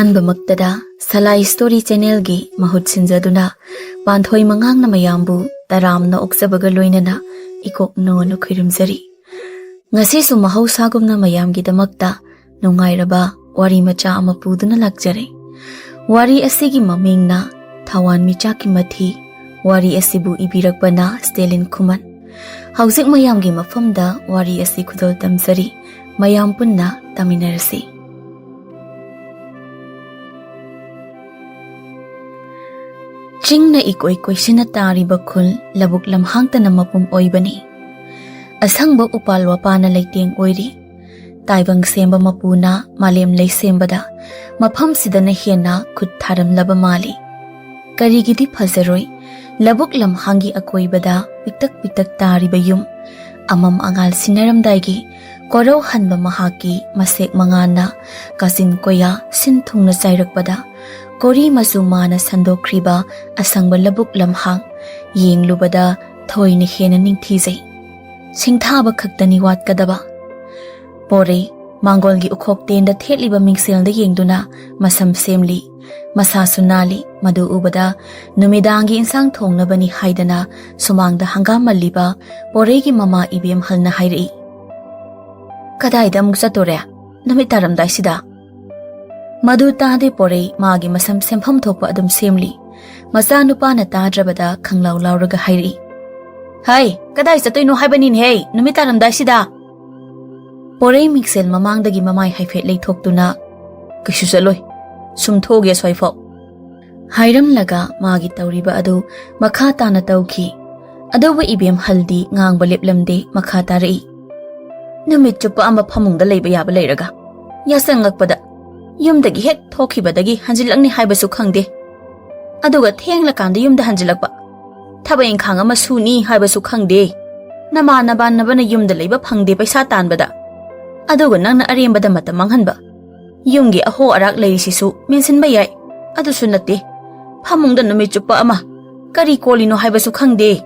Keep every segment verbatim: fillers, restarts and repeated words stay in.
ꯑꯍꯥꯟꯕꯃꯛꯇꯗ ꯁꯂꯥꯏ story ꯆꯦꯅꯦꯜꯒꯤ ꯃꯍꯨꯠ ꯁꯤꯟꯖꯗꯨꯅ ꯄꯥꯟꯊꯣꯏ ꯃꯉꯥꯡꯅ ꯃꯌꯥꯝꯕꯨ ꯇꯔꯥꯝꯅ ꯑꯣꯛꯆꯕꯒ ꯂꯣꯏꯅꯅ ꯏꯀꯣꯛ ꯅꯣꯟꯅ ꯈꯨꯔꯨꯝꯖꯔꯤ꯫ ꯉꯁꯤꯁꯨ ꯃꯍꯧꯁꯥꯒꯨꯝꯅ ꯃꯌꯥꯝꯒꯤꯗꯃꯛꯇ ꯅꯨꯡꯉꯥꯏꯔꯕ ꯋꯥꯔꯤ ꯃꯆꯥ ꯑꯃ ꯄꯨꯗꯨꯅ ꯂꯥꯛꯆꯔꯦ꯫ ꯋꯥꯔꯤ ꯑꯁꯤꯒꯤ ꯃꯃꯤꯡꯅ ꯊꯋꯥꯟ ꯃꯤꯆꯥꯛꯀꯤ ꯃꯊꯤ꯫ ꯋꯥꯔꯤ ꯑꯁꯤꯕꯨ ꯏꯕꯤꯔꯛꯄꯅ ꯁ꯭ꯇꯦꯂꯤꯟ ꯈꯨꯃꯟ꯫ ꯍꯧꯖꯤꯛ ꯃꯌꯥꯝꯒꯤ ꯃꯐꯝꯗ ꯋꯥꯔꯤ ꯑꯁꯤ ꯈꯨꯗꯣꯜ ꯇꯝꯖꯔꯤ꯫ ꯃꯌꯥꯝ ꯄꯨꯟꯅ ꯇꯥꯃꯤꯟꯅꯔꯁꯤ꯫ ꯆꯤꯡꯅ ꯏꯀꯣꯏ ꯀꯣꯏꯁꯤꯟꯅ ꯇꯥꯔꯤꯕ ꯈꯨꯜ ꯂꯧꯕꯨꯛ ꯂꯝꯍꯥꯡꯇꯅ ꯃꯄꯨꯝ ꯑꯣꯏꯕꯅꯤ꯫ ꯑꯁꯪꯕ ꯎꯄꯥꯜ ꯋꯥꯄꯥꯅ ꯂꯩꯇꯦꯡ ꯑꯣꯏꯔꯤ꯫ ꯇꯥꯏꯕꯪ ꯁꯦꯝꯕ ꯃꯄꯨꯅ ꯃꯥꯂꯦꯝ ꯂꯩ ꯁꯦꯝꯕꯗ ꯃꯐꯝꯁꯤꯗꯅ ꯍꯦꯟꯅ ꯈꯨꯠ ꯊꯥꯔꯝꯂꯕ ꯃꯥꯜꯂꯤ꯫ ꯀꯔꯤꯒꯤꯗꯤ ꯐꯖꯔꯣꯏ? ꯂꯧꯕꯨꯛ ꯂꯝꯍꯥꯡꯒꯤ ꯑꯀꯣꯏꯕꯗ ꯄꯤꯛꯇꯛ ꯄꯤꯛꯇꯛ ꯇꯥꯔꯤꯕ ꯌꯨꯝ, ꯑꯃꯝ ꯑꯉꯥꯜ ꯁꯤꯟꯅꯔꯝꯗꯥꯏꯒꯤ ꯀꯣꯔꯧ ꯍꯟꯕ ꯃꯍꯥꯛꯀꯤ ꯃꯁꯦꯛ ꯃꯉꯥꯜꯅ ꯀꯥꯆꯤꯟ ꯀꯣꯌꯥ ꯁꯤꯟ ꯊꯨꯡꯅ ꯆꯥꯏꯔꯛꯄꯗ, ꯀꯣꯔꯤ ꯃꯆꯨ ꯃꯥꯅ ꯁꯟꯗꯣꯛꯈ꯭ꯔꯤꯕ ꯑꯁꯪꯕ ꯂꯧꯕꯨꯛ ꯂꯝꯍꯥꯡ ꯌꯦꯡꯂꯨꯕꯗ ꯊꯣꯏꯅ ꯍꯦꯟꯅ ꯅꯤꯡꯊꯤꯖꯩ꯫ ꯁꯤꯡꯊꯥꯕ ꯈꯛꯇꯅꯤ ꯋꯥꯠꯀꯗꯕ꯫ ꯄꯣꯔꯩ ꯃꯥꯡꯒꯣꯜꯒꯤ ꯎꯈꯣꯛ ꯇꯦꯟꯗ ꯊꯦꯠꯂꯤꯕ ꯃꯤꯡꯁꯦꯜꯗ ꯌꯦꯡꯗꯨꯅ ꯃꯁꯝ ꯁꯦꯝꯂꯤ꯫ ꯃꯁꯥꯁꯨ ꯅꯥꯜꯂꯤ꯫ ꯃꯗꯨ ꯎꯕꯗ ꯅꯨꯃꯤꯗꯥꯡꯒꯤ ꯏꯟꯁꯥꯡ ꯊꯣꯡꯅꯕꯅꯤ ꯍꯥꯏꯗꯅ ꯁꯨꯃꯥꯡꯗ ꯍꯪꯒꯥꯝ ꯃꯜꯂꯤꯕ ꯄꯣꯔꯩꯒꯤ ꯃꯃꯥ ꯏꯕꯦꯝꯍꯜꯅ ꯍꯥꯏꯔꯛꯏ꯫ "ꯀꯗꯥꯏꯗ ꯑꯃꯨꯛ ꯆꯠꯇꯣꯔꯦ ꯅꯨꯃꯤꯠ ꯇꯥꯔꯝꯗꯥꯏꯁꯤꯗ?" ꯃꯗꯨ ꯇꯥꯗꯦ ꯄꯣꯔꯩ ꯃꯥꯒꯤ ꯃꯁꯝ ꯁꯦꯝꯐꯝ ꯊꯣꯛꯄ ꯑꯗꯨꯝ ꯁꯦꯝꯂꯤ꯫ ꯃꯆꯥꯅꯨꯄꯥꯅ ꯇꯥꯗ꯭ꯔꯕꯗ ꯈꯪꯂꯥꯎ ꯂꯥꯎꯔꯒ ꯍꯥꯏꯔꯛꯏ, "ꯍꯩ, ꯀꯗꯥꯏ ꯆꯠꯇꯣꯏꯅꯣ ꯍꯥꯏꯕꯅꯤꯅꯦꯍꯦ ꯅꯨꯃꯤꯠ ꯇꯥꯔꯝꯗꯥꯏꯁꯤꯗ?" ꯄꯣꯔꯩ ꯃꯤꯡꯁꯦꯜ ꯃꯃꯥꯡꯗꯒꯤ ꯃꯃꯥꯏ ꯍꯥꯏꯐꯦꯠ ꯂꯩꯊꯣꯛꯇꯨꯅ, "ꯀꯩꯁꯨ ꯆꯠꯂꯣꯏ, ꯁꯨꯝ ꯊꯣꯛꯎꯒꯦ ꯑꯁ꯭ꯋꯥꯏꯐꯥꯎ" ꯍꯥꯏꯔꯝꯂꯒ ꯃꯥꯒꯤ ꯇꯧꯔꯤꯕ ꯑꯗꯨ ꯃꯈꯥ ꯇꯥꯅ ꯇꯧꯈꯤ꯫ ꯑꯗꯨꯕꯨ ꯏꯕꯦꯝꯍꯜꯗꯤ ꯉꯥꯡꯕ ꯂꯦꯞꯂꯝꯗꯦ, ꯃꯈꯥ ꯇꯥꯔꯛꯏ, "ꯅꯨꯃꯤꯠ ꯆꯨꯞꯄ ꯑꯃ ꯐꯃꯨꯡꯗ ꯂꯩꯕ ꯌꯥꯕ ꯂꯩꯔꯒ, ꯌꯥꯆꯪꯉꯛꯄꯗ ꯌꯨꯝꯗꯒꯤ ꯍꯦꯛ ꯊꯣꯛꯈꯤꯕꯗꯒꯤ ꯍꯟꯖꯤꯜꯂꯛꯅꯤ ꯍꯥꯏꯕꯁꯨ ꯈꯪꯗꯦ, ꯑꯗꯨꯒ ꯊꯦꯡꯂꯀꯥꯟꯗ ꯌꯨꯝꯗ ꯍꯟꯖꯤꯜꯂꯛꯄ, ꯊꯕꯛ ꯏꯪꯈꯥꯡ ꯑꯃ ꯁꯨꯅꯤ ꯍꯥꯏꯕꯁꯨ ꯈꯪꯗꯦ, ꯅꯃꯥꯟ ꯅꯕꯥꯟꯅꯕꯅ ꯌꯨꯝꯗ ꯂꯩꯕ ꯐꯪꯗꯦ ꯄꯩꯁꯥ ꯇꯥꯟꯕꯗ, ꯑꯗꯨꯒ ꯅꯪꯅ ꯑꯔꯦꯝꯕꯗ ꯃꯇꯝ ꯃꯥꯡꯍꯟꯕ꯫ ꯌꯨꯝꯒꯤ ꯑꯍꯣ ꯑꯔꯥꯛ ꯂꯩꯔꯤꯁꯤꯁꯨ ꯃꯦꯟꯁꯤꯟꯕ ꯌꯥꯏ, ꯑꯗꯨꯁꯨ ꯅꯠꯇꯦ, ꯐꯃꯨꯡꯗ ꯅꯨꯃꯤꯠ ꯆꯨꯞꯄ ꯑꯃ ꯀꯔꯤ ꯀꯣꯜꯂꯤꯅꯣ ꯍꯥꯏꯕꯁꯨ ꯈꯪꯗꯦ"꯫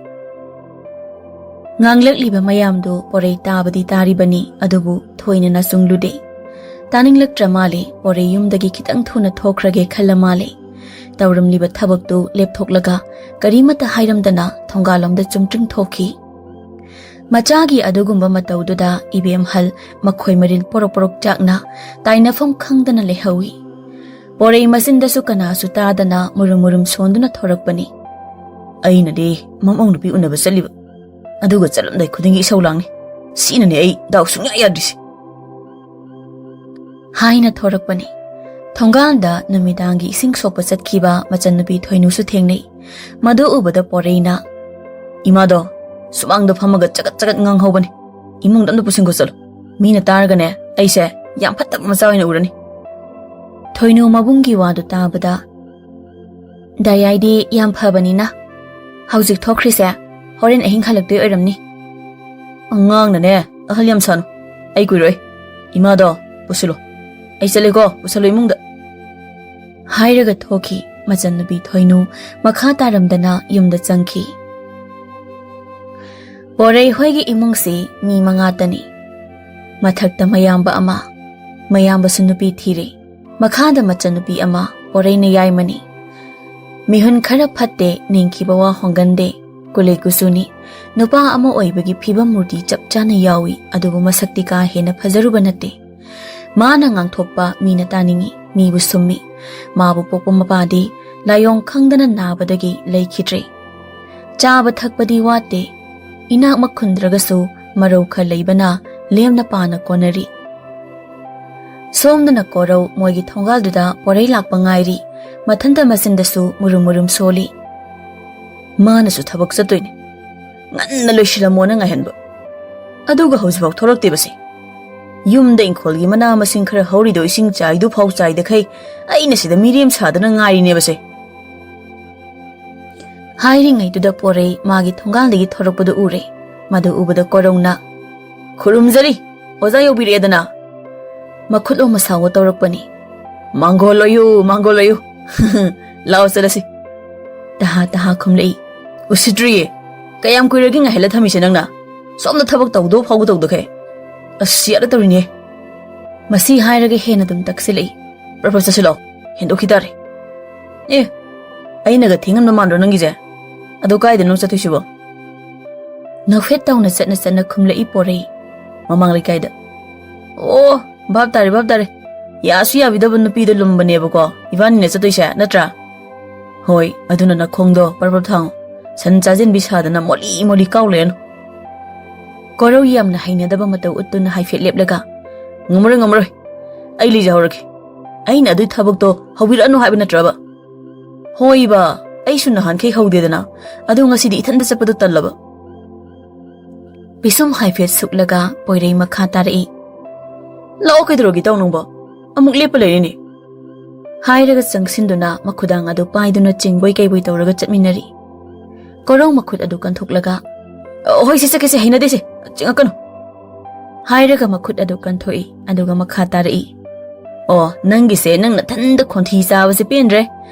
ꯉꯥꯡꯂꯛꯂꯤꯕ ꯃꯌꯥꯝꯗꯨ ꯄꯣꯔꯩ ꯇꯥꯕꯗꯤ ꯇꯥꯔꯤꯕꯅꯤ, ꯑꯗꯨꯕꯨ ꯊꯣꯏꯅ ꯅꯆꯨꯡꯂꯨꯗꯦ꯫ ꯇꯥꯅꯤꯡꯂꯛꯇ꯭ꯔ ꯃꯥꯜꯂꯦ꯫ ꯄꯣꯔꯩ ꯌꯨꯝꯗꯒꯤ ꯈꯤꯇꯪ ꯊꯨꯅ ꯊꯣꯛꯈ꯭ꯔꯒꯦ ꯈꯜꯂ ꯃꯥꯜꯂꯦ꯫ ꯇꯧꯔꯝꯂꯤꯕ ꯊꯕꯛꯇꯨ ꯂꯦꯞꯊꯣꯛꯂꯒ ꯀꯔꯤꯃꯠꯇ ꯍꯥꯏꯔꯝꯗꯅ ꯊꯣꯡꯒꯥꯜꯂꯣꯝꯗ ꯆꯨꯝꯇ꯭ꯔꯤꯡ ꯊꯣꯛꯈꯤ꯫ ꯃꯆꯥꯒꯤ ꯑꯗꯨꯒꯨꯝꯕ ꯃꯇꯧꯗꯨꯗ ꯏꯕꯦꯝꯍꯜ ꯃꯈꯣꯏ ꯃꯔꯤꯜ ꯄꯣꯔꯣꯛ ꯄꯣꯔꯣꯛ ꯆꯥꯛꯅ ꯇꯥꯏꯅꯐꯝ ꯈꯪꯗꯅ ꯂꯩꯍꯧꯏ꯫ ꯄꯣꯔꯩ ꯃꯆꯤꯟꯗꯁꯨ ꯀꯅꯥꯁꯨ ꯇꯥꯗꯅ ꯃꯨꯔꯨꯝ ꯃꯨꯔꯨꯝ ꯁꯣꯟꯗꯨꯅ ꯊꯣꯔꯛꯄꯅꯤ꯫ "ꯑꯩꯅꯗꯤ ꯃꯃꯧ ꯅꯨꯄꯤ ꯎꯅꯕ ꯆꯠꯂꯤꯕ, ꯑꯗꯨꯒ ꯆꯠꯂꯝꯗꯥꯏ ꯈꯨꯗꯤꯡꯒꯤ ꯏꯁꯧ ꯂꯥꯡꯅꯤ꯫ ꯁꯤꯅꯅꯦ ꯑꯩ ꯗꯥꯎ ꯁꯨꯡꯌꯥ ꯌꯥꯗ꯭ꯔꯤꯁꯦ," ꯍꯥꯏꯅ ꯊꯣꯔꯛꯄꯅꯤ꯫ ꯊꯣꯡꯒꯥꯜꯗ ꯅꯨꯃꯤꯗꯥꯡꯒꯤ ꯏꯁꯤꯡ ꯁꯣꯛꯄ ꯆꯠꯈꯤꯕ ꯃꯆꯟꯅꯨꯄꯤ ꯊꯣꯏꯅꯨꯁꯨ ꯊꯦꯡꯅꯩ꯫ ꯃꯗꯨ ꯎꯕꯗ ꯄꯣꯔꯩꯅ, "ꯏꯃꯥꯗꯣ, ꯁꯨꯃꯥꯡꯗ ꯐꯝꯃꯒ ꯆꯒꯠ ꯆꯒꯠ ꯉꯥꯡꯍꯧꯕꯅꯤ꯫ ꯏꯃꯨꯡꯗ ꯑꯝꯇ ꯄꯨꯁꯤꯟꯈꯣ ꯆꯠꯂꯣ꯫ ꯃꯤꯅ ꯇꯥꯔꯒꯅꯦ, ꯑꯩꯁꯦ ꯌꯥꯝ ꯐꯠꯇꯕ ꯃꯆꯥ ꯑꯣꯏꯅ ꯎꯔꯅꯤ꯫" ꯊꯣꯏꯅꯨ ꯃꯕꯨꯡꯒꯤ ꯋꯥꯗꯨ ꯇꯥꯕꯗ, "ꯗꯥꯌꯥꯏꯗꯤ ꯌꯥꯝ ꯐꯕꯅꯤꯅ ꯍꯧꯖꯤꯛ ꯊꯣꯛꯈ꯭ꯔꯤꯁꯦ, ꯍꯣꯔꯦꯟ ꯑꯍꯤꯡ ꯍꯜꯂꯛꯇꯣꯏ ꯑꯣꯏꯔꯝꯅꯤ꯫" "ꯑꯉꯥꯡꯅꯅꯦ ꯑꯍꯜ ꯌꯥꯝ ꯁꯥꯅꯨ꯫ ꯑꯩ ꯀꯨꯏꯔꯣꯏ꯫ ꯏꯃꯥꯗꯣ ꯄꯨꯁꯤꯜꯂꯣ꯫ ꯑꯩ ꯆꯠꯂꯦꯀꯣ, ꯄꯨꯁꯜꯂꯣ ꯏꯃꯨꯡꯗ," ꯍꯥꯏꯔꯒ ꯊꯣꯛꯈꯤ꯫ ꯃꯆꯟꯅꯨꯄꯤ ꯊꯣꯏꯅꯨ ꯃꯈꯥ ꯇꯥꯔꯝꯗꯅ ꯌꯨꯝꯗ ꯆꯪꯈꯤ꯫ ꯄꯣꯔꯩ ꯍꯣꯏꯒꯤ ꯏꯃꯨꯡꯁꯤ ꯃꯤ ꯃꯉꯥꯇꯅꯤ꯫ ꯃꯊꯛꯇ ꯃꯌꯥꯝꯕ ꯑꯃ, ꯃꯌꯥꯝꯕꯁꯨ ꯅꯨꯄꯤ ꯊꯤꯔꯦ꯫ ꯃꯈꯥꯗ ꯃꯆꯟꯅꯨꯄꯤ ꯑꯃ, ꯄꯣꯔꯩꯅ ꯌꯥꯏꯃꯅꯤ꯫ ꯃꯤꯍꯨꯟ ꯈꯔ ꯐꯠꯇꯦ, ꯅꯤꯡꯈꯤꯕ ꯋꯥ ꯍꯣꯡꯒꯟꯗꯦ꯫ ꯀꯨꯂꯩ ꯀꯨꯆꯨꯅꯤ꯫ ꯅꯨꯄꯥ ꯑꯃ ꯑꯣꯏꯕꯒꯤ ꯐꯤꯕꯝ ꯃꯨꯔꯇꯤ ꯆꯞ ꯆꯥꯅ ꯌꯥꯎꯏ, ꯑꯗꯨꯕꯨ ꯃꯁꯛꯇꯤ ꯀꯥ ꯍꯦꯟꯅ ꯐꯖꯔꯨꯕ ꯅꯠꯇꯦ꯫ ꯃꯥꯅ ꯉꯥꯡꯊꯣꯛꯄ ꯃꯤꯅ ꯇꯥꯅꯤꯡꯏ, ꯃꯤꯕꯨ ꯁꯨꯝꯃꯤ꯫ ꯃꯥꯕꯨ ꯄꯣꯛꯄ ꯃꯄꯥꯗꯤ ꯂꯥꯏꯑꯣꯡ ꯈꯪꯗꯅ ꯅꯥꯕꯗꯒꯤ ꯂꯩꯈꯤꯗ꯭ꯔꯦ꯫ ꯆꯥꯕ ꯊꯛꯄꯗꯤ ꯋꯥꯠꯇꯦ꯫ ꯏꯅꯥꯛꯃꯛ ꯈꯨꯟꯗ꯭ꯔꯒꯁꯨ ꯃꯔꯧ ꯈꯔ ꯂꯩꯕꯅ ꯂꯦꯝꯅ ꯄꯥꯅ ꯀꯣꯟꯅꯔꯤ꯫ ꯁꯣꯝꯗꯅ ꯀꯣꯔꯧ ꯃꯣꯏꯒꯤ ꯊꯣꯡꯒꯥꯜꯗꯨꯗ ꯄꯣꯔꯩ ꯂꯥꯛꯄ ꯉꯥꯏꯔꯤ꯫ ꯃꯊꯟꯇ ꯃꯆꯤꯟꯗꯁꯨ ꯃꯨꯔꯨꯝ ꯃꯨꯔꯨꯝ ꯁꯣꯜꯂꯤ꯫ "ꯃꯥꯅꯁꯨ ꯊꯕꯛ ꯆꯠꯇꯣꯏꯅꯦ꯫ ꯉꯟꯅ ꯂꯣꯏꯁꯤꯜꯂꯝꯃꯣꯅ ꯉꯥꯏꯍꯟꯕ꯫ ꯑꯗꯨꯒ ꯍꯧꯖꯤꯛꯐꯥꯎ ꯊꯣꯔꯛꯇꯦꯕꯁꯦ꯫ ꯌꯨꯝꯗ ꯏꯪꯈꯣꯜꯒꯤ ꯃꯅꯥ ꯃꯁꯤꯡ ꯈꯔ ꯍꯧꯔꯤꯗꯣ ꯏꯁꯤꯡ ꯆꯥꯏꯗꯨ ꯐꯥꯎ ꯆꯥꯏꯗꯈꯩ ꯑꯩꯅ ꯁꯤꯗ ꯃꯤꯔꯦꯝ ꯁꯥꯗꯅ ꯉꯥꯏꯔꯤꯅꯦꯕꯁꯦ꯫" ꯍꯥꯏꯔꯤꯉꯩꯗꯨꯗ ꯄꯣꯔꯩ ꯃꯥꯒꯤ ꯊꯣꯡꯒꯥꯜꯗꯒꯤ ꯊꯣꯔꯛꯄꯗꯨ ꯎꯔꯦ꯫ ꯃꯗꯨ ꯎꯕꯗ ꯀꯣꯔꯧꯅ, "ꯈꯨꯔꯨꯝꯖꯔꯤ, ꯑꯣꯖꯥ ꯌꯧꯕꯤꯔꯛꯑꯦꯗꯅ꯫" ꯃꯈꯨꯠ ꯑꯣ ꯃꯁꯥꯋꯣ ꯇꯧꯔꯛꯄꯅꯤ꯫ "ꯃꯥꯡꯒꯣꯜ ꯑꯣꯏꯌꯨ, ꯃꯥꯡꯒꯣꯜ ꯑꯣꯏꯌꯨ꯫ ꯂꯥꯛꯑꯣ ꯆꯠꯂꯁꯤ꯫" ꯇꯍꯥ ꯇꯍꯥ ꯈꯨꯝꯂꯛꯏ꯫ "ꯎꯁꯤꯠꯇ꯭ꯔꯤꯌꯦ꯫ ꯀꯌꯥꯝ ꯀꯨꯏꯔꯒꯦ ꯉꯥꯏꯍꯜꯂ ꯊꯝꯃꯤꯁꯦ ꯅꯪꯅ? ꯁꯣꯝꯗ ꯊꯕꯛ ꯇꯧꯗꯧ ꯐꯥꯎꯕ ꯇꯧꯗꯈꯩ꯫ ꯑꯁ, ꯌꯥꯔꯦ ꯇꯧꯔꯤꯅꯦ꯫" ꯃꯁꯤ ꯍꯥꯏꯔꯒ ꯍꯦꯟꯅ ꯑꯗꯨꯝ ꯇꯛꯁꯤꯜꯂꯛꯏ꯫ "ꯄ꯭ꯔꯞ ꯄ꯭ꯔꯞ ꯆꯠꯁꯤꯜꯂꯣ, ꯍꯦꯟꯗꯣꯛꯈꯤ ꯇꯥꯔꯦ꯫ ꯑꯦ, ꯑꯩꯅꯒ ꯊꯦꯡꯍꯟꯕ ꯃꯥꯟꯗ꯭ꯔꯣ ꯅꯪꯒꯤꯁꯦ? ꯑꯗꯣ ꯀꯥꯏꯗꯅꯣ ꯆꯠꯇꯣꯏꯁꯤꯕꯣ?" ꯅꯣꯛꯐꯦꯠ ꯇꯧꯅ ꯆꯠꯅ ꯆꯠꯅ ꯈꯨꯝꯂꯛꯏ ꯄꯣꯔꯩ꯫ "ꯃꯃꯥꯡ ꯂꯩꯀꯥꯏꯗ"꯫ "ꯑꯣ, ꯚꯥꯞ ꯇꯥꯔꯦ, ꯚꯥꯞ ꯇꯥꯔꯦ꯫ ꯌꯥꯁꯨ ꯌꯥꯕꯤꯗꯕ ꯅꯨꯄꯤꯗꯣ ꯂꯨꯝꯕꯅꯦꯕꯀꯣ ꯏꯕꯥꯅꯤꯅ ꯆꯠꯇꯣꯏꯁꯦ, ꯅꯠꯇ꯭ꯔꯥ?" "ꯍꯣꯏ, ꯑꯗꯨꯅ ꯅꯈꯣꯡꯗꯣ ꯄ꯭ꯔꯞ ꯄ꯭ꯔꯞ ꯊꯥꯡꯉꯨ꯫ ꯁꯟ ꯆꯥꯖꯤꯟꯕꯤ ꯁꯥꯗꯅ ꯃꯣꯂꯤ ꯃꯣꯂꯤ ꯀꯥꯎ ꯂꯩꯔꯅꯨ꯫" ꯀꯣꯔꯧ ꯌꯥꯝꯅ ꯍꯩꯅꯗꯕ ꯃꯇꯧ ꯎꯠꯇꯨꯅ ꯍꯥꯏꯐꯦꯠ ꯂꯦꯞꯂꯒ, "ꯉꯝꯃꯔꯣꯏ, ꯉꯝꯃꯔꯣꯏ꯫ ꯑꯩ ꯂꯩꯖꯍꯧꯔꯒꯦ꯫ ꯑꯩꯅ ꯑꯗꯨꯏ ꯊꯕꯛꯇꯣ ꯍꯧꯕꯤꯔꯛꯑꯅꯨ ꯍꯥꯏꯕ ꯅꯠꯇ꯭ꯔꯕ?" "ꯍꯣꯏꯕ, ꯑꯩꯁꯨ ꯅꯍꯥꯟꯈꯩ ꯍꯧꯗꯦꯗꯅ꯫ ꯑꯗꯣ ꯉꯁꯤꯗꯤ ꯏꯊꯟꯇ ꯆꯠꯄꯗꯣ ꯇꯜꯂꯕ꯫" ꯄꯤꯁꯨꯝ ꯍꯥꯏꯐꯦꯠ ꯁꯨꯛꯂꯒ ꯄꯣꯏꯔꯩ ꯃꯈꯥ ꯇꯥꯔꯛꯏ꯫ "ꯂꯥꯛꯑꯣ, ꯀꯩꯗꯧꯔꯒꯦ ꯏꯇꯥꯎ ꯅꯪꯕꯣ? ꯑꯃꯨꯛ ꯂꯦꯞꯄ ꯂꯩꯔꯤꯅꯦ꯫" ꯍꯥꯏꯔꯒ ꯆꯪꯁꯤꯟꯗꯨꯅ ꯃꯈꯨꯗꯥꯡ ꯑꯗꯨ ꯄꯥꯏꯗꯨꯅ ꯆꯤꯡꯕꯣꯏ ꯀꯩꯕꯣꯏ ꯇꯧꯔꯒ ꯆꯠꯃꯤꯟꯅꯔꯤ꯫ ꯀꯣꯔꯧ ꯃꯈꯨꯠ ꯑꯗꯨ ꯀꯟꯊꯣꯛꯂꯒ, "ꯑ, ꯍꯣꯏ, ꯁꯤ ꯆꯠꯀꯦꯁꯦ, ꯍꯩꯅꯗꯦꯁꯦ, ꯆꯤꯡꯉꯛꯀꯅꯨ꯫" ꯍꯥꯏꯔꯒ ꯃꯈꯨꯠ ꯑꯗꯨ ꯀꯟꯊꯣꯛꯏ, ꯑꯗꯨꯒ ꯃꯈꯥ ꯇꯥꯔꯛꯏ꯫ "ꯑꯣ, ꯅꯪꯒꯤꯁꯦ ꯅꯪ ꯅꯊꯟꯗ ꯈꯣꯟꯊꯤ ꯆꯥꯕꯁꯦ ꯄꯦꯟꯗ꯭ꯔꯦ꯫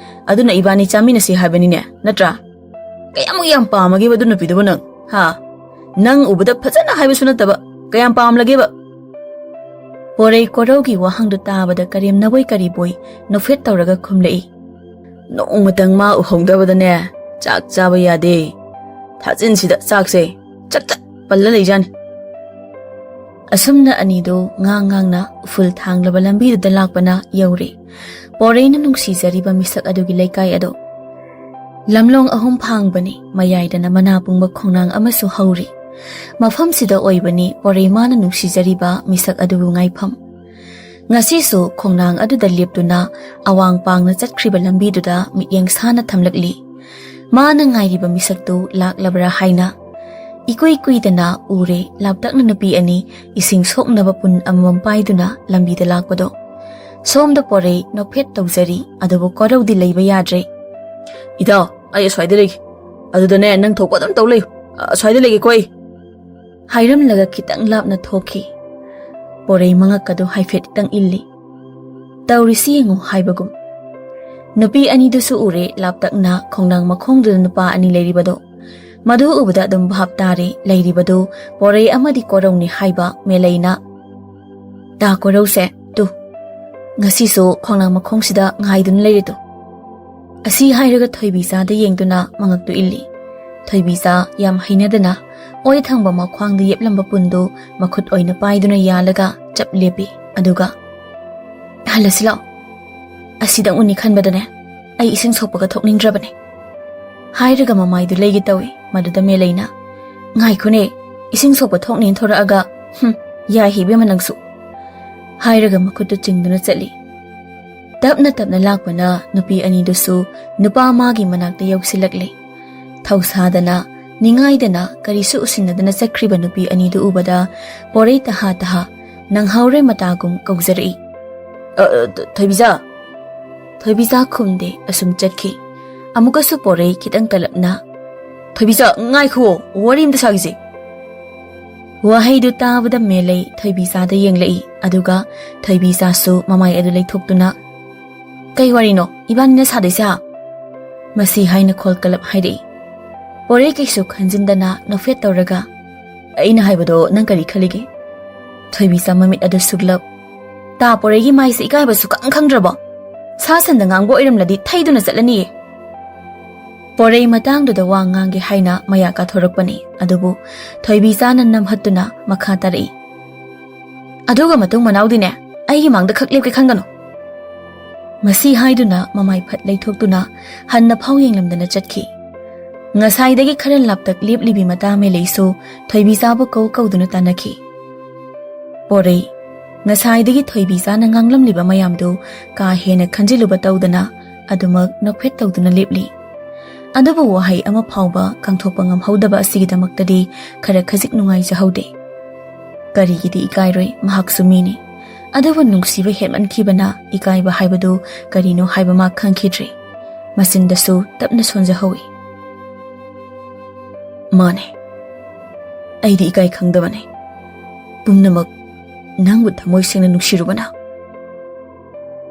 ꯑꯗꯨꯅ ꯏꯕꯥꯅꯤ ꯆꯥꯃꯤꯟꯅꯁꯤ ꯍꯥꯏꯕꯅꯤꯅꯦ, ꯅꯠꯇ꯭ꯔꯥ? ꯀꯌꯥꯃꯨꯛ ꯌꯥꯝ ꯄꯥꯝꯃꯒꯦꯕ ꯑꯗꯨ ꯅꯨꯄꯤꯗꯨꯕꯨ ꯅꯪ, ꯍꯥ? ꯅꯪ ꯎꯕꯗ ꯐꯖꯅ ꯍꯥꯏꯕꯁꯨ ꯅꯠꯇꯕ, ꯀꯌꯥꯝ ꯄꯥꯝꯂꯒꯦꯕ?" ꯄꯣꯔꯩ ꯀꯣꯔꯧꯒꯤ ꯋꯥꯍꯪꯗꯨ ꯇꯥꯕꯗ ꯀꯔꯦꯝꯅꯕꯣꯏ ꯀꯔꯤꯕꯣꯏ ꯅꯣꯛꯐꯦꯠ ꯇꯧꯔꯒ ꯈꯨꯝꯂꯛꯏ꯫ "ꯅꯣꯡꯃꯇꯪ ꯃꯥ ꯎꯍꯧꯗꯕꯗꯅꯦ, ꯆꯥꯛ ꯆꯥꯕ ꯌꯥꯗꯦ꯫ ꯊꯥꯖꯤꯟꯁꯤꯗ ꯆꯥꯛꯁꯦ ꯆꯠ ꯆꯠ ꯄꯜꯂ ꯂꯩꯖꯥꯅꯤ꯫" ꯑꯁꯨꯝꯅ ꯑꯅꯤꯗꯨ ꯉꯥꯡ ꯉꯥꯡꯅ ꯎꯐꯨꯜ ꯊꯥꯡꯂꯕ ꯂꯝꯕꯤꯗꯨꯗ ꯂꯥꯛꯄꯅ ꯌꯧꯔꯦ ꯄꯣꯔꯩꯅ ꯅꯨꯡꯁꯤꯖꯔꯤꯕ ꯃꯤꯁꯛ ꯑꯗꯨꯒꯤ ꯂꯩꯀꯥꯏ ꯑꯗꯣ꯫ ꯂꯝꯂꯣꯡ ꯑꯍꯨꯝ ꯐꯥꯡꯕꯅꯤ, ꯃꯌꯥꯏꯗꯅ ꯃꯅꯥ ꯄꯨꯡꯕ ꯈꯣꯡꯅꯥꯡ ꯑꯃꯁꯨ ꯍꯧꯔꯤ꯫ ꯃꯐꯝꯁꯤꯗ ꯑꯣꯏꯕꯅꯤ ꯄꯣꯔꯩ ꯃꯥꯅ ꯅꯨꯡꯁꯤꯖꯔꯤꯕ ꯃꯤꯁꯛ ꯑꯗꯨꯕꯨ ꯉꯥꯏꯐꯝ꯫ ꯉꯁꯤꯁꯨ ꯈꯣꯡꯅꯥꯡ ꯑꯗꯨꯗ ꯂꯦꯞꯇꯨꯅ ꯑꯋꯥꯡ ꯄꯥꯡꯅ ꯆꯠꯈ꯭ꯔꯤꯕ ꯂꯝꯕꯤꯗꯨꯗ ꯃꯤꯠꯌꯦꯡ ꯁꯥꯅ ꯊꯝꯂꯛꯂꯤ꯫ ꯃꯥꯅ ꯉꯥꯏꯔꯤꯕ ꯃꯤꯁꯛꯇꯨ ꯂꯥꯛꯂꯕ꯭ꯔꯥ ꯍꯥꯏꯅ꯫ ꯏꯀꯨꯏ ꯀꯨꯏꯗꯅ ꯎꯔꯦ, ꯂꯥꯞꯇꯛꯅ ꯅꯨꯄꯤ ꯑꯅꯤ ꯏꯁꯤꯡ ꯁꯣꯛꯅꯕ ꯄꯨꯟ ꯑꯃꯃꯝ ꯄꯥꯏꯗꯨꯅ ꯂꯝꯕꯤꯗ ꯂꯥꯛꯄꯗꯣ꯫ ꯁꯣꯝꯗ ꯄꯣꯔꯩ ꯅꯣꯛꯐꯦꯠ ꯇꯧꯖꯔꯤ, ꯑꯗꯨꯕꯨ ꯀꯣꯔꯧꯗꯤ ꯂꯩꯕ ꯌꯥꯗ꯭ꯔꯦ꯫ "ꯏꯇꯥꯎ, ꯑꯩ ꯑꯁ꯭ꯋꯥꯏꯗ ꯂꯩꯒꯦ꯫ ꯑꯗꯨꯗꯅꯦ, ꯅꯪ ꯊꯣꯛꯄ ꯑꯗꯨꯝ ꯇꯧ ꯂꯩꯌꯨ꯫ ꯑꯁ꯭ꯋꯥꯏꯗ ꯂꯩꯒꯦꯀꯣ ꯑꯩ꯫" ꯍꯥꯏꯔꯝꯂꯒ ꯈꯤꯇꯪ ꯂꯥꯞꯅ ꯊꯣꯛꯈꯤ꯫ ꯄꯣꯔꯩ ꯃꯉꯛꯀꯗꯨ ꯍꯥꯏꯐꯦꯠꯇꯪ ꯏꯜꯂꯤ꯫ "ꯇꯧꯔꯤꯁꯤ ꯌꯦꯡꯉꯨ" ꯍꯥꯏꯕꯒꯨꯝ꯫ ꯅꯨꯄꯤ ꯑꯅꯤꯗꯨꯁꯨ ꯎꯔꯦ, ꯂꯥꯞꯇꯛꯅ ꯈꯣꯡꯅꯥꯡ ꯃꯈꯣꯡꯗꯨꯗ ꯅꯨꯄꯥ ꯑꯅꯤ ꯂꯩꯔꯤꯕꯗꯣ꯫ ꯃꯗꯨ ꯎꯕꯗ ꯑꯗꯨꯝ ꯚꯥꯞ ꯇꯥꯔꯦ, ꯂꯩꯔꯤꯕꯗꯨ ꯄꯣꯔꯩ ꯑꯃꯗꯤ ꯀꯣꯔꯧꯅꯤ ꯍꯥꯏꯕ ꯃꯦꯂꯩꯅ꯫ "ꯇꯥ ꯀꯣꯔꯧꯁꯦ, ꯇꯨ, ꯉꯁꯤꯁꯨ ꯈꯣꯡꯅꯥꯡ ꯃꯈꯣꯡꯁꯤꯗ ꯉꯥꯏꯗꯨꯅ ꯂꯩꯔꯦ ꯇꯨ"꯫ ꯑꯁꯤ ꯍꯥꯏꯔꯒ ꯊꯣꯏꯕꯤꯆꯥꯗ ꯌꯦꯡꯗꯨꯅ ꯃꯉꯛꯇꯨ ꯏꯜꯂꯤ꯫ ꯊꯣꯏꯕꯤꯆꯥ ꯌꯥꯝ ꯍꯩꯅꯗꯅ ꯑꯣꯏ ꯊꯪꯕ ꯃꯈ꯭ꯋꯥꯡꯗ ꯌꯦꯞꯂꯝꯕ ꯄꯨꯟꯗꯨ ꯃꯈꯨꯠ ꯑꯣꯏꯅ ꯄꯥꯏꯗꯨꯅ ꯌꯥꯜꯂꯒ ꯆꯞ ꯂꯦꯞꯄꯤ꯫ ꯑꯗꯨꯒ, "ꯍꯜꯂꯁꯤ ꯂꯥꯛꯑꯣ꯫ ꯑꯁꯤꯗꯪ ꯎꯅꯤ ꯈꯟꯕꯗꯅꯦ ꯑꯩ ꯏꯁꯤꯡ ꯁꯣꯛꯄꯒ ꯊꯣꯛꯅꯤꯡꯗ꯭ꯔꯕꯅꯦ"꯫ ꯍꯥꯏꯔꯒ ꯃꯃꯥꯏꯗꯨ ꯂꯩꯒꯦ ꯇꯧꯏ꯫ ꯃꯗꯨꯗ ꯃꯦꯂꯩꯅ, "ꯉꯥꯏꯈꯣꯅꯦ, ꯏꯁꯤꯡ ꯁꯣꯛꯄ ꯊꯣꯛꯅꯤꯅ ꯊꯣꯔꯛꯑꯒ, ꯍꯨꯝ, ꯌꯥꯏ ꯏꯕꯦꯝꯃ ꯅꯪꯁꯨ"꯫ ꯍꯥꯏꯔꯒ ꯃꯈꯨꯠꯇꯨ ꯆꯤꯡꯗꯨꯅ ꯆꯠꯂꯤ꯫ ꯇꯞꯅ ꯇꯞꯅ ꯂꯥꯛꯄꯅ ꯅꯨꯄꯤ ꯑꯅꯤꯗꯨꯁꯨ ꯅꯨꯄꯥ ꯃꯥꯒꯤ ꯃꯅꯥꯛꯇ ꯌꯧꯁꯤꯜꯂꯛꯂꯦ꯫ ꯊꯧꯁꯥꯗꯅ, ꯅꯤꯡꯉꯥꯏꯗꯅ, ꯀꯔꯤꯁꯨ ꯎꯁꯤꯟꯅꯗꯅ ꯆꯠꯈ꯭ꯔꯤꯕ ꯅꯨꯄꯤ ꯑꯅꯤꯗꯨ ꯎꯕꯗ ꯄꯣꯔꯩ ꯇꯍꯥ ꯇꯍꯥ ꯅꯪꯍꯧꯔꯦ ꯃꯇꯥꯒꯨꯝ ꯀꯧꯖꯔꯛꯏ꯫ "ꯑ, ꯑ, ꯊꯣꯏꯕꯤꯆꯥ!" ꯊꯣꯏꯕꯤꯆꯥ ꯈꯨꯝꯗꯦ, ꯑꯁꯨꯝ ꯆꯠꯈꯤ꯫ ꯑꯃꯨꯛꯀꯁꯨ ꯄꯣꯔꯩ ꯈꯤꯇꯪ ꯀꯜꯂꯞꯅ, "ꯊꯣꯏꯕꯤꯆꯥ, ꯉꯥꯏꯈꯨꯑꯣ, ꯋꯥꯔꯤ ꯑꯝꯇ ꯁꯥꯈꯤꯁꯦ"꯫ ꯋꯥꯍꯩꯗꯨ ꯇꯥꯕꯗ ꯃꯦꯂꯩ ꯊꯣꯏꯕꯤꯆꯥꯗ ꯌꯦꯡꯂꯛꯏ, ꯑꯗꯨꯒ ꯊꯣꯏꯕꯤꯆꯥꯁꯨ ꯃꯃꯥꯏ ꯑꯗꯨ ꯂꯩꯊꯣꯛꯇꯨꯅ, "ꯀꯩ ꯋꯥꯔꯤꯅꯣ ꯏꯕꯥꯅꯤꯅ ꯁꯥꯗꯣꯏꯁꯦ, ꯍꯥ?" ꯃꯁꯤ ꯍꯥꯏꯅ ꯈꯣꯜ ꯀꯜꯂꯞ ꯍꯥꯏꯔꯛꯏ꯫ ꯄꯣꯔꯩ ꯀꯩꯁꯨ ꯈꯟꯖꯤꯟꯗꯅ ꯅꯣꯛꯐꯦꯠ ꯇꯧꯔꯒ, "ꯑꯩꯅ ꯍꯥꯏꯕꯗꯣ ꯅꯪ ꯀꯔꯤ ꯈꯜꯂꯤꯒꯦ?" ꯊꯣꯏꯕꯤꯆꯥ ꯃꯃꯤꯠ ꯑꯗꯨ ꯁꯨꯛꯂꯞ꯫ "ꯇꯥ ꯄꯣꯔꯩꯒꯤ ꯃꯥꯏꯁꯦ ꯏꯀꯥꯏꯕ ꯁꯨꯛꯈꯪ ꯈꯪꯗ꯭ꯔꯕꯣ? ꯁꯥ ꯁꯟꯗ ꯉꯥꯡꯕ ꯑꯣꯏꯔꯝꯂꯗꯤ ꯊꯩꯗꯨꯅ ꯆꯠꯂꯅꯤꯌꯦ"꯫ ꯄꯣꯔꯩ ꯃꯇꯥꯡꯗꯨꯗ ꯋꯥ ꯉꯥꯡꯒꯦ ꯍꯥꯏꯅ ꯃꯌꯥ ꯀꯥꯊꯣꯔꯛꯄꯅꯤ, ꯑꯗꯨꯕꯨ ꯊꯣꯏꯕꯤꯆꯥꯅ ꯅꯝꯍꯠꯇꯨꯅ ꯃꯈꯥ ꯇꯥꯔꯛꯏ꯫ "ꯑꯗꯨꯒ ꯃꯇꯨꯡ ꯃꯅꯥꯎꯗꯤꯅꯦ, ꯑꯩꯒꯤ ꯃꯥꯡꯗ ꯈꯛ ꯂꯦꯞꯀꯦ ꯈꯟꯒꯅꯨ"꯫ ꯃꯁꯤ ꯍꯥꯏꯗꯨꯅ ꯃꯃꯥꯏ ꯐꯠ ꯂꯩꯊꯣꯛꯇꯨꯅ ꯍꯟꯅ ꯐꯥꯎ ꯌꯦꯡꯂꯝꯗꯅ ꯆꯠꯈꯤ꯫ ꯉꯁꯥꯏꯗꯒꯤ ꯈꯔ ꯂꯥꯞꯇꯛ ꯂꯦꯞꯂꯤꯕꯤ ꯃꯇꯥ ꯃꯦꯂꯩꯁꯨ ꯊꯣꯏꯕꯤꯆꯥꯕꯨ ꯀꯧ ꯀꯧꯗꯨꯅ ꯇꯥꯟꯅꯈꯤ꯫ ꯄꯣꯔꯩ, ꯉꯁꯥꯏꯗꯒꯤ ꯊꯣꯏꯕꯤꯆꯥꯅ ꯉꯥꯡꯂꯝꯂꯤꯕ ꯃꯌꯥꯝꯗꯨ ꯀꯥ ꯍꯦꯟꯅ ꯈꯟꯖꯤꯜꯂꯨꯕ ꯇꯧꯗꯅ ꯑꯗꯨꯃꯛ ꯅꯣꯛꯐꯦꯠ ꯇꯧꯗꯨꯅ ꯂꯦꯞꯂꯤ꯫ ꯑꯗꯨꯕꯨ ꯋꯥꯍꯩ ꯑꯃ ꯐꯥꯎꯕ ꯀꯥꯡꯊꯣꯛꯄ ꯉꯝꯍꯧꯗꯕ ꯑꯁꯤꯒꯤꯗꯃꯛꯇꯗꯤ ꯈꯔ ꯈꯖꯤꯛ ꯅꯨꯡꯉꯥꯏꯖꯍꯧꯗꯦ꯫ ꯀꯔꯤꯒꯤꯗꯤ ꯏꯀꯥꯏꯔꯣꯏ, ꯃꯍꯥꯛꯁꯨ ꯃꯤꯅꯤ꯫ ꯑꯗꯨꯕꯨ ꯅꯨꯡꯁꯤꯕ ꯍꯦꯟꯃꯟꯈꯤꯕꯅ ꯏꯀꯥꯏꯕ ꯍꯥꯏꯕꯗꯨ ꯀꯔꯤꯅꯣ ꯍꯥꯏꯕ ꯃꯥ ꯈꯪꯈꯤꯗ꯭ꯔꯦ꯫ ꯃꯆꯤꯟꯗꯁꯨ ꯇꯞꯅ ꯁꯣꯟꯖꯍꯧꯏ꯫ "ꯃꯥꯅꯦ, ꯑꯩꯗꯤ ꯏꯀꯥꯏ ꯈꯪꯗꯕꯅꯦ꯫ ꯄꯨꯝꯅꯃꯛ ꯅꯪꯕꯨ ꯊꯃꯣꯏ ꯁꯦꯡꯅ ꯅꯨꯡꯁꯤꯔꯨꯕꯅ"꯫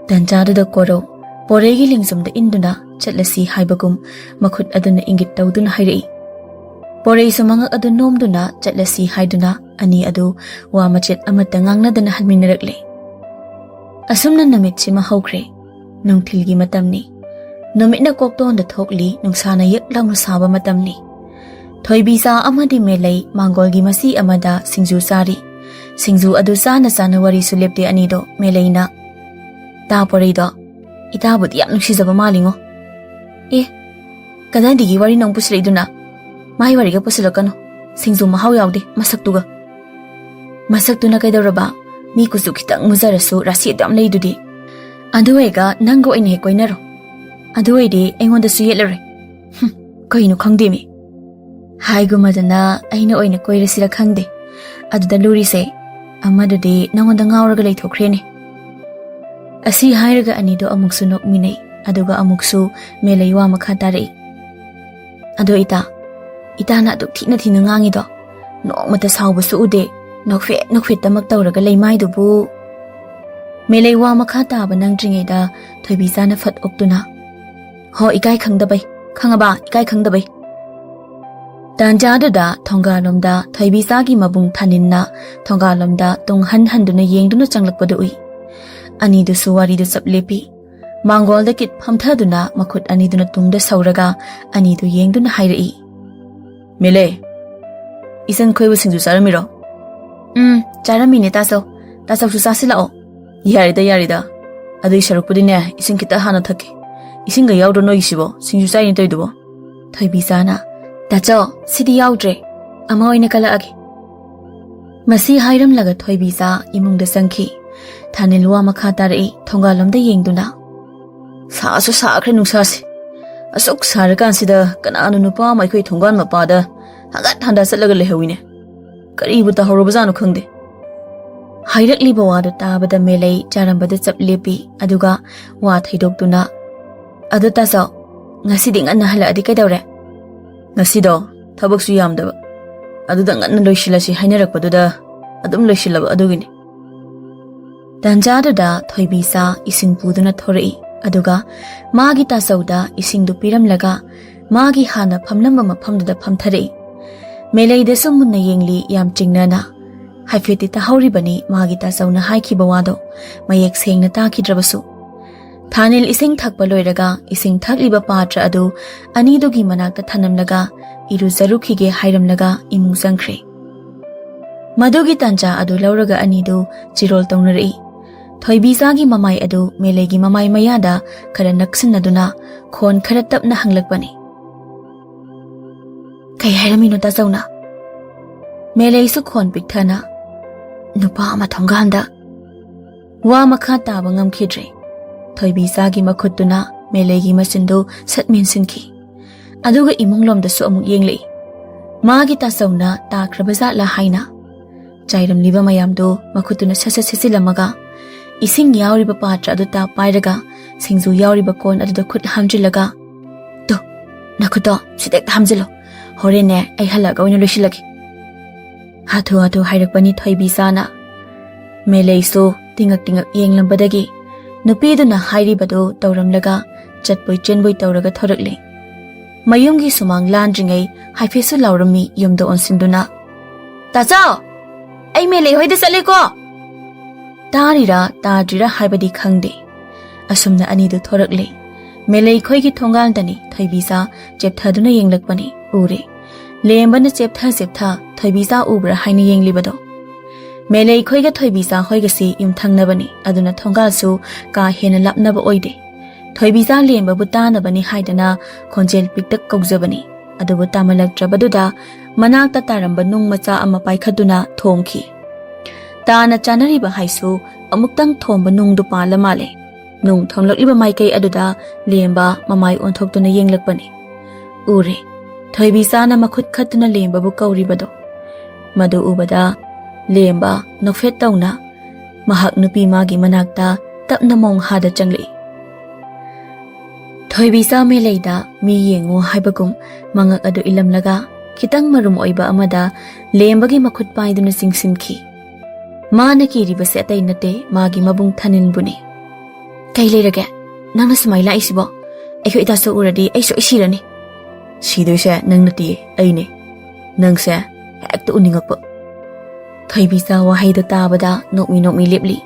ꯇꯟꯖꯥꯗꯨꯗ ꯀꯣꯔꯧ ꯄꯣꯔꯩꯒꯤ ꯂꯦꯡꯖꯨꯝꯗ ꯏꯟꯗꯨꯅ ꯆꯠꯂꯁꯤ ꯍꯥꯏꯕꯒꯨꯝ ꯃꯈꯨꯠ ꯑꯗꯨꯅ ꯏꯪꯒꯤꯠ ꯇꯧꯗꯨꯅ ꯍꯥꯏꯔꯛꯏ꯫ ꯄꯣꯔꯩꯁꯨ ꯃꯉꯛ ꯑꯗꯨ ꯅꯣꯝꯗꯨꯅ ꯆꯠꯂꯁꯤ ꯍꯥꯏꯗꯨꯅ ꯑꯅꯤ ꯑꯗꯨ ꯋꯥ ꯃꯆꯦꯠ ꯑꯃꯠꯇ ꯉꯥꯡꯅꯗꯅ ꯍꯟꯃꯤꯟꯅꯔꯛꯂꯦ꯫ ꯑꯁꯨꯝꯅ ꯅꯨꯃꯤꯠꯁꯤꯃ ꯍꯧꯈ꯭ꯔꯦ꯫ ꯅꯨꯡꯊꯤꯜꯒꯤ ꯃꯇꯝꯅꯤ꯫ ꯅꯨꯃꯤꯠꯅ ꯀꯣꯛꯇꯣꯟꯗ ꯊꯣꯛꯂꯤ, ꯅꯨꯡꯁꯥꯅ ꯌꯛ ꯂꯥꯎꯅ ꯁꯥꯕ ꯃꯇꯝꯅꯤ꯫ ꯊꯣꯏꯕꯤꯆꯥ ꯑꯃꯗꯤ ꯃꯦꯂꯩ ꯃꯥꯡꯒꯣꯜꯒꯤ ꯃꯆꯤ ꯑꯃꯗ ꯁꯤꯡꯖꯨ ꯆꯥꯔꯤ꯫ ꯁꯤꯡꯖꯨ ꯑꯗꯨ ꯆꯥꯅ ꯆꯥꯅ ꯋꯥꯔꯤꯁꯨ ꯂꯦꯞꯇꯦ ꯑꯅꯤꯗꯣ꯫ ꯃꯦꯂꯩꯅ, "ꯇꯥ ꯄꯣꯔꯩꯗꯣ, ꯏꯇꯥꯕꯨꯗꯤ ꯌꯥꯝ ꯅꯨꯡꯁꯤꯖꯕ ꯃꯥꯜꯂꯤꯉꯣ꯫ ꯑꯦ, ꯀꯗꯥꯏꯗꯒꯤ ꯋꯥꯔꯤꯅꯣ ꯑꯃꯨꯛ ꯄꯨꯁꯤꯜꯂꯛꯏꯗꯨꯅ? ꯃꯥꯏ ꯋꯥꯔꯤꯒ ꯄꯨꯁꯤꯜꯂꯛꯀꯅꯨ꯫ ꯁꯤꯡꯖꯨ ꯃꯍꯥꯎ ꯌꯥꯎꯗꯦ ꯃꯁꯛꯇꯨꯒ꯫" "ꯃꯁꯛꯇꯨꯅ ꯀꯩꯗꯧꯔꯕ? ꯃꯤ ꯀꯨꯆꯨ ꯈꯤꯇꯪ ꯃꯨꯖꯔꯁꯨ ꯔꯥꯁꯤ ꯑꯗꯨ ꯌꯥꯝ ꯂꯩꯗꯨꯗꯤ꯫ ꯑꯗꯨ ꯑꯣꯏꯔꯒ ꯅꯪꯒ ꯑꯣꯏꯅ ꯍꯦꯛ ꯀꯣꯏꯅꯔꯣ꯫ ꯑꯗꯨ ꯑꯣꯏꯔꯗꯤ ꯑꯩꯉꯣꯟꯗꯁꯨ ꯌꯦꯠꯂꯔꯣꯏ꯫" "ꯍꯨꯝ, ꯀꯩꯅꯣ ꯈꯪꯗꯦꯃꯤ꯫" "ꯍꯥꯏꯒꯨꯝꯃꯗꯅ ꯑꯩꯅ ꯑꯣꯏꯅ ꯀꯣꯏꯔꯁꯤꯔ ꯈꯪꯗꯦ꯫ ꯑꯗꯨꯗ ꯂꯨꯔꯤꯁꯦ, ꯑꯃꯗꯨꯗꯤ ꯅꯉꯣꯟꯗ ꯉꯥꯎꯔꯒ ꯂꯩꯊꯣꯛꯈ꯭ꯔꯦꯅꯦ꯫" ꯑꯁꯤ ꯍꯥꯏꯔꯒ ꯑꯅꯤꯗꯣ ꯑꯃꯨꯛꯁꯨ ꯅꯣꯛꯃꯤꯟꯅꯩ, ꯑꯗꯨꯒ ꯑꯃꯨꯛꯁꯨ ꯃꯦꯂꯩ ꯋꯥ ꯃꯈꯥ ꯇꯥꯔꯛꯏ꯫ "ꯑꯗꯣ ꯏꯇꯥ, ꯏꯇꯥꯅ ꯑꯗꯨꯛ ꯊꯤꯅ ꯊꯤꯅ ꯉꯥꯡꯉꯤꯗꯣ, ꯅꯣꯡꯃꯇ ꯁꯥꯎꯕꯁꯨ ꯎꯗꯦ, ꯅꯣꯛꯐꯦꯠ ꯅꯣꯛꯐꯦꯠꯇꯃꯛ ꯇꯧꯔꯒ ꯂꯩꯃꯥꯏꯗꯨꯕꯨ꯫" ꯃꯦꯂꯩ ꯋꯥ ꯃꯈꯥ ꯇꯥꯕ ꯅꯪꯗ꯭ꯔꯤꯉꯩꯗ ꯊꯣꯏꯕꯤꯆꯥꯅ ꯐꯠ ꯑꯣꯛꯇꯨꯅ, "ꯍꯣ, ꯏꯀꯥꯏ ꯈꯪꯗꯕꯩ, ꯈꯪꯉꯕ, ꯏꯀꯥꯏ ꯈꯪꯗꯕꯩ꯫" ꯇꯥꯟꯖꯥꯗꯨꯗ ꯊꯣꯡꯒꯥꯜꯂꯣꯝꯗ ꯊꯣꯏꯕꯤꯆꯥꯒꯤ ꯃꯕꯨꯡ ꯊꯥꯅꯤꯟꯅ ꯊꯣꯡꯒꯥꯜꯂꯣꯝꯗ ꯇꯨꯡ ꯍꯟ ꯍꯟꯗꯨꯅ ꯌꯦꯡꯗꯨꯅ ꯆꯪꯂꯛꯄꯗꯨ ꯎꯏ꯫ ꯑꯅꯤꯗꯨꯁꯨ ꯋꯥꯔꯤꯗꯨ ꯆꯞ ꯂꯦꯞꯄꯤ꯫ ꯃꯥꯡꯒꯣꯜꯗ ꯀꯤꯠ ꯐꯝꯊꯗꯨꯅ ꯃꯈꯨꯠ ꯑꯅꯤꯗꯨꯅ ꯇꯨꯡꯗ ꯁꯧꯔꯒ ꯑꯅꯤꯗꯨ ꯌꯦꯡꯗꯨꯅ ꯍꯥꯏꯔꯛꯏ, "ꯃꯦꯂꯦ, ꯏꯆꯟ ꯈꯣꯏꯕꯨ ꯁꯤꯡꯖꯨ ꯆꯥꯔꯝꯃꯤꯔꯣ?" "ꯎꯝ, ꯆꯥꯔꯝꯃꯤꯅꯦ ꯇꯥꯆꯧ꯫ ꯇꯥꯆꯧꯁꯨ ꯆꯥꯁꯤꯜꯂꯛꯑꯣ꯫" "ꯌꯥꯔꯦꯗ, ꯌꯥꯔꯦꯗ꯫ ꯑꯗꯨꯏ ꯁꯔꯨꯛꯄꯨꯗꯤꯅꯦ, ꯏꯁꯤꯡ ꯈꯤꯇ ꯍꯥꯟꯅ ꯊꯛꯀꯦ꯫ ꯏꯁꯤꯡꯒ ꯌꯥꯎꯗ꯭ꯔꯣ ꯅꯣꯏꯒꯤꯁꯤꯕꯣ? ꯁꯤꯡꯖꯨ ꯆꯥꯏꯅꯦ ꯇꯧꯔꯤꯗꯨꯕꯣ?" ꯊꯣꯏꯕꯤꯆꯥꯅ, "ꯇꯥꯆꯧ, ꯁꯤꯗꯤ ꯌꯥꯎꯗ꯭ꯔꯦ꯫ ꯑꯃ ꯑꯣꯏꯅ ꯀꯜꯂꯛꯑꯒꯦ꯫" ꯃꯁꯤ ꯍꯥꯏꯔꯝꯂꯒ ꯊꯣꯏꯕꯤꯆꯥ ꯏꯃꯨꯡꯗ ꯆꯪꯈꯤ꯫ ꯊꯥꯅꯤꯜ ꯋꯥ ꯃꯈꯥ ꯇꯥꯔꯛꯏ, ꯊꯣꯡꯒꯥꯜꯂꯣꯝꯗ ꯌꯦꯡꯗꯨꯅ꯫ "ꯁꯥꯁꯨ ꯁꯥꯈ꯭ꯔꯦ ꯅꯨꯡꯁꯥꯁꯦ꯫ ꯑꯁꯨꯛ ꯁꯥꯔꯀꯥꯟꯁꯤꯗ ꯀꯅꯥꯅꯣ ꯅꯨꯄꯥ ꯑꯃ ꯑꯩꯈꯣꯏ ꯊꯣꯡꯒꯥꯜ ꯃꯄꯥꯗ ꯍꯪꯒꯠ ꯍꯟꯗ ꯆꯠꯂꯒ ꯂꯩꯍꯧꯋꯤꯅꯦ꯫ ꯀꯔꯤꯕꯨ ꯇꯧꯍꯧꯔꯕꯖꯥꯠꯅꯣ ꯈꯪꯗꯦ꯫" ꯍꯥꯏꯔꯛꯂꯤꯕ ꯋꯥꯗꯨ ꯇꯥꯕꯗ ꯃꯦꯂꯩ ꯆꯥꯔꯝꯕꯗ ꯆꯞ ꯂꯦꯞꯄꯤ, ꯑꯗꯨꯒ ꯋꯥ ꯊꯩꯗꯣꯛꯇꯨꯅ, "ꯑꯗꯣ ꯇꯥꯆꯧ, ꯉꯁꯤꯗꯤ ꯉꯟꯅ ꯍꯜꯂꯛꯑꯗꯤ ꯀꯩꯗꯧꯔꯦ?" "ꯉꯁꯤꯗꯣ ꯊꯕꯛꯁꯨ ꯌꯥꯝꯗꯕ, ꯑꯗꯨꯗ ꯉꯟꯅ ꯂꯣꯏꯁꯤꯜꯂꯁꯤ ꯍꯥꯏꯅꯔꯛꯄꯗꯨꯗ ꯑꯗꯨꯝ ꯂꯣꯏꯁꯤꯜꯂꯕ ꯑꯗꯨꯒꯤꯅꯤ꯫" ꯇꯥꯟꯖꯥꯗꯨꯗ ꯊꯣꯏꯕꯤꯆꯥ ꯏꯁꯤꯡ ꯄꯨꯗꯨꯅ ꯊꯣꯔꯛꯏ, ꯑꯗꯨꯒ ꯃꯥꯒꯤ ꯇꯥꯆꯧꯗ ꯏꯁꯤꯡꯗꯨ ꯄꯤꯔꯝꯂꯒ ꯃꯥꯒꯤ ꯍꯥꯟꯅ ꯐꯝꯂꯝꯕ ꯃꯐꯝꯗꯨꯗ ꯐꯝꯊꯔꯛꯏ꯫ ꯃꯦꯂꯩꯗꯁꯨ ꯃꯨꯟꯅ ꯌꯦꯡꯂꯤ, ꯌꯥꯝ ꯆꯤꯡꯅꯅ꯫ ꯍꯥꯏꯐꯦꯠꯇꯤ ꯇꯥꯍꯧꯔꯤꯕꯅꯤ ꯃꯥꯒꯤ ꯇꯥꯆꯧꯅ ꯍꯥꯏꯈꯤꯕ ꯋꯥꯗꯣ, ꯃꯌꯦꯛ ꯁꯦꯡꯅ ꯇꯥꯈꯤꯗ꯭ꯔꯕꯁꯨ꯫ ꯊꯥꯅꯤꯜ ꯏꯁꯤꯡ ꯊꯛꯄ ꯂꯣꯏꯔꯒ ꯏꯁꯤꯡ ꯊꯛꯂꯤꯕ ꯄꯥꯇ꯭ꯔ ꯑꯗꯨ ꯑꯅꯤꯗꯨꯒꯤ ꯃꯅꯥꯛꯇ ꯊꯅꯝꯂꯒ ꯏꯔꯨꯖꯔꯨꯈꯤꯒꯦ ꯍꯥꯏꯔꯝꯂꯒ ꯏꯃꯨꯡ ꯆꯪꯈ꯭ꯔꯦ꯫ ꯃꯗꯨꯒꯤ ꯇꯥꯟꯖꯥ ꯑꯗꯨ ꯂꯧꯔꯒ ꯑꯅꯤꯗꯨ ꯆꯤꯔꯣꯜ ꯇꯧꯅꯔꯛꯏ꯫ ꯊꯣꯏꯕꯤꯆꯥꯒꯤ ꯃꯃꯥꯏ ꯑꯗꯨ ꯃꯦꯂꯩꯒꯤ ꯃꯃꯥꯏ ꯃꯌꯥꯗ ꯈꯔ ꯅꯛꯁꯤꯟꯅꯗꯨꯅ ꯈꯣꯟ ꯈꯔ ꯇꯞꯅ ꯍꯪꯂꯛꯄꯅꯤ꯫ "ꯀꯩ ꯍꯥꯏꯔꯝꯃꯤꯅꯣ ꯇꯥꯆꯧꯅ?" ꯃꯦꯂꯩꯁꯨ ꯈꯣꯟ ꯄꯤꯛꯊꯅ, "ꯅꯨꯄꯥ ꯑꯃ ꯊꯣꯡꯒꯥꯟꯗ"꯫ ꯋꯥ ꯃꯈꯥ ꯇꯥꯕ ꯉꯝꯈꯤꯗ꯭ꯔꯦ꯫ ꯊꯣꯏꯕꯤꯆꯥꯒꯤ ꯃꯈꯨꯠꯇꯨꯅ ꯃꯦꯂꯩꯒꯤ ꯃꯆꯤꯟꯗꯨ ꯁꯠ ꯃꯦꯟꯁꯤꯟꯈꯤ꯫ ꯑꯗꯨꯒ ꯏꯃꯨꯡꯂꯣꯝꯗꯁꯨ ꯑꯃꯨꯛ ꯌꯦꯡꯂꯛꯏ꯫ ꯃꯥꯒꯤ ꯇꯥꯆꯧꯅ ꯇꯥꯈ꯭ꯔꯕ ꯖꯥꯠꯂꯥ ꯍꯥꯏꯅ꯫ ꯆꯥꯏꯔꯝꯂꯤꯕ ꯃꯌꯥꯝꯗꯨ ꯃꯈꯨꯠꯇꯨꯅ ꯁꯠ ꯁꯠ ꯁꯤꯠꯆꯤꯜꯂꯝꯃꯒ, ꯏꯁꯤꯡ ꯌꯥꯎꯔꯤꯕ ꯄꯥꯇ꯭ꯔ ꯑꯗꯨ ꯇꯥ ꯄꯥꯏꯔꯒ, ꯁꯤꯡꯖꯨ ꯌꯥꯎꯔꯤꯕ ꯀꯣꯟ ꯑꯗꯨꯗ ꯈꯨꯠ ꯍꯥꯝꯖꯤꯜꯂꯒ, "ꯇꯨ, ꯅꯈꯨꯠꯇꯣ ꯁꯤꯗ ꯍꯦꯛꯇ ꯍꯥꯝꯖꯤꯜꯂꯣ꯫ ꯍꯣꯔꯦꯟꯅꯦ, ꯑꯩ ꯍꯜꯂꯛꯑꯒ ꯑꯣꯏꯅ ꯂꯣꯏꯁꯤꯜꯂꯒꯦ"꯫ ꯍꯥꯊꯨ ꯍꯥꯊꯨ ꯍꯥꯏꯔꯛꯄꯅꯤ ꯊꯣꯏꯕꯤꯆꯥꯅ꯫ ꯃꯦꯂꯩꯁꯨ ꯇꯤꯡꯉꯛ ꯇꯤꯡꯉꯛ ꯌꯦꯡꯂꯝꯕꯗꯒꯤ ꯅꯨꯄꯤꯗꯨꯅ ꯍꯥꯏꯔꯤꯕꯗꯨ ꯇꯧꯔꯝꯂꯒ ꯆꯠꯄꯣꯏ ꯆꯦꯟꯕꯣꯏ ꯇꯧꯔꯒ ꯊꯣꯔꯛꯂꯦ꯫ ꯃꯌꯨꯝꯒꯤ ꯁꯨꯃꯥꯡ ꯂꯥꯟꯗ꯭ꯔꯤꯉꯩ ꯍꯥꯏꯐꯦꯠꯁꯨ ꯂꯥꯎꯔꯝꯃꯤ ꯌꯨꯝꯗ ꯑꯣꯟꯁꯤꯟꯗꯨꯅ, "ꯇꯥꯆꯧ, ꯑꯩ ꯃꯦꯂꯩ ꯍꯣꯏꯗ ꯆꯠꯂꯦꯀꯣ!" ꯇꯥꯔꯤꯔꯥ ꯇꯥꯗ꯭ꯔꯤꯔꯥ ꯍꯥꯏꯕꯗꯤ ꯈꯪꯗꯦ꯫ ꯑꯁꯨꯝꯅ ꯑꯅꯤꯗꯨ ꯊꯣꯔꯛꯂꯦ꯫ ꯃꯦꯂꯩ ꯈꯣꯏꯒꯤ ꯊꯣꯡꯒꯥꯜꯗꯅꯤ ꯊꯣꯏꯕꯤꯆꯥ ꯆꯦꯞꯊꯗꯨꯅ ꯌꯦꯡꯂꯛꯄꯅꯤ ꯎꯔꯦ꯫ ꯂꯦꯝꯕꯅ ꯆꯦꯞꯊ ꯆꯦꯞꯊ ꯊꯣꯏꯕꯤꯆꯥ ꯎꯕ꯭ꯔꯥ ꯍꯥꯏꯅ ꯌꯦꯡꯂꯤꯕꯗꯣ꯫ ꯃꯦꯂꯩ ꯈꯣꯏꯒ ꯊꯣꯏꯕꯤꯆꯥ ꯍꯣꯏꯒꯁꯤ ꯌꯨꯝꯊꯪꯅꯕꯅꯤ, ꯑꯗꯨꯅ ꯊꯣꯡꯒꯥꯜꯁꯨ ꯀꯥ ꯍꯦꯟꯅ ꯂꯥꯞꯅꯕ ꯑꯣꯏꯗꯦ꯫ ꯊꯣꯏꯕꯤꯆꯥ ꯂꯦꯝꯕꯕꯨ ꯇꯥꯅꯕꯅꯤ ꯍꯥꯏꯗꯅ ꯈꯣꯟꯖꯦꯜ ꯄꯤꯛꯇꯛ ꯀꯧꯖꯕꯅꯤ꯫ ꯑꯗꯨꯕꯨ ꯇꯥꯃꯜꯂꯛꯇ꯭ꯔꯕꯗꯨꯗ ꯃꯅꯥꯛꯇ ꯇꯥꯔꯝꯕ ꯅꯨꯡ ꯃꯆꯥ ꯑꯃ ꯄꯥꯏꯈꯠꯇꯨꯅ ꯊꯣꯝꯈꯤ꯫ ꯇꯥꯅ ꯆꯥꯅꯔꯤꯕ ꯍꯥꯏꯁꯨ ꯑꯃꯨꯛꯇꯪ ꯊꯣꯝꯕ ꯅꯨꯡꯗꯨ ꯄꯥꯜꯂ ꯃꯥꯜꯂꯦ꯫ ꯅꯨꯡ ꯊꯣꯝꯂꯛꯂꯤꯕ ꯃꯥꯏꯀꯩ ꯑꯗꯨꯗ ꯂꯦꯝꯕ ꯃꯃꯥꯏ ꯑꯣꯟꯊꯣꯛꯇꯨꯅ ꯌꯦꯡꯂꯛꯄꯅꯤ꯫ ꯎꯔꯦ꯫ ꯊꯣꯏꯕꯤꯆꯥꯅ ꯃꯈꯨꯠ ꯈꯠꯇꯨꯅ ꯂꯦꯝꯕꯕꯨ ꯀꯧꯔꯤꯕꯗꯣ꯫ ꯃꯗꯨ ꯎꯕꯗ ꯂꯦꯝꯕ ꯅꯣꯛꯐꯦꯠ ꯇꯧꯅ ꯃꯍꯥꯛ ꯅꯨꯄꯤ ꯃꯥꯒꯤ ꯃꯅꯥꯛꯇ ꯇꯞꯅ ꯃꯣꯡꯍꯥꯗ ꯆꯪꯂꯛꯏ꯫ ꯊꯣꯏꯕꯤꯆꯥ ꯃꯦꯂꯩꯗ ꯃꯤ ꯌꯦꯡꯉꯨ ꯍꯥꯏꯕꯒꯨꯝ ꯃꯉꯛ ꯑꯗꯨ ꯏꯜꯂꯝꯂꯒ ꯈꯤꯇꯪ ꯃꯔꯨꯝ ꯑꯣꯏꯕ ꯑꯃꯗ ꯂꯦꯝꯕꯒꯤ ꯃꯈꯨꯠ ꯄꯥꯏꯗꯨꯅ ꯆꯤꯡꯁꯤꯟꯈꯤ꯫ ꯃꯥꯅ ꯀꯤꯔꯤꯕꯁꯦ ꯑꯇꯩ ꯅꯠꯇꯦ, ꯃꯥꯒꯤ ꯃꯕꯨꯡ ꯊꯥꯅꯤꯜꯕꯨꯅꯤ꯫ "ꯀꯩ ꯂꯩꯔꯒꯦ? ꯅꯪꯅ ꯁꯨꯃꯥꯏ ꯂꯥꯛꯏꯁꯤꯕꯣ? ꯑꯩꯈꯣꯏ ꯏꯇꯥꯆꯧ ꯎꯔꯗꯤ ꯑꯩ ꯁꯣꯏ ꯁꯤꯔꯅꯤ"꯫ "ꯁꯤꯗꯣꯏꯁꯦ ꯅꯪ ꯅꯠꯇꯤꯌꯦ, ꯑꯩꯅꯦ"꯫ ꯅꯪꯁꯦ ꯍꯦꯛꯇ ꯎꯅꯤꯡꯉꯛꯄ꯫ ꯊꯣꯏꯕꯤꯆꯥ ꯋꯥꯍꯩꯗꯣ ꯇꯥꯕꯗ ꯅꯣꯛꯃꯤ ꯅꯣꯛꯃꯤ ꯂꯦꯞꯂꯤ꯫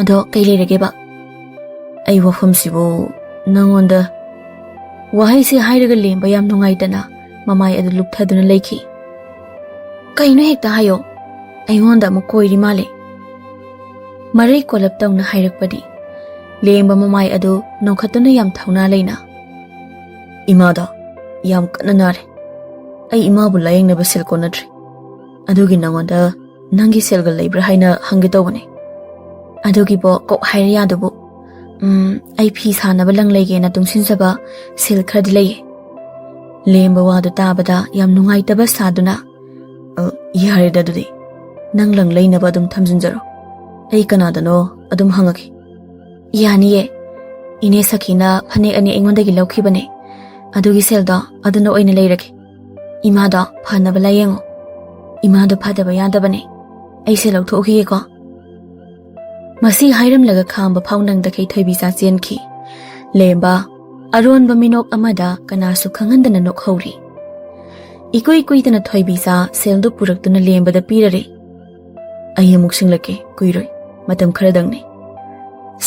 "ꯑꯗꯣ ꯀꯩ ꯂꯩꯔꯒꯦꯕ?" "ꯑꯩ ꯋꯥꯐꯝꯁꯤꯕꯨ ꯅꯪꯉꯣꯟꯗ"꯫ ꯋꯥꯍꯩꯁꯦ ꯍꯥꯏꯔꯒ ꯂꯦꯝꯕ ꯌꯥꯝ ꯅꯨꯡꯉꯥꯏꯇꯅ ꯃꯃꯥꯏ ꯑꯗꯨ ꯂꯨꯞꯊꯗꯨꯅ ꯂꯩꯈꯤ꯫ "ꯀꯩꯅꯣ ꯍꯦꯛꯇ ꯍꯥꯏꯌꯣ, ꯑꯩꯉꯣꯟꯗ ꯑꯃꯨꯛ ꯀꯣꯏꯔꯤ ꯃꯥꯜꯂꯦ"꯫ ꯃꯔꯩ ꯀꯣꯜꯂꯞ ꯇꯧꯅ ꯍꯥꯏꯔꯛꯄꯅꯤ꯫ ꯂꯦꯝꯕ ꯃꯃꯥꯏ ꯑꯗꯨ ꯅꯣꯛꯈꯠꯇꯨꯅ ꯌꯥꯝ ꯊꯧꯅꯥ ꯂꯩꯅ, "ꯏꯃꯥꯗꯣ ꯌꯥꯝ ꯀꯟꯅ ꯅꯥꯔꯦ꯫ ꯑꯩ ꯏꯃꯥꯕꯨ ꯂꯥꯌꯦꯡꯅꯕ ꯁꯦꯜ ꯀꯣꯟꯅꯗ꯭ꯔꯦ꯫ ꯑꯗꯨꯒꯤ ꯅꯉꯣꯟꯗ ꯅꯪꯒꯤ ꯁꯦꯜꯒ ꯂꯩꯕ꯭ꯔꯥ ꯍꯥꯏꯅ ꯍꯪꯒꯦ ꯇꯧꯕꯅꯦ꯫ ꯑꯗꯨꯒꯤꯕꯣ ꯀꯣꯛ ꯍꯥꯏꯔ ꯌꯥꯗꯨꯕꯨ꯫ ꯎꯝ, ꯑꯩ ꯐꯤ ꯁꯥꯅꯕ ꯂꯪ ꯂꯩꯒꯦꯅ ꯇꯨꯡꯁꯤꯟꯖꯕ ꯁꯦꯜ ꯈꯔꯗꯤ ꯂꯩꯌꯦ"꯫ ꯂꯦꯝꯕ ꯋꯥꯗꯨ ꯇꯥꯕꯗ ꯌꯥꯝ ꯅꯨꯡꯉꯥꯏꯇꯕ ꯁꯥꯗꯨꯅ, "ꯑ, ꯌꯥꯔꯦꯗ ꯑꯗꯨꯗꯤ꯫ ꯅꯪ ꯂꯪ ꯂꯩꯅꯕ ꯑꯗꯨꯝ ꯊꯝꯖꯤꯟꯖꯔꯣ꯫ ꯑꯩ ꯀꯅꯥꯗꯅꯣ ꯑꯗꯨꯝ ꯍꯪꯉꯛꯀꯦ"꯫ "ꯌꯥꯅꯤꯌꯦ꯫ ꯏꯅꯦ ꯁꯈꯤꯅ ꯐꯅꯦꯛ ꯑꯅꯤ ꯑꯩꯉꯣꯟꯗꯒꯤ ꯂꯧꯈꯤꯕꯅꯦ꯫ ꯑꯗꯨꯒꯤ ꯁꯦꯜꯗꯣ ꯑꯗꯨꯅ ꯑꯣꯏꯅ ꯂꯩꯔꯒꯦ꯫ ꯏꯃꯥꯗꯣ ꯐꯅꯕ ꯂꯥꯌꯦꯡꯉꯣ꯫ ꯏꯃꯥꯗꯣ ꯐꯗꯕ ꯌꯥꯗꯕꯅꯦ꯫ ꯑꯩꯁꯦ ꯂꯧꯊꯣꯛꯎꯈꯤꯒꯦꯀꯣ"꯫ ꯃꯁꯤ ꯍꯥꯏꯔꯝꯂꯒ ꯈꯥꯝꯕ ꯐꯥꯎ ꯅꯪꯗꯈꯩ ꯊꯣꯏꯕꯤꯆꯥ ꯆꯦꯟꯈꯤ꯫ ꯂꯦꯝꯕ ꯑꯔꯣꯟꯕ ꯃꯤꯅꯣꯛ ꯑꯃꯗ ꯀꯅꯥꯁꯨ ꯈꯪꯍꯟꯗꯅ ꯅꯣꯛꯍꯧꯔꯤ꯫ ꯏꯀꯨꯏ ꯀꯨꯏꯗꯅ ꯊꯣꯏꯕꯤꯆꯥ ꯁꯦꯜꯗꯨ ꯄꯨꯔꯛꯇꯨꯅ ꯂꯦꯝꯕꯗ ꯄꯤꯔꯔꯦ꯫ "ꯑꯩ ꯑꯃꯨꯛ ꯁꯤꯡꯂꯛꯀꯦ, ꯀꯨꯏꯔꯣꯏ, ꯃꯇꯝ ꯈꯔꯗꯪꯅꯤ"꯫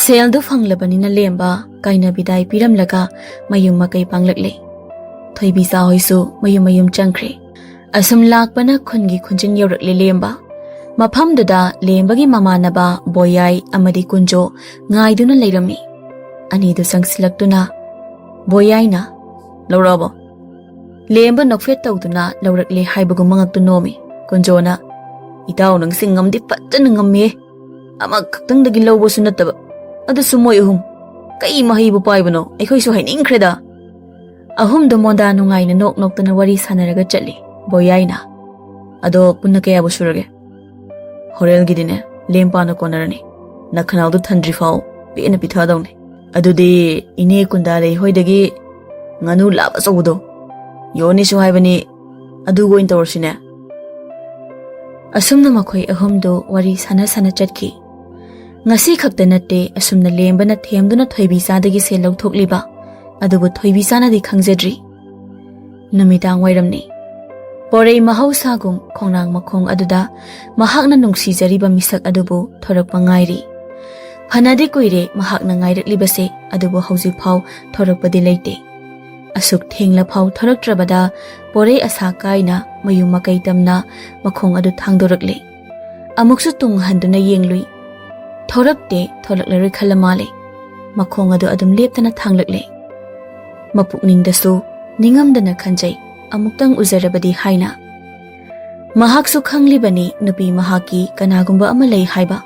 ꯁꯦꯜꯗꯨ ꯐꯪꯂꯕꯅꯤꯅ ꯂꯦꯝꯕ ꯀꯥꯏꯅ ꯕꯤꯗꯥꯏ ꯄꯤꯔꯝꯂꯒ ꯃꯌꯨꯝ ꯃꯀꯩ ꯄꯥꯡꯂꯛꯂꯦ꯫ ꯊꯣꯏꯕꯤꯆꯥ ꯍꯣꯏꯁꯨ ꯃꯌꯨꯝ ꯃꯌꯨꯝ ꯆꯪꯈ꯭ꯔꯦ꯫ ꯑꯁꯨꯝ ꯂꯥꯛꯄꯅ ꯈꯨꯟꯒꯤ ꯈꯨꯟꯖꯤꯟ ꯌꯧꯔꯛꯂꯦ ꯂꯦꯝꯕ꯫ ꯃꯐꯝꯗꯨꯗ ꯂꯦꯝꯕꯒꯤ ꯃꯃꯥꯟꯅꯕ ꯕꯣꯌꯥꯏ ꯑꯃꯗꯤ ꯀꯨꯟꯖꯣ ꯉꯥꯏꯗꯨꯅ ꯂꯩꯔꯝꯃꯤ꯫ ꯑꯅꯤꯗꯨ ꯆꯪꯁꯤꯜꯂꯛꯇꯨꯅ ꯕꯣꯌꯥꯏꯅ, "ꯂꯧꯔꯛꯑꯕꯣ?" ꯂꯦꯝꯕ ꯅꯣꯛꯐꯦꯠ ꯇꯧꯗꯨꯅ ꯂꯧꯔꯛꯂꯦ ꯍꯥꯏꯕꯒꯨꯝ ꯃꯉꯛꯇꯨ ꯅꯣꯝꯃꯤ꯫ ꯀꯨꯟꯖꯣꯅ, "ꯏꯇꯥꯎ ꯅꯪꯁꯤ ꯉꯝꯗꯤ ꯐꯖꯅ ꯉꯝꯃꯤꯍꯦ꯫ ꯑꯃꯈꯛꯇꯪꯗꯒꯤ ꯂꯧꯕꯁꯨ ꯅꯠꯇꯕ, ꯑꯗꯨꯁꯨ ꯃꯣꯏ ꯑꯍꯨꯝ꯫ ꯀꯩ ꯃꯍꯩꯕꯨ ꯄꯥꯏꯕꯅꯣ? ꯑꯩꯈꯣꯏꯁꯨ ꯍꯩꯅꯤꯡꯈ꯭ꯔꯦꯗ"꯫ ꯑꯍꯨꯝꯗꯣ ꯃꯣꯟꯗꯥ ꯅꯨꯡꯉꯥꯏꯅ ꯅꯣꯛ ꯅꯣꯛꯇꯅ ꯋꯥꯔꯤ ꯁꯥꯟꯅꯔꯒ ꯆꯠꯂꯤ꯫ ꯕꯣꯌꯥꯏꯅ, "ꯑꯗꯣ ꯄꯨꯟꯅ ꯀꯌꯥꯕꯨ ꯁꯨꯔꯒꯦ?" "ꯍꯣꯔꯦꯜꯒꯤꯗꯤꯅꯦ, ꯂꯦꯝꯄꯥꯅ ꯀꯣꯟꯅꯔꯅꯤ꯫ ꯅꯈꯅꯥꯎꯗꯨ ꯊꯟꯗ꯭ꯔꯤꯐꯥꯎ ꯄꯦꯟꯅ ꯄꯤꯊꯗꯧꯅꯤ꯫ ꯑꯗꯨꯗꯤ ꯏꯅꯦ ꯀꯨꯟꯗꯥ ꯂꯩ ꯍꯣꯏꯗꯒꯤ ꯉꯥꯅꯨ ꯂꯥꯕ ꯑꯆꯧꯕꯗꯣ ꯌꯣꯟꯅꯤꯁꯨ ꯍꯥꯏꯕꯅꯤ, ꯑꯗꯨꯒ ꯑꯣꯏꯅ ꯇꯧꯔꯁꯤꯅꯦ"꯫ ꯑꯁꯨꯝꯅ ꯃꯈꯣꯏ ꯑꯍꯨꯝꯗꯨ ꯋꯥꯔꯤ ꯁꯥꯟꯅ ꯁꯥꯟꯅ ꯆꯠꯈꯤ꯫ ꯉꯁꯤ ꯈꯛꯇ ꯅꯠꯇꯦ ꯑꯁꯨꯝꯅ ꯂꯦꯝꯕꯅ ꯊꯦꯝꯗꯨꯅ ꯊꯣꯏꯕꯤꯆꯥꯗꯒꯤ ꯁꯦꯜ ꯂꯧꯊꯣꯛꯂꯤꯕ, ꯑꯗꯨꯕꯨ ꯊꯣꯏꯕꯤꯆꯥꯅꯗꯤ ꯈꯪꯖꯗ꯭ꯔꯤ꯫ ꯅꯨꯃꯤꯗꯥꯡ ꯋꯥꯏꯔꯝꯅꯤ꯫ ꯄꯣꯔꯩ ꯃꯍꯧꯁꯥꯒꯨꯝ ꯈꯣꯡꯅꯥꯡ ꯃꯈꯣꯡ ꯑꯗꯨꯗ ꯃꯍꯥꯛꯅ ꯅꯨꯡꯁꯤꯖꯔꯤꯕ ꯃꯤꯁꯛ ꯑꯗꯨꯕꯨ ꯊꯣꯔꯛꯄ ꯉꯥꯏꯔꯤ꯫ ꯐꯅꯗꯤ ꯀꯨꯏꯔꯦ ꯃꯍꯥꯛꯅ ꯉꯥꯏꯔꯛꯂꯤꯕꯁꯦ, ꯑꯗꯨꯕꯨ ꯍꯧꯖꯤꯛꯐꯥꯎ ꯊꯣꯔꯛꯄꯗꯤ ꯂꯩꯇꯦ꯫ ꯑꯁꯨꯛ ꯊꯦꯡꯂꯐꯥꯎ ꯊꯣꯔꯛꯇ꯭ꯔꯕꯗ ꯄꯣꯔꯩ ꯑꯁꯥ ꯀꯥꯏꯅ ꯃꯌꯨꯝ ꯃꯀꯩ ꯇꯝꯅ ꯃꯈꯣꯡ ꯑꯗꯨ ꯊꯥꯡꯗꯣꯔꯛꯂꯦ꯫ ꯑꯃꯨꯛꯁꯨ ꯇꯨꯡ ꯍꯟꯗꯨꯅ ꯌꯦꯡꯂꯨꯏ꯫ ꯊꯣꯔꯛꯇꯦ, ꯊꯣꯔꯛꯂꯔꯣꯏ ꯈꯜꯂ ꯃꯥꯜꯂꯦ꯫ ꯃꯈꯣꯡ ꯑꯗꯨ ꯑꯗꯨꯝ ꯂꯦꯞꯇꯅ ꯊꯥꯡꯂꯛꯂꯦ꯫ ꯃꯄꯨꯛꯅꯤꯡꯗꯁꯨ ꯅꯤꯡꯉꯝꯗꯅ ꯈꯟꯖꯩ, ꯑꯃꯨꯛꯇꯪ ꯎꯖꯔꯕꯗꯤ ꯍꯥꯏꯅ꯫ ꯃꯍꯥꯛꯁꯨ ꯈꯪꯂꯤꯕꯅꯤ ꯅꯨꯄꯤ ꯃꯍꯥꯛꯀꯤ ꯀꯅꯥꯒꯨꯝꯕ ꯑꯃ ꯂꯩ ꯍꯥꯏꯕ꯫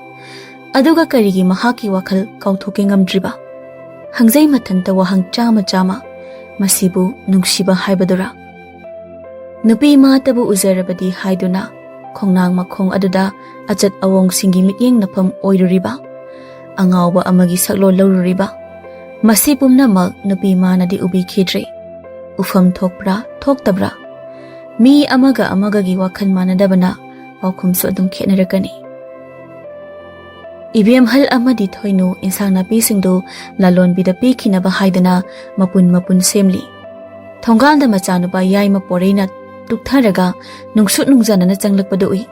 ꯑꯗꯨꯒ ꯀꯔꯤꯒꯤ ꯃꯍꯥꯛꯀꯤ ꯋꯥꯈꯜ ꯀꯥꯎꯊꯣꯛꯀꯦ ꯉꯝꯗ꯭ꯔꯤꯕ? ꯍꯪꯖꯩ ꯃꯊꯟꯇ ꯋꯥꯍꯪ ꯆꯥꯝꯃ ꯆꯥꯝꯃ꯫ ꯃꯁꯤꯕꯨ ꯅꯨꯡꯁꯤꯕ ꯍꯥꯏꯕꯗꯨꯔꯥ? ꯅꯨꯄꯤ ꯃꯥꯇꯕꯨ ꯎꯖꯔꯕꯗꯤ ꯍꯥꯏꯗꯨꯅ ꯈꯣꯡꯅꯥꯡ ꯃꯈꯣꯡ ꯑꯗꯨꯗ ꯑꯆꯠ ꯑꯋꯣꯡꯁꯤꯡꯒꯤ ꯃꯤꯠꯌꯦꯡ ꯅꯐꯝ ꯑꯣꯏꯔꯨꯔꯤꯕ, ꯑꯉꯥꯎꯕ ꯑꯃꯒꯤ ꯁꯛꯂꯣꯟ ꯂꯧꯔꯨꯔꯤꯕ, ꯃꯁꯤ ꯄꯨꯝꯅꯃꯛ ꯅꯨꯄꯤ ꯃꯥꯅꯗꯤ ꯎꯕꯤꯈꯤꯗ꯭ꯔꯦ꯫ ꯎꯐꯝ ꯊꯣꯛꯄ꯭ꯔꯥ ꯊꯣꯛꯇꯕ꯭ꯔꯥ? ꯃꯤ ꯑꯃꯒ ꯑꯃꯒꯒꯤ ꯋꯥꯈꯜ ꯃꯥꯟꯅꯗꯕꯅ ꯄꯥꯎꯈꯨꯝꯁꯨ ꯑꯗꯨꯝ ꯈꯦꯠꯅꯔꯛꯀꯅꯤ꯫ ꯏꯕꯦꯝꯍꯜ ꯑꯃꯗꯤ ꯊꯣꯏꯅꯨ ꯏꯟꯁꯥꯡ ꯅꯥꯄꯤꯁꯤꯡꯗꯨ ꯂꯂꯣꯟꯕꯤꯗ ꯄꯤꯈꯤꯅꯕ ꯍꯥꯏꯗꯅ ꯃꯄꯨꯟ ꯃꯄꯨꯟ ꯁꯦꯝꯂꯤ꯫ ꯊꯣꯡꯒꯥꯜꯗ ꯃꯆꯥꯅꯨꯄꯥ ꯌꯥꯏꯃ ꯄꯣꯔꯩꯅ ꯇꯨꯛꯊꯔꯒ ꯅꯨꯡꯁꯨꯠ ꯅꯨꯡꯖꯥꯅꯅ ꯆꯪꯂꯛꯄꯗꯨ ꯎꯏ꯫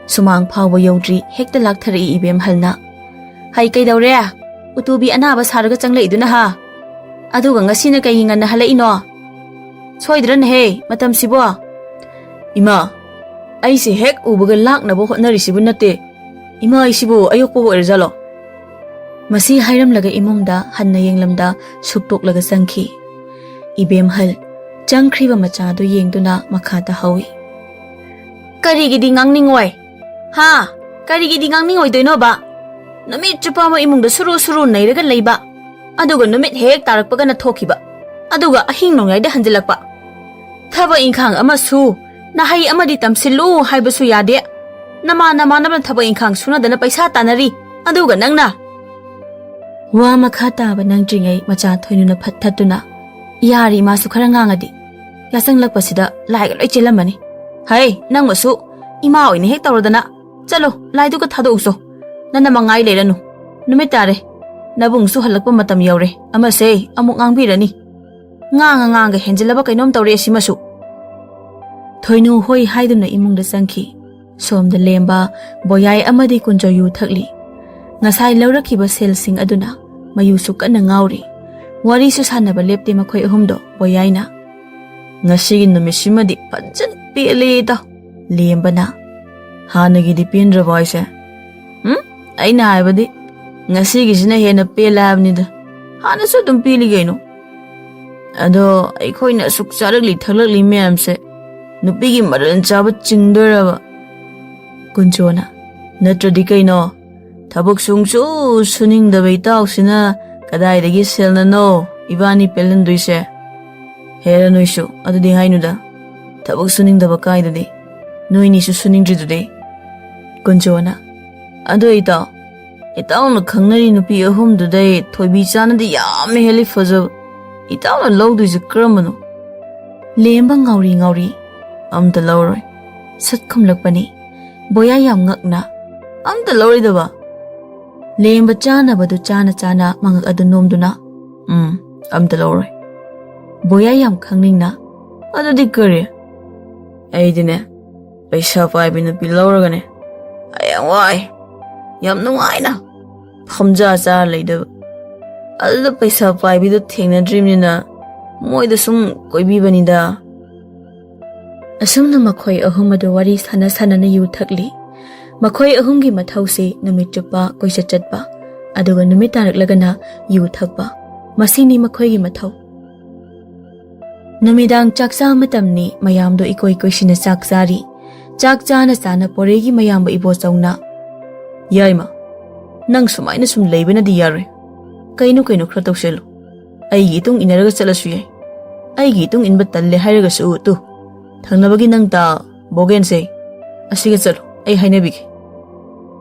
ꯁꯨꯃꯥꯡ ꯐꯥꯎꯕ ꯌꯧꯗ꯭ꯔꯤ ꯍꯦꯛꯇ ꯂꯥꯛꯊꯔꯛꯏ ꯏꯕꯦꯝꯍꯜꯅ꯫ "ꯍꯩ, ꯀꯩꯗꯧꯔꯦ? ꯎꯇꯨꯕꯤ ꯑꯅꯥꯕ ꯁꯥꯔꯒ ꯆꯪꯂꯛꯏꯗꯨꯅ ꯍꯥ? ꯑꯗꯨꯒ ꯉꯁꯤꯅ ꯀꯩꯒꯤ ꯉꯟꯅ ꯍꯜꯂꯛꯏꯅꯣ? ꯁꯣꯏꯗ꯭ꯔꯅꯦꯍꯦ ꯃꯇꯝꯁꯤꯕꯣ?" "ꯏꯃꯥ, ꯑꯩꯁꯦ ꯍꯦꯛ ꯎꯕꯒ ꯂꯥꯛꯅꯕ ꯍꯣꯠꯅꯔꯤꯁꯤꯕꯨ ꯅꯠꯇꯦ꯫ ꯏꯃꯥ ꯑꯩꯁꯤꯕꯨ ꯑꯌꯣꯛꯄꯕꯨ ꯑꯣꯏꯔꯖꯥꯠꯂꯣ?" ꯃꯁꯤ ꯍꯥꯏꯔꯝꯂꯒ ꯏꯃꯨꯡꯗ ꯍꯟꯅ ꯌꯦꯡꯂꯝꯗ ꯁꯨꯛꯇꯣꯛꯂꯒ ꯆꯪꯈꯤ꯫ ꯏꯕꯦꯝꯍꯜ ꯆꯪꯈ꯭ꯔꯤꯕ ꯃꯆꯥꯗꯨ ꯌꯦꯡꯗꯨꯅ ꯃꯈꯥ ꯇꯥꯍꯧꯏ꯫ "ꯀꯔꯤꯒꯤꯗꯤ ꯉꯥꯡꯅꯤꯡꯉꯣꯏ? ꯍꯥ? ꯀꯔꯤꯒꯤꯗꯤ ꯉꯥꯡꯅꯤꯡꯉꯣꯏꯗꯣꯏꯅꯣꯕ? ꯅꯨꯃꯤꯠ ꯆꯨꯞꯄ ꯑꯃ ꯏꯃꯨꯡꯗ ꯁꯨꯔꯨ ꯁꯨꯔꯨ ꯅꯩꯔꯒ ꯂꯩꯕ, ꯑꯗꯨꯒ ꯅꯨꯃꯤꯠ ꯍꯦꯛ ꯇꯥꯔꯛꯄꯒꯅ ꯊꯣꯛꯈꯤꯕ, ꯑꯗꯨꯒ ꯑꯍꯤꯡ ꯅꯣꯡꯌꯥꯏꯗ ꯍꯟꯖꯤꯜꯂꯛꯄ꯫ ꯊꯕꯛ ꯏꯪꯈꯥꯡ ꯑꯃ ꯁꯨ, ꯅꯍꯩ ꯑꯃꯗꯤ ꯇꯝꯁꯤꯜꯂꯨ ꯍꯥꯏꯕꯁꯨ ꯌꯥꯗꯦ꯫ ꯅꯃꯥꯟ ꯅꯃꯥꯟꯅꯕꯅ ꯊꯕꯛ ꯏꯪꯈꯥꯡ ꯁꯨꯅꯗꯅ ꯄꯩꯁꯥ ꯇꯥꯟꯅꯔꯤ, ꯑꯗꯨꯒ ꯅꯪꯅ?" ꯋꯥ ꯃꯈꯥ ꯇꯥꯕ ꯅꯪꯗ꯭ꯔꯤꯉꯩ ꯃꯆꯥ ꯊꯣꯏꯅꯨꯅ ꯐꯠ ꯊꯠꯇꯨꯅ, "ꯌꯥꯔꯤ, ꯃꯥꯁꯨ ꯈꯔ ꯉꯥꯡꯉꯗꯤ꯫ ꯌꯥꯆꯪꯂꯛꯄꯁꯤꯗ ꯂꯥꯏꯒ ꯂꯣꯏ ꯆꯦꯜꯂꯝꯃꯅꯤ꯫ ꯍꯩ, ꯅꯪꯃꯁꯨ ꯏꯃꯥ ꯑꯣꯏꯅ ꯍꯦꯛ ꯇꯧꯔꯗꯅ꯫ ꯆꯠꯂꯣ, ꯂꯥꯏꯗꯨꯒ ꯊꯥꯗꯣꯛꯎꯆꯣ꯫ ꯅꯅꯝ ꯃꯉꯥꯏ ꯂꯩꯔꯅꯨ꯫ ꯅꯨꯃꯤꯠ ꯇꯥꯔꯦ꯫ ꯅꯕꯨꯡꯁꯨ ꯍꯜꯂꯛꯄ ꯃꯇꯝ ꯌꯧꯔꯦ꯫ ꯑꯃꯁꯦ ꯑꯃꯨꯛ ꯉꯥꯡꯕꯤꯔꯅꯤ꯫ ꯉꯥꯡꯉ ꯉꯥꯡꯉꯒ ꯍꯦꯟꯖꯤꯜꯂꯕ ꯀꯩꯅꯣꯝ ꯇꯧꯔꯦ ꯑꯁꯤꯃꯁꯨ꯫" ꯊꯣꯏꯅꯨ ꯍꯣꯏ ꯍꯥꯏꯗꯨꯅ ꯏꯃꯨꯡꯗ ꯆꯪꯈꯤ꯫ ꯁꯣꯝꯗ ꯂꯦꯝꯕ, ꯕꯣꯌꯥꯏ ꯑꯃꯗꯤ ꯀꯨꯟꯖꯣ ꯌꯨ ꯊꯛꯂꯤ꯫ ꯉꯁꯥꯏ ꯂꯧꯔꯛꯈꯤꯕ ꯁꯦꯜꯁꯤꯡ ꯑꯗꯨꯅ ꯃꯌꯨꯁꯨ ꯀꯟꯅ ꯉꯥꯎꯔꯤ꯫ ꯋꯥꯔꯤꯁꯨ ꯁꯥꯟꯅꯕ ꯂꯦꯞꯇꯦ ꯃꯈꯣꯏ ꯑꯍꯨꯝꯗꯣ꯫ ꯕꯣꯌꯥꯏꯅ, "ꯉꯁꯤꯒꯤ ꯅꯨꯃꯤꯠꯁꯤꯃꯗꯤ ꯐꯖꯅ ꯄꯦꯜꯂꯦ ꯏꯇꯥꯎ꯫" ꯂꯦꯝꯕꯅ, "ꯍꯥꯟꯅꯒꯤꯗꯤ ꯄꯦꯟꯗ꯭ꯔꯕꯣ ꯍꯥꯏꯁꯦ?" "ꯎꯝ, ꯑꯩꯅ ꯍꯥꯏꯕꯗꯤ ꯉꯁꯤꯒꯤꯁꯤꯅ ꯍꯦꯟꯅ ꯄꯦꯜꯂꯦ ꯍꯥꯏꯕꯅꯤꯗ꯫ ꯍꯥꯟꯅꯁꯨ ꯑꯗꯨꯝ ꯄꯦꯜꯂꯤ ꯀꯩꯅꯣ꯫ ꯑꯗꯣ ꯑꯩꯈꯣꯏꯅ ꯑꯁꯨꯛ ꯆꯥꯔꯛꯂꯤ ꯊꯛꯂꯛꯂꯤ ꯃꯌꯥꯝꯁꯦ ꯅꯨꯄꯤꯒꯤ ꯃꯔꯜ ꯆꯥꯕ ꯆꯤꯡꯗꯣꯏꯔꯕ?" ꯀꯨꯟꯖꯣꯅ, "ꯅꯠꯇ꯭ꯔꯗꯤ ꯀꯩꯅꯣ? ꯊꯕꯛ ꯁꯨꯡꯁꯨ ꯁꯨꯅꯤꯡꯗꯕ ꯏꯇꯥꯎꯁꯤꯅ ꯀꯗꯥꯏꯗꯒꯤ ꯁꯦꯜꯅꯅꯣ ꯏꯕꯥꯅꯤ ꯄꯦꯜꯍꯟꯗꯣꯏꯁꯦ? ꯍꯦꯔꯥ ꯅꯣꯏꯁꯨ ꯑꯗꯨꯗꯤ ꯍꯥꯏꯅꯨꯗ꯫ ꯊꯕꯛ ꯁꯨꯅꯤꯡꯗꯕ ꯀꯥꯏꯗꯨꯗꯤ? ꯅꯣꯏꯅꯤꯁꯨ ꯁꯨꯅꯤꯡꯗ꯭ꯔꯤꯗꯨꯗꯤ?" ꯀꯨꯟꯖꯣꯅ, "ꯑꯗꯣ ꯏꯇꯥꯎ, ꯏꯇꯥꯎꯅ ꯈꯪꯅꯔꯤ ꯅꯨꯄꯤ ꯑꯍꯨꯝꯗꯨꯗꯩ ꯊꯣꯏꯕꯤ ꯆꯥꯅꯗꯤ ꯌꯥꯝ ꯍꯦꯜꯂꯤ ꯐꯖꯕ꯫ ꯏꯇꯥꯎꯅ ꯂꯧꯗꯣꯏꯁꯦ ꯀꯔꯝꯕꯅꯣ?" ꯂꯦꯝꯕ ꯉꯥꯎꯔꯤ ꯉꯥꯎꯔꯤ, "ꯑꯝꯇ ꯂꯧꯔꯣꯏ" ꯁꯠ ꯈꯨꯝꯂꯛꯄꯅꯤ꯫ ꯕꯣꯌꯥ ꯌꯥꯝ ꯉꯛꯅ, "ꯑꯝꯇ ꯂꯧꯔꯣꯏꯗꯕ?" ꯂꯦꯝꯕ ꯆꯥꯅꯕꯗꯨ ꯆꯥꯅ ꯆꯥꯅ ꯃꯉꯛ ꯑꯗꯨ ꯅꯣꯝꯗꯨꯅ, "ꯎꯝ, ꯑꯝꯇ ꯂꯧꯔꯣꯏ"꯫ ꯕꯣꯌꯥ ꯌꯥꯝ ꯈꯪꯅꯤꯡꯅ, "ꯑꯗꯨꯗꯤ ꯀꯔꯤ?" "ꯑꯩꯗꯤꯅꯦ, ꯄꯩꯁꯥ ꯄꯥꯏꯕꯤ ꯅꯨꯄꯤ ꯂꯧꯔꯒꯅꯦ, ꯍꯌꯦꯡꯋꯥꯏ ꯌꯥꯝ ꯅꯨꯡꯉꯥꯏꯅ ꯐꯝꯖꯥ ꯆꯥꯔ ꯂꯩꯗꯕ꯫ ꯑꯗꯨꯗ ꯄꯩꯁꯥ ꯄꯥꯏꯕꯤꯗꯣ ꯊꯦꯡꯅꯗ꯭ꯔꯤꯕꯅꯤꯅ ꯃꯣꯏꯗ ꯁꯨꯝ ꯀꯣꯏꯕꯤꯕꯅꯤꯗ"꯫ ꯑꯁꯨꯝꯅ ꯃꯈꯣꯏ ꯑꯍꯨꯝ ꯑꯗꯨ ꯋꯥꯔꯤ ꯁꯥꯟꯅ ꯁꯥꯟꯅꯅ ꯌꯨ ꯊꯛꯂꯤ꯫ ꯃꯈꯣꯏ ꯑꯍꯨꯝꯒꯤ ꯃꯊꯧꯁꯤ ꯅꯨꯃꯤꯠ ꯆꯨꯞꯄ ꯀꯣꯏꯆꯠ ꯆꯠꯄ, ꯑꯗꯨꯒ ꯅꯨꯃꯤꯠ ꯇꯥꯔꯛꯂꯒꯅ ꯌꯨ ꯊꯛꯄ, ꯃꯁꯤꯅꯤ ꯃꯈꯣꯏꯒꯤ ꯃꯊꯧ꯫ ꯅꯨꯃꯤꯗꯥꯡ ꯆꯥꯛ ꯆꯥ ꯃꯇꯝꯅꯤ꯫ ꯃꯌꯥꯝꯗꯣ ꯏꯀꯣꯏ ꯀꯣꯏꯁꯤꯟꯅ ꯆꯥꯛ ꯆꯥꯔꯤ꯫ ꯆꯥꯛ ꯆꯥꯅ ꯆꯥꯅ ꯄꯣꯔꯩꯒꯤ ꯃꯌꯥꯝꯕ ꯏꯕꯣꯆꯧꯅ, "ꯌꯥꯏꯃ, ꯅꯪ ꯁꯨꯃꯥꯏꯅ ꯁꯨꯝ ꯂꯩꯕꯅꯗꯤ ꯌꯥꯔꯣꯏ꯫ ꯀꯩꯅꯣ ꯀꯩꯅꯣ ꯈꯔ ꯇꯧꯁꯜꯂꯨ꯫ ꯑꯩꯒꯤ ꯏꯇꯨꯡ ꯏꯟꯅꯔꯒ ꯆꯠꯂꯁꯨ ꯌꯥꯏ꯫ ꯑꯩꯒꯤ ꯏꯇꯨꯡ ꯏꯟꯕ ꯇꯜꯂꯦ ꯍꯥꯏꯔꯒꯁꯨ ꯇꯨ, ꯊꯪꯅꯕꯒꯤ ꯅꯪ ꯇꯥ ꯕꯣꯒꯦꯟꯁꯦ, ꯑꯁꯤꯒ ꯆꯠꯂꯨ, ꯑꯩ ꯍꯥꯏꯅꯕꯤꯒꯦ"꯫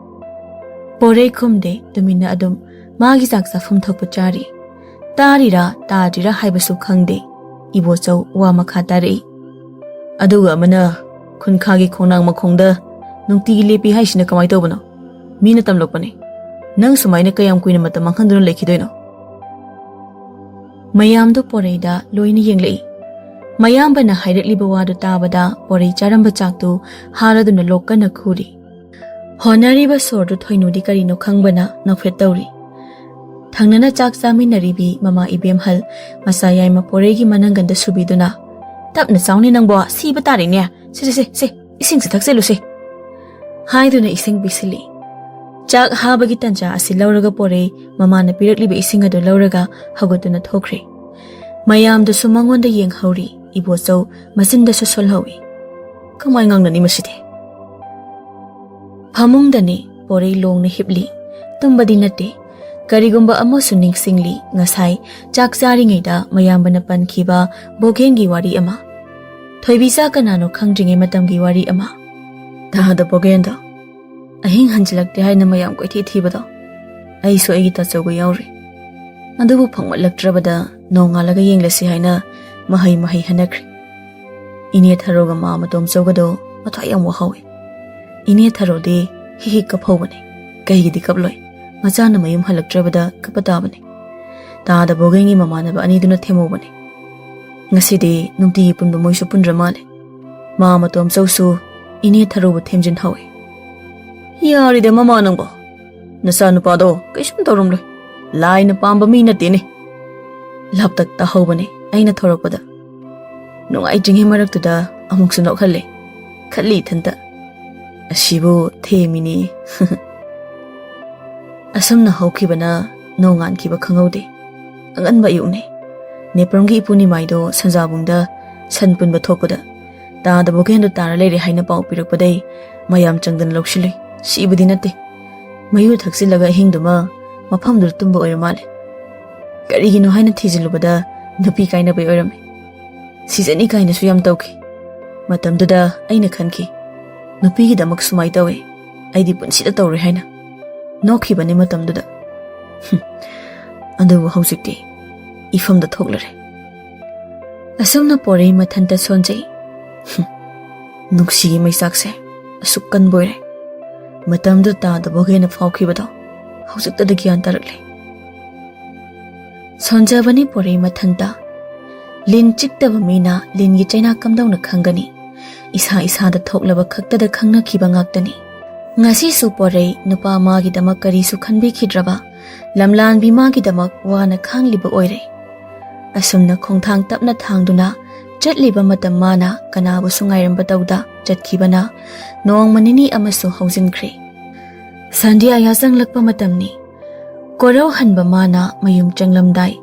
ꯄꯣꯔꯩ ꯈꯨꯝꯗꯦ, ꯇꯨꯃꯤꯟꯅ ꯑꯗꯨꯝ ꯃꯥꯒꯤ ꯆꯥꯛ ꯆꯥꯐꯝ ꯊꯣꯛꯄ ꯆꯥꯔꯤ꯫ ꯇꯥꯔꯤꯔꯥ ꯇꯥꯗ꯭ꯔꯤꯔꯥ ꯍꯥꯏꯕꯁꯨ ꯈꯪꯗꯦ꯫ ꯏꯕꯣꯆꯧ ꯋꯥ ꯃꯈꯥ ꯇꯥꯔꯛꯏ, "ꯑꯗꯨꯒ ꯑꯃꯅ ꯈꯨꯟꯈꯥꯒꯤ ꯈꯣꯡꯅꯥꯡ ꯃꯈꯣꯡꯗ ꯅꯨꯡꯇꯤꯒꯤ ꯂꯦꯞꯄꯤ ꯍꯥꯏꯁꯤꯅ ꯀꯃꯥꯏ ꯇꯧꯕꯅꯣ? ꯃꯤꯅ ꯇꯝꯂꯛꯄꯅꯤ꯫ ꯅꯪ ꯁꯨꯃꯥꯏꯅ ꯀꯌꯥꯝ ꯀꯨꯏꯅ ꯃꯇꯝ ꯃꯥꯡꯍꯟꯗꯨꯅ ꯂꯩꯈꯤꯗꯣꯏꯅꯣ?" ꯃꯌꯥꯝꯗꯣ ꯄꯣꯔꯩꯗ ꯂꯣꯏꯅ ꯌꯦꯡꯂꯛꯏ꯫ ꯃꯌꯥꯝꯕꯅ ꯍꯥꯏꯔꯛꯂꯤꯕ ꯋꯥꯗꯨ ꯇꯥꯕꯗ ꯄꯣꯔꯩ ꯆꯥꯔꯝꯕ ꯆꯥꯛꯇꯨ ꯍꯥꯔꯗꯨꯅ ꯂꯣꯛ ꯀꯟꯅ ꯈꯨꯔꯤ꯫ ꯍꯣꯅꯔꯤꯕ ꯁꯣꯔꯗꯨ ꯊꯣꯏꯅꯨꯗꯤ ꯀꯔꯤꯅꯣ ꯈꯪꯕꯅ ꯅꯣꯛꯐꯦꯠ ꯇꯧꯔꯤ꯫ ꯊꯪꯅꯅ ꯆꯥꯛ ꯆꯥꯃꯤꯟꯅꯔꯤꯕꯤ ꯃꯃꯥ ꯏꯕꯦꯝꯍꯜ ꯃꯆꯥ ꯌꯥꯏꯃ ꯄꯣꯔꯩꯒꯤ ꯃꯅꯪꯒꯟꯗ ꯁꯨꯕꯤꯗꯨꯅ, "ꯇꯞꯅ ꯆꯥꯎꯅꯦ ꯅꯪꯕꯣ, ꯁꯤꯕ ꯇꯥꯔꯦꯅꯦ꯫ ꯁꯦ, ꯁꯦ, ꯁꯦ, ꯁꯦ, ꯏꯁꯤꯡꯁꯦ ꯊꯛꯆꯜꯂꯨꯁꯦ," ꯍꯥꯏꯗꯨꯅ ꯏꯁꯤꯡ ꯄꯤꯁꯤꯜꯂꯤ꯫ ꯆꯥꯛ ꯍꯥꯕꯒꯤ ꯇꯟꯖꯥ ꯑꯁꯤ ꯂꯧꯔꯒ ꯄꯣꯔꯩ ꯃꯃꯥꯅ ꯄꯤꯔꯛꯂꯤꯕ ꯏꯁꯤꯡ ꯑꯗꯨ ꯂꯧꯔꯒ ꯍꯧꯒꯠꯇꯨꯅ ꯊꯣꯛꯈ꯭ꯔꯦ꯫ ꯃꯌꯥꯝꯗꯨꯁꯨ ꯃꯉꯣꯟꯗ ꯌꯦꯡꯍꯧꯔꯤ꯫ ꯏꯕꯣꯆꯧ ꯃꯆꯤꯟꯗꯁꯨ ꯁꯣꯜꯍꯧꯏ꯫ "ꯀꯃꯥꯏ ꯉꯥꯡꯅꯅꯤ ꯃꯁꯤꯗꯤ?" ꯐꯃꯨꯡꯗꯅꯤ ꯄꯣꯔꯩ ꯂꯣꯡꯅ ꯍꯤꯞꯂꯤ꯫ ꯇꯨꯝꯕꯗꯤ ꯅꯠꯇꯦ꯫ ꯀꯔꯤꯒꯨꯝꯕ ꯑꯃꯁꯨ ꯅꯤꯡꯁꯤꯡꯂꯤ꯫ ꯉꯁꯥꯏ ꯆꯥꯛ ꯆꯥꯔꯤꯉꯩꯗ ꯃꯌꯥꯝꯕꯅ ꯄꯟꯈꯤꯕ ꯕꯣꯒꯦꯟꯒꯤ ꯋꯥꯔꯤ ꯑꯃ꯫ ꯊꯣꯏꯕꯤꯆꯥ ꯀꯅꯥꯅꯣ ꯈꯪꯗ꯭ꯔꯤꯉꯩ ꯃꯇꯝꯒꯤ ꯋꯥꯔꯤ ꯑꯃ꯫ ꯇꯥꯗ ꯕꯣꯒꯦꯟꯗꯣ ꯑꯍꯤꯡ ꯍꯟꯖꯤꯜꯂꯛꯇꯦ ꯍꯥꯏꯅ ꯃꯌꯥꯝ ꯀꯣꯏꯊꯤ ꯊꯤꯕꯗꯣ, ꯑꯩꯁꯨ ꯑꯩꯒꯤ ꯇꯥꯆꯧꯒ ꯌꯥꯎꯔꯤ꯫ ꯑꯗꯨꯕꯨ ꯐꯪꯃꯠꯂꯛꯇ꯭ꯔꯕꯗ ꯅꯣꯡꯉꯥꯜꯂꯒ ꯌꯦꯡꯂꯁꯤ ꯍꯥꯏꯅ ꯃꯍꯩ ꯃꯍꯩ ꯍꯟꯅꯈ꯭ꯔꯦ꯫ ꯏꯅꯦ ꯊꯔꯣꯒ ꯃꯥ ꯃꯇꯣꯝꯆꯧꯒꯗꯣ ꯃꯊ꯭ꯋꯥꯏ ꯌꯥꯝ ꯋꯥꯍꯧꯋꯤ꯫ ꯏꯅꯦ ꯊꯔꯣꯗꯤ ꯍꯤꯛ ꯍꯤꯛ ꯀꯞꯍꯧꯕꯅꯤ꯫ ꯀꯩꯒꯤꯗꯤ ꯀꯞꯂꯣꯏ? ꯃꯆꯥꯅ ꯃꯌꯨꯝ ꯍꯜꯂꯛꯇ꯭ꯔꯕꯗ ꯀꯞꯄ ꯇꯥꯕꯅꯤ꯫ ꯇꯥꯗ ꯕꯣꯒꯦꯟꯒꯤ ꯃꯃꯥꯟꯅꯕ ꯑꯅꯤꯗꯨꯅ ꯊꯦꯝꯍꯧꯕꯅꯤ꯫ ꯉꯁꯤꯗꯤ ꯅꯨꯡꯇꯤꯒꯤ ꯄꯨꯟꯕ ꯃꯣꯏꯁꯨ ꯄꯨꯟꯗ꯭ꯔ ꯃꯥꯜꯂꯦ꯫ ꯃꯥ ꯃꯇꯣꯝꯆꯧꯁꯨ ꯏꯅꯦ ꯊꯔꯣꯕꯨ ꯊꯦꯝꯖꯤꯟꯍꯧꯏ꯫ "ꯌꯥꯔꯤꯗ ꯃꯃꯥ ꯅꯪꯕꯣ, ꯅꯆꯥꯅꯨꯄꯥꯗꯣ ꯀꯩꯁꯨꯝ ꯇꯧꯔꯝꯂꯣꯏ꯫ ꯂꯥꯏꯅ ꯄꯥꯝꯕ ꯃꯤ ꯅꯠꯇꯦꯅꯦ꯫" ꯂꯥꯞꯇꯛ ꯇꯥꯍꯧꯕꯅꯦ ꯑꯩꯅ ꯊꯣꯔꯛꯄꯗ꯫ ꯅꯨꯡꯉꯥꯏꯇ꯭ꯔꯤꯉꯩ ꯃꯔꯛꯇꯨꯗ ꯑꯃꯨꯛꯁꯨ ꯅꯣꯛꯍꯜꯂꯦ꯫ ꯈꯜꯂꯤ ꯏꯊꯟꯇ, "ꯑꯁꯤꯕꯨ ꯊꯦꯝꯃꯤꯅꯤ꯫" ꯑꯁꯨꯝꯅ ꯍꯧꯈꯤꯕꯅ ꯅꯣꯡꯉꯥꯟꯈꯤꯕ ꯈꯪꯍꯧꯗꯦ꯫ ꯑꯉꯟꯕ ꯑꯌꯨꯛꯅꯤ꯫ ꯅꯦꯄ꯭ꯔꯝꯒꯤ ꯏꯄꯨ ꯅꯤꯃꯥꯏꯗꯣ ꯁꯟꯖꯥꯕꯨꯡꯗ ꯁꯟ ꯄꯨꯟꯕ ꯊꯣꯛꯄꯗ ꯇꯥꯗ ꯕꯣꯒꯦꯟꯗꯣ ꯇꯥꯔ ꯂꯩꯔꯦ ꯍꯥꯏꯅ ꯄꯥꯎ ꯄꯤꯔꯛꯄꯗꯩ ꯃꯌꯥꯝ ꯆꯪꯗꯅ ꯂꯧꯁꯤꯜꯂꯨꯏ꯫ ꯁꯤꯕꯗꯤ ꯅꯠꯇꯦ꯫ ꯃꯌꯨ ꯊꯛꯆꯤꯜꯂꯒ ꯑꯍꯤꯡꯗꯨꯃ ꯃꯐꯝꯗꯨꯗ ꯇꯨꯝꯕ ꯑꯣꯏꯔ ꯃꯥꯜꯂꯦ꯫ ꯀꯔꯤꯒꯤꯅꯣ ꯍꯥꯏꯅ ꯊꯤꯖꯤꯜꯂꯨꯕꯗ ꯅꯨꯄꯤ ꯀꯥꯏꯅꯕꯩ ꯑꯣꯏꯔꯝꯃꯤ꯫ ꯁꯤꯖꯅꯤ ꯀꯥꯏꯅꯁꯨ ꯌꯥꯝ ꯇꯧꯈꯤ꯫ ꯃꯇꯝꯗꯨꯗ ꯑꯩꯅ ꯈꯟꯈꯤ, "ꯅꯨꯄꯤꯒꯤꯗꯃꯛ ꯁꯨꯃꯥꯏ ꯇꯧꯋꯦ, ꯑꯩꯗꯤ ꯄꯨꯟꯁꯤꯗ ꯇꯧꯔꯣꯏ" ꯍꯥꯏꯅ꯫ ꯅꯣꯛꯈꯤꯕꯅꯤ ꯃꯇꯝꯗꯨꯗ꯫ ꯍꯨꯝ, ꯑꯗꯨꯕꯨ ꯍꯧꯖꯤꯛꯇꯤ ꯏꯐꯝꯗ ꯊꯣꯛꯂꯔꯦ꯫ ꯑꯁꯨꯝꯅ ꯄꯣꯔꯩ ꯃꯊꯟꯇ ꯁꯣꯟꯖꯩ꯫ ꯍꯨꯝ, ꯅꯨꯡꯁꯤꯒꯤ ꯃꯩꯆꯥꯛꯁꯦ ꯑꯁꯨꯛ ꯀꯟꯕ ꯑꯣꯏꯔꯦ꯫ ꯃꯇꯝꯗꯨ ꯇꯥꯗꯕ ꯍꯦꯟꯅ ꯐꯥꯎꯈꯤꯕꯗꯣ ꯍꯧꯖꯤꯛꯇꯗ ꯒ꯭ꯌꯥꯟ ꯇꯥꯔꯛꯂꯦ꯫ ꯁꯣꯟꯖꯕꯅꯤ ꯄꯣꯔꯩ ꯃꯊꯟꯇ꯫ ꯂꯤꯟ ꯆꯤꯛꯇꯕ ꯃꯤꯅ ꯂꯤꯟꯒꯤ ꯆꯩꯅꯥ ꯀꯝꯗꯧꯅ ꯈꯪꯒꯅꯤ? ꯏꯁꯥ ꯏꯁꯥꯗ ꯊꯣꯛꯂꯕ ꯈꯛꯇꯗ ꯈꯪꯅꯈꯤꯕ ꯉꯥꯛꯇꯅꯤ꯫ ꯉꯁꯤꯁꯨ ꯄꯣꯔꯩ ꯅꯨꯄꯥ ꯃꯥꯒꯤꯗꯃꯛ ꯀꯔꯤꯁꯨ ꯈꯟꯕꯤꯈꯤꯗ꯭ꯔꯕ ꯂꯝꯂꯥꯟꯕꯤ ꯃꯥꯒꯤꯗꯃꯛ ꯋꯥꯅ ꯈꯥꯡꯂꯤꯕ ꯑꯣꯏꯔꯦ꯫ ꯑꯁꯨꯝꯅ ꯈꯣꯡꯊꯥꯡ ꯇꯞꯅ ꯊꯥꯡꯗꯨꯅ ꯆꯠꯂꯤꯕ ꯃꯇꯝ ꯃꯥꯅ ꯀꯅꯥꯕꯨꯁꯨ ꯉꯥꯏꯔꯝꯕ ꯇꯧꯗ ꯆꯠꯈꯤꯕꯅ ꯅꯣꯡꯃ ꯅꯤꯅꯤ ꯑꯃꯁꯨ ꯍꯧꯖꯤꯟꯈ꯭ꯔꯦ꯫ ꯁꯟꯙ꯭ꯌꯥ ꯌꯥꯆꯪꯂꯛꯄ ꯃꯇꯝꯅꯤ꯫ ꯀꯣꯔꯧ ꯍꯟꯕ ꯃꯥꯅ ꯃꯌꯨꯝ ꯆꯪꯂꯝꯗꯥꯏ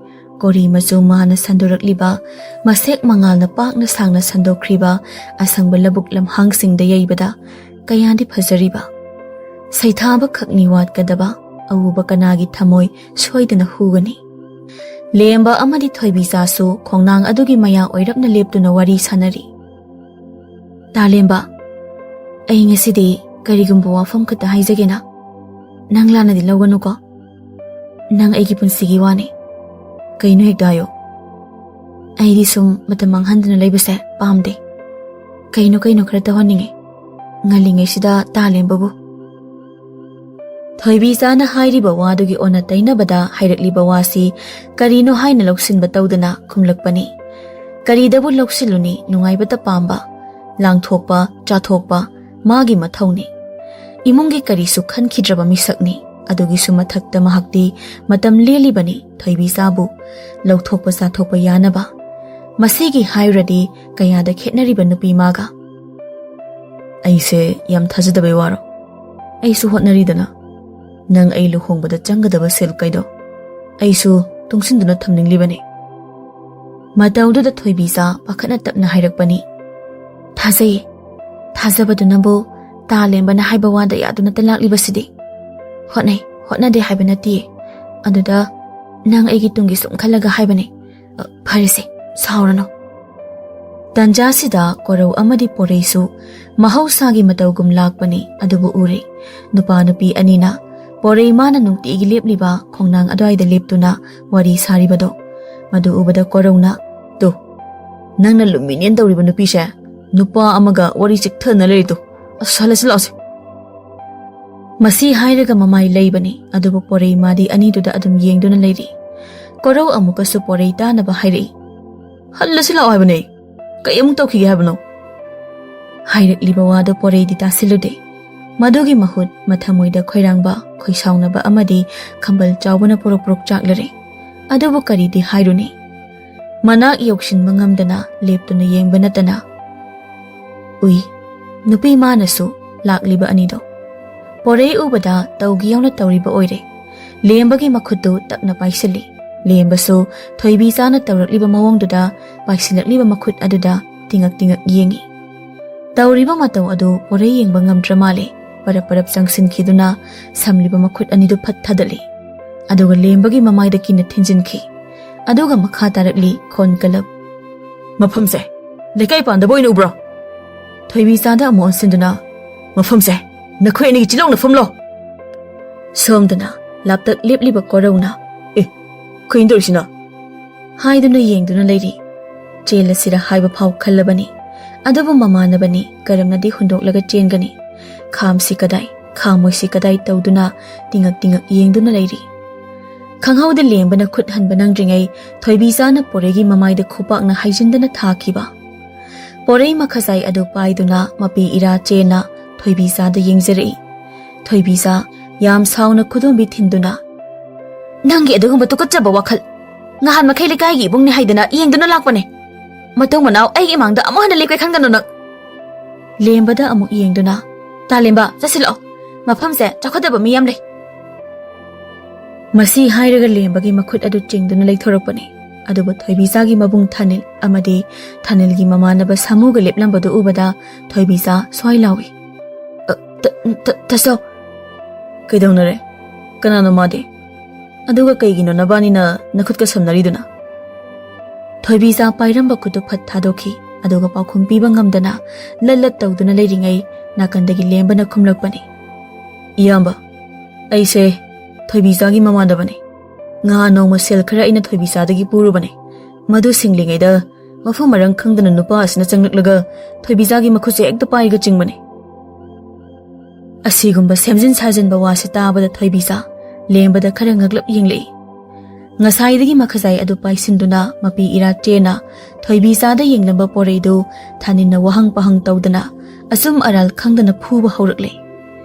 ꯀꯣꯔꯤ ꯃꯆꯨ ꯃꯥꯅ ꯁꯟꯗꯣꯔꯛꯂꯤꯕ ꯃꯁꯦꯛ ꯃꯉꯥꯜꯅ ꯄꯥꯛꯅ ꯁꯥꯡꯅ ꯁꯟꯗꯣꯛꯈ꯭ꯔꯤꯕ ꯑꯁꯪꯕ ꯂꯧꯕꯨꯛ ꯂꯝꯍꯥꯡꯁꯤꯡꯗ ꯌꯩꯕꯗ ꯀꯌꯥꯗꯤ ꯐꯖꯔꯤꯕ꯫ ꯁꯩꯊꯥꯕ ꯈꯛꯅꯤ ꯋꯥꯠꯀꯗꯕ ꯑꯎꯕ ꯀꯅꯥꯒꯤ ꯊꯃꯣꯏ ꯁꯣꯏꯗꯅ ꯍꯨꯒꯅꯤ꯫ ꯂꯦꯝꯕ ꯑꯃꯗꯤ ꯊꯣꯏꯕꯤꯆꯥꯁꯨ ꯈꯣꯡꯅꯥꯡ ꯑꯗꯨꯒꯤ ꯃꯌꯥ ꯑꯣꯏꯔꯞꯅ ꯂꯦꯞꯇꯨꯅ ꯋꯥꯔꯤ ꯁꯥꯟꯅꯔꯤ꯫ "ꯇꯥꯂꯦꯝꯕ, ꯑꯩ ꯉꯁꯤꯗꯤ ꯀꯔꯤꯒꯨꯝꯕ ꯋꯥꯐꯝ ꯈꯛꯇ ꯍꯥꯏꯖꯒꯦꯅ꯫ ꯅꯪ ꯂꯥꯟꯅꯗꯤ ꯂꯧꯒꯅꯨꯀꯣ꯫ ꯅꯪ ꯑꯩꯒꯤ ꯄꯨꯟꯁꯤꯒꯤ ꯋꯥꯅꯤ꯫ ꯀꯩꯅꯣ ꯍꯦꯛꯇ ꯍꯥꯏꯌꯣ꯫ ꯑꯩꯗꯤ ꯁꯨꯝ ꯃꯇꯝ ꯃꯥꯡꯍꯟꯗꯅ ꯂꯩꯕꯁꯦ ꯄꯥꯝꯗꯦ꯫ ꯀꯩꯅꯣ ꯀꯩꯅꯣ ꯈꯔ ꯇꯧꯍꯟꯅꯤꯡꯉꯦ꯫ ꯉꯜꯂꯤꯉꯩꯁꯤꯗ ꯇꯥꯂꯦꯝꯕꯕꯨ"꯫ ꯊꯣꯏꯕꯤꯆꯥꯅ ꯍꯥꯏꯔꯤꯕ ꯋꯥꯗꯨꯒꯤ ꯑꯣꯟꯅ ꯇꯩꯅꯕꯗ ꯍꯥꯏꯔꯛꯂꯤꯕ ꯋꯥꯁꯤ ꯀꯔꯤꯅꯣ ꯍꯥꯏꯅ ꯂꯧꯁꯤꯟꯕ ꯇꯧꯗꯅ ꯈꯨꯝꯂꯛꯄꯅꯤ꯫ ꯀꯔꯤꯗꯕꯨ ꯂꯧꯁꯤꯜꯂꯨꯅꯤ, ꯅꯨꯡꯉꯥꯏꯕꯇ ꯄꯥꯝꯕ, ꯂꯥꯡꯊꯣꯛꯄ, ꯆꯥꯊꯣꯛꯄ ꯃꯥꯒꯤ ꯃꯊꯧꯅꯤ꯫ ꯏꯃꯨꯡꯒꯤ ꯀꯔꯤꯁꯨ ꯈꯟꯈꯤꯗ꯭ꯔꯕ ꯃꯤꯁꯛꯅꯤ꯫ ꯑꯗꯨꯒꯤꯁꯨ ꯃꯊꯛꯇ ꯃꯍꯥꯛꯇꯤ ꯃꯇꯝ ꯂꯦꯜꯂꯤꯕꯅꯤ ꯊꯣꯏꯕꯤꯆꯥꯕꯨ ꯂꯧꯊꯣꯛꯄ ꯆꯥꯊꯣꯛꯄ ꯌꯥꯅꯕ꯫ ꯃꯁꯤꯒꯤ ꯍꯥꯏꯔꯨꯔꯗꯤ ꯀꯌꯥꯗ ꯈꯦꯠꯅꯔꯤꯕ ꯅꯨꯄꯤ ꯃꯥꯒ꯫ "ꯑꯩꯁꯦ ꯌꯥꯝ ꯊꯥꯖꯗꯕꯩ ꯋꯥꯔꯣ? ꯑꯩꯁꯨ ꯍꯣꯠꯅꯔꯤꯗꯅ꯫ ꯅꯪ ꯑꯩ ꯂꯨꯍꯣꯡꯕꯗ ꯆꯪꯒꯗꯕ ꯁꯦꯜ ꯀꯩꯗꯣ ꯑꯩꯁꯨ ꯇꯨꯡꯁꯤꯟꯗꯨꯅ ꯊꯝꯅꯤꯡꯂꯤꯕꯅꯤ"꯫ ꯃꯇꯧꯗꯨꯗ ꯊꯣꯏꯕꯤꯆꯥ ꯄꯥꯈꯠꯅ ꯇꯞꯅ ꯍꯥꯏꯔꯛꯄꯅꯤ꯫ "ꯊꯥꯖꯩꯌꯦ꯫ ꯊꯥꯖꯕꯗꯨꯅꯕꯨ ꯇꯥꯂꯦꯝꯕꯅ ꯍꯥꯏꯕ ꯋꯥꯗ ꯌꯥꯗꯨꯅꯇ ꯂꯥꯛꯂꯤꯕꯁꯤꯗꯤ꯫ ꯍꯣꯠꯅꯩ, ꯍꯣꯠꯅꯗꯦ ꯍꯥꯏꯕ ꯅꯠꯇꯦ꯫ ꯑꯗꯨꯗ ꯅꯪ ꯑꯩꯒꯤ ꯇꯨꯡꯒꯤ ꯁꯨꯝ ꯈꯜꯂꯒ ꯍꯥꯏꯕꯅꯦ꯫ ꯑ, ꯐꯔꯦꯁꯦ, ꯁꯥꯎꯔꯅꯨ"꯫ ꯇꯟꯖꯥꯁꯤꯗ ꯀꯣꯔꯧ ꯑꯃꯗꯤ ꯄꯣꯔꯩꯁꯨ ꯃꯍꯧꯁꯥꯒꯤ ꯃꯇꯧꯒꯨꯝ ꯂꯥꯛꯄꯅꯤ꯫ ꯑꯗꯨꯕꯨ ꯎꯔꯦ, ꯅꯨꯄꯥ ꯅꯨꯄꯤ ꯑꯅꯤꯅ ꯄꯣꯔꯩ ꯃꯥꯅ ꯅꯨꯡꯇꯤꯒꯤ ꯂꯦꯞꯂꯤꯕ ꯈꯣꯡꯅꯥꯡ ꯑꯗꯨꯋꯥꯏꯗ ꯂꯦꯞꯇꯨꯅ ꯋꯥꯔꯤ ꯁꯥꯔꯤꯕꯗꯣ꯫ ꯃꯗꯨ ꯎꯕꯗ ꯀꯣꯔꯧꯅ, "ꯇꯨ, ꯅꯪꯅ ꯂꯨꯝꯃꯤꯅꯦꯅ ꯇꯧꯔꯤꯕ ꯅꯨꯄꯤꯁꯦ ꯅꯨꯄꯥ ꯑꯃꯒ ꯋꯥꯔꯤ ꯆꯤꯛꯊꯅ ꯂꯩꯔꯤꯗꯣ꯫ ꯑꯁ, ꯍꯜꯂꯁꯤ ꯂꯥꯛꯑꯣꯁꯦ"꯫ ꯃꯁꯤ ꯍꯥꯏꯔꯒ ꯃꯃꯥꯏ ꯂꯩꯕꯅꯤ, ꯑꯗꯨꯕꯨ ꯄꯣꯔꯩ ꯃꯥꯗꯤ ꯑꯅꯤꯗꯨꯗ ꯑꯗꯨꯝ ꯌꯦꯡꯗꯨꯅ ꯂꯩꯔꯤ꯫ ꯀꯣꯔꯧ ꯑꯃꯨꯛꯀꯁꯨ ꯄꯣꯔꯩ ꯇꯥꯅꯕ ꯍꯥꯏꯔꯛꯏ꯫ "ꯍꯜꯂꯁꯤ ꯂꯥꯛꯑꯣ ꯍꯥꯏꯕꯅꯦ꯫ ꯀꯩ ꯑꯃꯨꯛ ꯇꯧꯈꯤꯒꯦ ꯍꯥꯏꯕꯅꯣ?" ꯍꯥꯏꯔꯛꯂꯤꯕ ꯋꯥꯗꯣ ꯄꯣꯔꯩꯗꯤ ꯇꯥꯁꯤꯜꯂꯨꯗꯦ꯫ ꯃꯗꯨꯒꯤ ꯃꯍꯨꯠ ꯃꯊꯃꯣꯏꯗ ꯈꯣꯏꯔꯥꯡꯕ, ꯈꯣꯏꯁꯥꯎꯅꯕ ꯑꯃꯗꯤ ꯈꯝꯕꯜ ꯆꯥꯎꯕꯅ ꯄꯣꯔꯣꯛ ꯄꯣꯔꯣꯛ ꯆꯥꯛꯂꯔꯦ꯫ ꯑꯗꯨꯕꯨ ꯀꯔꯤꯗꯤ ꯍꯥꯏꯔꯨꯅꯤ? ꯃꯅꯥꯛ ꯌꯧꯁꯤꯟꯕ ꯉꯝꯗꯅ ꯂꯦꯞꯇꯨꯅ ꯌꯦꯡꯕ ꯅꯠꯇꯅ꯫ ꯎꯏ, ꯅꯨꯄꯤ ꯃꯥꯅꯁꯨ ꯂꯥꯛꯂꯤꯕ ꯑꯅꯤꯗꯣ꯫ ꯄꯣꯔꯩ ꯎꯕꯗ ꯇꯧꯒꯦ ꯌꯥꯎꯅ ꯇꯧꯔꯤꯕ ꯑꯣꯏꯔꯦ꯫ ꯂꯦꯝꯕꯒꯤ ꯃꯈꯨꯠꯇꯨ ꯇꯛꯅ ꯄꯥꯏꯁꯤꯜꯂꯤ꯫ ꯂꯦꯝꯕꯁꯨ ꯊꯣꯏꯕꯤꯆꯥꯅ ꯇꯧꯔꯛꯂꯤꯕ ꯃꯑꯣꯡꯗꯨꯗ ꯄꯥꯏꯁꯤꯜꯂꯛꯂꯤꯕ ꯃꯈꯨꯠ ꯑꯗꯨꯗ ꯇꯤꯡꯉꯛ ꯇꯤꯡꯉꯛ ꯌꯦꯡꯉꯤ꯫ ꯇꯧꯔꯤꯕ ꯃꯇꯧ ꯑꯗꯨ ꯄꯣꯔꯩ ꯌꯦꯡꯕ ꯉꯝꯗ꯭ꯔ ꯃꯥꯜꯂꯦ꯫ ꯄꯔꯞ ꯄꯔꯞ ꯆꯪꯁꯤꯟꯈꯤꯗꯨꯅ ꯁꯝꯂꯤꯕ ꯃꯈꯨꯠ ꯑꯅꯤꯗꯨ ꯐꯠ ꯊꯥꯗꯠꯂꯤ꯫ ꯑꯗꯨꯒ ꯂꯦꯝꯕꯒꯤ ꯃꯃꯥꯏꯗ ꯀꯤꯅ ꯊꯤꯟꯖꯤꯟꯈꯤ꯫ ꯑꯗꯨꯒ ꯃꯈꯥ ꯇꯥꯔꯛꯂꯤ ꯈꯣꯟ ꯀꯂꯞ꯫ "ꯃꯐꯝꯁꯦ ꯂꯩꯀꯥꯏ ꯄꯥꯟꯗꯕ ꯑꯣꯏꯅ ꯎꯕ꯭ꯔꯣ?" ꯊꯣꯏꯕꯤꯆꯥꯗ ꯑꯃꯨꯛ ꯑꯣꯟꯁꯤꯟꯗꯨꯅ, "ꯃꯐꯝꯁꯦ ꯅꯈꯣꯏ ꯑꯅꯤꯒꯤ ꯆꯤꯜꯍꯧꯅꯐꯝꯂꯣ?" ꯁꯣꯝꯗꯅ ꯂꯥꯞꯇꯛ ꯂꯦꯞꯂꯤꯕ ꯀꯣꯔꯧꯅ, "ꯑꯦ, ꯀꯩꯅꯣ ꯇꯧꯔꯤꯁꯤꯅ?" ꯍꯥꯏꯗꯨꯅ ꯌꯦꯡꯗꯨꯅ ꯂꯩꯔꯤ꯫ ꯆꯦꯜꯂꯁꯤꯔ ꯍꯥꯏꯕ ꯐꯥꯎ ꯈꯜꯂꯕꯅꯤ꯫ ꯑꯗꯨꯕꯨ ꯃꯃꯥꯟꯅꯕꯅꯤ, ꯀꯔꯝꯅꯗꯤ ꯍꯨꯟꯗꯣꯛꯂꯒ ꯆꯦꯟꯒꯅꯤ? ꯈꯥꯝꯁꯤ ꯀꯗꯥꯏ, ꯈꯥꯝꯃꯣꯏꯁꯤ ꯀꯗꯥꯏ ꯇꯧꯗꯨꯅ ꯇꯤꯡꯉꯛ ꯇꯤꯡꯉꯛ ꯌꯦꯡꯗꯨꯅ ꯂꯩꯔꯤ꯫ ꯈꯪꯍꯧꯗ ꯂꯦꯝꯕꯅ ꯈꯨꯠ ꯍꯟꯕ ꯅꯪꯗ꯭ꯔꯤꯉꯩ ꯊꯣꯏꯕꯤꯆꯥꯅ ꯄꯣꯔꯩꯒꯤ ꯃꯃꯥꯏꯗ ꯈꯨꯄꯥꯛꯅ ꯍꯩꯖꯤꯟꯗꯅ ꯊꯥꯈꯤꯕ꯫ ꯄꯣꯔꯩ ꯃꯈꯖꯥꯏ ꯑꯗꯨ ꯄꯥꯏꯗꯨꯅ ꯃꯄꯤ ꯏꯔꯥ ꯆꯦꯟꯅ ꯊꯣꯏꯕꯤꯆꯥꯗ ꯌꯦꯡꯖꯔꯛꯏ꯫ ꯊꯣꯏꯕꯤꯆꯥ ꯌꯥꯝ ꯁꯥꯎꯅ ꯈꯨꯗꯣꯝꯕꯤ ꯊꯤꯟꯗꯨꯅ, "ꯅꯪꯒꯤ ꯑꯗꯨꯒꯨꯝꯕ ꯇꯨꯀꯠꯆꯕ ꯋꯥꯈꯜ! ꯅꯍꯥꯟ ꯃꯈꯩ ꯂꯩꯀꯥꯏꯒꯤ ꯏꯕꯨꯡꯅꯤ ꯍꯥꯏꯗꯅ ꯌꯦꯡꯗꯨꯅ ꯂꯥꯛꯄꯅꯦ꯫ ꯃꯇꯨꯡ ꯃꯅꯥꯎ ꯑꯩꯒꯤ ꯏꯃꯥꯡꯗ ꯑꯃꯨꯛ ꯍꯟꯅ ꯂꯦꯞꯀꯦ ꯈꯟꯒꯅꯨ ꯅꯪ!" ꯂꯦꯝꯕꯗ ꯑꯃꯨꯛ ꯌꯦꯡꯗꯨꯅ, "ꯇꯥꯂꯦꯝꯕ, ꯆꯠꯁꯤꯜꯂꯛꯑꯣ꯫ ꯃꯐꯝꯁꯦ ꯆꯥꯎꯈꯠꯇꯕ ꯃꯤ ꯌꯥꯝ ꯂꯩ꯫" ꯃꯁꯤ ꯍꯥꯏꯔꯒ ꯂꯦꯝꯕꯒꯤ ꯃꯈꯨꯠ ꯑꯗꯨ ꯆꯤꯡꯗꯨꯅ ꯂꯩꯊꯣꯔꯛꯄꯅꯤ꯫ ꯑꯗꯨꯕꯨ ꯊꯣꯏꯕꯤꯆꯥꯒꯤ ꯃꯕꯨꯡ ꯊꯥꯅꯤꯜ ꯑꯃꯗꯤ ꯊꯥꯅꯤꯜꯒꯤ ꯃꯃꯥꯟꯅꯕ ꯁꯥꯃꯨꯒ ꯂꯦꯞꯂꯝꯕꯗꯨ ꯎꯕꯗ ꯊꯣꯏꯕꯤꯆꯥ ꯁ꯭ꯋꯥꯏ ꯂꯥꯎꯏ꯫ "ꯑ, ꯇ-, ꯇ-, ꯇꯥꯆꯧ!" "ꯀꯩꯗꯧꯅꯔꯦ? ꯀꯅꯥꯅꯣ ꯃꯥꯗꯤ? ꯑꯗꯨꯒ ꯀꯩꯒꯤꯅꯣ ꯅꯕꯥꯅꯤꯅ ꯅꯈꯨꯠꯀ ꯁꯝꯅꯔꯤꯗꯨꯅ?" ꯊꯣꯏꯕꯤꯆꯥ ꯄꯥꯏꯔꯝꯕ ꯈꯨꯠꯇꯨ ꯐꯠ ꯊꯥꯗꯣꯛꯈꯤ꯫ ꯑꯗꯨꯒ ꯄꯥꯎꯈꯨꯝ ꯄꯤꯕ ꯉꯝꯗꯅ ꯂꯠ ꯂꯠ ꯇꯧꯗꯨꯅ ꯂꯩꯔꯤꯉꯩ ꯅꯥꯀꯟꯗꯒꯤ ꯂꯦꯝꯕꯅ ꯈꯨꯝꯂꯛꯄꯅꯤ꯫ "ꯏꯌꯥꯝꯕ, ꯑꯩꯁꯦ ꯊꯣꯏꯕꯤꯆꯥꯒꯤ ꯃꯃꯥꯟꯅꯕꯅꯤ꯫ ꯉꯍꯥꯟ ꯅꯣꯡꯃ ꯁꯦꯜ ꯈꯔ ꯑꯩꯅ ꯊꯣꯏꯕꯤꯆꯥꯗꯒꯤ ꯄꯨꯔꯨꯕꯅꯦ꯫ ꯃꯗꯨ ꯁꯤꯡꯂꯤꯉꯩꯗ ꯃꯐꯝ ꯃꯔꯥꯡ ꯈꯪꯗꯅ ꯅꯨꯄꯥ ꯑꯁꯤꯅ ꯆꯪꯂꯛꯂꯒ ꯊꯣꯏꯕꯤꯆꯥꯒꯤ ꯃꯈꯨꯠꯁꯦ ꯍꯦꯛꯇ ꯄꯥꯏꯔꯒ ꯆꯤꯡꯕꯅꯦ꯫" ꯑꯁꯤꯒꯨꯝꯕ ꯁꯦꯝꯖꯤꯟ ꯁꯥꯖꯤꯟꯕ ꯋꯥꯁꯦ ꯇꯥꯕꯗ ꯊꯣꯏꯕꯤꯆꯥ ꯂꯦꯝꯕꯗ ꯈꯔ ꯉꯛꯂꯞ ꯌꯦꯡꯂꯛꯏ꯫ ꯉꯁꯥꯏꯗꯒꯤ ꯃꯈꯖꯥꯏ ꯑꯗꯨ ꯄꯥꯏꯁꯤꯟꯗꯨꯅ ꯃꯄꯤ ꯏꯔꯥ ꯆꯦꯅ ꯊꯣꯏꯕꯤꯆꯥꯗ ꯌꯦꯡꯂꯝꯕ ꯄꯣꯔꯩꯗꯨ ꯊꯥꯅꯤꯟꯅ ꯋꯥꯍꯪ ꯄꯥꯍꯪ ꯇꯧꯗꯅ ꯑꯆꯨꯝ ꯑꯔꯥꯜ ꯈꯪꯗꯅ ꯐꯨꯕ ꯍꯧꯔꯛꯂꯦ꯫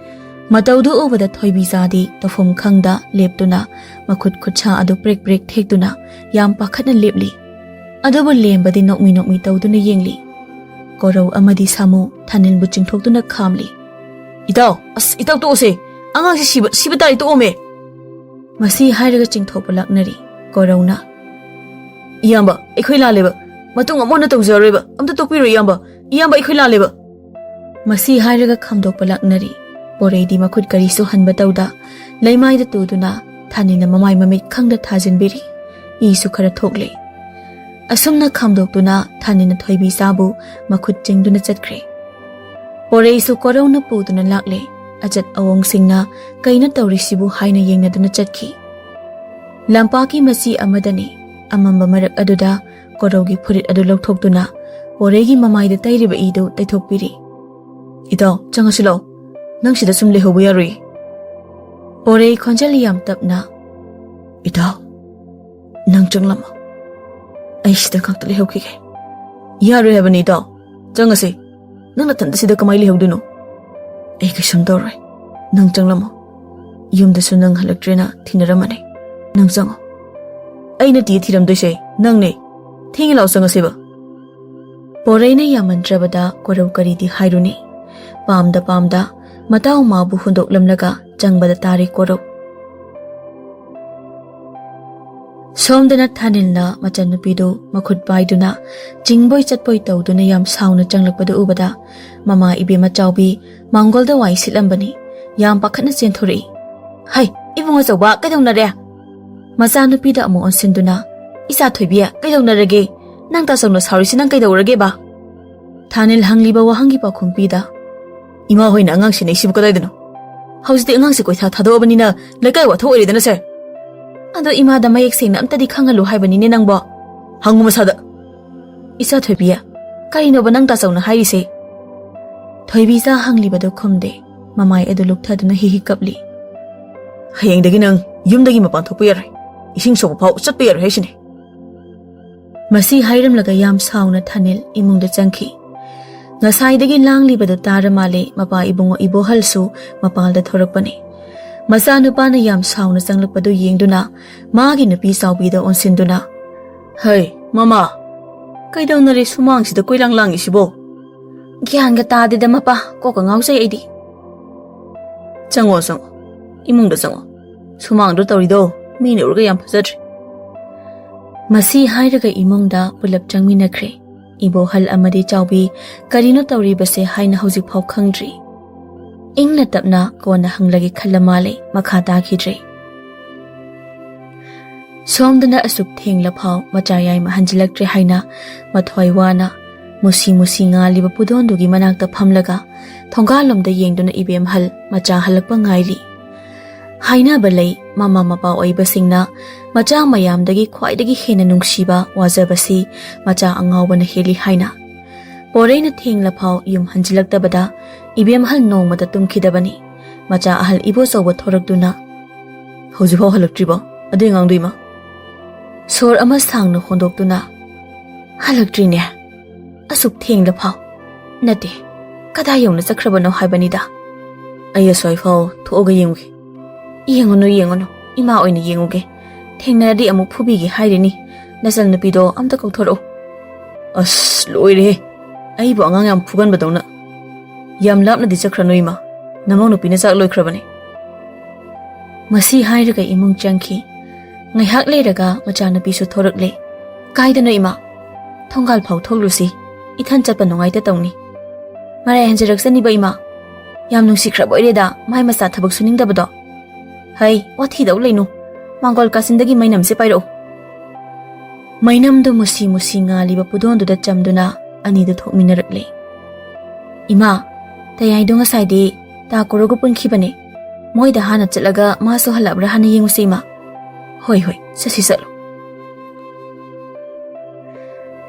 ꯃꯇꯧꯗꯨ ꯎꯕꯗ ꯊꯣꯏꯕꯤꯆꯥꯗꯤ ꯇꯧꯐꯝ ꯈꯪꯗ ꯂꯦꯞꯇꯨꯅ ꯃꯈꯨꯠ ꯈꯨꯠꯁꯥ ꯑꯗꯨ ꯄ꯭ꯔꯦꯛ ꯄ꯭ꯔꯦꯛ ꯊꯦꯛꯇꯨꯅ ꯌꯥꯝ ꯄꯥꯈꯠꯅ ꯂꯦꯞꯂꯤ꯫ ꯑꯗꯨꯕꯨ ꯂꯦꯝꯕꯗꯤ ꯅꯣꯛꯃꯤ ꯅꯣꯛꯃꯤ ꯇꯧꯗꯨꯅ ꯌꯦꯡꯂꯤ꯫ ꯀꯣꯔꯧ ꯑꯃꯗꯤ ꯁꯥꯃꯨ ꯊꯥꯅꯤꯜꯕꯨ ꯆꯤꯡꯊꯣꯛꯇꯨꯅ ꯈꯥꯝꯂꯤ꯫ "ꯏꯇꯥꯎ, ꯑꯁ, ꯏꯇꯥꯎ, ꯇꯣꯛꯑꯣꯁꯦ꯫ ꯑꯉꯥꯡꯁꯦ ꯁꯤꯕ, ꯁꯤꯕ ꯇꯥꯔꯦ, ꯇꯣꯛꯑꯣꯃꯦ!" ꯃꯁꯤ ꯍꯥꯏꯔꯒ ꯆꯤꯡꯊꯣꯛꯄ ꯂꯥꯛꯅꯔꯤ꯫ ꯀꯣꯔꯧꯅ, "ꯏꯌꯥꯝꯕ, ꯑꯩꯈꯣꯏ ꯂꯥꯜꯂꯦꯕ꯫ ꯃꯇꯨꯡ ꯑꯃꯨꯛ ꯍꯟꯅ ꯇꯧꯖꯔꯔꯣꯏꯕ꯫ ꯑꯝꯇ ꯇꯣꯛꯄꯤꯔꯣ, ꯏꯌꯥꯝꯕ꯫ ꯏꯌꯥꯝꯕ, ꯑꯩꯈꯣꯏ ꯂꯥꯜꯂꯦꯕ!" ꯃꯁꯤ ꯍꯥꯏꯔꯒ ꯈꯥꯝꯗꯣꯛꯄ ꯂꯥꯛꯅꯔꯤ꯫ ꯄꯣꯔꯩꯗꯤ ꯃꯈꯨꯠ ꯀꯔꯤꯁꯨ ꯍꯟꯕ ꯇꯧꯗ ꯂꯩꯃꯥꯏꯗ ꯇꯨꯗꯨꯅ ꯊꯥꯅꯤꯟꯅ ꯃꯃꯥꯏ ꯃꯃꯤꯠ ꯈꯪꯗ ꯊꯥꯖꯤꯟꯕꯤꯔꯤ꯫ ꯏꯁꯨ ꯈꯔ ꯊꯣꯛꯂꯦ꯫ ꯑꯁꯨꯝꯅ ꯈꯥꯝꯗꯣꯛꯇꯨꯅ ꯊꯥꯅꯤꯟꯅ ꯊꯣꯏꯕꯤꯆꯥꯕꯨ ꯃꯈꯨꯠ ꯆꯤꯡꯗꯨꯅ ꯆꯠꯈ꯭ꯔꯦ꯫ ꯄꯣꯔꯩꯁꯨ ꯀꯣꯔꯧꯅ ꯄꯨꯗꯨꯅ ꯂꯥꯛꯂꯦ꯫ ꯑꯆꯠ ꯑꯋꯣꯡꯁꯤꯡꯅ ꯀꯩꯅꯣ ꯇꯧꯔꯤꯁꯤꯕꯨ ꯍꯥꯏꯅ ꯌꯦꯡꯅꯗꯨꯅ ꯆꯠꯈꯤ꯫ ꯂꯝꯄꯥꯛꯀꯤ ꯃꯆꯤ ꯑꯃꯗꯅꯤ꯫ ꯑꯃꯝꯕ ꯃꯔꯛ ꯑꯗꯨꯗ ꯀꯣꯔꯧꯒꯤ ꯐꯨꯔꯤꯠ ꯑꯗꯨ ꯂꯧꯊꯣꯛꯇꯨꯅ ꯄꯣꯔꯩꯒꯤ ꯃꯃꯥꯏꯗ ꯇꯩꯔꯤꯕ ꯏꯗꯨ ꯇꯩꯊꯣꯛꯄꯤꯔꯤ꯫ "ꯏꯇꯥꯎ, ꯆꯪꯉꯁꯤ ꯂꯥꯛꯑꯣ꯫ ꯅꯪ ꯁꯤꯗ ꯁꯨꯝ ꯂꯩꯍꯧꯕ ꯌꯥꯔꯣꯏ꯫" ꯄꯣꯔꯩ ꯈꯣꯟꯖꯦꯜ ꯌꯥꯝ ꯇꯞꯅ, "ꯏꯇꯥꯎ, ꯅꯪ ꯆꯪꯂꯝꯃꯣ꯫ ꯑꯩ ꯁꯤꯗ ꯉꯥꯛꯇ ꯂꯩꯍꯧꯈꯤꯒꯦ꯫" "ꯌꯥꯔꯣꯏ ꯍꯥꯏꯕꯅꯤ, ꯏꯇꯥꯎ꯫ ꯆꯪꯉꯁꯤ꯫ ꯅꯪ ꯅꯊꯟꯇ ꯁꯤꯗ ꯀꯃꯥꯏ ꯂꯩꯍꯧꯗꯣꯏꯅꯣ?" "ꯑꯩ ꯀꯩꯁꯨꯝ ꯇꯧꯔꯣꯏ꯫ ꯅꯪ ꯆꯪꯂꯝꯃꯣ꯫ ꯌꯨꯝꯗꯁꯨ ꯅꯪ ꯍꯜꯂꯛꯇ꯭ꯔꯦꯅ ꯊꯤꯅꯔꯝꯃꯅꯤ꯫ ꯅꯪ ꯆꯪꯉꯣ꯫" "ꯑꯩ ꯅꯠꯇꯤꯌꯦ ꯊꯤꯔꯝꯗꯣꯏꯁꯦ, ꯅꯪꯅꯦ꯫ ꯊꯦꯡꯉꯦ, ꯂꯥꯛꯑꯣ, ꯆꯪꯉꯁꯦꯕ꯫" ꯄꯣꯔꯩꯅ ꯌꯥꯝꯃꯟꯗ꯭ꯔꯕꯗ ꯀꯣꯔꯧ ꯀꯔꯤꯗꯤ ꯍꯥꯏꯔꯨꯅꯤ꯫ ꯄꯥꯝꯗ ꯄꯥꯝꯗ ꯃꯇꯥꯎ ꯃꯥꯕꯨ ꯍꯨꯟꯗꯣꯛꯂꯝꯂꯒ ꯆꯪꯕꯗ ꯇꯥꯔꯦ ꯀꯣꯔꯧ꯫ ꯁꯣꯝꯗꯅ ꯊꯥꯅꯤꯜꯅ ꯃꯆꯟꯅꯨꯄꯤꯗꯨ ꯃꯈꯨꯠ ꯄꯥꯏꯗꯨꯅ ꯆꯤꯡꯕꯣꯏ ꯆꯠꯄꯣꯏ ꯇꯧꯗꯨꯅ ꯌꯥꯝ ꯁꯥꯎꯅ ꯆꯪꯂꯛꯄꯗꯨ ꯎꯕꯗ ꯃꯃꯥ ꯏꯕꯦꯝꯃ ꯆꯥꯎꯕꯤ ꯃꯥꯡꯒꯣꯜꯗ ꯋꯥꯏ ꯁꯤꯠꯂꯝꯕꯅꯤ꯫ ꯌꯥꯝ ꯄꯥꯈꯠꯅ ꯆꯦꯟꯊꯣꯔꯛꯏ꯫ "ꯍꯩ, ꯏꯕꯨꯡ ꯑꯆꯧꯕ, ꯀꯩꯗꯧꯅꯔꯦ?" ꯃꯆꯥꯅꯨꯄꯤꯗ ꯑꯃꯨꯛ ꯑꯣꯟꯁꯤꯟꯗꯨꯅ, "ꯏꯆꯥ ꯊꯣꯏꯕꯤ, ꯀꯩꯗꯧꯅꯔꯒꯦ? ꯅꯪ ꯇꯥꯆꯧꯅ ꯁꯥꯎꯔꯤꯁꯤ ꯅꯪ ꯀꯩꯗꯧꯔꯒꯦꯕ?" ꯊꯥꯅꯤꯜ ꯍꯪꯂꯤꯕ ꯋꯥꯍꯪꯒꯤ ꯄꯥꯎꯈꯨꯝ ꯄꯤꯗ, "ꯏꯃꯥ ꯍꯣꯏꯅ ꯑꯉꯥꯡ ꯁꯦꯟꯅꯩꯁꯤꯕꯨ ꯀꯗꯥꯏꯗꯅꯣ? ꯍꯧꯖꯤꯛꯇꯤ ꯑꯉꯥꯡꯁꯦ ꯀꯣꯏꯊꯥ ꯊꯥꯗꯣꯛꯑꯕꯅꯤꯅ ꯂꯩꯀꯥꯏ ꯋꯥꯊꯣꯛ ꯑꯣꯏꯔꯦꯗꯅ ꯁꯦ꯫ ꯑꯗꯣ ꯏꯃꯥꯗ ꯃꯌꯦꯛ ꯁꯦꯡꯅ ꯑꯝꯇꯗꯤ ꯈꯪꯍꯜꯂꯨ ꯍꯥꯏꯕꯅꯤꯅꯦ ꯅꯪꯕꯣ꯫" "ꯍꯪꯉꯨ ꯃꯁꯥꯗ꯫" "ꯏꯆꯥ ꯊꯣꯏꯕꯤ, ꯀꯔꯤꯅꯣꯕ ꯅꯪ ꯇꯥꯆꯧꯅ ꯍꯥꯏꯔꯤꯁꯦ?" ꯊꯣꯏꯕꯤꯆꯥ ꯍꯪꯂꯤꯕꯗꯨ ꯈꯨꯝꯗꯦ꯫ ꯃꯃꯥꯏ ꯑꯗꯨ ꯂꯨꯛꯊꯗꯨꯅ ꯍꯤ ꯍꯤ ꯀꯞꯂꯤ꯫ "ꯍꯌꯦꯡꯗꯒꯤ ꯅꯪ ꯌꯨꯝꯗꯒꯤ ꯃꯄꯥꯟ ꯊꯣꯛꯄ ꯌꯥꯔꯣꯏ꯫ ꯏꯁꯤꯡ ꯁꯣꯛꯄ ꯐꯥꯎ ꯆꯠꯄ ꯌꯥꯔꯣꯏ ꯍꯥꯏꯁꯤꯅꯤ꯫ ꯃꯁꯤ ꯍꯥꯏꯔꯝꯂꯒ ꯌꯥꯝ ꯁꯥꯎꯅ ꯊꯥꯅꯤꯜ ꯏꯃꯨꯡꯗ ꯆꯪꯈꯤ꯫ ꯉꯁꯥꯏꯗꯒꯤ ꯂꯥꯡꯂꯤꯕꯗꯨ ꯇꯥꯔ ꯃꯥꯜꯂꯦ ꯃꯄꯥ ꯏꯕꯨꯡꯉꯣ ꯏꯕꯣꯍꯜꯁꯨ ꯃꯄꯥꯟꯗ ꯊꯣꯔꯛꯄꯅꯤ꯫ ꯃꯆꯥꯅꯨꯄꯥꯅ ꯌꯥꯝ ꯁꯥꯎꯅ ꯆꯪꯂꯛꯄꯗꯨ ꯌꯦꯡꯗꯨꯅ ꯃꯥꯒꯤ ꯅꯨꯄꯤ ꯆꯥꯎꯕꯤꯗ ꯑꯣꯟꯁꯤꯟꯗꯨꯅ, "ꯍꯩ, ꯃꯃꯥ, ꯀꯩꯗꯧꯅꯔꯦ ꯁꯨꯃꯥꯡꯁꯤꯗ ꯀꯣꯏꯂꯥꯡ ꯂꯥꯡꯉꯤꯁꯤꯕꯣ?" "ꯒ꯭ꯌꯥꯟꯒ ꯇꯥꯗꯦꯗ ꯃꯄꯥ, ꯀꯣꯛꯀ ꯉꯥꯎꯖꯩ ꯑꯩꯗꯤ꯫" "ꯆꯪꯉꯣ, ꯆꯪꯉꯣ, ꯏꯃꯨꯡꯗ ꯆꯪꯉꯣ꯫ ꯁꯨꯃꯥꯡꯗꯣ ꯇꯧꯔꯤꯗꯣ ꯃꯤꯅ ꯎꯔꯒ ꯌꯥꯝ ꯐꯖꯗ꯭ꯔꯦ꯫" ꯃꯁꯤ ꯍꯥꯏꯔꯒ ꯏꯃꯨꯡꯗ ꯄꯨꯂꯞ ꯆꯪꯃꯤꯟꯅꯈ꯭ꯔꯦ꯫ ꯏꯕꯣꯍꯜ ꯑꯃꯗꯤ ꯆꯥꯎꯕꯤ ꯀꯔꯤꯅꯣ ꯇꯧꯔꯤꯕꯁꯦ ꯍꯥꯏꯅ ꯍꯧꯖꯤꯛꯐꯥꯎ ꯈꯪꯗ꯭ꯔꯤ꯫ ꯏꯪꯅ ꯇꯞꯅ ꯀꯣꯟꯅ ꯍꯪꯂꯒꯦ ꯈꯜꯂ ꯃꯥꯜꯂꯦ, ꯃꯈꯥ ꯇꯥꯈꯤꯗ꯭ꯔꯦ꯫ ꯁꯣꯝꯗꯅ ꯑꯁꯨꯛ ꯊꯦꯡꯂ ꯐꯥꯎ ꯃꯆꯥ ꯌꯥꯏꯃ ꯍꯟꯖꯤꯜꯂꯛꯇ꯭ꯔꯦ ꯍꯥꯏꯅ ꯃꯊ꯭ꯋꯥꯏ ꯋꯥꯅ ꯃꯨꯁꯤ ꯃꯨꯁꯤ ꯉꯥꯜꯂꯤꯕ ꯄꯨꯗꯣꯟꯗꯨꯒꯤ ꯃꯅꯥꯛꯇ ꯐꯝꯂꯒ ꯊꯣꯡꯒꯥꯜꯂꯣꯝꯗ ꯌꯦꯡꯗꯨꯅ ꯏꯕꯦꯝꯍꯜ ꯃꯆꯥ ꯍꯜꯂꯛꯄ ꯉꯥꯏꯔꯤ꯫ ꯍꯥꯏꯅꯕ ꯂꯩ, ꯃꯃꯥ ꯃꯄꯥ ꯑꯣꯏꯕꯁꯤꯡꯅ ꯃꯆꯥ ꯃꯌꯥꯝꯗꯒꯤ ꯈ꯭ꯋꯥꯏꯗꯒꯤ ꯍꯦꯟꯅ ꯅꯨꯡꯁꯤꯕ ꯋꯥꯖꯕꯁꯤ ꯃꯆꯥ ꯑꯉꯥꯎꯕꯅ ꯍꯦꯜꯂꯤ ꯍꯥꯏꯅ꯫ ꯄꯣꯔꯩꯅ ꯊꯦꯡꯂ ꯐꯥꯎ ꯌꯨꯝ ꯍꯟꯖꯤꯜꯂꯛꯇꯕꯗ ꯏꯕꯦꯝꯍꯜ ꯅꯣꯡꯃꯇ ꯇꯨꯝꯈꯤꯗꯕꯅꯤ꯫ ꯃꯆꯥ ꯑꯍꯜ ꯏꯕꯣꯆꯧꯕ ꯊꯣꯔꯛꯇꯨꯅ, "ꯍꯧꯖꯤꯛꯐꯥꯎ ꯍꯜꯂꯛꯇ꯭ꯔꯤꯕꯣ ꯑꯗꯨꯏ ꯑꯉꯥꯡꯗꯣ ꯏꯃꯥ?" ꯁꯣꯔ ꯑꯃ ꯁꯥꯡꯅ ꯍꯣꯟꯗꯣꯛꯇꯨꯅ, "ꯍꯜꯂꯛꯇ꯭ꯔꯤꯅꯦ, ꯑꯁꯨꯛ ꯊꯦꯡꯂ ꯐꯥꯎ꯫ ꯅꯠꯇꯦ, ꯀꯗꯥꯏ ꯌꯧꯅ ꯆꯠꯈ꯭ꯔꯕꯅꯣ ꯍꯥꯏꯕꯅꯤꯗ꯫ ꯑꯩ ꯑꯁ꯭ꯋꯥꯏꯐꯥꯎ ꯊꯣꯛꯑꯒ ꯌꯦꯡꯉꯨꯒꯦ꯫" "ꯌꯦꯡꯉꯨꯅꯨ, ꯌꯦꯡꯉꯨꯅꯨ, ꯏꯃꯥ ꯑꯣꯏꯅ ꯌꯦꯡꯉꯨꯒꯦ꯫ ꯊꯦꯡꯅꯔꯗꯤ ꯑꯃꯨꯛ ꯐꯨꯕꯤꯒꯦ ꯍꯥꯏꯔꯤꯅꯤ꯫ ꯅꯆꯟꯅꯨꯄꯤꯗꯣ ꯑꯝꯇ ꯀꯧꯊꯣꯔꯛꯎ꯫" "ꯑꯁ, ꯂꯣꯏꯔꯦꯍꯦ, ꯑꯩꯕꯨ ꯑꯉꯥꯡ ꯌꯥꯝ ꯐꯨꯒꯟꯕꯗꯧꯅ꯫ ꯌꯥꯝ ꯂꯥꯞꯅꯗꯤ ꯆꯠꯈ꯭ꯔꯅꯨ ꯏꯃꯥ, ꯅꯃꯧ ꯅꯨꯄꯤꯅ ꯆꯥꯛ ꯂꯣꯏꯈ꯭ꯔꯕꯅꯤ꯫" ꯃꯁꯤ ꯍꯥꯏꯔꯒ ꯏꯃꯨꯡ ꯆꯪꯈꯤ꯫ ꯉꯥꯏꯍꯥꯛ ꯂꯩꯔꯒ ꯃꯆꯥꯅꯨꯄꯤꯁꯨ ꯊꯣꯔꯛꯂꯦ꯫ "ꯀꯥꯏꯗꯅꯣ ꯏꯃꯥ?" "ꯊꯣꯡꯒꯥꯜ ꯐꯥꯎ ꯊꯣꯛꯂꯨꯁꯤ, ꯏꯊꯟ ꯆꯠꯄ ꯅꯨꯡꯉꯥꯏꯇ ꯇꯧꯅꯤ꯫" "ꯃꯔꯥꯏ ꯍꯟꯖꯔꯛꯆꯅꯤꯕ ꯏꯃꯥ, ꯌꯥꯝ ꯅꯨꯡꯁꯤꯈ꯭ꯔꯕ ꯑꯣꯏꯔꯦꯗ ꯃꯥꯏ ꯃꯆꯥ ꯊꯕꯛ ꯁꯨꯅꯤꯡꯗꯕꯗꯣ꯫ ꯍꯩ, ꯋꯥꯊꯤꯗꯧ ꯂꯩꯅꯨ, ꯃꯥꯡꯒꯣꯜ ꯀꯥꯆꯤꯟꯗꯒꯤ ꯃꯩꯅꯝꯁꯦ ꯄꯥꯏꯔꯛꯎ꯫" ꯃꯩꯅꯝꯗꯨ ꯃꯨꯁꯤ ꯃꯨꯁꯤ ꯉꯥꯜꯂꯤꯕ ꯄꯨꯗꯣꯟꯗꯨꯗ ꯆꯝꯗꯨꯅ ꯑꯅꯤꯗꯨ ꯊꯣꯛꯃꯤꯟꯅꯔꯛꯂꯦ꯫ "ꯏꯃꯥ, ꯇꯌꯥꯏꯗꯣ ꯉꯁꯥꯏꯗꯤ ꯇꯥ ꯀꯣꯔꯣꯒ ꯄꯨꯟꯈꯤꯕꯅꯦ꯫ ꯃꯣꯏꯗ ꯍꯥꯟꯅ ꯆꯠꯂꯒ ꯃꯥꯁꯨ ꯍꯜꯂꯛꯑꯕ꯭ꯔꯥ ꯍꯥꯟꯅ ꯌꯦꯡꯉꯨꯁꯤ ꯏꯃꯥ꯫" "ꯍꯣꯏ, ꯍꯣꯏ, ꯆꯠꯁꯤ ꯆꯠꯂꯣ꯫"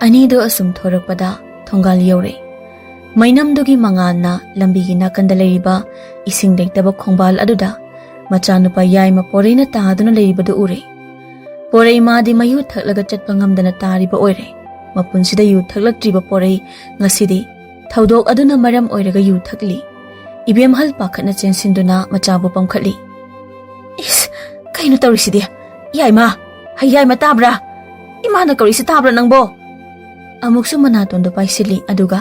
ꯑꯅꯤꯗꯣ ꯑꯁꯨꯝ ꯊꯣꯔꯛꯄꯗ ꯊꯣꯡꯒꯥꯜ ꯌꯧꯔꯦ꯫ ꯃꯩꯅꯝꯗꯨꯒꯤ ꯃꯉꯥꯜꯅ ꯂꯝꯕꯤꯒꯤ ꯅꯥꯀꯟꯗ ꯂꯩꯔꯤꯕ ꯏꯁꯤꯡ ꯂꯩꯇꯕ ꯈꯣꯡꯕꯥꯜ ꯑꯗꯨꯗ ꯃꯆꯥꯅꯨꯄꯥ ꯌꯥꯏꯃ ꯄꯣꯔꯩꯅ ꯇꯥꯗꯨꯅ ꯂꯩꯔꯤꯕꯗꯨ ꯎꯔꯦ꯫ ꯄꯣꯔꯩ ꯃꯥꯗꯤ ꯃꯌꯨ ꯊꯛꯂꯒ ꯆꯠꯄ ꯉꯝꯗꯅ ꯇꯥꯔꯤꯕ ꯑꯣꯏꯔꯦ꯫ ꯃꯄꯨꯟꯁꯤꯗ ꯌꯨ ꯊꯛꯂꯛꯇ꯭ꯔꯤꯕ ꯄꯣꯔꯩ ꯉꯁꯤꯗꯤ ꯊꯧꯗꯣꯛ ꯑꯗꯨꯅ ꯃꯔꯝ ꯑꯣꯏꯔꯒ ꯌꯨ ꯊꯛꯂꯤ꯫ ꯏꯕꯦꯝꯍꯜ ꯄꯥꯈꯠꯅ ꯆꯦꯟꯁꯤꯟꯗꯨꯅ ꯃꯆꯥꯕꯨ ꯄꯝꯈꯠꯂꯤ꯫ "ꯏꯁ, ꯀꯩꯅꯣ ꯇꯧꯔꯤꯁꯤꯗꯤ? ꯌꯥꯏꯃ, ꯍꯩ ꯌꯥꯏꯃ, ꯇꯥꯕ꯭ꯔꯥ? ꯏꯃꯥꯅ ꯀꯧꯔꯤꯁꯤ ꯇꯥꯕ꯭ꯔꯥ ꯅꯪꯕꯣ?" ꯑꯃꯨꯛꯁꯨ ꯃꯅꯥꯇꯣꯟꯗꯨ ꯄꯥꯏꯁꯤꯜꯂꯤ, ꯑꯗꯨꯒ,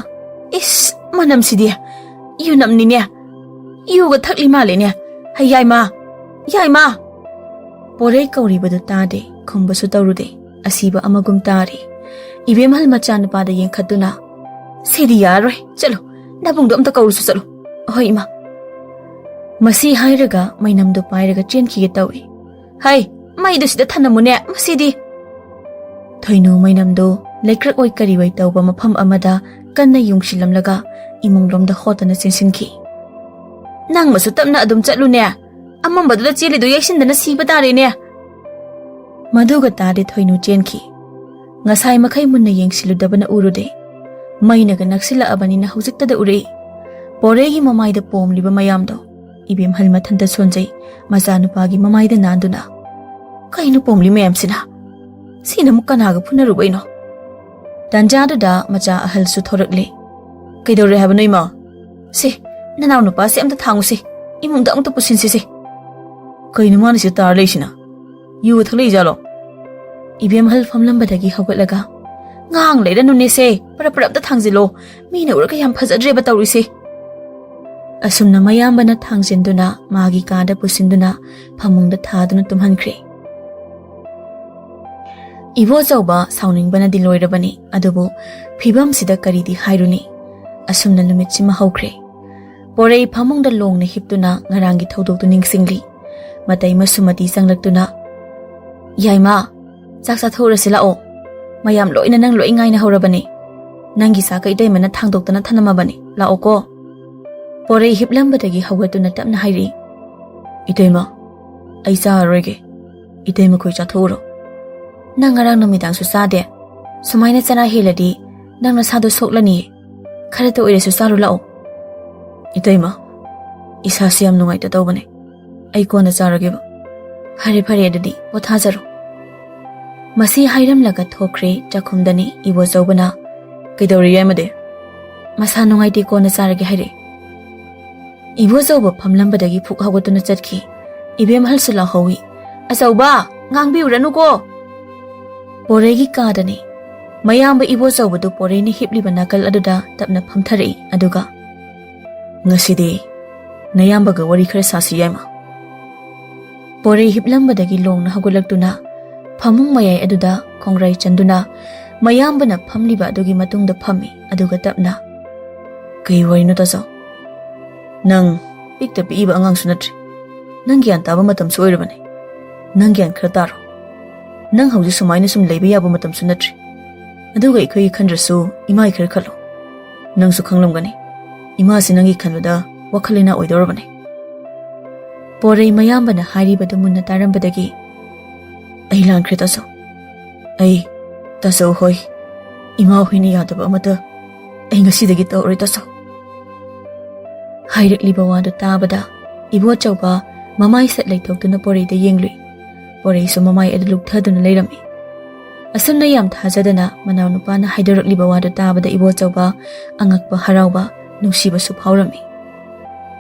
"ꯏꯁ, ꯃꯅꯝꯁꯤꯗꯤ! ꯌꯨꯅꯝꯅꯤꯅꯦ꯫ ꯌꯨꯒ ꯊꯛꯂꯤ ꯃꯥꯜꯂꯦꯅꯦ꯫ ꯍꯩ ꯌꯥꯏꯃ! ꯌꯥꯏꯃ!" ꯄꯣꯔꯩ ꯀꯧꯔꯤꯕꯗꯨ ꯇꯥꯗꯦ, ꯈꯨꯝꯕꯁꯨ ꯇꯧꯔꯨꯗꯦ꯫ ꯑꯁꯤꯕ ꯑꯃꯒꯨꯝ ꯇꯥꯔꯤ꯫ ꯏꯕꯦꯝꯍꯜ ꯃꯆꯥꯅꯨꯄꯥꯗ ꯌꯦꯡꯈꯠꯇꯨꯅ, "ꯁꯤꯗꯤ ꯌꯥꯔꯔꯣꯏ, ꯆꯠꯂꯨ, ꯅꯕꯨꯡꯗꯣ ꯑꯝꯇ ꯀꯧꯔꯨꯁꯨ ꯆꯠꯂꯨ꯫ ꯑꯍꯣꯏ, ꯏꯃꯥ꯫" ꯃꯁꯤ ꯍꯥꯏꯔꯒ ꯃꯩꯅꯝꯗꯨ ꯄꯥꯏꯔꯒ ꯆꯦꯟꯈꯤꯒꯦ ꯇꯧꯏ꯫ "ꯍꯩ, ꯃꯩꯗꯨ ꯁꯤꯗ ꯊꯅꯝꯃꯨꯅꯦ, ꯃꯁꯤꯗꯤ!" ꯊꯣꯏꯅꯨ ꯃꯩꯅꯝꯗꯨ ꯂꯩꯀ꯭ꯔꯛ ꯑꯣꯏ ꯀꯔꯤ ꯑꯣꯏ ꯇꯧꯕ ꯃꯐꯝ ꯑꯃꯗ ꯀꯟꯅ ꯌꯨꯡꯁꯤꯜꯂꯝꯂꯒ ꯏꯃꯨꯡꯂꯣꯝꯗ ꯍꯣꯠꯇꯅ ꯆꯦꯟꯁꯤꯟꯈꯤ꯫ "ꯅꯪ ꯃꯁꯨ ꯇꯞꯅ ꯑꯗꯨꯝ ꯆꯠꯂꯨꯅꯦ, ꯑꯃꯝꯕꯗꯨꯗ ꯆꯦꯜꯂꯤꯗꯨ ꯌꯩꯁꯤꯟꯗꯅ ꯁꯤꯕ ꯇꯥꯔꯦꯅꯦ!" ꯃꯗꯨꯒ ꯇꯥꯗꯦ ꯊꯣꯏꯅꯨ ꯆꯦꯟꯈꯤ꯫ ꯉꯁꯥꯏ ꯃꯈꯩ ꯃꯨꯟꯅ ꯌꯦꯡꯁꯤꯜꯂꯨꯗꯕꯅ ꯎꯔꯨꯗꯦ꯫ ꯃꯩꯅꯒ ꯅꯛꯁꯤꯜꯂꯛꯑꯕꯅꯤꯅ ꯍꯧꯖꯤꯛꯇꯗ ꯎꯔꯛꯏ꯫ ꯄꯣꯔꯩꯒꯤ ꯃꯃꯥꯏꯗ ꯄꯣꯝꯂꯤꯕ ꯃꯌꯥꯝꯗꯣ ꯏꯕꯦꯝꯍꯜ ꯃꯊꯟꯇ ꯁꯣꯟꯖꯩ, ꯃꯆꯥꯅꯨꯄꯥꯒꯤ ꯃꯃꯥꯏꯗ ꯅꯥꯟꯗꯨꯅ꯫ "ꯀꯩꯅꯣ ꯄꯣꯝꯂꯤ ꯃꯌꯥꯝꯁꯤꯅ? ꯁꯤꯅ ꯑꯃꯨꯛ ꯀꯅꯥꯒ ꯐꯨꯅꯔꯨꯕꯩꯅꯣ?" ꯇꯟꯖꯥꯗꯨꯗ ꯃꯆꯥ ꯑꯍꯜꯁꯨ ꯊꯣꯔꯛꯂꯦ꯫ "ꯀꯩꯗꯧꯔꯦ ꯍꯥꯏꯕꯅꯣ, ꯏꯃꯥ?" "ꯁꯦ, ꯅꯅꯥꯎ ꯅꯨꯄꯥꯁꯦ ꯑꯝꯇ ꯊꯥꯡꯉꯨꯁꯦ, ꯏꯃꯨꯡꯗ ꯑꯃꯨꯛꯇ ꯄꯨꯁꯤꯟꯁꯤꯁꯦ꯫" "ꯀꯩꯅꯣ ꯃꯥꯅ ꯁꯤꯗ ꯇꯥꯔ ꯂꯩꯁꯤꯅ? ꯌꯨꯒ ꯊꯛꯂꯛꯏꯖꯥꯠꯂꯣ?" ꯏꯕꯦꯝꯍꯜ ꯐꯝꯂꯝꯕꯗꯒꯤ ꯍꯧꯒꯠꯂꯒ, "ꯉꯥꯡ ꯂꯩꯔꯅꯨꯅꯦꯁꯦ, ꯄꯔꯞ ꯄꯔꯞꯇ ꯊꯥꯡꯖꯤꯜꯂꯣ, ꯃꯤꯅ ꯎꯔꯒ ꯌꯥꯝ ꯐꯖꯗ꯭ꯔꯦꯕ ꯇꯧꯔꯤꯁꯦ꯫" ꯑꯁꯨꯝꯅ ꯃꯌꯥꯝꯕꯅ ꯊꯥꯡꯖꯤꯟꯗꯨꯅ ꯃꯥꯒꯤ ꯀꯥꯗ ꯄꯨꯁꯤꯟꯗꯨꯅ ꯐꯃꯨꯡꯗ ꯊꯥꯗꯨꯅ ꯇꯨꯝꯍꯟꯈ꯭ꯔꯦ꯫ ꯏꯕꯣꯆꯧꯕ ꯁꯥꯎꯅꯤꯡꯕꯅꯗꯤ ꯂꯣꯏꯔꯕꯅꯤ, ꯑꯗꯨꯕꯨ ꯐꯤꯕꯝꯁꯤꯗ ꯀꯔꯤꯗꯤ ꯍꯥꯏꯔꯨꯅꯤ꯫ ꯑꯁꯨꯝꯅ ꯅꯨꯃꯤꯠꯁꯤꯃ ꯍꯧꯈ꯭ꯔꯦ꯫ ꯄꯣꯔꯩ ꯐꯃꯨꯡꯗ ꯂꯣꯡꯅ ꯍꯤꯞꯇꯨꯅ ꯉꯔꯥꯡꯒꯤ ꯊꯧꯗꯣꯛꯇꯨ ꯅꯤꯡꯁꯤꯡꯂꯤ꯫ ꯃꯇꯩ ꯃꯁꯨꯃꯗꯤ ꯆꯪꯂꯛꯇꯨꯅ, "ꯌꯥꯏꯃ, ꯆꯥꯛ ꯆꯥꯊꯣꯛꯎꯔꯁꯤ ꯂꯥꯛꯑꯣ꯫ ꯃꯌꯥꯝ ꯂꯣꯏꯅ ꯅꯪ ꯂꯣꯏ ꯉꯥꯏꯅ ꯍꯧꯔꯕꯅꯤ꯫ ꯅꯪꯒꯤ ꯆꯥꯛꯀ ꯏꯇꯩꯃꯅ ꯊꯥꯡꯗꯣꯛꯇꯅ ꯊꯅꯝꯃꯕꯅꯤ꯫ ꯂꯥꯛꯑꯣꯀꯣ꯫" ꯄꯣꯔꯩ ꯍꯤꯞꯂꯝꯕꯗꯒꯤ ꯍꯧꯒꯠꯇꯨꯅ ꯇꯞꯅ ꯍꯥꯏꯔꯛꯏ, "ꯏꯇꯩꯃ, ꯑꯩ ꯆꯥꯔꯔꯣꯏꯒꯦ꯫ ꯏꯇꯩꯃꯈꯣꯏ ꯆꯥꯊꯣꯛꯎꯔꯣ꯫ ꯅꯪ ꯉꯔꯥꯡ ꯅꯨꯃꯤꯗꯥꯡꯁꯨ ꯆꯥꯗꯦ꯫ ꯁꯨꯃꯥꯏꯅ ꯆꯔꯥ ꯍꯦꯜꯂꯗꯤ ꯅꯪ ꯅꯁꯥꯗꯣ ꯁꯣꯛꯂꯅꯤꯌꯦ꯫ ꯈꯔꯇ ꯑꯣꯏꯔꯁꯨ ꯆꯥꯔꯨ ꯂꯥꯛꯑꯣ꯫" "ꯏꯇꯩꯃ, ꯏꯁꯥꯁꯦ ꯌꯥꯝ ꯅꯨꯡꯉꯥꯏꯇ ꯇꯧꯕꯅꯦ꯫ ꯑꯩ ꯀꯣꯟꯅ ꯆꯥꯔꯒꯦꯕ꯫" "ꯐꯔꯦ, ꯐꯔꯦ, ꯑꯗꯨꯗꯤ ꯄꯣꯊꯥꯖꯔꯣ꯫" ꯃꯁꯤ ꯍꯥꯏꯔꯝꯂꯒ ꯊꯣꯛꯈ꯭ꯔꯦ ꯆꯥꯛꯈꯨꯝꯗꯅꯤ ꯏꯕꯣꯆꯧꯕꯅ꯫ "ꯀꯩꯗꯧꯔꯤ ꯌꯥꯏꯃꯗꯤ?" "ꯃꯁꯥ ꯅꯨꯡꯉꯥꯏꯇꯦ, ꯀꯣꯟꯅ ꯆꯥꯔꯒꯦ" ꯍꯥꯏꯔꯛꯏ꯫ ꯏꯕꯣꯆꯧꯕ ꯐꯝꯂꯝꯕꯗꯒꯤ ꯐꯨꯛ ꯍꯧꯒꯠꯇꯨꯅ ꯆꯠꯈꯤ꯫ ꯏꯕꯦꯝꯍꯜꯁꯨ ꯂꯥꯎꯍꯧꯏ, "ꯑꯆꯧꯕ, ꯉꯥꯡꯕꯤꯔꯨꯔꯅꯨꯀꯣ!" ꯄꯣꯔꯩꯒꯤ ꯀꯥꯗꯅꯤ꯫ ꯃꯌꯥꯝꯕ ꯏꯕꯣꯆꯧꯕꯗꯨ ꯄꯣꯔꯩꯅ ꯍꯤꯞꯂꯤꯕ ꯅꯥꯀꯜ ꯑꯗꯨꯗ ꯇꯞꯅ ꯐꯝꯊꯔꯛꯏ, ꯑꯗꯨꯒ, "ꯉꯁꯤꯗꯤ ꯅꯌꯥꯝꯕꯒ ꯋꯥꯔꯤ ꯈꯔ ꯁꯥꯁꯤ ꯌꯥꯏꯃ꯫" ꯄꯣꯔꯩ ꯍꯤꯞꯂꯝꯕꯗꯒꯤ ꯂꯣꯡꯅ ꯍꯧꯒꯠꯂꯛꯇꯨꯅ ꯐꯃꯨꯡ ꯃꯌꯥꯏ ꯑꯗꯨꯗ ꯈꯣꯡꯒ꯭ꯔꯥꯏ ꯆꯟꯗꯨꯅ ꯃꯌꯥꯝꯕꯅ ꯐꯝꯂꯤꯕ ꯑꯗꯨꯒꯤ ꯃꯇꯨꯡꯗ ꯐꯝꯃꯤ, ꯑꯗꯨꯒ ꯇꯞꯅ, "ꯀꯩ ꯋꯥꯔꯤꯅꯣ ꯇꯥꯆꯧ? ꯅꯪ ꯄꯤꯛꯇ ꯄꯤꯛꯏꯕ ꯑꯉꯥꯡꯁꯨ ꯅꯠꯇ꯭ꯔꯤ꯫ ꯅꯪ ꯒ꯭ꯌꯥꯟ ꯇꯥꯕ ꯃꯇꯝꯁꯨ ꯑꯣꯏꯔꯕꯅꯤ꯫ ꯅꯪ ꯒ꯭ꯌꯥꯟ ꯈꯔ ꯇꯥꯔꯣ꯫ ꯅꯪ ꯍꯧꯖꯤꯛ ꯁꯨꯃꯥꯏꯅ ꯁꯨꯝ ꯂꯩꯕ ꯌꯥꯕ ꯃꯇꯝꯁꯨ ꯅꯠꯇ꯭ꯔꯤ꯫ ꯑꯗꯨꯒ ꯑꯩꯈꯣꯏꯒꯤ ꯈꯟꯗ꯭ꯔꯁꯨ ꯏꯃꯥꯒꯤ ꯈꯔ ꯈꯜꯂꯣ꯫ ꯅꯪꯁꯨ ꯈꯪꯂꯝꯒꯅꯤ, ꯏꯃꯥꯁꯤ ꯅꯪꯒꯤ ꯈꯟꯕꯗ ꯋꯥꯈꯜ ꯂꯩꯅꯥ ꯑꯣꯏꯗꯧꯔꯕꯅꯤ꯫" ꯄꯣꯔꯩ ꯃꯌꯥꯝꯕꯅ ꯍꯥꯏꯔꯤꯕꯗꯨ ꯃꯨꯟꯅ ꯇꯥꯔꯝꯕꯗꯒꯤ, "ꯑꯩ ꯂꯥꯟꯈ꯭ꯔꯦ ꯇꯥꯆꯧ꯫ ꯑꯩ, ꯇꯥꯆꯧ ꯍꯣꯏ, ꯏꯃꯥ ꯍꯣꯏꯅ ꯌꯥꯗꯕ ꯑꯃꯠꯇ ꯑꯩ ꯉꯁꯤꯗꯒꯤ ꯇꯧꯔꯣꯏ ꯇꯥꯆꯧ꯫" ꯍꯥꯏꯔꯛꯂꯤꯕ ꯋꯥꯗꯨ ꯇꯥꯕꯗ ꯏꯕꯣꯆꯧꯕ ꯃꯃꯥꯏ ꯁꯠ ꯂꯩꯊꯣꯛꯇꯨꯅ ꯄꯣꯔꯩꯗ ꯌꯦꯡꯂꯨꯏ꯫ ꯄꯣꯔꯩꯁꯨ ꯃꯃꯥꯏ ꯑꯗꯨ ꯂꯨꯞꯊꯗꯨꯅ ꯂꯩꯔꯝꯃꯤ꯫ ꯑꯁꯨꯝꯅ ꯌꯥꯝ ꯊꯥꯖꯗꯅ ꯃꯅꯥꯎꯅꯨꯄꯥꯅ ꯍꯥꯏꯗꯣꯔꯛꯂꯤꯕ ꯋꯥꯗꯨ ꯇꯥꯕꯗ ꯏꯕꯣꯆꯧꯕ ꯑꯉꯛꯄ, ꯍꯔꯥꯎꯕ, ꯅꯨꯡꯁꯤꯕꯁꯨ ꯐꯥꯎꯔꯝꯃꯤ꯫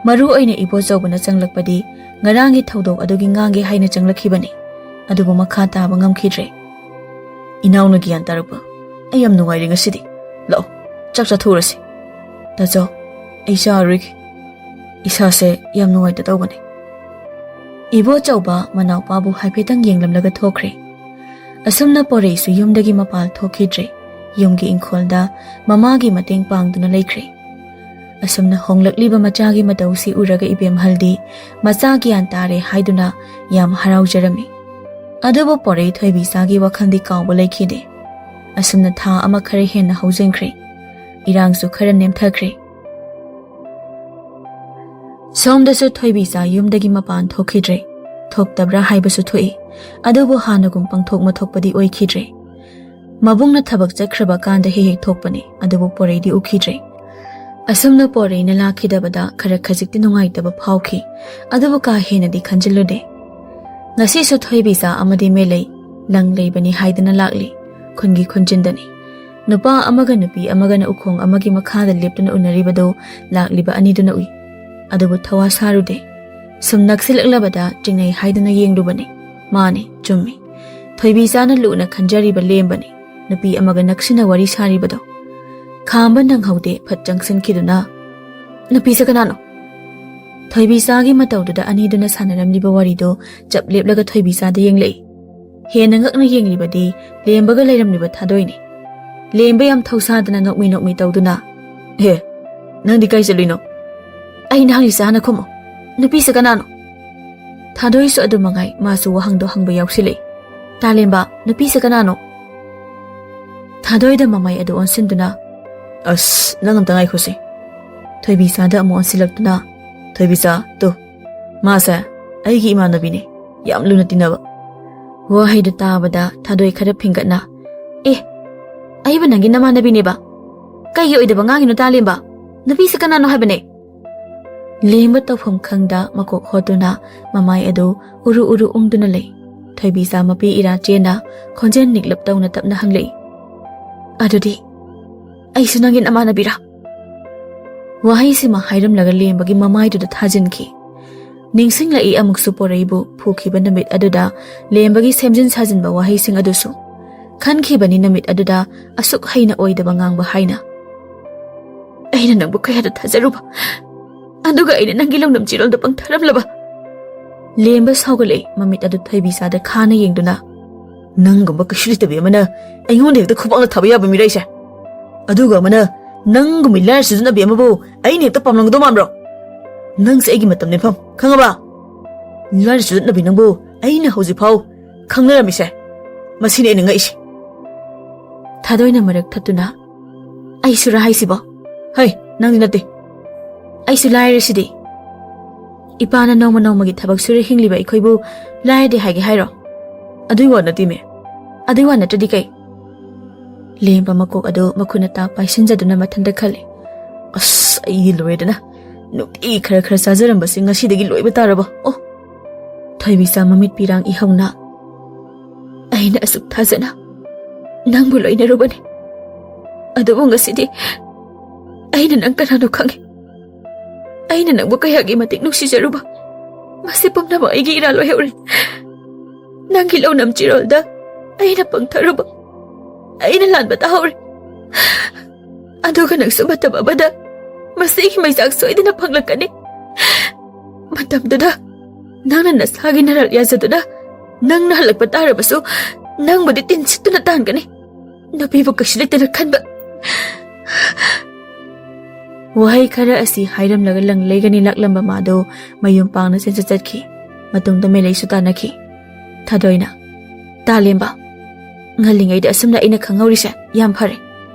ꯃꯔꯨ ꯑꯣꯏꯅ ꯏꯕꯣꯆꯧꯕꯅ ꯆꯪꯂꯛꯄꯗꯤ ꯉꯔꯥꯡꯒꯤ ꯊꯧꯗꯣꯛ ꯑꯗꯨꯒꯤ ꯉꯥꯡꯒꯦ ꯍꯥꯏꯅ ꯆꯪꯂꯛꯈꯤꯕꯅꯤ, ꯑꯗꯨꯕꯨ ꯃꯈꯥ ꯇꯥꯕ ꯉꯝꯈꯤꯗ꯭ꯔꯦ꯫ "ꯏꯅꯥꯎꯅ ꯒ꯭ꯌꯥꯟ ꯇꯥꯔꯛꯄ, ꯑꯩ ꯌꯥꯝ ꯅꯨꯡꯉꯥꯏꯔꯦ ꯉꯁꯤꯗꯤ꯫ ꯂꯥꯛꯑꯣ, ꯆꯥꯛ ꯆꯥꯊꯣꯛꯎꯔꯁꯤ꯫" "ꯇꯥꯆꯧ, ꯑꯩ ꯆꯥꯔꯔꯣꯏꯒꯦ꯫ ꯏꯁꯥꯁꯦ ꯌꯥꯝ ꯅꯨꯡꯉꯥꯏꯇ ꯇꯧꯕꯅꯦ꯫" ꯏꯕꯣꯆꯧꯕ ꯃꯅꯥꯎꯄꯥꯕꯨ ꯍꯥꯏꯐꯦꯠꯇꯪ ꯌꯦꯡꯂꯝꯂꯒ ꯊꯣꯛꯈ꯭ꯔꯦ꯫ ꯑꯁꯨꯝꯅ ꯄꯣꯔꯩꯁꯨ ꯌꯨꯝꯗꯒꯤ ꯃꯄꯥꯜ ꯊꯣꯛꯈꯤꯗ꯭ꯔꯦ꯫ ꯌꯨꯝꯒꯤ ꯏꯪꯈꯣꯜꯗ ꯃꯃꯥꯒꯤ ꯃꯇꯦꯡ ꯄꯥꯡꯗꯨꯅ ꯂꯩꯈ꯭ꯔꯦ꯫ ꯑꯁꯨꯝꯅ ꯍꯣꯡꯂꯛꯂꯤꯕ ꯃꯆꯥꯒꯤ ꯃꯇꯧꯁꯤ ꯎꯔꯒ ꯏꯕꯦꯝꯍꯜꯗꯤ ꯃꯆꯥ ꯒ꯭ꯌꯥꯟ ꯇꯥꯔꯦ ꯍꯥꯏꯗꯨꯅ ꯌꯥꯝ ꯍꯔꯥꯎꯖꯔꯝꯃꯤ꯫ ꯑꯗꯨꯕꯨ ꯄꯣꯔꯩ ꯊꯣꯏꯕꯤꯆꯥꯒꯤ ꯋꯥꯈꯜꯗꯤ ꯀꯥꯎꯕ ꯂꯩꯈꯤꯗꯦ꯫ ꯑꯁꯨꯝꯅ ꯊꯥ ꯑꯃ ꯈꯔ ꯍꯦꯟꯅ ꯍꯧꯖꯤꯟꯈ꯭ꯔꯦ꯫ ꯏꯔꯥꯡꯁꯨ ꯈꯔ ꯅꯦꯝꯊꯈ꯭ꯔꯦ꯫ ꯁꯣꯝꯗꯁꯨ ꯊꯣꯏꯕꯤꯆꯥ ꯌꯨꯝꯗꯒꯤ ꯃꯄꯥꯟ ꯊꯣꯛꯈꯤꯗ꯭ꯔꯦ꯫ ꯊꯣꯛꯇꯕ꯭ꯔꯥ ꯍꯥꯏꯕꯁꯨ ꯊꯣꯛꯏ, ꯑꯗꯨꯕꯨ ꯍꯥꯟꯅꯒꯨꯝ ꯄꯪꯊꯣꯛ ꯃꯊꯣꯛꯄꯗꯤ ꯑꯣꯏꯈꯤꯗ꯭ꯔꯦ꯫ ꯃꯕꯨꯡꯅ ꯊꯕꯛ ꯆꯠꯈ꯭ꯔꯕ ꯀꯥꯟꯗ ꯍꯦꯛ ꯍꯦꯛ ꯊꯣꯛꯄꯅꯤ, ꯑꯗꯨꯕꯨ ꯄꯣꯔꯩꯗꯤ ꯎꯈꯤꯗ꯭ꯔꯦ꯫ ꯑꯁꯨꯝꯅ ꯄꯣꯔꯩꯅ ꯂꯥꯛꯈꯤꯗꯕꯗ ꯈꯔ ꯈꯖꯤꯛꯇꯤ ꯅꯨꯡꯉꯥꯏꯇꯕ ꯐꯥꯎꯈꯤ, ꯑꯗꯨꯕꯨ ꯀꯥ ꯍꯦꯟꯅꯗꯤ ꯈꯟꯖꯤꯜꯂꯨꯗꯦ꯫ ꯉꯁꯤꯁꯨ ꯊꯣꯏꯕꯤꯆꯥ ꯑꯃꯗꯤ ꯃꯦꯂꯩ ꯂꯪ ꯂꯩꯕꯅꯤ ꯍꯥꯏꯗꯅ ꯂꯥꯛꯂꯤ꯫ ꯈꯨꯟꯒꯤ ꯈꯨꯟꯖꯤꯟꯗꯅꯤ꯫ ꯅꯨꯄꯥ ꯑꯃꯒ ꯅꯨꯄꯤ ꯑꯃꯒꯅ ꯎꯈꯣꯡ ꯑꯃꯒꯤ ꯃꯈꯥꯗ ꯂꯦꯞꯇꯨꯅ ꯎꯅꯔꯤꯕꯗꯨ ꯂꯥꯛꯂꯤꯕ ꯑꯅꯤꯗꯨꯅ ꯎꯏ꯫ ꯑꯗꯨꯕꯨ ꯊꯋꯥ ꯁꯥꯔꯨꯗꯦ꯫ ꯁꯨꯝ ꯅꯛꯁꯤꯜꯂꯛꯂꯕꯗ ꯆꯤꯡꯅꯩ ꯍꯥꯏꯗꯨꯅ ꯌꯦꯡꯂꯨꯕꯅꯤ꯫ ꯃꯥꯅꯤ, ꯆꯨꯝꯃꯤ꯫ ꯊꯣꯏꯕꯤꯆꯥꯅ ꯂꯨꯅ ꯈꯟꯖꯔꯤꯕ ꯂꯦꯝꯕꯅꯤ꯫ ꯅꯨꯄꯤ ꯑꯃꯒ ꯅꯛꯁꯤꯟꯅ ꯋꯥꯔꯤ ꯁꯥꯔꯤꯕꯗꯣ꯫ ꯈꯥꯝꯕ ꯅꯪꯍꯧꯗꯦ, ꯐꯠ ꯆꯪꯁꯤꯟꯈꯤꯗꯨꯅ, "ꯅꯨꯄꯤꯁꯦ ꯀꯅꯥꯅꯣ?" ꯊꯣꯏꯕꯤꯆꯥꯒꯤ ꯃꯇꯧꯗꯨꯗ ꯑꯅꯤꯗꯨꯅ ꯁꯥꯟꯅꯔꯝꯂꯤꯕ ꯋꯥꯔꯤꯗꯣ ꯆꯞ ꯂꯦꯞꯂꯒ ꯊꯣꯏꯕꯤꯆꯥꯗ ꯌꯦꯡꯂꯛꯏ꯫ ꯍꯦꯟꯅ ꯉꯛꯅ ꯌꯦꯡꯂꯤꯕꯗꯤ ꯂꯦꯝꯕꯒ ꯂꯩꯔꯝꯂꯤꯕ ꯊꯥꯗꯣꯏꯅꯤ꯫ ꯂꯦꯝꯕ ꯌꯥꯝ ꯊꯧꯁꯥꯗꯅ ꯅꯣꯛꯃꯤ ꯅꯣꯛꯃꯤ ꯇꯧꯗꯨꯅ, "ꯍꯦ, ꯅꯪꯗꯤ ꯀꯥꯏ ꯆꯠꯂꯨꯏꯅꯣ?" "ꯑꯩꯅ ꯍꯪꯂꯤꯁꯦ ꯍꯥꯟꯅ ꯈꯨꯝꯃꯣ꯫ ꯅꯨꯄꯤꯁꯦ ꯀꯅꯥꯅꯣ?" ꯊꯥꯗꯣꯏꯁꯨ ꯑꯗꯨ ꯃꯉꯥꯏ, ꯃꯥꯁꯨ ꯋꯥꯍꯪꯗꯣ ꯍꯪꯕ ꯌꯥꯎꯁꯤꯜꯂꯛꯏ꯫ "ꯇꯥꯂꯦꯝꯕ, ꯅꯨꯄꯤꯁꯦ ꯀꯅꯥꯅꯣ?" ꯊꯥꯗꯣꯏꯗ ꯃꯃꯥꯏ ꯑꯗꯨ ꯑꯣꯟꯁꯤꯟꯗꯨꯅ, "ꯑꯁ, ꯅꯪ ꯑꯝꯇ ꯉꯥꯏꯈꯣꯁꯦ꯫" ꯊꯣꯏꯕꯤꯆꯥꯗ ꯑꯃꯨꯛ ꯑꯣꯟꯁꯤꯜꯂꯛꯇꯨꯅ, "ꯊꯣꯏꯕꯤꯆꯥ, ꯇꯨ, ꯃꯥꯁꯦ ꯑꯩꯒꯤ ꯏꯃꯥꯟꯅꯕꯤꯅꯦ, ꯌꯥꯝ ꯂꯨꯅ ꯇꯤꯟꯅꯕ꯫" ꯋꯥꯍꯩꯗꯨ ꯇꯥꯕꯗ ꯊꯥꯗꯣꯏ ꯈꯔ ꯐꯤꯡꯒꯠꯅ, "ꯑꯦ, ꯑꯩꯕꯨ ꯅꯪꯒꯤ ꯅꯃꯥꯟꯅꯕꯤꯅꯦꯕ? ꯀꯩꯒꯤ ꯑꯣꯏꯗꯕ ꯉꯥꯡꯉꯤꯅꯣ ꯇꯥꯂꯦꯝꯕ? ꯅꯨꯄꯤꯁꯦ ꯀꯅꯥꯅꯣ ꯍꯥꯏꯕꯅꯦ?" ꯂꯦꯝꯕ ꯇꯧꯐꯝ ꯈꯪꯗ ꯃꯀꯣꯛ ꯍꯣꯠꯇꯨꯅ ꯃꯃꯥꯏ ꯑꯗꯨ ꯎꯔꯨ ꯎꯔꯨ ꯎꯪꯗꯨꯅ ꯂꯩ꯫ ꯊꯣꯏꯕꯤꯆꯥ ꯃꯄꯤ ꯏꯔꯥ ꯆꯦꯟꯅ ꯈꯣꯟꯖꯦꯜ ꯅꯤꯛꯂꯞ ꯇꯧꯅ ꯇꯞꯅ ꯍꯪꯂꯛꯏ, "ꯑꯗꯨꯗꯤ ꯑꯩꯁꯨ ꯅꯪꯒꯤ ꯅꯃꯥꯟꯅꯕꯤꯔꯥ?" ꯋꯥꯍꯩꯁꯤꯃ ꯍꯥꯏꯔꯝꯂꯒ ꯂꯦꯝꯕꯒꯤ ꯃꯃꯥꯏꯗꯨꯗ ꯊꯥꯖꯤꯟꯈꯤ꯫ ꯅꯤꯡꯁꯤꯡꯂꯛꯏ ꯑꯃꯨꯛꯁꯨ ꯄꯣꯔꯩꯕꯨ ꯐꯨꯈꯤꯕ ꯅꯨꯃꯤꯠ ꯑꯗꯨꯗ ꯂꯦꯝꯕꯒꯤ ꯁꯦꯝꯖꯤꯟ ꯁꯥꯖꯤꯟꯕ ꯋꯥꯍꯩꯁꯤꯡ ꯑꯗꯨꯁꯨ꯫ ꯈꯟꯈꯤꯕꯅꯤ ꯅꯨꯃꯤꯠ ꯑꯗꯨꯗ ꯑꯁꯨꯛ ꯍꯩꯅ ꯑꯣꯏꯗꯕ ꯉꯥꯡꯕ ꯍꯥꯏꯅ꯫ "ꯑꯩꯅ ꯅꯪꯕꯨ ꯀꯌꯥꯗ ꯊꯥꯖꯔꯨꯕ, ꯑꯗꯨꯒ ꯑꯩꯅ ꯅꯪꯒꯤ ꯂꯧꯅꯝ ꯆꯤꯔꯣꯜꯗ ꯄꯪꯊꯔꯝꯂꯕ?" ꯂꯦꯝꯕ ꯁꯥꯎꯒꯠꯂꯛꯏ, ꯃꯃꯤꯠ ꯑꯗꯨ ꯊꯣꯏꯕꯤꯆꯥꯗ ꯈꯥꯅ ꯌꯦꯡꯗꯨꯅ꯫ "ꯅꯪꯒꯨꯝꯕ ꯀꯩꯁꯨ ꯂꯩꯇꯕꯤ ꯑꯃꯅ ꯑꯩꯉꯣꯟꯗ ꯍꯦꯛꯇ ꯈꯨꯄꯥꯛꯅ ꯊꯥꯕ ꯌꯥꯕ ꯃꯤꯔꯩꯁꯦ? ꯑꯗꯨꯒ ꯑꯃꯅ ꯅꯪꯒꯨꯝꯕꯤ ꯂꯥꯏꯔ ꯁꯤꯖꯤꯟꯅꯕꯤ ꯑꯃꯕꯨ ꯑꯩꯅ ꯍꯦꯛꯇ ꯄꯥꯝꯂꯝꯒꯗꯧ ꯃꯥꯟꯕ꯭ꯔꯣ? ꯅꯪꯁꯦ ꯑꯩꯒꯤ ꯃꯇꯝ ꯂꯦꯟꯐꯝ, ꯈꯪꯉꯕ? ꯂꯥꯏꯔ ꯁꯤꯖꯤꯟꯅꯕꯤ ꯅꯪꯕꯨ ꯑꯩꯅ ꯍꯧꯖꯤꯛꯐꯥꯎ ꯈꯪꯅꯔꯝꯃꯤꯁꯦ꯫ ꯃꯁꯤꯅꯤ ꯑꯩꯅ ꯉꯛꯏꯁꯦ꯫" ꯊꯥꯗꯣꯏꯅ ꯃꯔꯛ ꯊꯠꯇꯨꯅ, "ꯑꯩꯁꯨꯔꯥ ꯍꯥꯏꯁꯤꯕꯣ?" "ꯍꯩ, ꯅꯪꯗꯤ ꯅꯠꯇꯦ꯫ ꯑꯩꯁꯨ ꯂꯥꯏꯔꯁꯤꯗꯤ꯫ ꯏꯄꯥꯅ ꯅꯣꯡꯃ ꯅꯣꯡꯃꯒꯤ ꯊꯕꯛ ꯁꯨꯔ ꯍꯤꯡꯂꯤꯕ ꯑꯩꯈꯣꯏꯕꯨ ꯂꯥꯏꯔꯗꯦ ꯍꯥꯏꯒꯦ ꯍꯥꯏꯔꯣ?" "ꯑꯗꯨꯏ ꯋꯥ ꯅꯠꯇꯦꯃꯦ꯫" "ꯑꯗꯨꯏ ꯋꯥ ꯅꯠꯇ꯭ꯔꯗꯤ ꯀꯩ?" ꯂꯦꯝꯕ ꯃꯀꯣꯛ ꯑꯗꯨ ꯃꯈꯨꯠꯅ ꯇꯥꯛ ꯄꯥꯏꯁꯤꯟꯖꯗꯨꯅ ꯃꯊꯟꯇ ꯈꯜꯂꯤ, "ꯑꯁ, ꯑꯩ ꯂꯣꯏꯔꯦꯗꯅ꯫ ꯅꯨꯡꯇꯤ ꯈꯔ ꯈꯔ ꯆꯥꯖꯔꯝꯕꯁꯤ ꯉꯁꯤꯗꯒꯤ ꯂꯣꯏꯕ ꯇꯥꯔꯕꯣ? ꯑꯣ!" ꯊꯣꯏꯕꯤꯆꯥ ꯃꯃꯤꯠ ꯄꯤꯔꯥꯡ ꯏꯍꯧꯅ꯫ ꯑꯩꯅ ꯑꯁꯨꯛ ꯊꯥꯖꯅ ꯅꯪꯕꯨ ꯂꯣꯏꯅꯔꯨꯕꯅꯤ꯫ ꯑꯗꯨꯕꯨ ꯉꯁꯤꯗꯤ ꯑꯩꯅ ꯅꯪ ꯀꯅꯥꯅꯣ ꯈꯪꯉꯤ꯫ ꯑꯩꯅ ꯅꯪꯕꯨ ꯀꯌꯥꯒꯤ ꯃꯇꯤꯛ ꯅꯨꯡꯁꯤꯖꯔꯨꯕ, ꯃꯁꯤ ꯄꯨꯝꯅꯃꯛ ꯑꯩꯒꯤ ꯏꯔꯥꯜ ꯑꯣꯏꯍꯧꯔꯦ꯫ ꯅꯪꯒꯤ ꯂꯧꯅꯝ ꯆꯤꯔꯣꯜꯗ ꯑꯩꯅ ꯄꯪꯊꯔꯨꯕ, ꯑꯩꯅ ꯂꯥꯟꯕ ꯇꯥꯍꯧꯔꯦ꯫ ꯑꯗꯨꯒ ꯅꯪꯁꯨ ꯃꯇꯝ ꯑꯃꯗ ꯃꯁꯤꯒꯤ ꯃꯩꯆꯥꯛ ꯁꯣꯏꯗꯅ ꯐꯪꯂꯛꯀꯅꯤ꯫ ꯃꯇꯝꯗꯨꯗ ꯅꯪꯅ ꯅꯁꯥꯒꯤ ꯅꯔꯜ ꯌꯥꯖꯗꯨꯅ ꯅꯪꯅ ꯍꯜꯂꯛꯄ ꯇꯥꯔꯕꯁꯨ, ꯅꯪꯕꯨꯗꯤ ꯇꯤꯟꯁꯤꯠꯇꯨꯅ ꯇꯥꯟꯒꯅꯤ꯫ ꯅꯨꯄꯤꯕꯨ ꯀꯩꯁꯨ ꯂꯩꯇꯅ ꯈꯟꯕ꯫ ꯋꯥꯍꯩ ꯈꯔ ꯑꯁꯤ ꯍꯥꯏꯔꯝꯂꯒ ꯂꯪ ꯂꯩꯒꯅꯤ ꯂꯥꯛꯂꯝꯕ ꯃꯥꯗꯨ ꯃꯌꯨꯝ ꯄꯥꯡꯅ ꯆꯦꯟꯆꯠ ꯆꯠꯈꯤ꯫ ꯃꯇꯨꯡꯗ ꯃꯦꯂꯩꯁꯨ ꯇꯥꯟꯅꯈꯤ꯫ ꯊꯥꯗꯣꯏꯅ, "ꯇꯥꯂꯦꯝꯕ, ꯉꯜꯂꯤꯉꯩꯗ ꯑꯁꯨꯝꯅ ꯑꯩꯅ ꯈꯪꯍꯧꯔꯤꯁꯦ ꯌꯥꯝ ꯐꯔꯦ꯫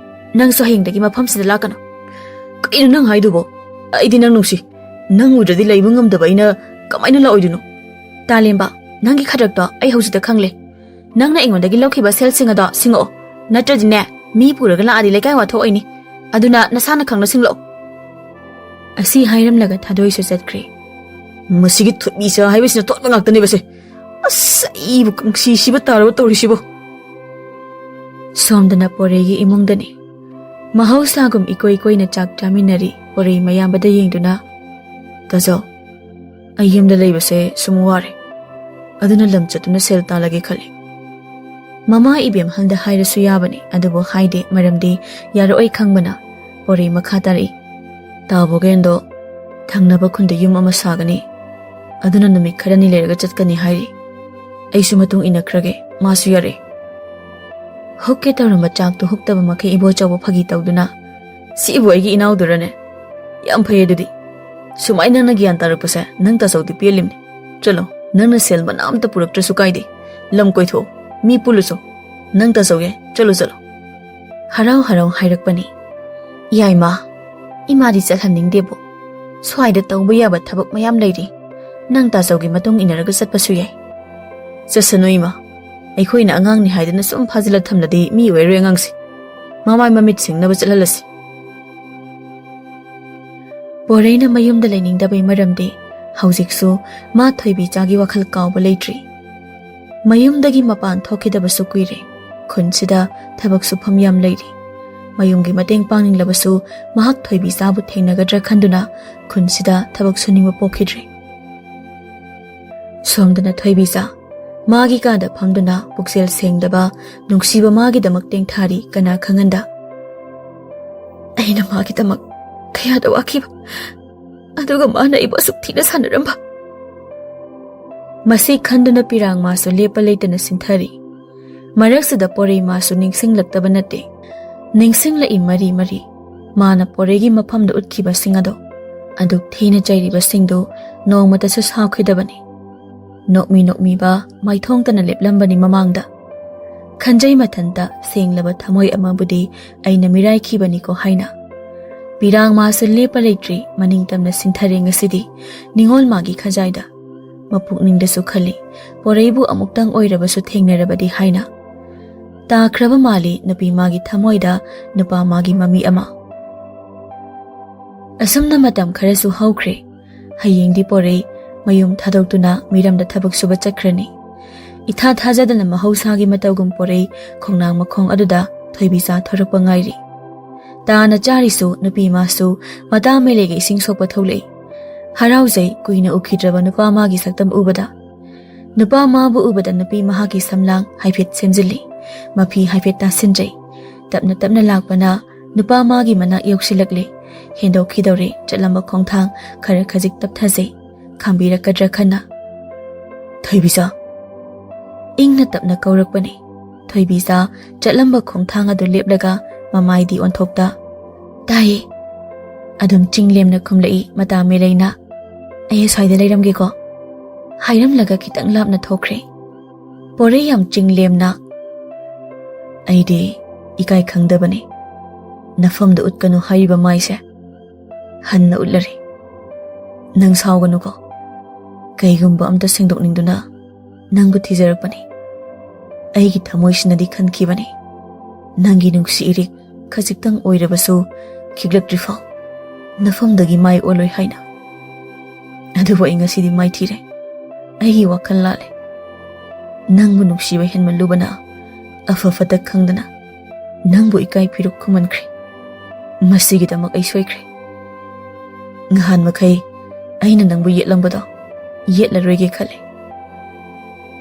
ꯅꯪꯁꯨ ꯍꯌꯦꯡꯗꯒꯤ ꯃꯐꯝꯁꯤꯗ ꯂꯥꯛꯀꯅꯨ꯫" "ꯀꯩꯅꯣ ꯅꯪ ꯍꯥꯏꯗꯨꯕꯣ? ꯑꯩꯗꯤ ꯅꯪ ꯅꯨꯡꯁꯤ꯫ ꯅꯪ ꯎꯗ꯭ꯔꯗꯤ ꯂꯩꯕ ꯉꯝꯗꯕ ꯑꯩꯅ ꯀꯃꯥꯏꯅ ꯂꯥꯛꯑꯣꯏꯗꯣꯏꯅꯣ?" "ꯇꯥꯂꯦꯝꯕ, ꯅꯪꯒꯤ ꯈꯗ꯭ꯔꯛꯇꯣ ꯑꯩ ꯍꯧꯖꯤꯛꯇ ꯈꯪꯂꯦ꯫ ꯅꯪꯅ ꯑꯩꯉꯣꯟꯗꯒꯤ ꯂꯧꯈꯤꯕ ꯁꯦꯜꯁꯤꯡ ꯑꯗꯣ ꯁꯤꯡꯉꯛꯑꯣ꯫ ꯅꯠꯇ꯭ꯔꯗꯤꯅꯦ, ꯃꯤ ꯄꯨꯔꯒ ꯂꯥꯛꯑꯗꯤ ꯂꯩꯀꯥꯏ ꯋꯥꯊꯣꯛꯑꯣꯏꯅꯤ꯫ ꯑꯗꯨꯅ ꯅꯁꯥꯅ ꯈꯪꯅ ꯁꯤꯡꯂꯛꯑꯣ꯫" ꯑꯁꯤ ꯍꯥꯏꯔꯝꯂꯒ ꯊꯥꯗꯣꯏꯁꯨ ꯆꯠꯈ꯭ꯔꯦ꯫ "ꯃꯁꯤꯒꯤ ꯊꯨꯠꯃꯤꯆꯥ ꯍꯥꯏꯕꯁꯤꯅ ꯊꯣꯠꯄ ꯉꯥꯛꯇꯅꯦꯕꯁꯦ꯫ ꯑꯁ, ꯑꯩꯕꯨ ꯅꯨꯡꯁꯤꯁꯤꯕ ꯇꯥꯔꯕ ꯇꯧꯔꯤꯁꯤꯕꯣ꯫" ꯁꯣꯝꯗꯅ ꯄꯣꯔꯩꯒꯤ ꯏꯃꯨꯡꯗꯅꯤ꯫ ꯃꯍꯧꯁꯥꯒꯨꯝ ꯏꯀꯣꯏ ꯀꯣꯏꯅ ꯆꯥꯛ ꯆꯥꯃꯤꯟꯅꯔꯤ꯫ ꯄꯣꯔꯩ ꯃꯌꯥꯝꯕꯗ ꯌꯦꯡꯗꯨꯅ, "ꯇꯥꯖꯧ, ꯑꯩ ꯌꯨꯝꯗ ꯂꯩꯕꯁꯦ ꯁꯨꯝ ꯋꯥꯔꯦ꯫ ꯑꯗꯨꯅ ꯂꯝ ꯆꯠꯇꯨꯅ ꯁꯦꯜ ꯇꯥꯜꯂꯒꯦ ꯈꯜꯂꯤ꯫ ꯃꯃꯥ ꯏꯕꯦꯝꯍꯜꯗ ꯍꯥꯏꯔꯁꯨ ꯌꯥꯕꯅꯤ, ꯑꯗꯨꯕꯨ ꯍꯥꯏꯗꯦ, ꯃꯔꯝꯗꯤ ꯌꯥꯔꯛꯑꯣꯏ ꯈꯪꯕꯅ꯫" ꯄꯣꯔꯩ ꯃꯈꯥ ꯇꯥꯔꯛꯏ꯫ "ꯇꯥꯕꯣꯒꯦꯟꯗꯣ ꯊꯪꯅꯕ ꯈꯨꯟꯗ ꯌꯨꯝ ꯑꯃ ꯁꯥꯒꯅꯤ꯫ ꯑꯗꯨꯅ ꯅꯨꯃꯤꯠ ꯈꯔꯅꯤ ꯂꯩꯔꯒ ꯆꯠꯀꯅꯤ ꯍꯥꯏꯔꯤ꯫ ꯑꯩꯁꯨ ꯃꯇꯨꯡ ꯏꯟꯅꯈ꯭ꯔꯒꯦ, ꯃꯥꯁꯨ ꯌꯥꯔꯦ꯫" ꯍꯨꯛꯀꯦ ꯇꯧꯔꯝꯕ ꯆꯥꯛꯇꯨ ꯍꯨꯛꯇꯕ ꯃꯈꯩ ꯏꯕꯣꯆꯧꯕ ꯐꯥꯒꯤ ꯇꯧꯗꯨꯅ, "ꯁꯤꯕꯨ ꯑꯩꯒꯤ ꯏꯅꯥꯎꯗꯨꯔꯅꯦ? ꯌꯥꯝ ꯐꯩ ꯑꯗꯨꯗꯤ꯫ ꯁꯨꯃꯥꯏꯅ ꯅꯪꯅ ꯒ꯭ꯌꯥꯟ ꯇꯥꯔꯛꯄꯁꯦ ꯅꯪ ꯇꯥꯆꯧꯗꯤ ꯄꯦꯜꯂꯤꯝꯅꯤ꯫ ꯆꯠꯂꯣ, ꯅꯪꯅ ꯁꯦꯜ ꯃꯅꯥ ꯑꯝꯇ ꯄꯨꯔꯛꯇ꯭ꯔꯁꯨ ꯀꯥꯏꯗꯦ꯫ ꯂꯝ ꯀꯣꯏꯊꯣꯛꯑꯣ, ꯃꯤ ꯄꯨꯜꯂꯨꯆꯣ꯫ ꯅꯪ ꯇꯥꯆꯧꯒꯦ, ꯆꯠꯂꯨ, ꯆꯠꯂꯨ꯫" ꯍꯔꯥꯎ ꯍꯔꯥꯎ ꯍꯥꯏꯔꯛꯄꯅꯤ꯫ "ꯌꯥꯏꯃ, ꯏꯃꯥꯗꯤ ꯆꯠꯍꯟꯅꯤꯡꯗꯦꯕꯣ꯫ ꯁ꯭ꯋꯥꯏꯗ ꯇꯧꯕ ꯌꯥꯕ ꯊꯕꯛ ꯃꯌꯥꯝ ꯂꯩꯔꯤ꯫ ꯅꯪ ꯇꯥꯆꯧꯒꯤ ꯃꯇꯨꯡ ꯏꯟꯅꯔꯒ ꯆꯠꯄꯁꯨ ꯌꯥꯏ꯫" "ꯆꯠꯁꯅꯨ ꯏꯃꯥ꯫ ꯑꯩꯈꯣꯏꯅ ꯑꯉꯥꯡꯅꯤ ꯍꯥꯏꯗꯅ ꯁꯨꯝ ꯐꯥꯖꯤꯜꯂ ꯊꯝꯂꯗꯤ ꯃꯤ ꯑꯣꯏꯔꯣꯏ ꯑꯉꯥꯡꯁꯦ꯫ ꯃꯃꯥꯏ ꯃꯃꯤꯠ ꯁꯤꯡꯅꯕ ꯆꯠꯍꯜꯂꯁꯤ꯫" ꯄꯣꯔꯩꯅ ꯃꯌꯨꯝꯗ ꯂꯩꯅꯤꯡꯗꯕꯩ ꯃꯔꯝꯗꯤ ꯍꯧꯖꯤꯛꯁꯨ ꯃꯥ ꯊꯣꯏꯕꯤꯆꯥꯒꯤ ꯋꯥꯈꯜ ꯀꯥꯎꯕ ꯂꯩꯇ꯭ꯔꯤ꯫ ꯃꯌꯨꯝꯗꯒꯤ ꯃꯄꯥꯟ ꯊꯣꯛꯈꯤꯗꯕꯁꯨ ꯀꯨꯏꯔꯦ꯫ ꯈꯨꯟꯁꯤꯗ ꯊꯕꯛ ꯁꯨꯐꯝ ꯌꯥꯝ ꯂꯩꯔꯤ꯫ ꯃꯌꯨꯝꯒꯤ ꯃꯇꯦꯡ ꯄꯥꯡꯅꯤꯡꯂꯕꯁꯨ ꯃꯍꯥꯛ ꯊꯣꯏꯕꯤꯆꯥꯕꯨ ꯊꯦꯡꯅꯒꯗ꯭ꯔꯥ ꯈꯟꯗꯨꯅ ꯈꯨꯟꯁꯤꯗ ꯊꯕꯛ ꯁꯨꯅꯤꯡꯕ ꯄꯣꯛꯈꯤꯗ꯭ꯔꯦ꯫ ꯁꯣꯝꯗꯅ ꯊꯣꯏꯕꯤꯆꯥ ꯃꯥꯒꯤ ꯀꯥꯗ ꯐꯝꯗꯨꯅ ꯄꯨꯛꯆꯦꯜ ꯁꯦꯡꯗꯕ ꯅꯨꯡꯁꯤꯕ ꯃꯥꯒꯤꯗꯃꯛ ꯇꯦꯡꯊꯥꯔꯤ꯫ ꯀꯅꯥ ꯈꯪꯍꯟꯗ ꯑꯩꯅ ꯃꯥꯒꯤꯗꯃꯛ ꯀꯌꯥꯗ ꯋꯥꯈꯤꯕ, ꯑꯗꯨꯒ ꯃꯥꯅ ꯑꯩꯕꯨ ꯑꯁꯨꯛ ꯊꯤꯅ ꯁꯥꯟꯅꯔꯝꯕ꯫ ꯃꯁꯤ ꯈꯟꯗꯨꯅ ꯄꯤꯔꯥꯡ ꯃꯥꯁꯨ ꯂꯦꯞꯄ ꯂꯩꯇꯅ ꯁꯤꯟꯊꯔꯤ꯫ ꯃꯔꯛꯁꯤꯗ ꯄꯣꯔꯩ ꯃꯥꯁꯨ ꯅꯤꯡꯁꯤꯡꯂꯛꯇꯕ ꯅꯠꯇꯦ꯫ ꯅꯤꯡꯁꯤꯡꯂꯛꯏ ꯃꯔꯤ ꯃꯔꯤ꯫ ꯃꯥꯅ ꯄꯣꯔꯩꯒꯤ ꯃꯐꯝꯗ ꯎꯠꯈꯤꯕꯁꯤꯡ ꯑꯗꯣ꯫ ꯑꯗꯨꯛ ꯊꯤꯅ ꯆꯩꯔꯤꯕꯁꯤꯡꯗꯨ ꯅꯣꯡꯃꯇꯁꯨ ꯁꯥꯎꯈꯤꯗꯕꯅꯤ꯫ ꯅꯣꯛꯃꯤ ꯅꯣꯛꯃꯤꯕ ꯃꯥꯏꯊꯣꯡꯇꯅ ꯂꯦꯞꯂꯝꯕꯅꯤ ꯃꯃꯥꯡꯗ꯫ ꯈꯟꯖꯩ ꯃꯊꯟꯇ ꯁꯦꯡꯂꯕ ꯊꯃꯣꯏ ꯑꯃꯕꯨꯗꯤ ꯑꯩꯅ ꯃꯤꯔꯥꯏꯈꯤꯕꯅꯤꯀꯣ ꯍꯥꯏꯅ꯫ ꯄꯤꯔꯥꯡ ꯃꯥꯁꯨ ꯂꯦꯞꯄ ꯂꯩꯇ꯭ꯔꯤ, ꯃꯅꯤꯡ ꯇꯝꯅ ꯁꯤꯟꯊꯔꯦ ꯉꯁꯤꯗꯤ ꯅꯤꯉꯣꯜ ꯃꯥꯒꯤ ꯈꯖꯥꯏꯗ꯫ ꯃꯄꯨꯛꯅꯤꯡꯗꯁꯨ ꯈꯜꯂꯤ, ꯄꯣꯔꯩꯕꯨ ꯑꯃꯨꯛꯇꯪ ꯑꯣꯏꯔꯕꯁꯨ ꯊꯦꯡꯅꯔꯕꯗꯤ ꯍꯥꯏꯅ꯫ ꯇꯥꯈ꯭ꯔꯕ ꯃꯥꯜꯂꯤ ꯅꯨꯄꯤ ꯃꯥꯒꯤ ꯊꯃꯣꯏꯗ ꯅꯨꯄꯥ ꯃꯥꯒꯤ ꯃꯃꯤ ꯑꯃ꯫ ꯑꯁꯨꯝꯅ ꯃꯇꯝ ꯈꯔꯁꯨ ꯍꯧꯈ꯭ꯔꯦ꯫ ꯍꯌꯦꯡꯗꯤ ꯄꯣꯔꯩ ꯃꯌꯨꯝ ꯊꯥꯗꯣꯛꯇꯨꯅ ꯃꯤꯔꯝꯗ ꯊꯕꯛ ꯁꯨꯕ ꯆꯠꯈ꯭ꯔꯅꯤ꯫ ꯏꯊꯥ ꯊꯥꯖꯗꯅ ꯃꯍꯧꯁꯥꯒꯤ ꯃꯇꯧꯒꯨꯝ ꯄꯣꯔꯩ ꯈꯣꯡꯅꯥꯡ ꯃꯈꯣꯡ ꯑꯗꯨꯗ ꯊꯣꯏꯕꯤꯆꯥ ꯊꯣꯔꯛꯄ ꯉꯥꯏꯔꯤ꯫ ꯇꯥꯅ ꯆꯥꯔꯤꯁꯨ ꯅꯨꯄꯤ ꯃꯥꯁꯨ ꯃꯇꯥ ꯃꯩꯂꯩꯒ ꯏꯁꯤꯡ ꯁꯣꯛꯄ ꯊꯣꯛꯂꯛꯏ꯫ ꯍꯔꯥꯎꯖꯩ ꯀꯨꯏꯅ ꯎꯈꯤꯗ꯭ꯔꯕ ꯅꯨꯄꯥ ꯃꯥꯒꯤ ꯁꯛꯇꯝ ꯎꯕꯗ꯫ ꯅꯨꯄꯥ ꯃꯥꯕꯨ ꯎꯕꯗ ꯅꯨꯄꯤ ꯃꯍꯥꯛꯀꯤ ꯁꯝꯂꯥꯡ ꯍꯥꯏꯐꯦꯠ ꯁꯦꯝꯖꯤꯜꯂꯤ꯫ ꯃꯐꯤ ꯍꯥꯏꯐꯦꯠ ꯇꯥꯁꯤꯟꯖꯩ꯫ ꯇꯞꯅ ꯇꯞꯅ ꯂꯥꯛꯄꯅ ꯅꯨꯄꯥ ꯃꯥꯒꯤ ꯃꯅꯥꯛ ꯌꯧꯁꯤꯜꯂꯛꯂꯦ꯫ ꯍꯦꯟꯗꯣꯛꯈꯤꯗꯧꯔꯦ ꯆꯠꯂꯝꯕ ꯈꯣꯡꯊꯥꯡ ꯈꯔ ꯈꯖꯤꯛ ꯇꯞꯊꯖꯩ꯫ ꯈꯥꯝꯕꯤꯔꯛꯀꯗ꯭ꯔꯥ ꯈꯟꯅ꯫ "ꯊꯣꯏꯕꯤꯆꯥ!" ꯏꯪꯅ ꯇꯞꯅ ꯀꯧꯔꯛꯄꯅꯤ꯫ ꯊꯣꯏꯕꯤꯆꯥ ꯆꯠꯂꯝꯕ ꯈꯣꯡꯊꯥꯡ ꯑꯗꯨ ꯂꯦꯞꯂꯒ ꯃꯃꯥꯏꯗꯤ ꯑꯣꯟꯊꯣꯛꯇ꯫ "ꯇꯥꯏꯌꯦ!" ꯑꯗꯨꯝ ꯆꯤꯡ ꯂꯦꯝꯅ ꯈꯨꯝꯂꯛꯏ ꯃꯇꯥ ꯃꯦꯂꯩꯅ꯫ "ꯑꯩ ꯑꯁ꯭ꯋꯥꯏꯗ ꯂꯩꯔꯝꯒꯦꯀꯣ?" ꯍꯥꯏꯔꯝꯂꯒ ꯈꯤꯇꯪ ꯂꯥꯞꯅ ꯊꯣꯛꯈ꯭ꯔꯦ꯫ ꯄꯣꯔꯩ ꯌꯥꯝ ꯆꯤꯡ ꯂꯦꯝꯅ꯫ "ꯑꯩꯗꯤ ꯏꯀꯥꯏ ꯈꯪꯗꯕꯅꯤ꯫ ꯅꯐꯝꯗ ꯎꯠꯀꯅꯨ ꯍꯥꯏꯔꯤꯕ ꯃꯥꯏꯁꯦ ꯍꯟꯅ ꯎꯠꯂꯔꯦ꯫ ꯅꯪ ꯁꯥꯎꯒꯅꯨꯀꯣ꯫ ꯀꯩꯒꯨꯝꯕ ꯑꯝꯇ ꯁꯦꯡꯗꯣꯛꯅꯤꯡꯗꯨꯅ ꯅꯪꯕꯨ ꯊꯤꯖꯔꯛꯄꯅꯤ꯫ ꯑꯩꯒꯤ ꯊꯃꯣꯏꯁꯤꯅꯗꯤ ꯈꯟꯈꯤꯕꯅꯤ, ꯅꯪꯒꯤ ꯅꯨꯡꯁꯤ ꯏꯔꯤꯛ ꯈꯖꯤꯛꯇꯪ ꯑꯣꯏꯔꯕꯁꯨ ꯈꯤꯛꯂꯛꯇ꯭ꯔꯤꯐꯥꯎ ꯅꯐꯝꯗꯒꯤ ꯃꯥꯏ ꯑꯣꯜꯂꯣꯏ ꯍꯥꯏꯅ꯫ ꯑꯗꯨꯕꯨ ꯑꯩ ꯉꯁꯤꯗꯤ ꯃꯥꯏꯊꯤꯔꯦ꯫ ꯑꯩꯒꯤ ꯋꯥꯈꯜ ꯂꯥꯜꯂꯦ꯫ ꯅꯪꯕꯨ ꯅꯨꯡꯁꯤꯕ ꯍꯦꯟꯃꯜꯂꯨꯕꯅ ꯑꯐ ꯐꯠꯇ ꯈꯪꯗꯅ ꯅꯪꯕꯨ ꯏꯀꯥꯏ ꯐꯤꯔꯨꯛ ꯈꯨꯝꯍꯟꯈ꯭ꯔꯦ꯫ ꯃꯁꯤꯒꯤꯗꯃꯛ ꯑꯩ ꯁꯣꯏꯈ꯭ꯔꯦ꯫ ꯉꯍꯥꯟ ꯃꯈꯩ ꯑꯩꯅ ꯅꯪꯕꯨ ꯌꯦꯠꯂꯝꯕꯗꯣ ꯌꯦꯠꯂꯔꯣꯏꯒꯦ ꯈꯜꯂꯦ꯫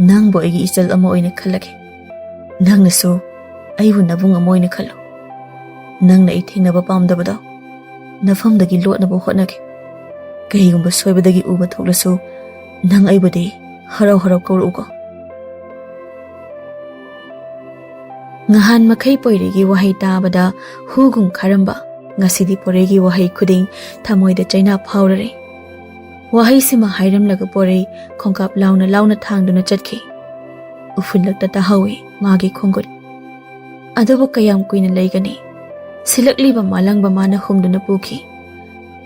ꯅꯪꯕꯨ ꯑꯩꯒꯤ ꯏꯆꯜ ꯑꯃ ꯑꯣꯏꯅ ꯈꯜꯂꯒꯦ꯫ ꯅꯪꯅꯁꯨ ꯑꯩꯕꯨ ꯅꯕꯨꯡ ꯑꯃ ꯑꯣꯏꯅ ꯈꯜꯂꯨ꯫ ꯅꯪꯅ ꯑꯩ ꯊꯦꯡꯅꯕ ꯄꯥꯝꯗꯕꯗꯣ ꯅꯐꯝꯗꯒꯤ ꯂꯣꯠꯅꯕ ꯍꯣꯠꯅꯒꯦ꯫ ꯀꯩꯒꯨꯝꯕ ꯁꯣꯏꯕꯗꯒꯤ ꯎꯕ ꯊꯣꯛꯂꯁꯨ ꯅꯪ ꯑꯩꯕꯨꯗꯤ ꯍꯔꯥꯎ ꯍꯔꯥꯎ ꯀꯧꯔꯛꯎꯀꯣ꯫ ꯉꯍꯥꯟ ꯃꯈꯩ ꯄꯣꯏꯔꯩꯒꯤ ꯋꯥꯍꯩ ꯇꯥꯕꯗ ꯍꯨꯒꯨꯝ ꯈꯥꯔꯝꯕ, ꯉꯁꯤꯗꯤ ꯄꯣꯏꯔꯩꯒꯤ ꯋꯥꯍꯩ ꯈꯨꯗꯤꯡ ꯊꯃꯣꯏꯗ ꯆꯩꯅꯥ ꯐꯥꯎꯔꯔꯦ꯫ ꯋꯥꯍꯩꯁꯤꯃ ꯍꯥꯏꯔꯝꯂꯒ ꯄꯣꯏꯔꯩ ꯈꯣꯡꯀꯥꯞ ꯂꯥꯎꯅ ꯂꯥꯎꯅ ꯊꯥꯡꯗꯨꯅ ꯆꯠꯈꯤ꯫ ꯎꯐꯨꯜꯂꯛꯇ ꯇꯥꯍꯧꯏ ꯃꯥꯒꯤ ꯈꯣꯡꯒꯨꯠ꯫ ꯑꯗꯨꯕꯨ ꯀꯌꯥꯝ ꯀꯨꯏꯅ ꯂꯩꯒꯅꯤ? ꯁꯤꯜꯂꯛꯂꯤꯕ ꯃꯥꯂꯪꯕ ꯃꯥꯅ ꯍꯨꯝꯗꯨꯅ ꯄꯨꯈꯤ꯫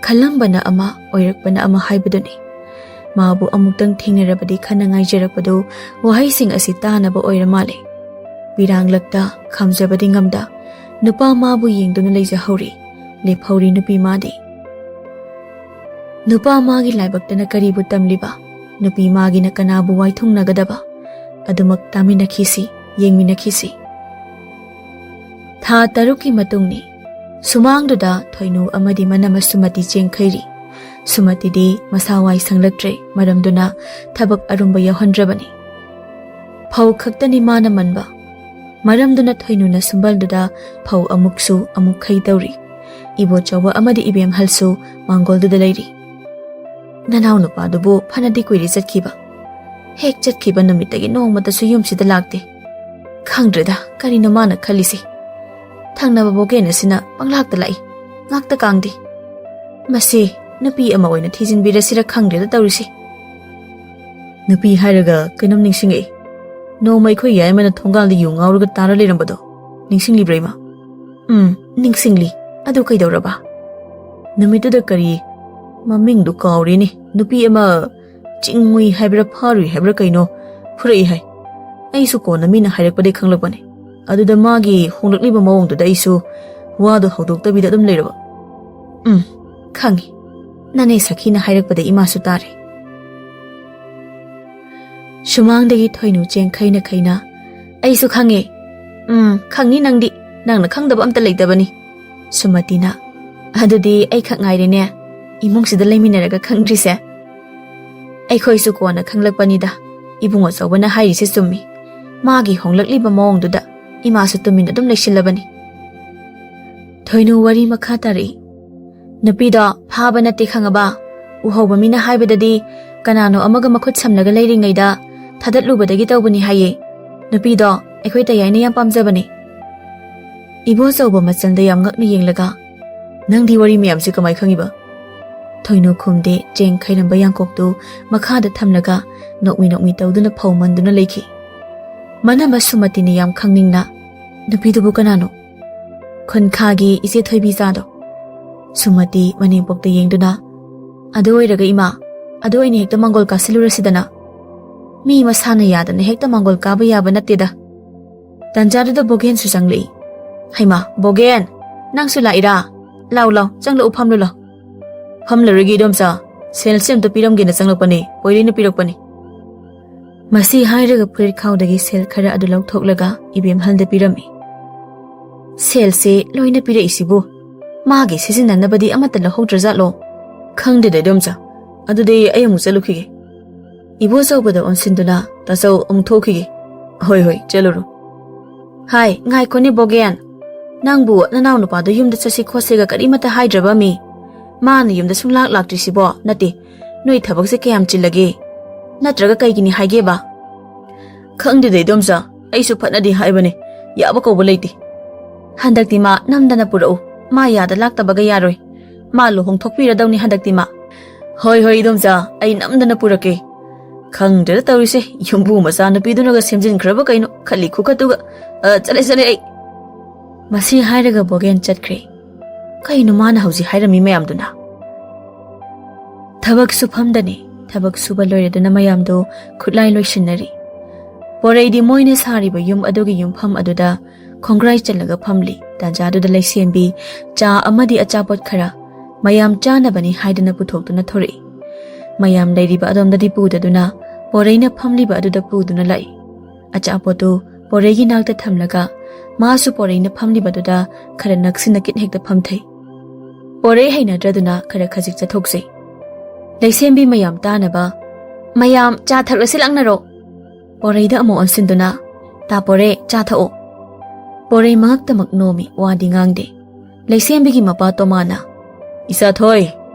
ꯈꯜꯂꯝꯕꯅ ꯑꯃ, ꯑꯣꯏꯔꯛꯄꯅ ꯑꯃ ꯍꯥꯏꯕꯗꯨꯅꯤ꯫ ꯃꯥꯕꯨ ꯑꯃꯨꯛꯇꯪ ꯊꯦꯡꯅꯔꯕꯗꯤ ꯈꯟꯅ ꯉꯥꯏꯖꯔꯛꯄꯗꯨ ꯋꯥꯍꯩꯁꯤꯡ ꯑꯁꯤ ꯇꯥꯅꯕ ꯑꯣꯏꯔ ꯃꯥꯜꯂꯦ꯫ ꯄꯤꯔꯥꯡꯂꯛꯇ ꯈꯥꯝꯖꯕꯗꯤ ꯉꯝꯗ ꯅꯨꯄꯥ ꯃꯥꯕꯨ ꯌꯦꯡꯗꯨꯅ ꯂꯩꯖꯍꯧꯔꯤ꯫ ꯂꯦꯞꯍꯧꯔꯤ ꯅꯨꯄꯤ ꯃꯥꯗꯤ꯫ ꯅꯨꯄꯥ ꯃꯥꯒꯤ ꯂꯥꯏꯕꯛꯇꯅ ꯀꯔꯤꯕꯨ ꯇꯝꯂꯤꯕ? ꯅꯨꯄꯤ ꯃꯥꯒꯤꯅ ꯀꯅꯥꯕꯨ ꯋꯥꯏꯊꯨꯡꯅꯒꯗꯕ? ꯑꯗꯨꯃꯛ ꯇꯥꯃꯤꯟꯅꯈꯤꯁꯤ, ꯌꯦꯡꯃꯤꯟꯅꯈꯤꯁꯤ꯫ ꯊꯥ ꯇꯔꯨꯛꯀꯤ ꯃꯇꯨꯡꯅꯤ꯫ ꯁꯨꯃꯥꯡꯗꯨꯗ ꯊꯣꯏꯅꯨ ꯑꯃꯗꯤ ꯃꯅꯝꯃ ꯁꯨꯃꯇꯤ ꯆꯦꯟꯈꯩꯔꯤ꯫ ꯁꯨꯃꯇꯤꯗꯤ ꯃꯁꯥ ꯋꯥꯏ ꯁꯪꯂꯛꯇ꯭ꯔꯦ, ꯃꯔꯝꯗꯨꯅ ꯊꯕꯛ ꯑꯔꯨꯝꯕ ꯌꯥꯎꯍꯟꯗ꯭ꯔꯕꯅꯤ꯫ ꯐꯧ ꯈꯛꯇꯅꯤ ꯃꯥꯅ ꯃꯟꯕ꯫ ꯃꯔꯝꯗꯨꯅ ꯊꯣꯏꯅꯨꯅ ꯁꯨꯝꯕꯜꯗꯨꯗ ꯐꯧ ꯑꯃꯨꯛꯁꯨ ꯑꯃꯨꯛ ꯈꯩ ꯇꯧꯔꯤ꯫ ꯏꯕꯣꯆꯧꯕ ꯑꯃꯗꯤ ꯏꯕꯦꯝꯍꯜꯁꯨ ꯃꯥꯡꯒꯣꯜꯗꯨꯗ ꯂꯩꯔꯤ꯫ "ꯅꯅꯥꯎ ꯅꯨꯄꯥꯗꯨꯕꯨ ꯐꯅꯗꯤ ꯀꯨꯏꯔꯦ ꯆꯠꯈꯤꯕ꯫ ꯍꯦꯛ ꯆꯠꯈꯤꯕ ꯅꯨꯃꯤꯠꯇꯒꯤ ꯅꯣꯡꯃꯇꯁꯨ ꯌꯨꯝꯁꯤꯗ ꯂꯥꯛꯇꯦ꯫ ꯈꯪꯗ꯭ꯔꯦꯗ, ꯀꯔꯤꯅꯣ ꯃꯥꯅ ꯈꯜꯂꯤꯁꯦ? ꯊꯪꯅꯕ ꯕꯣꯒꯦꯟ ꯑꯁꯤꯅ ꯄꯪꯂꯥꯛꯇ ꯂꯥꯛꯏ, ꯉꯥꯛꯇ ꯀꯥꯡꯗꯦ꯫ ꯃꯁꯤ ꯅꯨꯄꯤ ꯑꯃ ꯑꯣꯏꯅ ꯊꯤꯖꯤꯟꯕꯤꯔꯁꯤꯔ ꯈꯪꯗ꯭ꯔꯦꯗ ꯇꯧꯔꯤꯁꯦ꯫ ꯅꯨꯄꯤ ꯍꯥꯏꯔꯒ ꯀꯩꯅꯣꯝ ꯅꯤꯡꯁꯤꯡꯉꯛꯏ꯫ ꯅꯣꯡꯃ ꯑꯩꯈꯣꯏ ꯌꯥꯏꯃꯅ ꯊꯣꯡꯒꯥꯜꯗ ꯌꯨ ꯉꯥꯎꯔꯒ ꯇꯥꯔ ꯂꯩꯔꯝꯕꯗꯣ ꯅꯤꯡꯁꯤꯡꯂꯤꯕ꯭ꯔꯥ, ꯏꯃꯥ?" "ꯎꯝ, ꯅꯤꯡꯁꯤꯡꯂꯤ꯫ ꯑꯗꯨ ꯀꯩꯗꯧꯔꯕ?" "ꯅꯨꯃꯤꯠꯇꯨꯗ ꯀꯔꯤ ꯃꯃꯤꯡꯗꯨ ꯀꯥꯎꯔꯦꯅꯦ, ꯅꯨꯄꯤ ꯑꯃ ꯆꯤꯡꯉꯨꯏ ꯍꯥꯏꯕ꯭ꯔꯥ ꯐꯥꯔꯨꯏ ꯍꯥꯏꯕ꯭ꯔꯥ ꯀꯩꯅꯣ ꯐꯨꯔꯛꯏ ꯍꯥꯏ꯫ ꯑꯩꯁꯨ ꯀꯣꯟꯅ ꯃꯤꯅ ꯍꯥꯏꯔꯛꯄꯗꯒꯤ ꯈꯪꯂꯛꯄꯅꯦ꯫ ꯑꯗꯨꯗ ꯃꯥꯒꯤ ꯍꯣꯡꯂꯛꯂꯤꯕ ꯃꯑꯣꯡꯗꯨꯗ ꯑꯩꯁꯨ ꯋꯥꯗꯣ ꯍꯧꯗꯣꯛꯇꯕꯤꯗ ꯑꯗꯨꯝ ꯂꯩꯔꯕ꯫" "ꯎꯝ, ꯈꯪꯉꯤ꯫ ꯅꯅꯦ ꯁꯈꯤꯅ ꯍꯥꯏꯔꯛꯄꯗ ꯏꯃꯥꯁꯨ ꯇꯥꯔꯦ꯫" ꯁꯨꯃꯥꯡꯗꯒꯤ ꯊꯣꯏꯅꯨ ꯆꯦꯡ ꯈꯩꯅ ꯈꯩꯅ, "ꯑꯩꯁꯨ ꯈꯪꯉꯦ꯫ ꯎꯝ, ꯈꯪꯅꯤ ꯅꯪꯗꯤ꯫ ꯅꯪꯅ ꯈꯪꯗꯕ ꯑꯝꯇ ꯂꯩꯇꯕꯅꯤ꯫" ꯁꯨꯃꯇꯤꯅ, "ꯑꯗꯨꯗꯤ ꯑꯩ ꯈꯛ ꯉꯥꯏꯔꯦꯅꯦ ꯏꯃꯨꯡꯁꯤꯗ ꯂꯩꯃꯤꯟꯅꯔꯒ ꯈꯪꯗ꯭ꯔꯤꯁꯦ꯫" "ꯑꯩꯈꯣꯏꯁꯨ ꯀꯣꯟꯅ ꯈꯪꯂꯛꯄꯅꯤꯗ꯫ ꯏꯕꯨꯡ ꯑꯆꯧꯕꯅ ꯍꯥꯏꯔꯤꯁꯦ ꯆꯨꯝꯃꯤ꯫ ꯃꯥꯒꯤ ꯍꯣꯡꯂꯛꯂꯤꯕ ꯃꯑꯣꯡꯗꯨꯗ ꯏꯃꯥꯁꯨ ꯇꯨꯃꯤꯟ ꯑꯗꯨꯝ ꯂꯩꯁꯤꯜꯂꯕꯅꯤ꯫" ꯊꯣꯏꯅꯨ ꯋꯥꯔꯤ ꯃꯈꯥ ꯇꯥꯔꯛꯏ꯫ "ꯅꯨꯄꯤꯗꯣ ꯐꯥꯕ ꯅꯠꯇꯦ ꯈꯪꯉꯕ? ꯎꯍꯧꯕ ꯃꯤꯅ ꯍꯥꯏꯕꯗꯗꯤ ꯀꯅꯥꯅꯣ ꯑꯃꯒ ꯃꯈꯨꯠ ꯁꯝꯂꯒ ꯂꯩꯔꯤꯉꯩꯗ ꯊꯥꯗꯠꯂꯨꯕꯗꯒꯤ ꯇꯧꯕꯅꯤ ꯍꯥꯏꯌꯦ꯫ ꯅꯨꯄꯤꯗꯣ ꯑꯩꯈꯣꯏ ꯇꯌꯥꯏꯅ ꯌꯥꯝ ꯄꯥꯝꯖꯕꯅꯦ꯫" ꯏꯕꯣꯆꯧꯕ ꯃꯆꯜꯗ ꯌꯥꯝ ꯉꯛꯅ ꯌꯦꯡꯂꯒ, "ꯅꯪꯗꯤ ꯋꯥꯔꯤ ꯃꯌꯥꯝꯁꯦ ꯀꯃꯥꯏ ꯈꯪꯉꯤꯕ?" ꯊꯣꯏꯅꯨ ꯈꯨꯝꯗꯦ꯫ ꯆꯦꯡ ꯈꯩꯔꯝꯕ ꯌꯥꯡꯀꯣꯛꯇꯨ ꯃꯈꯥꯗ ꯊꯝꯂꯒ ꯅꯣꯛꯃꯤ ꯅꯣꯛꯃꯤ ꯇꯧꯗꯨꯅ ꯐꯧ ꯃꯟꯗꯨꯅ ꯂꯩꯈꯤ꯫ ꯃꯅꯝꯃ ꯁꯨꯃꯇꯤꯅ ꯌꯥꯝ ꯈꯪꯅꯤꯡꯅ, "ꯅꯨꯄꯤꯗꯨꯕꯨ ꯀꯅꯥꯅꯣ?" "ꯈꯨꯟꯈꯥꯒꯤ ꯏꯆꯦ ꯊꯣꯏꯕꯤꯆꯥꯗꯣ꯫" ꯁꯨꯃꯇꯤ ꯃꯅꯦꯝꯄꯣꯛꯇ ꯌꯦꯡꯗꯨꯅ, "ꯑꯗꯨ ꯑꯣꯏꯔꯒ ꯏꯃꯥ, ꯑꯗꯨ ꯑꯣꯏꯅ ꯍꯦꯛꯇ ꯃꯥꯡꯒꯣꯜ ꯀꯥꯁꯤꯜꯂꯨꯔꯁꯤꯗꯅ꯫ ꯃꯤ ꯃꯁꯥꯅ ꯌꯥꯗꯅ ꯍꯦꯛꯇ ꯃꯥꯡꯒꯣꯜ ꯀꯥꯕ ꯌꯥꯕ ꯅꯠꯇꯦꯗ꯫" ꯇꯟꯖꯥꯗꯨꯗ ꯕꯣꯒꯦꯟꯁꯨ ꯆꯪꯂꯛꯏ꯫ "ꯍꯩꯃꯥ, ꯕꯣꯒꯦꯟ, ꯅꯪꯁꯨ ꯂꯥꯛꯏꯔꯥ? ꯂꯥꯎ, ꯂꯥꯎ, ꯆꯪꯂꯛꯎ, ꯐꯝꯂꯨ ꯂꯥꯎ꯫" "ꯐꯝꯂꯔꯣꯏꯒꯦ ꯏꯗꯣꯝꯆꯥ, ꯁꯦꯜꯁꯦ ꯑꯝꯇ ꯄꯤꯔꯝꯒꯦꯅ ꯆꯪꯂꯛꯄꯅꯦ, ꯄꯣꯏꯔꯩꯅ ꯄꯤꯔꯛꯄꯅꯦ꯫" ꯃꯁꯤ ꯍꯥꯏꯔꯒ ꯐꯨꯔꯤꯠ ꯈꯥꯎꯗꯒꯤ ꯁꯦꯜ ꯈꯔ ꯑꯗꯨ ꯂꯧꯊꯣꯛꯂꯒ ꯏꯕꯦꯝꯍꯜꯗ ꯄꯤꯔꯝꯃꯤ꯫ "ꯁꯦꯜꯁꯦ ꯂꯣꯏꯅ ꯄꯤꯔꯛꯏꯁꯤꯕꯨ ꯃꯥꯒꯤ ꯁꯤꯖꯤꯟꯅꯅꯕꯗꯤ ꯑꯃꯠꯇ ꯂꯧꯍꯧꯗ꯭ꯔꯖꯥꯠꯂꯣ?" "ꯈꯪꯗꯦꯗ ꯏꯗꯣꯝꯆꯥ, ꯑꯗꯨꯗꯤ ꯑꯩ ꯑꯃꯨꯛ ꯆꯠꯂꯨꯈꯤꯒꯦ꯫" ꯏꯕꯣꯆꯧꯕꯗ ꯑꯣꯟꯁꯤꯟꯗꯨꯅ, "ꯇꯥꯆꯧ, ꯑꯃꯨꯛ ꯊꯣꯛꯈꯤꯒꯦ꯫" "ꯍꯣꯏ, ꯍꯣꯏ, ꯆꯠꯂꯨꯔꯣ꯫" "ꯍꯥꯏ, ꯉꯥꯏꯈꯣꯅꯦ ꯕꯣꯒꯦꯟ, ꯅꯪꯕꯨ ꯅꯅꯥꯎ ꯅꯨꯄꯥꯗꯣ ꯌꯨꯝꯗ ꯆꯠꯁꯤ ꯈꯣꯠꯁꯤꯒ ꯀꯔꯤꯃꯠꯇ ꯍꯥꯏꯗ꯭ꯔꯕ ꯃꯤ? ꯃꯥꯅ ꯌꯨꯝꯗ ꯁꯨꯡꯂꯥꯛ ꯂꯥꯛꯇ꯭ꯔꯤꯁꯤꯕꯣ? ꯅꯠꯇꯦ, ꯅꯣꯏ ꯊꯕꯛꯁꯦ ꯀꯌꯥꯝ ꯆꯤꯜꯂꯒꯦ? ꯅꯠꯇ꯭ꯔꯒ ꯀꯩꯒꯤꯅꯤ ꯍꯥꯏꯒꯦꯕ?" "ꯈꯪꯗꯦꯗ ꯏꯗꯣꯝꯆꯥ, ꯑꯩꯁꯨ ꯐꯠꯅꯗꯤ ꯍꯥꯏꯕꯅꯦ, ꯌꯥꯕ ꯀꯧꯕ ꯂꯩꯇꯦ꯫" "ꯍꯟꯗꯛꯇꯤ ꯃꯥ ꯅꯝꯗꯅ ꯄꯨꯔꯛꯎ, ꯃꯥ ꯌꯥꯗ ꯂꯥꯛꯇꯕꯒ ꯌꯥꯔꯣꯏ꯫ ꯃꯥ ꯂꯨꯍꯣꯡ ꯊꯣꯛꯄꯤꯔꯗꯧꯅꯤ ꯍꯟꯗꯛꯇꯤ ꯃꯥ꯫" "ꯍꯣꯏ, ꯍꯣꯏ ꯏꯗꯣꯝꯆꯥ, ꯑꯩ ꯅꯝꯗꯅ ꯄꯨꯔꯛꯀꯦ꯫" "ꯈꯪꯗ꯭ꯔꯦꯗ ꯇꯧꯔꯤꯁꯦ, ꯌꯨꯝꯕꯨ ꯃꯆꯥꯅꯨꯄꯤꯗꯨꯅꯒ ꯁꯦꯝꯖꯤꯟꯈ꯭ꯔꯕ ꯀꯩꯅꯣ, ꯈꯜꯂꯤ ꯈꯨꯈꯠꯇꯨꯒ꯫ ꯑ, ꯆꯠꯂꯦ, ꯆꯠꯂꯦ ꯑꯩ꯫" ꯃꯁꯤ ꯍꯥꯏꯔꯒ ꯕꯣꯒꯦꯟ ꯆꯠꯈ꯭ꯔꯦ꯫ ꯀꯩꯅꯣ ꯃꯥꯅ ꯍꯧꯖꯤꯛ ꯍꯥꯏꯔꯝꯃꯤ ꯃꯌꯥꯝꯗꯨꯅ? ꯊꯕꯛ ꯁꯨꯐꯝꯗꯅꯤ꯫ ꯊꯕꯛ ꯁꯨꯕ ꯂꯣꯏꯔꯗꯨꯅ ꯃꯌꯥꯝꯗꯨ ꯈꯨꯠꯂꯥꯏ ꯂꯣꯏꯁꯤꯟꯅꯔꯤ꯫ ꯄꯣꯔꯩꯗꯤ ꯃꯣꯏꯅ ꯁꯥꯔꯤꯕ ꯌꯨꯝ ꯑꯗꯨꯒꯤ ꯌꯨꯝꯐꯝ ꯑꯗꯨꯗ ꯈꯣꯡꯒ꯭ꯔꯥꯏ ꯆꯜꯂꯒ ꯐꯝꯂꯤ꯫ ꯇꯥꯟꯖꯥꯗꯨꯗ ꯂꯩꯁꯦꯝꯕꯤ ꯆꯥ ꯑꯃꯗꯤ ꯑꯆꯥꯄꯣꯠ ꯈꯔ ꯃꯌꯥꯝ ꯆꯥꯅꯕꯅꯤ ꯍꯥꯏꯗꯨꯅ ꯄꯨꯊꯣꯛꯇꯨꯅ ꯊꯣꯔꯛꯏ꯫ ꯃꯌꯥꯝ ꯂꯩꯔꯤꯕ ꯑꯗꯣꯝꯗꯗꯤ ꯄꯨꯗꯗꯨꯅ ꯄꯣꯔꯩꯅ ꯐꯝꯂꯤꯕ ꯑꯗꯨꯗ ꯄꯨꯗꯨꯅ ꯂꯥꯛꯏ꯫ ꯑꯆꯥꯄꯣꯠꯇꯨ ꯄꯣꯔꯩꯒꯤ ꯅꯥꯛꯇ ꯊꯝꯂꯒ ꯃꯥꯁꯨ ꯄꯣꯔꯩꯅ ꯐꯝꯂꯤꯕꯗꯨꯗ ꯈꯔ ꯅꯛꯁꯤꯟꯅ ꯀꯤꯠ ꯍꯦꯛꯇ ꯐꯝꯊꯩ꯫ ꯄꯣꯔꯩ ꯍꯩꯅꯗ꯭ꯔꯗꯨꯅ ꯈꯔ ꯈꯖꯤꯛ ꯆꯠꯊꯣꯛꯆꯩ꯫ ꯂꯩꯁꯦꯝꯕꯤ ꯃꯌꯥꯝ ꯇꯥꯅꯕ, "ꯃꯌꯥꯝ ꯆꯥ ꯊꯛꯂꯁꯤ, ꯂꯥꯛꯅꯔꯣ!" ꯄꯣꯔꯩꯗ ꯑꯃꯨꯛ ꯑꯣꯟꯁꯤꯟꯗꯨꯅ, "ꯇꯥ ꯄꯣꯔꯩ, ꯆꯥ ꯊꯛꯑꯣ꯫" ꯄꯣꯔꯩ ꯃꯉꯛꯇꯃꯛ ꯅꯣꯝꯃꯤ, ꯋꯥꯗꯤ ꯉꯥꯡꯗꯦ꯫ ꯂꯩꯁꯦꯝꯕꯤꯒꯤ ꯃꯄꯥ ꯇꯣꯃꯥꯅ, "ꯏꯆꯥꯊꯣꯏ,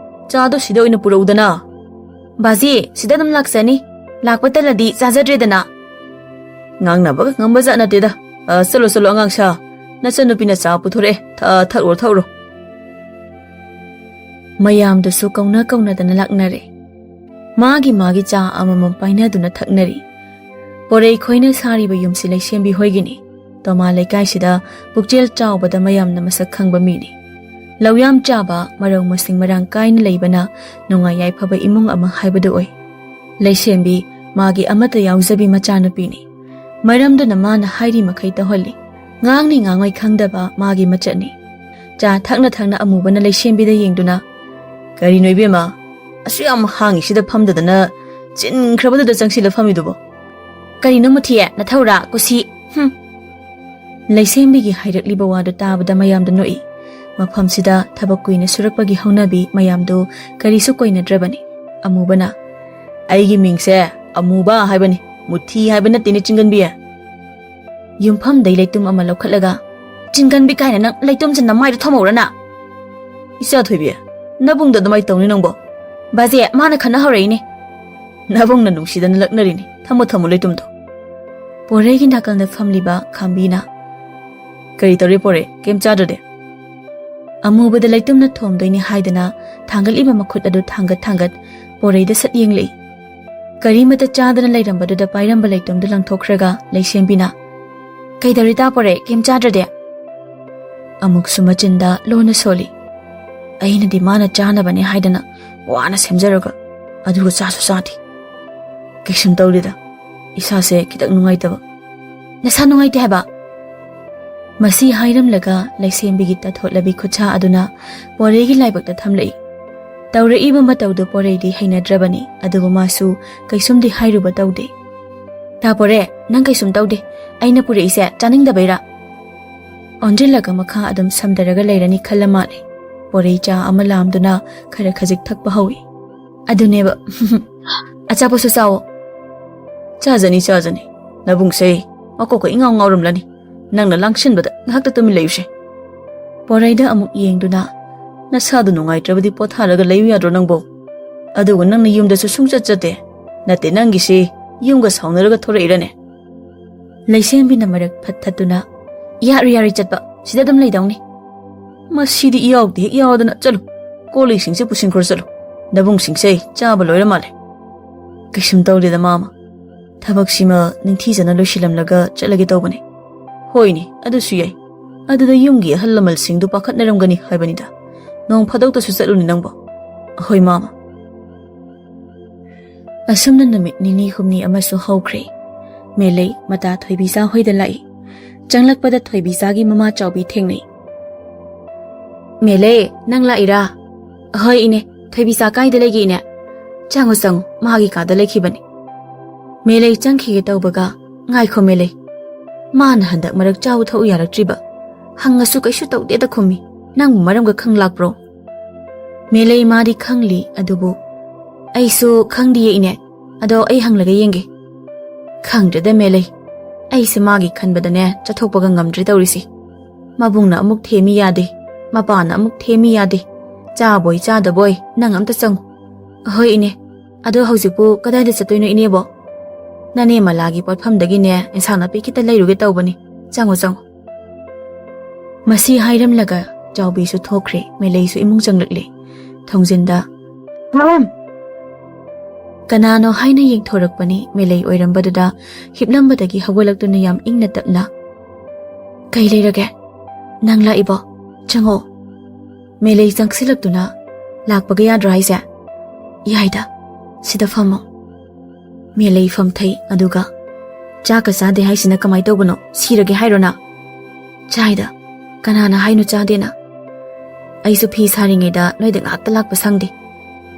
ꯆꯥꯗꯣ ꯁꯤꯗ ꯑꯣꯏꯅ ꯄꯨꯔꯛꯎꯗꯅ꯫" "ꯕꯥꯖꯤ, ꯁꯤꯗ ꯑꯗꯨꯝ ꯂꯥꯛꯆꯅꯤ, ꯂꯥꯛꯄ ꯇꯜꯂꯗꯤ ꯆꯥꯖꯗ꯭ꯔꯦꯗꯅ꯫" "ꯉꯥꯡꯅꯕꯒ ꯉꯝꯕ ꯖꯥꯠ ꯅꯠꯇꯦꯗ꯫ ꯑ, ꯆꯠꯂꯣ, ꯆꯠꯂꯣ, ꯑꯉꯥꯡ ꯁꯥ, ꯅꯆꯟꯅꯨꯄꯤꯅ ꯆꯥ ꯄꯨꯊꯣꯔꯛꯑꯦ, ꯊ-, ꯊꯛꯎꯔꯣ, ꯊꯛꯎꯔꯣ꯫" ꯃꯌꯥꯝꯗꯨꯁꯨ ꯀꯧꯅ ꯀꯧꯅꯗꯅ ꯂꯥꯛꯅꯔꯦ꯫ ꯃꯥꯒꯤ ꯃꯥꯒꯤ ꯆꯥ ꯑꯃꯃꯝ ꯄꯥꯏꯅꯗꯨꯅ ꯊꯛꯅꯔꯤ꯫ ꯄꯣꯔꯩ ꯈꯣꯏꯅ ꯁꯥꯔꯤꯕ ꯌꯨꯝꯁꯤ ꯂꯩꯁꯦꯝꯕꯤ ꯍꯣꯏꯒꯤꯅꯤ꯫ ꯇꯣꯃꯥ ꯂꯩꯀꯥꯏꯁꯤꯗ ꯄꯨꯛꯆꯦꯜ ꯆꯥꯎꯕꯗ ꯃꯌꯥꯝꯅ ꯃꯁꯛ ꯈꯪꯕ ꯃꯤꯅꯤ꯫ ꯂꯧ ꯌꯥꯝ ꯆꯥꯕ, ꯃꯔꯧ ꯃꯁꯤꯡ ꯃꯔꯥꯡ ꯀꯥꯏꯅ ꯂꯩꯕꯅ ꯅꯨꯡꯉꯥꯏ ꯌꯥꯏꯐꯕ ꯏꯃꯨꯡ ꯑꯃ ꯍꯥꯏꯕꯗꯨ ꯑꯣꯏ꯫ ꯂꯩꯁꯦꯝꯕꯤ ꯃꯥꯒꯤ ꯑꯃꯠꯇ ꯌꯥꯎꯖꯕꯤ ꯃꯆꯥꯅꯨꯄꯤꯅꯤ꯫ ꯃꯔꯝꯗꯨꯅ ꯃꯥꯅ ꯍꯥꯏꯔꯤ ꯃꯈꯩ ꯇꯧꯍꯜꯂꯤ꯫ ꯉꯥꯡꯅꯤ ꯉꯥꯡꯉꯣꯏ ꯈꯪꯗꯕ ꯃꯥꯒꯤ ꯃꯆꯠꯅꯤ꯫ ꯆꯥ ꯊꯛꯅ ꯊꯛꯅ ꯑꯃꯨꯕꯅ ꯂꯩꯁꯦꯝꯕꯤꯗ ꯌꯦꯡꯗꯨꯅ, "ꯀꯔꯤꯅꯣ ꯏꯕꯦꯝꯃ, ꯑꯁꯨꯛ ꯌꯥꯝ ꯍꯥꯡꯉꯤꯁꯤꯗ ꯐꯝꯗꯗꯅ ꯆꯤꯟꯈ꯭ꯔꯕꯗꯨꯗ ꯆꯪꯁꯤꯜꯂ ꯐꯝꯃꯤꯗꯨꯕꯣ?" "ꯀꯔꯤꯅꯣ ꯃꯨꯊꯤ, ꯅꯊꯧꯔꯥ, ꯀꯨꯁꯤ, ꯍꯨꯝ!" ꯂꯩꯁꯦꯝꯕꯤꯒꯤ ꯍꯥꯏꯔꯛꯂꯤꯕ ꯋꯥꯗꯨ ꯇꯥꯕꯗ ꯃꯌꯥꯝꯗꯨ ꯅꯣꯛꯏ꯫ ꯃꯐꯝꯁꯤꯗ ꯊꯕꯛ ꯀꯨꯏꯅ ꯁꯨꯔꯛꯄꯒꯤ ꯍꯧꯅꯕꯤ ꯃꯌꯥꯝꯗꯨ ꯀꯔꯤꯁꯨ ꯀꯣꯏꯅꯗ꯭ꯔꯕꯅꯤ꯫ ꯑꯃꯨꯕꯅ, "ꯑꯩꯒꯤ ꯃꯤꯡꯁꯦ ꯑꯃꯨꯕ ꯍꯥꯏꯕꯅꯤ, ꯃꯨꯊꯤ ꯍꯥꯏꯕ ꯅꯠꯇꯦꯅꯦ, ꯆꯤꯡꯒꯟꯕꯤ꯫" ꯌꯨꯝꯐꯝꯗꯩ ꯂꯩꯇꯨꯝ ꯑꯃ ꯂꯧꯈꯠꯂꯒ, "ꯆꯤꯡꯒꯟꯕꯤ ꯀꯥꯏꯅ ꯅꯪ ꯂꯩꯇꯨꯝꯁꯦ ꯅꯃꯥꯏꯗ ꯊꯝꯍꯧꯔꯅ?" "ꯏꯆꯥ ꯊꯣꯏꯕꯤ, ꯅꯕꯨꯡꯗ ꯑꯗꯨꯃꯥꯏꯅ ꯇꯧꯅꯤ ꯅꯪꯕꯣ?" "ꯕꯥꯖꯦ, ꯃꯥꯅ ꯈꯟꯅ ꯍꯧꯔꯛꯏꯅꯦ꯫" "ꯅꯕꯨꯡꯅ ꯅꯨꯡꯁꯤꯗꯅ ꯂꯛꯅꯔꯤꯅꯤ, ꯊꯝꯃꯣ, ꯊꯝꯃꯣ ꯂꯩꯇꯨꯝꯗꯣ꯫" ꯄꯣꯔꯩꯒꯤ ꯅꯥꯀꯜꯗ ꯐꯝꯂꯤꯕ ꯈꯥꯝꯕꯤꯅ, "ꯀꯔꯤ ꯇꯧꯔꯦ ꯄꯣꯔꯩ, ꯀꯩꯝ ꯆꯥꯗ꯭ꯔꯗꯤ?" ꯑꯃꯨꯕꯗ ꯂꯩꯇꯨꯝꯅ ꯊꯣꯝꯗꯣꯏꯅꯤ ꯍꯥꯏꯗꯅ ꯊꯥꯡꯒꯠꯂꯤꯕ ꯃꯈꯨꯠ ꯑꯗꯨ ꯊꯥꯡꯒꯠ ꯊꯥꯡꯒꯠ ꯄꯣꯔꯩꯗ ꯁꯠ ꯌꯦꯡꯂꯛꯏ꯫ ꯀꯔꯤꯃꯇ ꯆꯥꯗꯅ ꯂꯩꯔꯝꯕꯗꯨꯗ ꯄꯥꯏꯔꯝꯕ ꯂꯩꯇꯨꯝꯗꯨ ꯂꯪꯊꯣꯛꯈ꯭ꯔꯒ ꯂꯩꯁꯦꯝꯕꯤꯅ, "ꯀꯩꯗꯧꯔꯤ ꯇꯥ ꯄꯣꯔꯩ, ꯀꯩꯝ ꯆꯥꯗ꯭ꯔꯗꯤ?" ꯑꯃꯨꯛꯁꯨ ꯃꯆꯤꯟꯗ ꯂꯣꯟꯅ ꯁꯣꯜꯂꯤ꯫ "ꯑꯩꯅꯗꯤ ꯃꯥꯅ ꯆꯥꯅꯕꯅꯦ ꯍꯥꯏꯗꯅ ꯋꯥꯅ ꯁꯦꯝꯖꯔꯒ, ꯑꯗꯨꯒ ꯆꯥꯁꯨ ꯆꯥꯗꯦ꯫ ꯀꯩꯁꯨꯝ ꯇꯧꯗꯦꯗ, ꯏꯁꯥꯁꯦ ꯈꯤꯇꯪ ꯅꯨꯡꯉꯥꯏꯇꯕ꯫" "ꯅꯁꯥ ꯅꯨꯡꯉꯥꯏꯇꯦ ꯍꯥꯏꯕ?" ꯃꯁꯤ ꯍꯥꯏꯔꯝꯂꯒ ꯂꯩꯁꯦꯝꯕꯤꯒꯤ ꯇꯥꯊꯣꯠꯂꯕꯤ ꯈꯨꯠꯁꯥ ꯑꯗꯨꯅ ꯄꯣꯔꯩꯒꯤ ꯂꯥꯏꯕꯛꯇ ꯊꯝꯂꯛꯏ꯫ ꯇꯧꯔꯛꯏꯕ ꯃꯇꯧꯗꯨ ꯄꯣꯔꯩꯗꯤ ꯍꯩꯅꯗ꯭ꯔꯕꯅꯤ, ꯑꯗꯨꯕꯨ ꯃꯥꯁꯨ ꯀꯩꯁꯨꯝꯗꯤ ꯍꯥꯏꯔꯨꯕ ꯇꯧꯗꯦ꯫ "ꯇꯥ ꯄꯣꯔꯦ, ꯅꯪ ꯀꯩꯁꯨꯝ ꯇꯧꯗꯦ, ꯑꯩꯅ ꯄꯨꯔꯛꯏꯁꯦ ꯆꯥꯅꯤꯡꯗꯕꯩꯔꯥ?" ꯑꯣꯟꯁꯤꯜꯂꯒ ꯃꯈꯥ ꯑꯗꯨꯝ ꯁꯝꯊꯔꯒ ꯂꯩꯔꯅꯤ ꯈꯜꯂ ꯃꯥꯜꯂꯦ꯫ ꯄꯣꯔꯩ ꯆꯥ ꯑꯃ ꯂꯥꯝꯗꯨꯅ ꯈꯔ ꯈꯖꯤꯛ ꯊꯛꯄ ꯍꯧꯏ꯫ "ꯑꯗꯨꯅꯦꯕ, ꯑꯆꯥꯄꯣꯠꯁꯨ ꯆꯥꯎꯑꯣ꯫" "ꯆꯥꯖꯅꯤ, ꯆꯥꯖꯅꯤ꯫ ꯅꯕꯨꯡꯁꯦ ꯃꯀꯣꯛꯀ ꯏꯉꯥꯎ ꯉꯥꯎꯔꯝꯂꯅꯤ꯫ ꯅꯪꯅ ꯂꯥꯡꯁꯤꯟꯕꯗ ꯉꯥꯏꯍꯥꯛꯇ ꯇꯨꯃꯤꯟ ꯂꯩꯌꯨꯁꯦ꯫" ꯄꯣꯔꯩꯗ ꯑꯃꯨꯛ ꯌꯦꯡꯗꯨꯅ, "ꯅꯁꯥꯗꯨ ꯅꯨꯡꯉꯥꯏꯇ꯭ꯔꯕꯗꯤ ꯄꯣꯊꯥꯔꯒ ꯂꯩꯌꯨ ꯌꯥꯗ꯭ꯔꯣ ꯅꯪꯕꯣ? ꯑꯗꯨꯒ ꯅꯪꯅ ꯌꯨꯝꯗꯁꯨ ꯁꯨꯡꯆꯠ ꯆꯠꯇꯦ꯫ ꯅꯠꯇꯦ, ꯅꯪꯒꯤꯁꯤ ꯌꯨꯝꯒ ꯁꯥꯎꯅꯔꯒ ꯊꯣꯔꯛꯏꯔꯅꯦ?" ꯂꯩꯁꯦꯝꯕꯤꯅ ꯃꯔꯛ ꯐꯠ ꯊꯠꯇꯨꯅ, "ꯌꯥꯔꯣꯏ, ꯌꯥꯔꯣꯏ ꯆꯠꯄ, ꯁꯤꯗ ꯑꯗꯨꯝ ꯂꯩꯗꯧꯅꯤ꯫" "ꯃꯁꯤꯗꯤ ꯏꯌꯥꯎꯗ ꯍꯦꯛ ꯌꯥꯎꯗꯅ꯫ ꯆꯠꯂꯨ, ꯀꯣꯜ ꯂꯤꯛꯁꯤꯡꯁꯦ ꯄꯨꯁꯤꯟꯈ꯭ꯔꯣ, ꯆꯠꯂꯨ꯫ ꯅꯕꯨꯡꯁꯤꯡꯁꯦ ꯆꯥꯕ ꯂꯣꯏꯔ ꯃꯥꯜꯂꯦ꯫" "ꯀꯩꯁꯨꯝ ꯇꯧꯗꯦꯗ ꯃꯥꯃ, ꯊꯕꯛꯁꯤꯃ ꯅꯤꯡꯊꯤꯖꯅ ꯂꯣꯏꯁꯤꯜꯂꯝꯂꯒ ꯆꯠꯂꯒꯦ ꯇꯧꯕꯅꯤ꯫" "ꯍꯣꯏꯅꯦ, ꯑꯗꯨꯁꯨ ꯌꯥꯏ꯫ ꯑꯗꯨꯗ ꯌꯨꯝꯒꯤ ꯑꯍꯜ ꯂꯃꯟꯁꯤꯡꯗꯨ ꯄꯥꯈꯠꯅꯔꯝꯒꯅꯤ ꯍꯥꯏꯕꯅꯤꯗ꯫ ꯅꯣꯡ ꯐꯥꯗꯣꯛꯇꯁꯨ ꯆꯠꯂꯨꯅꯤ ꯅꯪꯕꯣ꯫" "ꯑꯍꯣꯏ ꯃꯥꯃ꯫" ꯑꯁꯨꯝꯅ ꯅꯨꯃꯤꯠ ꯅꯤꯅꯤ ꯍꯨꯝꯅꯤ ꯑꯃꯁꯨ ꯍꯧꯈ꯭ꯔꯦ꯫ ꯃꯦꯂꯩ ꯃꯇꯥ ꯊꯣꯏꯕꯤꯆꯥ ꯍꯣꯏꯗ ꯂꯥꯛꯏ꯫ ꯆꯪꯂꯛꯄꯗ ꯊꯣꯏꯕꯤꯆꯥꯒꯤ ꯃꯃꯥ ꯆꯥꯎꯕꯤ ꯊꯦꯡꯅꯩ꯫ "ꯃꯦꯂꯩ, ꯅꯪ ꯂꯥꯛꯏꯔꯥ?" "ꯑꯍꯣꯏ ꯏꯅꯦ, ꯊꯣꯏꯕꯤꯆꯥ ꯀꯥꯏꯗ ꯂꯩꯒꯦ ꯏꯅꯦ?" "ꯆꯪꯉꯨ ꯆꯪꯉꯨ, ꯃꯥꯒꯤ ꯀꯥꯗ ꯂꯩꯈꯤꯕꯅꯤ꯫" ꯃꯦꯂꯩ ꯆꯪꯈꯤꯒꯦ ꯇꯧꯕꯒ, "ꯉꯥꯏꯈꯣ ꯃꯦꯂꯩ, ꯃꯥꯅ ꯍꯟꯗꯛ ꯃꯔꯛ ꯆꯥꯎ ꯊꯛꯎ ꯌꯥꯔꯛꯇ꯭ꯔꯤꯕ? ꯍꯪꯉꯁꯨ ꯀꯩꯁꯨ ꯇꯧꯗꯦꯗ ꯈꯨꯝꯃꯤ꯫ ꯅꯪꯕꯨ ꯃꯔꯝꯒ ꯈꯪ ꯂꯥꯛꯄ꯭ꯔꯣ?" ꯃꯦꯂꯩ ꯃꯥꯗꯤ ꯈꯪꯂꯤ, ꯑꯗꯨꯕꯨ, "ꯑꯩꯁꯨ ꯈꯪꯗꯤꯌꯦ ꯏꯅꯦ, ꯑꯗꯣ ꯑꯩ ꯍꯪꯂꯒ ꯌꯦꯡꯒꯦ꯫" "ꯈꯪꯗ꯭ꯔꯦꯗ ꯃꯦꯂꯩ, ꯑꯩꯁꯦ ꯃꯥꯒꯤ ꯈꯟꯕꯗꯅꯦ ꯆꯠꯊꯣꯛꯄꯒ ꯉꯝꯗ꯭ꯔꯦ ꯇꯧꯔꯤꯁꯤ꯫ ꯃꯕꯨꯡꯅ ꯑꯃꯨꯛ ꯊꯦꯝꯃꯤ ꯌꯥꯗꯦ, ꯃꯄꯥꯅ ꯑꯃꯨꯛ ꯊꯦꯝꯃꯤ ꯌꯥꯗꯦ꯫ ꯆꯥꯕꯣꯏ ꯆꯥꯗꯕꯣꯏ ꯅꯪ ꯑꯝꯇ ꯆꯪꯉꯨ꯫" "ꯑꯍꯣꯏ ꯏꯅꯦ, ꯑꯗꯣ ꯍꯧꯖꯤꯛꯄꯨ ꯀꯗꯥꯏꯗ ꯆꯠꯇꯣꯏꯅꯣ ꯏꯅꯦꯕꯣ?" "ꯅꯅꯦ ꯃꯂꯥꯒꯤ ꯄꯣꯠꯐꯝꯗꯒꯤꯅꯦ ꯏꯟꯁꯥꯡ ꯅꯥꯄꯤ ꯈꯤꯇ ꯂꯩꯔꯨꯒꯦ ꯇꯧꯕꯅꯤ, ꯆꯪꯉꯨ ꯆꯪꯉꯨ꯫" ꯃꯁꯤ ꯍꯥꯏꯔꯝꯂꯒ ꯆꯥꯎꯕꯤꯁꯨ ꯊꯣꯛꯈ꯭ꯔꯦ, ꯃꯦꯂꯩꯁꯨ ꯏꯃꯨꯡ ꯆꯪꯂꯛꯂꯦ꯫ ꯊꯣꯡꯖꯤꯟꯗ, "ꯃꯥꯝ!" ꯀꯅꯥꯅꯣ ꯍꯥꯏꯅ ꯌꯦꯡꯊꯣꯔꯛꯄꯅꯤ꯫ ꯃꯦꯂꯩ ꯑꯣꯏꯔꯝꯕꯗꯨꯗ ꯍꯤꯞꯂꯝꯕꯗꯒꯤ ꯍꯧꯒꯠꯂꯛꯇꯨꯅ ꯌꯥꯝ ꯏꯪꯅ ꯇꯞꯅ, "ꯀꯩ ꯂꯩꯔꯒꯦ? ꯅꯪ ꯂꯥꯛꯏꯕꯣ? ꯆꯪꯉꯣ꯫" ꯃꯦꯂꯩ ꯆꯪꯁꯤꯜꯂꯛꯇꯨꯅ, "ꯂꯥꯛꯄꯒ ꯌꯥꯗ꯭ꯔꯣ ꯍꯥꯏꯁꯦ?" "ꯌꯥꯏꯗ, ꯁꯤꯗ ꯐꯝꯃꯣ꯫" ꯃꯦꯂꯩ ꯐꯝꯊꯩ, ꯑꯗꯨꯒ, "ꯆꯥꯛꯀ ꯆꯥꯗꯦ ꯍꯥꯏꯁꯤꯅ ꯀꯃꯥꯏ ꯇꯧꯕꯅꯣ? ꯁꯤꯔꯒꯦ ꯍꯥꯏꯔꯣ ꯅꯪ?" "ꯆꯥꯏꯗ, ꯀꯅꯥꯅ ꯍꯥꯏꯅꯣ ꯆꯥꯗꯦꯅ? ꯑꯩꯁꯨ ꯐꯤ ꯁꯥꯔꯤꯉꯩꯗ ꯅꯣꯏꯗ ꯉꯥꯛꯇ ꯂꯥꯛꯄ ꯁꯪꯗꯦ꯫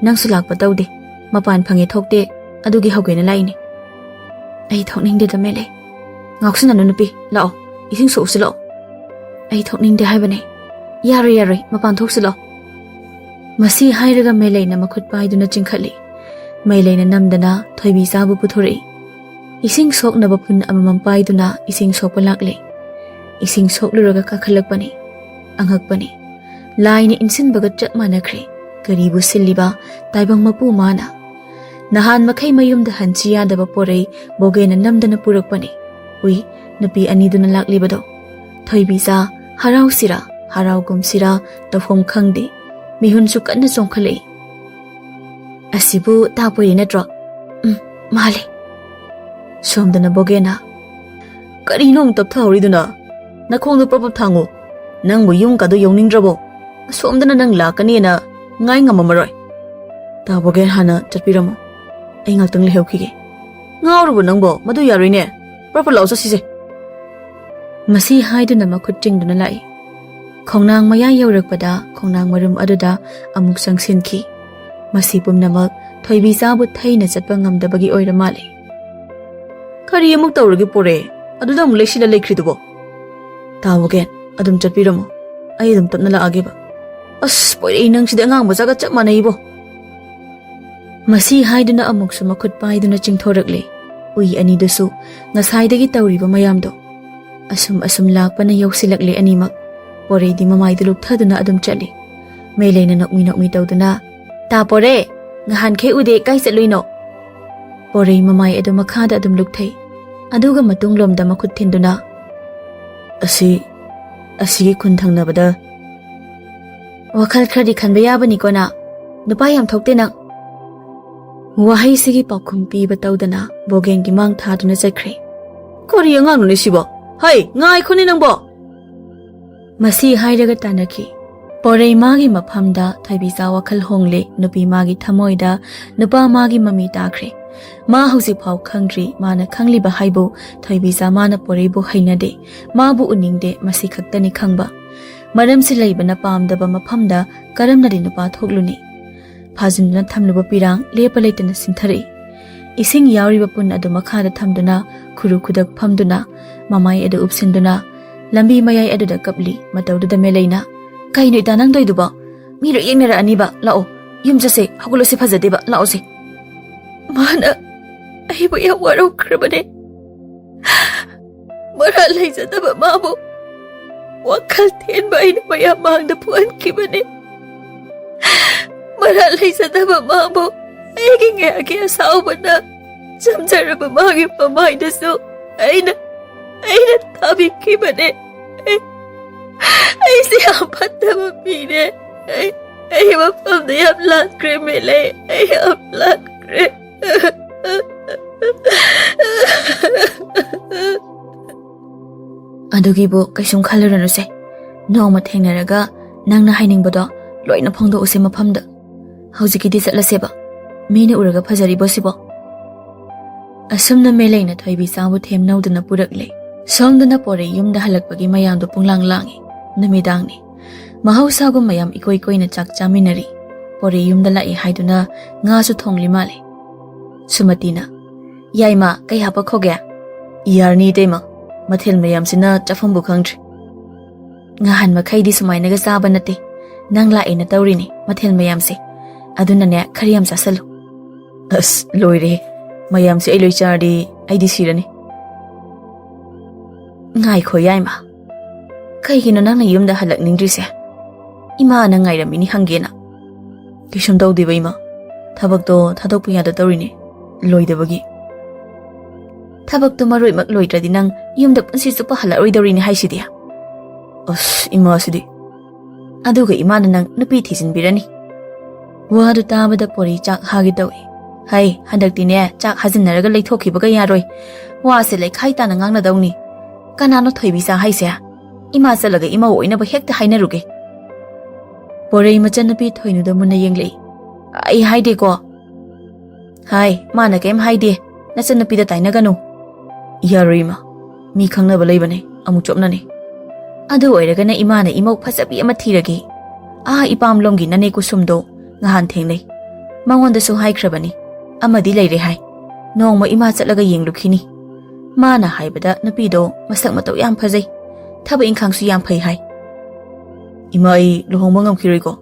ꯅꯪꯁꯨ ꯂꯥꯛꯄ ꯇꯧꯗꯦ꯫ ꯃꯄꯥꯟ ꯐꯪꯉꯦ ꯊꯣꯛꯇꯦ, ꯑꯗꯨꯒꯤ ꯍꯧꯒꯦꯅ ꯂꯥꯛꯏꯅꯦ꯫ ꯑꯩ ꯊꯣꯛꯅꯤꯡꯗꯦꯗ ꯃꯦꯂꯩ꯫ ꯉꯥꯎꯁꯤꯟꯅꯅꯨ ꯅꯨꯄꯤ, ꯂꯥꯛꯑꯣ, ꯏꯁꯤꯡ ꯁꯣꯛꯎꯁꯤ ꯂꯥꯛꯑꯣ꯫ ꯑꯩ ꯊꯣꯛꯅꯤꯡꯗꯦ ꯍꯥꯏꯕꯅꯦ꯫ ꯌꯥꯔꯣꯏ, ꯌꯥꯔꯣꯏ, ꯃꯄꯥꯟ ꯊꯣꯛꯁꯤ ꯂꯥꯛꯑꯣ꯫ ꯃꯁꯤ ꯍꯥꯏꯔꯒ ꯃꯦꯂꯩꯅ ꯃꯈꯨꯠ ꯄꯥꯏꯗꯨꯅ ꯆꯤꯡꯈꯠꯂꯤ꯫ ꯃꯦꯂꯩꯅ ꯅꯝꯗꯅ ꯊꯣꯏꯕꯤꯆꯥꯕꯨ ꯄꯨꯊꯣꯔꯛꯏ꯫ ꯏꯁꯤꯡ ꯁꯣꯛꯅꯕ ꯐꯨꯟ ꯑꯃꯃꯝ ꯄꯥꯏꯗꯨꯅ ꯏꯁꯤꯡ ꯁꯣꯛꯄ ꯂꯥꯛꯂꯦ꯫ ꯏꯁꯤꯡ ꯁꯣꯛꯂꯨꯔꯒ ꯀꯥꯈꯠꯂꯛꯄꯅꯤ꯫ ꯑꯉꯛꯄꯅꯤ꯫ ꯂꯥꯏꯅ ꯏꯟꯁꯤꯟꯕꯒ ꯆꯞ ꯃꯥꯟꯅꯈ꯭ꯔꯦ꯫ ꯀꯔꯤꯕꯨ ꯁꯤꯜꯂꯤꯕ ꯇꯥꯏꯕꯪ ꯃꯄꯨ ꯃꯥꯅ? ꯅꯍꯥꯟ ꯃꯈꯩ ꯃꯌꯨꯝꯗ ꯍꯟꯁꯤ ꯌꯥꯗꯕ ꯄꯣꯔꯩ ꯕꯣꯒꯦꯅ ꯅꯝꯗꯅ ꯄꯨꯔꯛꯄꯅꯤ꯫ ꯎꯏ, ꯅꯨꯄꯤ ꯑꯅꯤꯗꯨꯅ ꯂꯥꯛꯂꯤꯕꯗꯣ꯫ ꯊꯣꯏꯕꯤꯆꯥ, ꯍꯔꯥꯎꯁꯤꯔꯥ, ꯍꯔꯥꯎꯒꯨꯝꯁꯤꯔꯥ, ꯇꯧꯐꯝ ꯈꯪꯗꯦ꯫ ꯃꯤꯍꯨꯟꯁꯨ ꯀꯟꯅ ꯆꯣꯡꯈꯠꯂꯛꯏ꯫ "ꯑꯁꯤꯕꯨ ꯇꯥ ꯄꯣꯔꯩ ꯅꯠꯇ꯭ꯔꯣ?" "ꯎꯝ, ꯃꯥꯜꯂꯦ꯫" ꯁꯣꯝꯗꯅ ꯕꯣꯒꯦꯅ, "ꯀꯔꯤꯅꯣ ꯑꯃꯨꯛ ꯇꯞꯊꯍꯧꯔꯤꯗꯨꯅ? ꯅꯈꯣꯡꯗꯣ ꯄ꯭ꯔꯞ ꯄ꯭ꯔꯞ ꯊꯥꯡꯉꯨ꯫ ꯅꯪꯕꯨ ꯌꯨꯝ ꯀꯥꯗꯣ ꯌꯧꯅꯤꯡꯗ꯭ꯔꯕꯣ? ꯑꯁꯣꯝꯗꯅ ꯅꯪ ꯂꯥꯛꯀꯅꯤꯅ ꯉꯥꯏ ꯉꯝꯃꯝꯃꯔꯣꯏ꯫" "ꯇꯥ ꯕꯣꯒꯦꯟ, ꯍꯥꯟꯅ ꯆꯠꯄꯤꯔꯝꯃꯣ꯫ ꯑꯩ ꯉꯥꯛꯇꯪ ꯂꯩꯍꯧꯈꯤꯒꯦ꯫" "ꯉꯥꯎꯔꯕꯣ ꯅꯪꯕꯣ? ꯃꯗꯨ ꯌꯥꯔꯣꯏꯅꯦ꯫ ꯄ꯭ꯔꯞ ꯄ꯭ꯔꯞ ꯂꯥꯛꯑꯣ, ꯆꯠꯁꯤꯁꯦ꯫" ꯃꯁꯤ ꯍꯥꯏꯗꯨꯅ ꯃꯈꯨꯠ ꯆꯤꯡꯗꯨꯅ ꯂꯥꯛꯏ꯫ ꯈꯣꯡꯅꯥꯡ ꯃꯌꯥ ꯌꯧꯔꯛꯄꯗ ꯈꯣꯡꯅꯥꯡ ꯃꯔꯨꯝ ꯑꯗꯨꯗ ꯑꯃꯨꯛ ꯆꯪꯁꯤꯟꯈꯤ꯫ ꯃꯁꯤ ꯄꯨꯝꯅꯃꯛ ꯊꯣꯏꯕꯤꯆꯥꯕꯨ ꯊꯩꯅ ꯆꯠꯄ ꯉꯝꯗꯕꯒꯤ ꯑꯣꯏꯔ ꯃꯥꯜꯂꯦ꯫ "ꯀꯔꯤ ꯑꯃꯨꯛ ꯇꯧꯔꯒꯦ ꯄꯣꯔꯦ? ꯑꯗꯨꯗ ꯑꯃꯨꯛ ꯂꯩꯁꯤꯜꯂ ꯂꯩꯈ꯭ꯔꯤꯗꯨꯕꯣ?" "ꯇꯥ ꯕꯣꯒꯦꯟ, ꯑꯗꯨꯝ ꯆꯠꯄꯤꯔꯝꯃꯣ꯫ ꯑꯩ ꯑꯗꯨꯝ ꯇꯞꯅ ꯂꯥꯛꯑꯒꯦꯕ꯫" "ꯑꯁ, ꯄꯣꯏꯔꯩ, ꯅꯪꯁꯤꯗꯤ ꯑꯉꯥꯡ ꯃꯆꯥꯒ ꯆꯞ ꯃꯥꯟꯅꯩꯕꯣ꯫" ꯃꯁꯤ ꯍꯥꯏꯗꯨꯅ ꯑꯃꯨꯛꯁꯨ ꯃꯈꯨꯠ ꯄꯥꯏꯗꯨꯅ ꯆꯤꯡꯊꯣꯔꯛꯂꯦ꯫ ꯎꯏ ꯑꯅꯤꯗꯨꯁꯨ ꯉꯁꯥꯏꯗꯒꯤ ꯇꯧꯔꯤꯕ ꯃꯌꯥꯝꯗꯣ꯫ ꯑꯁꯨꯝ ꯑꯁꯨꯝ ꯂꯥꯛꯄꯅ ꯌꯧꯁꯤꯜꯂꯛꯂꯦ ꯑꯅꯤꯃꯛ꯫ ꯄꯣꯔꯩꯗꯤ ꯃꯃꯥꯏꯗ ꯂꯨꯞꯊꯗꯨꯅ ꯑꯗꯨꯝ ꯆꯠꯂꯤ꯫ ꯃꯦꯂꯩꯅ ꯅꯣꯛꯃꯤ ꯅꯣꯛꯃꯤ ꯇꯧꯗꯨꯅ, "ꯇꯥ ꯄꯣꯔꯦ, ꯅꯍꯥꯟꯈꯩ ꯎꯗꯦ, ꯀꯥꯏ ꯆꯠꯂꯨꯏꯅꯣ?" ꯄꯣꯔꯩ ꯃꯃꯥꯏ ꯑꯗꯨ ꯃꯈꯥꯗ ꯑꯗꯨꯝ ꯂꯨꯞꯊꯩ꯫ ꯑꯗꯨꯒ ꯃꯇꯨꯡꯂꯣꯝꯗ ꯃꯈꯨꯠ ꯊꯤꯟꯗꯨꯅ, "ꯑꯁꯤ, ꯑꯁꯤꯒꯤ ꯈꯨꯟ ꯊꯪꯅꯕꯗ ꯋꯥꯈꯜ ꯈꯔꯗꯤ ꯈꯟꯕ ꯌꯥꯕꯅꯤꯀꯣ ꯅ? ꯅꯨꯄꯥ ꯌꯥꯝ ꯊꯣꯛꯇꯦ ꯅꯪ꯫" ꯋꯥꯍꯩꯁꯤꯒꯤ ꯄꯥꯎꯈꯨꯝ ꯄꯤꯕ ꯇꯧꯗꯅ ꯕꯣꯒꯦꯟꯒꯤ ꯃꯥꯡ ꯊꯥꯗꯨꯅ ꯆꯠꯈ꯭ꯔꯦ꯫ "ꯀꯔꯤ ꯑꯉꯥꯡꯅꯣꯅꯦ ꯁꯤꯕꯣ? ꯍꯩ, ꯉꯥꯏꯈꯣꯅꯦ ꯅꯪꯕꯣ!" ꯃꯁꯤ ꯍꯥꯏꯔꯒ ꯇꯥꯟꯅꯈꯤ꯫ ꯄꯣꯔꯩ ꯃꯥꯒꯤ ꯃꯐꯝꯗ ꯊꯣꯏꯕꯤꯆꯥ ꯋꯥꯈꯜ ꯍꯣꯡꯂꯦ꯫ ꯅꯨꯄꯤ ꯃꯥꯒꯤ ꯊꯃꯣꯏꯗ ꯅꯨꯄꯥ ꯃꯥꯒꯤ ꯃꯃꯤ ꯇꯥꯈ꯭ꯔꯦ꯫ ꯃꯥ ꯍꯧꯖꯤꯛ ꯐꯥꯎ ꯈꯪꯗ꯭ꯔꯤ꯫ ꯃꯥꯅ ꯈꯪꯂꯤꯕ ꯍꯥꯏꯕꯨ ꯊꯣꯏꯕꯤꯆꯥ ꯃꯥꯅ ꯄꯣꯔꯩꯕꯨ ꯍꯩꯅꯗꯦ, ꯃꯥꯕꯨ ꯎꯅꯤꯡꯗꯦ, ꯃꯁꯤ ꯈꯛꯇꯅꯤ ꯈꯪꯕ꯫ ꯃꯔꯝꯁꯤ ꯂꯩꯕꯅ ꯄꯥꯝꯗꯕ ꯃꯐꯝꯗ ꯀꯔꯝꯅꯗꯤ ꯅꯨꯄꯥ ꯊꯣꯛꯂꯨꯅꯤ? ꯐꯥꯖꯤꯟꯗꯨꯅ ꯊꯝꯂꯨꯕ ꯄꯤꯔꯥꯡ ꯂꯦꯞꯄ ꯂꯩꯇꯅ ꯁꯤꯟꯊꯔꯛꯏ꯫ ꯏꯁꯤꯡ ꯌꯥꯎꯔꯤꯕ ꯄꯨꯟ ꯑꯗꯨ ꯃꯈꯥꯗ ꯊꯝꯗꯨꯅ ꯈꯨꯔꯨ ꯈꯨꯗꯛ ꯐꯝꯗꯨꯅ ꯃꯃꯥꯏ ꯑꯗꯨ ꯎꯞꯁꯤꯟꯗꯨꯅ ꯂꯝꯕꯤ ꯃꯌꯥꯏ ꯑꯗꯨꯗ ꯀꯞꯂꯤ꯫ ꯃꯇꯧꯗꯨꯗ ꯃꯦꯂꯩꯅ, "ꯀꯩꯅꯣ ꯏꯇꯥ ꯅꯪ ꯇꯧꯏꯗꯨꯕꯣ? ꯃꯤ ꯂꯣꯏ ꯌꯦꯡꯅꯔꯛꯑꯅꯤꯕ꯫ ꯂꯥꯛꯑꯣ, ꯌꯨꯝ ꯆꯠꯁꯦ, ꯍꯧꯒꯠꯂꯁꯦ, ꯐꯖꯗꯦꯕ, ꯂꯥꯛꯑꯣꯁꯦ꯫ ꯃꯥꯅ ꯑꯩꯕꯨ ꯌꯥꯝ ꯋꯥꯔꯧꯈ꯭ꯔꯕꯅꯦ꯫ ꯃꯔꯥꯜ ꯂꯩꯖꯗꯕ ꯃꯥꯕꯨ ꯋꯥꯈꯜ ꯊꯦꯟꯕ ꯑꯩꯅ ꯃꯌꯥꯝ ꯃꯥꯡꯗ ꯄꯨꯍꯟꯈꯤꯕꯅꯦ꯫ ꯃꯔꯥꯜ ꯂꯩꯖꯗꯕ ꯃꯥꯕꯨ ꯑꯩꯒꯤ ꯉꯥꯏꯍꯥꯛꯀꯤ ꯑꯁꯥꯎꯕꯅ ꯆꯝꯖꯔꯕ ꯃꯥꯒꯤ ꯃꯃꯥꯏꯗꯁꯨ ꯑꯩꯅ ꯑꯩꯅ ꯊꯥꯕꯤꯈꯤꯕꯅꯦ꯫ ꯑꯩ ꯑꯩꯁꯦ ꯌꯥꯝ ꯐꯠꯇꯕ ꯃꯤꯅꯦ꯫ ꯑꯩ ꯑꯩ ꯃꯐꯝꯗ ꯌꯥꯝ ꯂꯥꯟꯈ꯭ꯔꯦ ꯃꯦꯂꯩ꯫ ꯑꯩ ꯌꯥꯝ ꯂꯥꯟꯈ꯭ꯔꯦ꯫ ꯑꯗꯨꯒꯤꯕꯨ ꯀꯩꯁꯨꯝ ꯈꯜꯂꯨꯔꯅꯨꯁꯦ꯫ ꯅꯣꯡꯃ ꯊꯦꯡꯅꯔꯒ ꯅꯪꯅ ꯍꯥꯏꯅꯤꯡꯕꯗꯣ ꯂꯣꯏꯅ ꯐꯣꯡꯗꯣꯛꯎꯁꯦ ꯃꯐꯝꯗ꯫ ꯍꯧꯖꯤꯛꯀꯤꯗꯤ ꯆꯠꯂꯁꯦꯕ꯫ ꯃꯤꯅ ꯎꯔꯒ ꯐꯖꯔꯤꯕꯣ ꯁꯤꯕꯣ?" ꯑꯁꯨꯝꯅ ꯃꯦꯂꯩꯅ ꯊꯣꯏꯕꯤꯆꯥꯕꯨ ꯊꯦꯝꯅꯧꯗꯨꯅ ꯄꯨꯔꯛꯂꯦ꯫ ꯁꯣꯝꯗꯅ ꯄꯣꯔꯩ ꯌꯨꯝꯗ ꯍꯜꯂꯛꯄꯒꯤ ꯃꯌꯥꯝꯗꯣ ꯄꯨꯡꯂꯥꯡ ꯂꯥꯡꯉꯤ꯫ ꯅꯨꯃꯤꯗꯥꯡꯅꯤ꯫ ꯃꯍꯧꯁꯥꯒꯨꯝ ꯃꯌꯥꯝ ꯏꯀꯣꯏ ꯀꯣꯏꯅ ꯆꯥꯛ ꯆꯥꯃꯤꯟꯅꯔꯤ꯫ ꯄꯣꯔꯩ ꯌꯨꯝꯗ ꯂꯥꯛꯏ ꯍꯥꯏꯗꯨꯅ ꯉꯥꯁꯨ ꯊꯣꯡꯂꯤ ꯃꯥꯜꯂꯦ꯫ ꯁꯨꯃꯇꯤꯅ, "ꯌꯥꯏꯃ, ꯀꯩ ꯍꯥꯞꯄꯛꯈꯣꯒꯦ?" "ꯌꯥꯔꯅꯤ ꯏꯇꯩꯃ, ꯃꯊꯦꯜ ꯃꯌꯥꯝꯁꯤꯅ ꯆꯥꯐꯝꯕꯨ ꯈꯪꯗ꯭ꯔꯦ꯫ ꯉꯍꯥꯟ ꯃꯈꯩꯗꯤ ꯁꯨꯃꯥꯏꯅꯒ ꯆꯥꯕ ꯅꯠꯇꯦ꯫ ꯅꯪ ꯂꯥꯛꯑꯦꯅ ꯇꯧꯔꯤꯅꯤ ꯃꯊꯦꯜ ꯃꯌꯥꯝꯁꯦ꯫ ꯑꯗꯨꯅꯅꯦ ꯈꯔ ꯌꯥꯝ ꯆꯥꯁꯜꯂꯨ꯫" "ꯑꯁ, ꯂꯣꯏꯔꯦ꯫ ꯃꯌꯥꯝꯁꯦ ꯑꯩ ꯂꯣꯏ ꯆꯥꯔꯗꯤ ꯑꯩꯗꯤ ꯁꯤꯔꯅꯤ꯫" "ꯉꯥꯏꯈꯣ ꯌꯥꯏꯃ, ꯀꯩꯒꯤꯅꯣ ꯅꯪꯅ ꯌꯨꯝꯗ ꯍꯜꯂꯛꯅꯤꯡꯗ꯭ꯔꯤꯁꯦ? ꯏꯃꯥꯅ ꯉꯥꯏꯔꯝꯃꯤꯅꯤ ꯍꯪꯒꯦꯅ꯫" "ꯀꯩꯁꯨꯝ ꯇꯧꯗꯦꯕ ꯏꯃꯥ, ꯊꯕꯛꯇꯣ ꯊꯥꯗꯣꯛꯄ ꯌꯥꯗ ꯇꯧꯔꯤꯅꯦ, ꯂꯣꯏꯗꯕꯒꯤ꯫" "ꯊꯕꯛꯇꯣ ꯃꯔꯣꯏꯃꯛ ꯂꯣꯏꯗ꯭ꯔꯗꯤ ꯅꯪ ꯌꯨꯝꯗ ꯄꯨꯟꯁꯤ ꯆꯨꯞꯄ ꯍꯜꯂꯛꯑꯔꯣꯏꯗꯧꯔꯤꯅꯦ ꯍꯥꯏꯁꯤꯗꯤ꯫" "ꯑꯁ, ꯏꯃꯥꯁꯤꯗꯤ꯫" "ꯑꯗꯨꯒ ꯏꯃꯥꯅ ꯅꯪ ꯅꯨꯄꯤ ꯊꯤꯖꯤꯟꯕꯤꯔꯅꯤ꯫" ꯋꯥꯗꯨ ꯇꯥꯕꯗ ꯄꯣꯔꯩ ꯆꯥꯛ ꯍꯥꯒꯦ ꯇꯧꯏ꯫ "ꯍꯩ, ꯍꯟꯗꯛꯇꯤꯅꯦ ꯆꯥꯛ ꯍꯥꯖꯤꯟꯅꯔꯒ ꯂꯩꯊꯣꯛꯈꯤꯕꯒ ꯌꯥꯔꯣꯏ꯫ ꯋꯥꯁꯦ ꯂꯩꯈꯥꯏ ꯇꯥꯅ ꯉꯥꯡꯅꯗꯧꯅꯤ꯫ ꯀꯅꯥꯅꯣ ꯊꯣꯏꯕꯤꯆꯥ ꯍꯥꯏꯁꯦ? ꯏꯃꯥ ꯆꯠꯂꯒ ꯏꯃꯧ ꯑꯣꯏꯅꯕ ꯍꯦꯛꯇ ꯍꯥꯏꯅꯔꯨꯒꯦ꯫" ꯄꯣꯔꯩ ꯃꯆꯟꯅꯨꯄꯤ ꯊꯣꯏꯅꯨꯗ ꯃꯨꯟꯅ ꯌꯦꯡꯂꯛꯏ꯫ "ꯑꯩ ꯍꯥꯏꯗꯦꯀꯣ꯫" "ꯍꯥꯏ, ꯃꯥꯅ ꯀꯩꯝ ꯍꯥꯏꯗꯦ꯫ ꯅꯆꯟꯅꯨꯄꯤꯗ ꯇꯥꯏꯅꯒꯅꯨ꯫" "ꯌꯥꯔꯣꯏ ꯏꯃꯥ, ꯃꯤ ꯈꯪꯅꯕ ꯂꯩꯕꯅꯦ, ꯑꯃꯨꯛ ꯆꯣꯞꯅꯅꯤ꯫" "ꯑꯗꯨ ꯑꯣꯏꯔꯒꯅ ꯏꯃꯥꯅ ꯏꯃꯧ ꯐꯖꯕꯤ ꯑꯃ ꯊꯤꯔꯒꯦ꯫ ꯑꯥ ꯏꯄꯥꯝꯂꯣꯝꯒꯤ ꯅꯅꯦ ꯀꯨꯁꯨꯝꯗꯣ ꯉꯍꯥꯟ ꯊꯦꯡꯅꯩ꯫ ꯃꯉꯣꯟꯗꯁꯨ ꯍꯥꯏꯈ꯭ꯔꯕꯅꯤ, ꯑꯃꯗꯤ ꯂꯩꯔꯦ ꯍꯥꯏ꯫ ꯅꯣꯡꯃ ꯏꯃꯥ ꯆꯠꯂꯒ ꯌꯦꯡꯂꯨꯈꯤꯅꯤ꯫ ꯃꯥꯅ ꯍꯥꯏꯕꯗ ꯅꯨꯄꯤꯗꯣ ꯃꯁꯛ ꯃꯇꯧ ꯌꯥꯝ ꯐꯖꯩ, ꯊꯕꯛ ꯏꯪꯈꯥꯡꯁꯨ ꯌꯥꯝ ꯐꯩ ꯍꯥꯏ꯫ "ꯏꯃꯥ, ꯑꯩ ꯂꯨꯍꯣꯡꯕ ꯉꯝꯈꯤꯔꯣꯏꯀꯣ꯫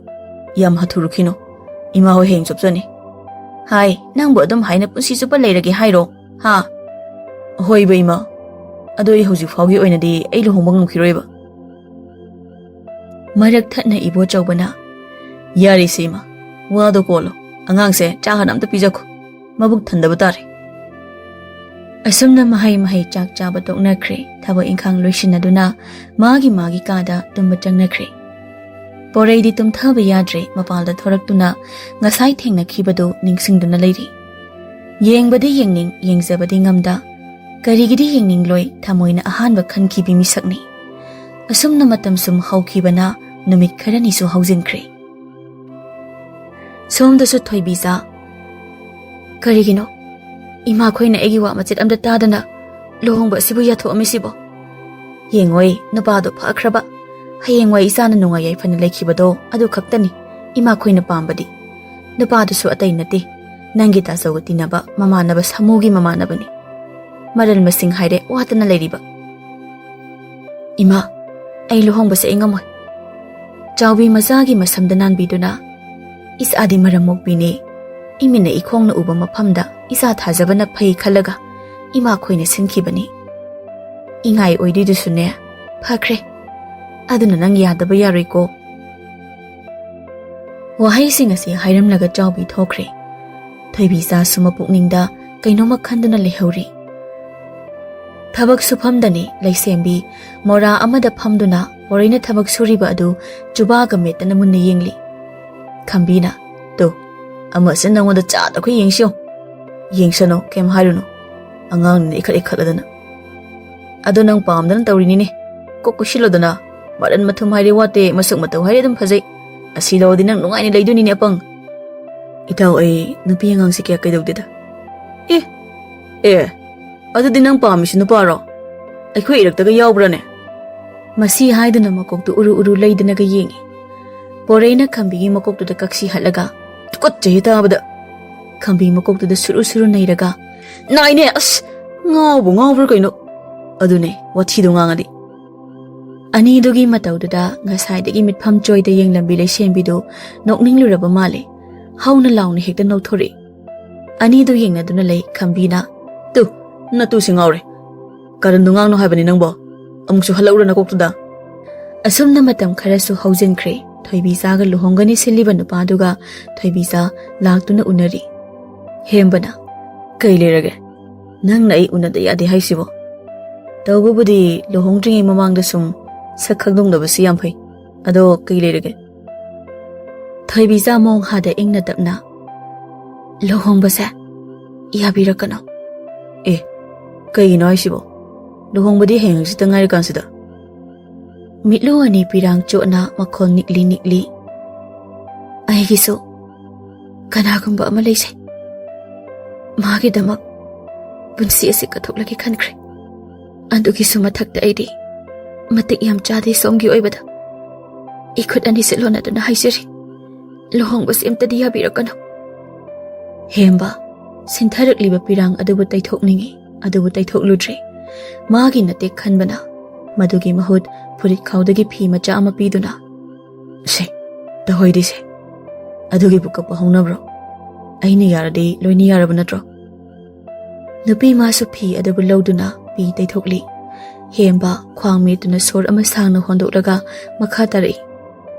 ꯌꯥꯝ ꯍꯊꯨꯔꯨꯈꯤꯅꯨ꯫ ꯏꯃꯥ ꯍꯣꯏ ꯍꯌꯦꯡ ꯆꯞꯆꯅꯤ꯫" "ꯍꯥꯏ, ꯅꯪꯕꯨ ꯑꯗꯨꯝ ꯍꯥꯏꯅ ꯄꯨꯟꯁꯤ ꯆꯨꯞꯄ ꯂꯩꯔꯒꯦ ꯍꯥꯏꯔꯣ? ꯍꯥ?" "ꯍꯣꯏꯕ ꯏꯃꯥ, ꯑꯗꯣ ꯑꯩ ꯍꯧꯖꯤꯛ ꯐꯥꯎꯒꯤ ꯑꯣꯏꯅꯗꯤ ꯑꯩ ꯂꯨꯍꯣꯡꯕ ꯉꯝꯈꯤꯔꯣꯏꯕ꯫" ꯃꯔꯛ ꯊꯠꯅ ꯏꯕꯣꯆꯧꯕꯅ, "ꯌꯥꯔꯦꯁꯦ ꯏꯃꯥ, ꯋꯥꯗꯣ ꯀꯣꯜꯂꯣ꯫ ꯑꯉꯥꯡꯁꯦ ꯆꯥ ꯍꯥꯟꯅ ꯑꯝꯇ ꯄꯤꯖꯈꯣ꯫ ꯃꯕꯨꯛ ꯊꯟꯗꯕ ꯇꯥꯔꯦ꯫" ꯑꯁꯨꯝꯅ ꯃꯍꯩ ꯃꯍꯩ ꯆꯥꯛ ꯆꯥꯕ ꯇꯣꯛꯅꯈ꯭ꯔꯦ꯫ ꯊꯕꯛ ꯏꯪꯈꯥꯡ ꯂꯣꯏꯁꯤꯟꯅꯗꯨꯅ ꯃꯥꯒꯤ ꯃꯥꯒꯤ ꯀꯥꯗ ꯇꯨꯝꯕ ꯆꯪꯅꯈ꯭ꯔꯦ꯫ ꯄꯣꯔꯩꯗꯤ ꯇꯨꯝꯊꯕ ꯌꯥꯗ꯭ꯔꯦ꯫ ꯃꯄꯥꯜꯗ ꯊꯣꯔꯛꯇꯨꯅ ꯉꯁꯥꯏ ꯊꯦꯡꯅꯈꯤꯕꯗꯨ ꯅꯤꯡꯁꯤꯡꯗꯨꯅ ꯂꯩꯔꯤ꯫ ꯌꯦꯡꯕꯗꯤ ꯌꯦꯡꯅꯤꯡ, ꯌꯦꯡꯖꯕꯗꯤ ꯉꯝꯗ꯫ ꯀꯔꯤꯒꯤꯗꯤ ꯌꯦꯡꯅꯤꯡꯂꯣꯏ? ꯊꯃꯣꯏꯅ ꯑꯍꯥꯟꯕ ꯈꯟꯈꯤꯕꯤ ꯃꯤꯁꯛꯅꯤ꯫ ꯑꯁꯨꯝꯅ ꯃꯇꯝ ꯁꯨꯝ ꯍꯧꯈꯤꯕꯅ ꯅꯨꯃꯤꯠ ꯈꯔꯅꯤꯁꯨ ꯍꯧꯖꯤꯟꯈ꯭ꯔꯦ꯫ ꯁꯣꯝꯗꯁꯨ ꯊꯣꯏꯕꯤꯖꯥ, "ꯀꯔꯤꯒꯤꯅꯣ ꯏꯃꯥꯈꯣꯏꯅ ꯑꯩꯒꯤ ꯋꯥ ꯃꯆꯦꯠ ꯑꯝꯇ ꯇꯥꯗꯅ ꯂꯨꯍꯣꯡꯕ ꯑꯁꯤꯕꯨ ꯌꯥꯊꯣꯛꯑꯝꯃꯤꯁꯤꯕꯣ? ꯌꯦꯡꯉꯣꯏ, ꯅꯨꯄꯥꯗꯣ ꯐꯈ꯭ꯔꯕ, ꯍꯌꯦꯡꯋꯥꯏ ꯏꯆꯥꯅ ꯅꯨꯡꯉꯥꯏ ꯌꯥꯏꯐꯅ ꯂꯩꯈꯤꯕꯗꯣ ꯑꯗꯨ ꯈꯛꯇꯅꯤ ꯏꯃꯥꯈꯣꯏꯅ ꯄꯥꯝꯕꯗꯤ꯫ ꯅꯨꯄꯥꯗꯨꯁꯨ ꯑꯇꯩ ꯅꯠꯇꯦ, ꯅꯪꯒꯤ ꯇꯥꯆꯧꯒ ꯇꯤꯟꯅꯕ ꯃꯃꯥꯟꯅꯕ ꯁꯥꯃꯨꯒꯤ ꯃꯃꯥꯟꯅꯕꯅꯤ꯫ ꯃꯔꯜ ꯃꯁꯤꯡ ꯍꯥꯏꯔꯦ ꯋꯥꯠꯇꯅ ꯂꯩꯔꯤꯕ꯫" "ꯏꯃꯥ, ꯑꯩ ꯂꯨꯍꯣꯡꯕꯁꯦ ꯑꯩ ꯉꯝꯃꯣꯏ꯫" ꯆꯥꯎꯕꯤ ꯃꯆꯥꯒꯤ ꯃꯁꯝꯗ ꯅꯥꯟꯕꯤꯗꯨꯅ, "ꯏꯆꯥꯗꯤ ꯃꯔꯝ ꯃꯣꯛꯄꯤꯅꯦ꯫ ꯏꯃꯤꯠꯅ ꯏꯈꯣꯡꯅ ꯎꯕ ꯃꯐꯝꯗ ꯏꯆꯥ ꯊꯥꯖꯕꯅ ꯐꯩ ꯈꯜꯂꯒ ꯏꯃꯥꯈꯣꯏꯅ ꯁꯤꯟꯈꯤꯕꯅꯤ꯫ ꯏꯉꯥꯏ ꯑꯣꯏꯗꯣꯏꯗꯨꯁꯨꯅꯦ ꯐꯈ꯭ꯔꯦ꯫ ꯑꯗꯨꯅ ꯅꯪ ꯌꯥꯗꯕ ꯌꯥꯔꯣꯏꯀꯣ꯫" ꯋꯥꯍꯩꯁꯤꯡ ꯑꯁꯤ ꯍꯥꯏꯔꯝꯂꯒ ꯆꯥꯎꯕꯤ ꯊꯣꯛꯈ꯭ꯔꯦ꯫ ꯊꯣꯏꯕꯤꯆꯥꯁꯨ ꯃꯄꯨꯛꯅꯤꯡꯗ ꯀꯩꯅꯣꯝꯃ ꯈꯟꯗꯨꯅ ꯂꯩꯍꯧꯔꯤ꯫ ꯊꯕꯛ ꯁꯨꯐꯝꯗꯅꯤ ꯂꯩꯁꯦꯝꯕꯤ ꯃꯣꯔꯥ ꯑꯃꯗ ꯐꯝꯗꯨꯅ ꯄꯣꯔꯩꯅ ꯊꯕꯛ ꯁꯨꯔꯤꯕ ꯑꯗꯨ ꯆꯨꯕꯥꯒ ꯃꯦꯠꯇꯅ ꯃꯨꯟꯅ ꯌꯦꯡꯂꯤ꯫ ꯈꯝꯕꯤꯅ, "ꯇꯨ, ꯑꯃꯁꯦ ꯅꯪꯉꯣꯟꯗ ꯆꯥꯗ ꯑꯩꯈꯣꯏ ꯌꯦꯡꯁꯤꯌꯣ꯫" "ꯌꯦꯡꯁꯅꯨ, ꯀꯩꯝ ꯍꯥꯏꯔꯨꯅꯨ꯫ ꯑꯉꯥꯡꯅꯤꯅ ꯏꯈꯠ ꯏꯈꯠꯂꯗꯅ꯫" "ꯑꯗꯣ ꯅꯪ ꯄꯥꯝꯗꯅ ꯇꯧꯔꯤꯅꯤꯅꯦ꯫ ꯀꯣꯛ ꯀꯨꯏꯁꯤꯜꯂꯣꯗꯅ꯫ ꯃꯔꯟ ꯃꯊꯨꯝ ꯍꯥꯏꯔꯦ ꯋꯥꯠꯇꯦ, ꯃꯁꯛ ꯃꯇꯧ ꯍꯥꯏꯔꯦ ꯑꯗꯨꯝ ꯐꯖꯩ꯫ ꯑꯁꯤ ꯂꯧꯔꯗꯤ ꯅꯪ ꯅꯨꯡꯉꯥꯏꯅ ꯂꯩꯗꯣꯏꯅꯤꯅꯦ ꯑꯄꯪ꯫" "ꯏꯇꯥꯎ, ꯑꯩ ꯅꯨꯄꯤ ꯑꯉꯥꯡꯁꯦ ꯀꯌꯥ ꯀꯩꯗꯧꯗꯦꯗ꯫" "ꯑꯦ, ꯑꯦ, ꯑꯗꯨꯗꯤ ꯅꯪ ꯄꯥꯝꯃꯤꯁꯤ ꯅꯨꯄꯥꯔꯣ? ꯑꯩꯈꯣꯏ ꯏꯔꯛꯇꯒ ꯌꯥꯎꯕ꯭ꯔꯥꯅꯦ?" ꯃꯁꯤ ꯍꯥꯏꯗꯨꯅ ꯃꯀꯣꯛꯇꯨ ꯎꯔꯨ ꯎꯔꯨ ꯂꯩꯗꯅꯒ ꯌꯦꯡꯉꯤ꯫ ꯀꯣꯔꯩꯅ ꯈꯝꯕꯤꯒꯤ ꯃꯀꯣꯛꯇꯨꯗ ꯀꯛꯁꯤ ꯍꯠꯂꯒ, "ꯇꯨꯀꯠꯆꯩ ꯇꯥꯕꯗ!" ꯈꯝꯕꯤ ꯃꯀꯣꯛꯇꯨꯗ ꯁꯨꯔꯨ ꯁꯨꯔꯨ ꯅꯩꯔꯒ, "ꯅꯥꯏꯅꯦ! ꯑꯁ, ꯉꯥꯎꯕꯨ ꯉꯥꯎꯕ꯭ꯔꯥ ꯀꯩꯅꯣ? ꯑꯗꯨꯅꯦ, ꯋꯥꯊꯤꯗꯣ ꯉꯥꯡꯉꯗꯤ!" ꯑꯅꯤꯗꯨꯒꯤ ꯃꯇꯧꯗꯨꯗ ꯉꯁꯥꯏꯗꯒꯤ ꯃꯤꯠꯐꯝ ꯆꯣꯏꯗ ꯌꯦꯡꯂꯝꯕꯤ ꯂꯩꯁꯦꯝꯕꯤꯗꯨ ꯅꯣꯛꯅꯤꯡꯂꯨꯔꯕ ꯃꯥꯜꯂꯦ꯫ ꯍꯧꯅ ꯂꯥꯎꯅ ꯍꯦꯛꯇ ꯅꯣꯛꯊꯣꯔꯛꯏ꯫ ꯑꯅꯤꯗꯨ ꯌꯦꯡꯅꯗꯨꯅ ꯂꯩ ꯈꯝꯕꯤꯅ, "ꯇꯨ, ꯅꯇꯨꯁꯤ ꯉꯥꯎꯔꯦ꯫ ꯀꯔꯟꯗꯨ ꯉꯥꯡꯅꯨ ꯍꯥꯏꯕꯅꯤ ꯅꯪꯕꯣ꯫ ꯑꯃꯨꯛꯁꯨ ꯍꯜꯂꯛꯎꯔ ꯅꯀꯣꯛꯇꯨꯗ?" ꯑꯁꯨꯝꯅ ꯃꯇꯝ ꯈꯔꯁꯨ ꯍꯧꯖꯤꯟꯈ꯭ꯔꯦ꯫ ꯊꯣꯏꯕꯤꯆꯥꯒ ꯂꯨꯍꯣꯡꯒꯅꯤ ꯁꯤꯜꯂꯤꯕ ꯅꯨꯄꯥꯗꯨꯒ ꯊꯣꯏꯕꯤꯆꯥ ꯂꯥꯛꯇꯨꯅ ꯎꯅꯔꯤ꯫ ꯍꯦꯝꯕꯅ, "ꯀꯩ ꯂꯩꯔꯒꯦ? ꯅꯪꯅ ꯑꯩ ꯎꯅꯗ ꯌꯥꯗꯦ ꯍꯥꯏꯁꯤꯕꯣ? ꯇꯧꯕꯕꯨꯗꯤ ꯂꯨꯍꯣꯡꯗ꯭ꯔꯤꯉꯩ ꯃꯃꯥꯡꯗ ꯁꯨꯝ ꯁꯛ ꯈꯪꯗꯣꯛꯅꯕꯁꯤ ꯌꯥꯝ ꯐꯩ꯫ ꯑꯗꯣ ꯀꯩ ꯂꯩꯔꯒꯦ?" ꯊꯣꯏꯕꯤꯆꯥ ꯃꯣꯡꯍꯥꯗ ꯏꯪꯅ ꯇꯞꯅ, "ꯂꯨꯍꯣꯡꯕꯁꯦ ꯌꯥꯕꯤꯔꯛꯀꯅꯣ꯫" "ꯑꯦ, ꯀꯩꯒꯤꯅꯣ ꯍꯥꯏꯁꯤꯕꯣ? ꯂꯨꯍꯣꯡꯕꯗꯤ ꯍꯌꯦꯡ ꯍꯪꯆꯤꯠꯇ ꯉꯥꯏꯔꯀꯥꯟꯁꯤꯗ?" ꯃꯤꯠꯂꯨ ꯑꯅꯤ ꯄꯤꯔꯥꯡ ꯆꯣꯠꯅ ꯃꯈꯣꯜ ꯅꯤꯛꯂꯤ ꯅꯤꯛꯂꯤ꯫ "ꯑꯩꯒꯤꯁꯨ ꯀꯅꯥꯒꯨꯝꯕ ꯑꯃ ꯂꯩꯖꯩ꯫ ꯃꯥꯒꯤꯗꯃꯛ ꯄꯨꯟꯁꯤ ꯑꯁꯤ ꯀꯠꯊꯣꯛꯂꯒꯦ ꯈꯟꯈ꯭ꯔꯦ꯫ ꯑꯗꯨꯒꯤꯁꯨ ꯃꯊꯛꯇ ꯑꯩꯗꯤ ꯃꯇꯤꯛ ꯌꯥꯝ ꯆꯥꯗꯦ ꯁꯣꯝꯒꯤ ꯑꯣꯏꯕꯗ꯫ ꯏꯈꯨꯠ ꯑꯅꯤꯁꯦ ꯂꯣꯟꯅꯗꯨꯅ ꯍꯥꯏꯖꯔꯤ, ꯂꯨꯍꯣꯡꯕꯁꯤ ꯑꯝꯇꯗꯤ ꯌꯥꯕꯤꯔꯛꯀꯅꯨ꯫" ꯍꯦꯝꯕ ꯁꯤꯟꯊꯔꯛꯂꯤꯕ ꯄꯤꯔꯥꯡ ꯑꯗꯨꯕꯨ ꯇꯩꯊꯣꯛꯅꯤꯡꯏ, ꯑꯗꯨꯕꯨ ꯇꯩꯊꯣꯛꯂꯨꯗ꯭ꯔꯦ꯫ ꯃꯥꯒꯤ ꯅꯇꯦꯛ ꯈꯟꯕꯅ ꯃꯗꯨꯒꯤ ꯃꯍꯨꯠ ꯐꯨꯔꯤꯠ ꯈꯥꯎꯗꯒꯤ ꯐꯤ ꯃꯆꯥ ꯑꯃ ꯄꯤꯗꯨꯅ, "ꯁꯦ, ꯇꯧꯍꯩꯗꯦꯁꯦ꯫ ꯑꯗꯨꯒꯤꯕꯨ ꯀꯞꯄ ꯍꯧꯅꯕ꯭ꯔꯣ? ꯑꯩꯅ ꯌꯥꯔꯗꯤ ꯂꯣꯏꯅ ꯌꯥꯔꯕ ꯅꯠꯇ꯭ꯔꯣ?" ꯅꯨꯄꯤ ꯃꯥꯁꯨ ꯐꯤ ꯑꯗꯨꯕꯨ ꯂꯧꯗꯨꯅ ꯄꯤ ꯇꯩꯊꯣꯛꯂꯤ꯫ ꯍꯦꯝꯕ ꯈ꯭ꯋꯥꯡ ꯃꯦꯠꯇꯨꯅ ꯁꯣꯔ ꯑꯃ ꯁꯥꯡꯅ ꯍꯣꯟꯗꯣꯛꯂꯒ ꯃꯈꯥ ꯇꯥꯔꯛꯏ,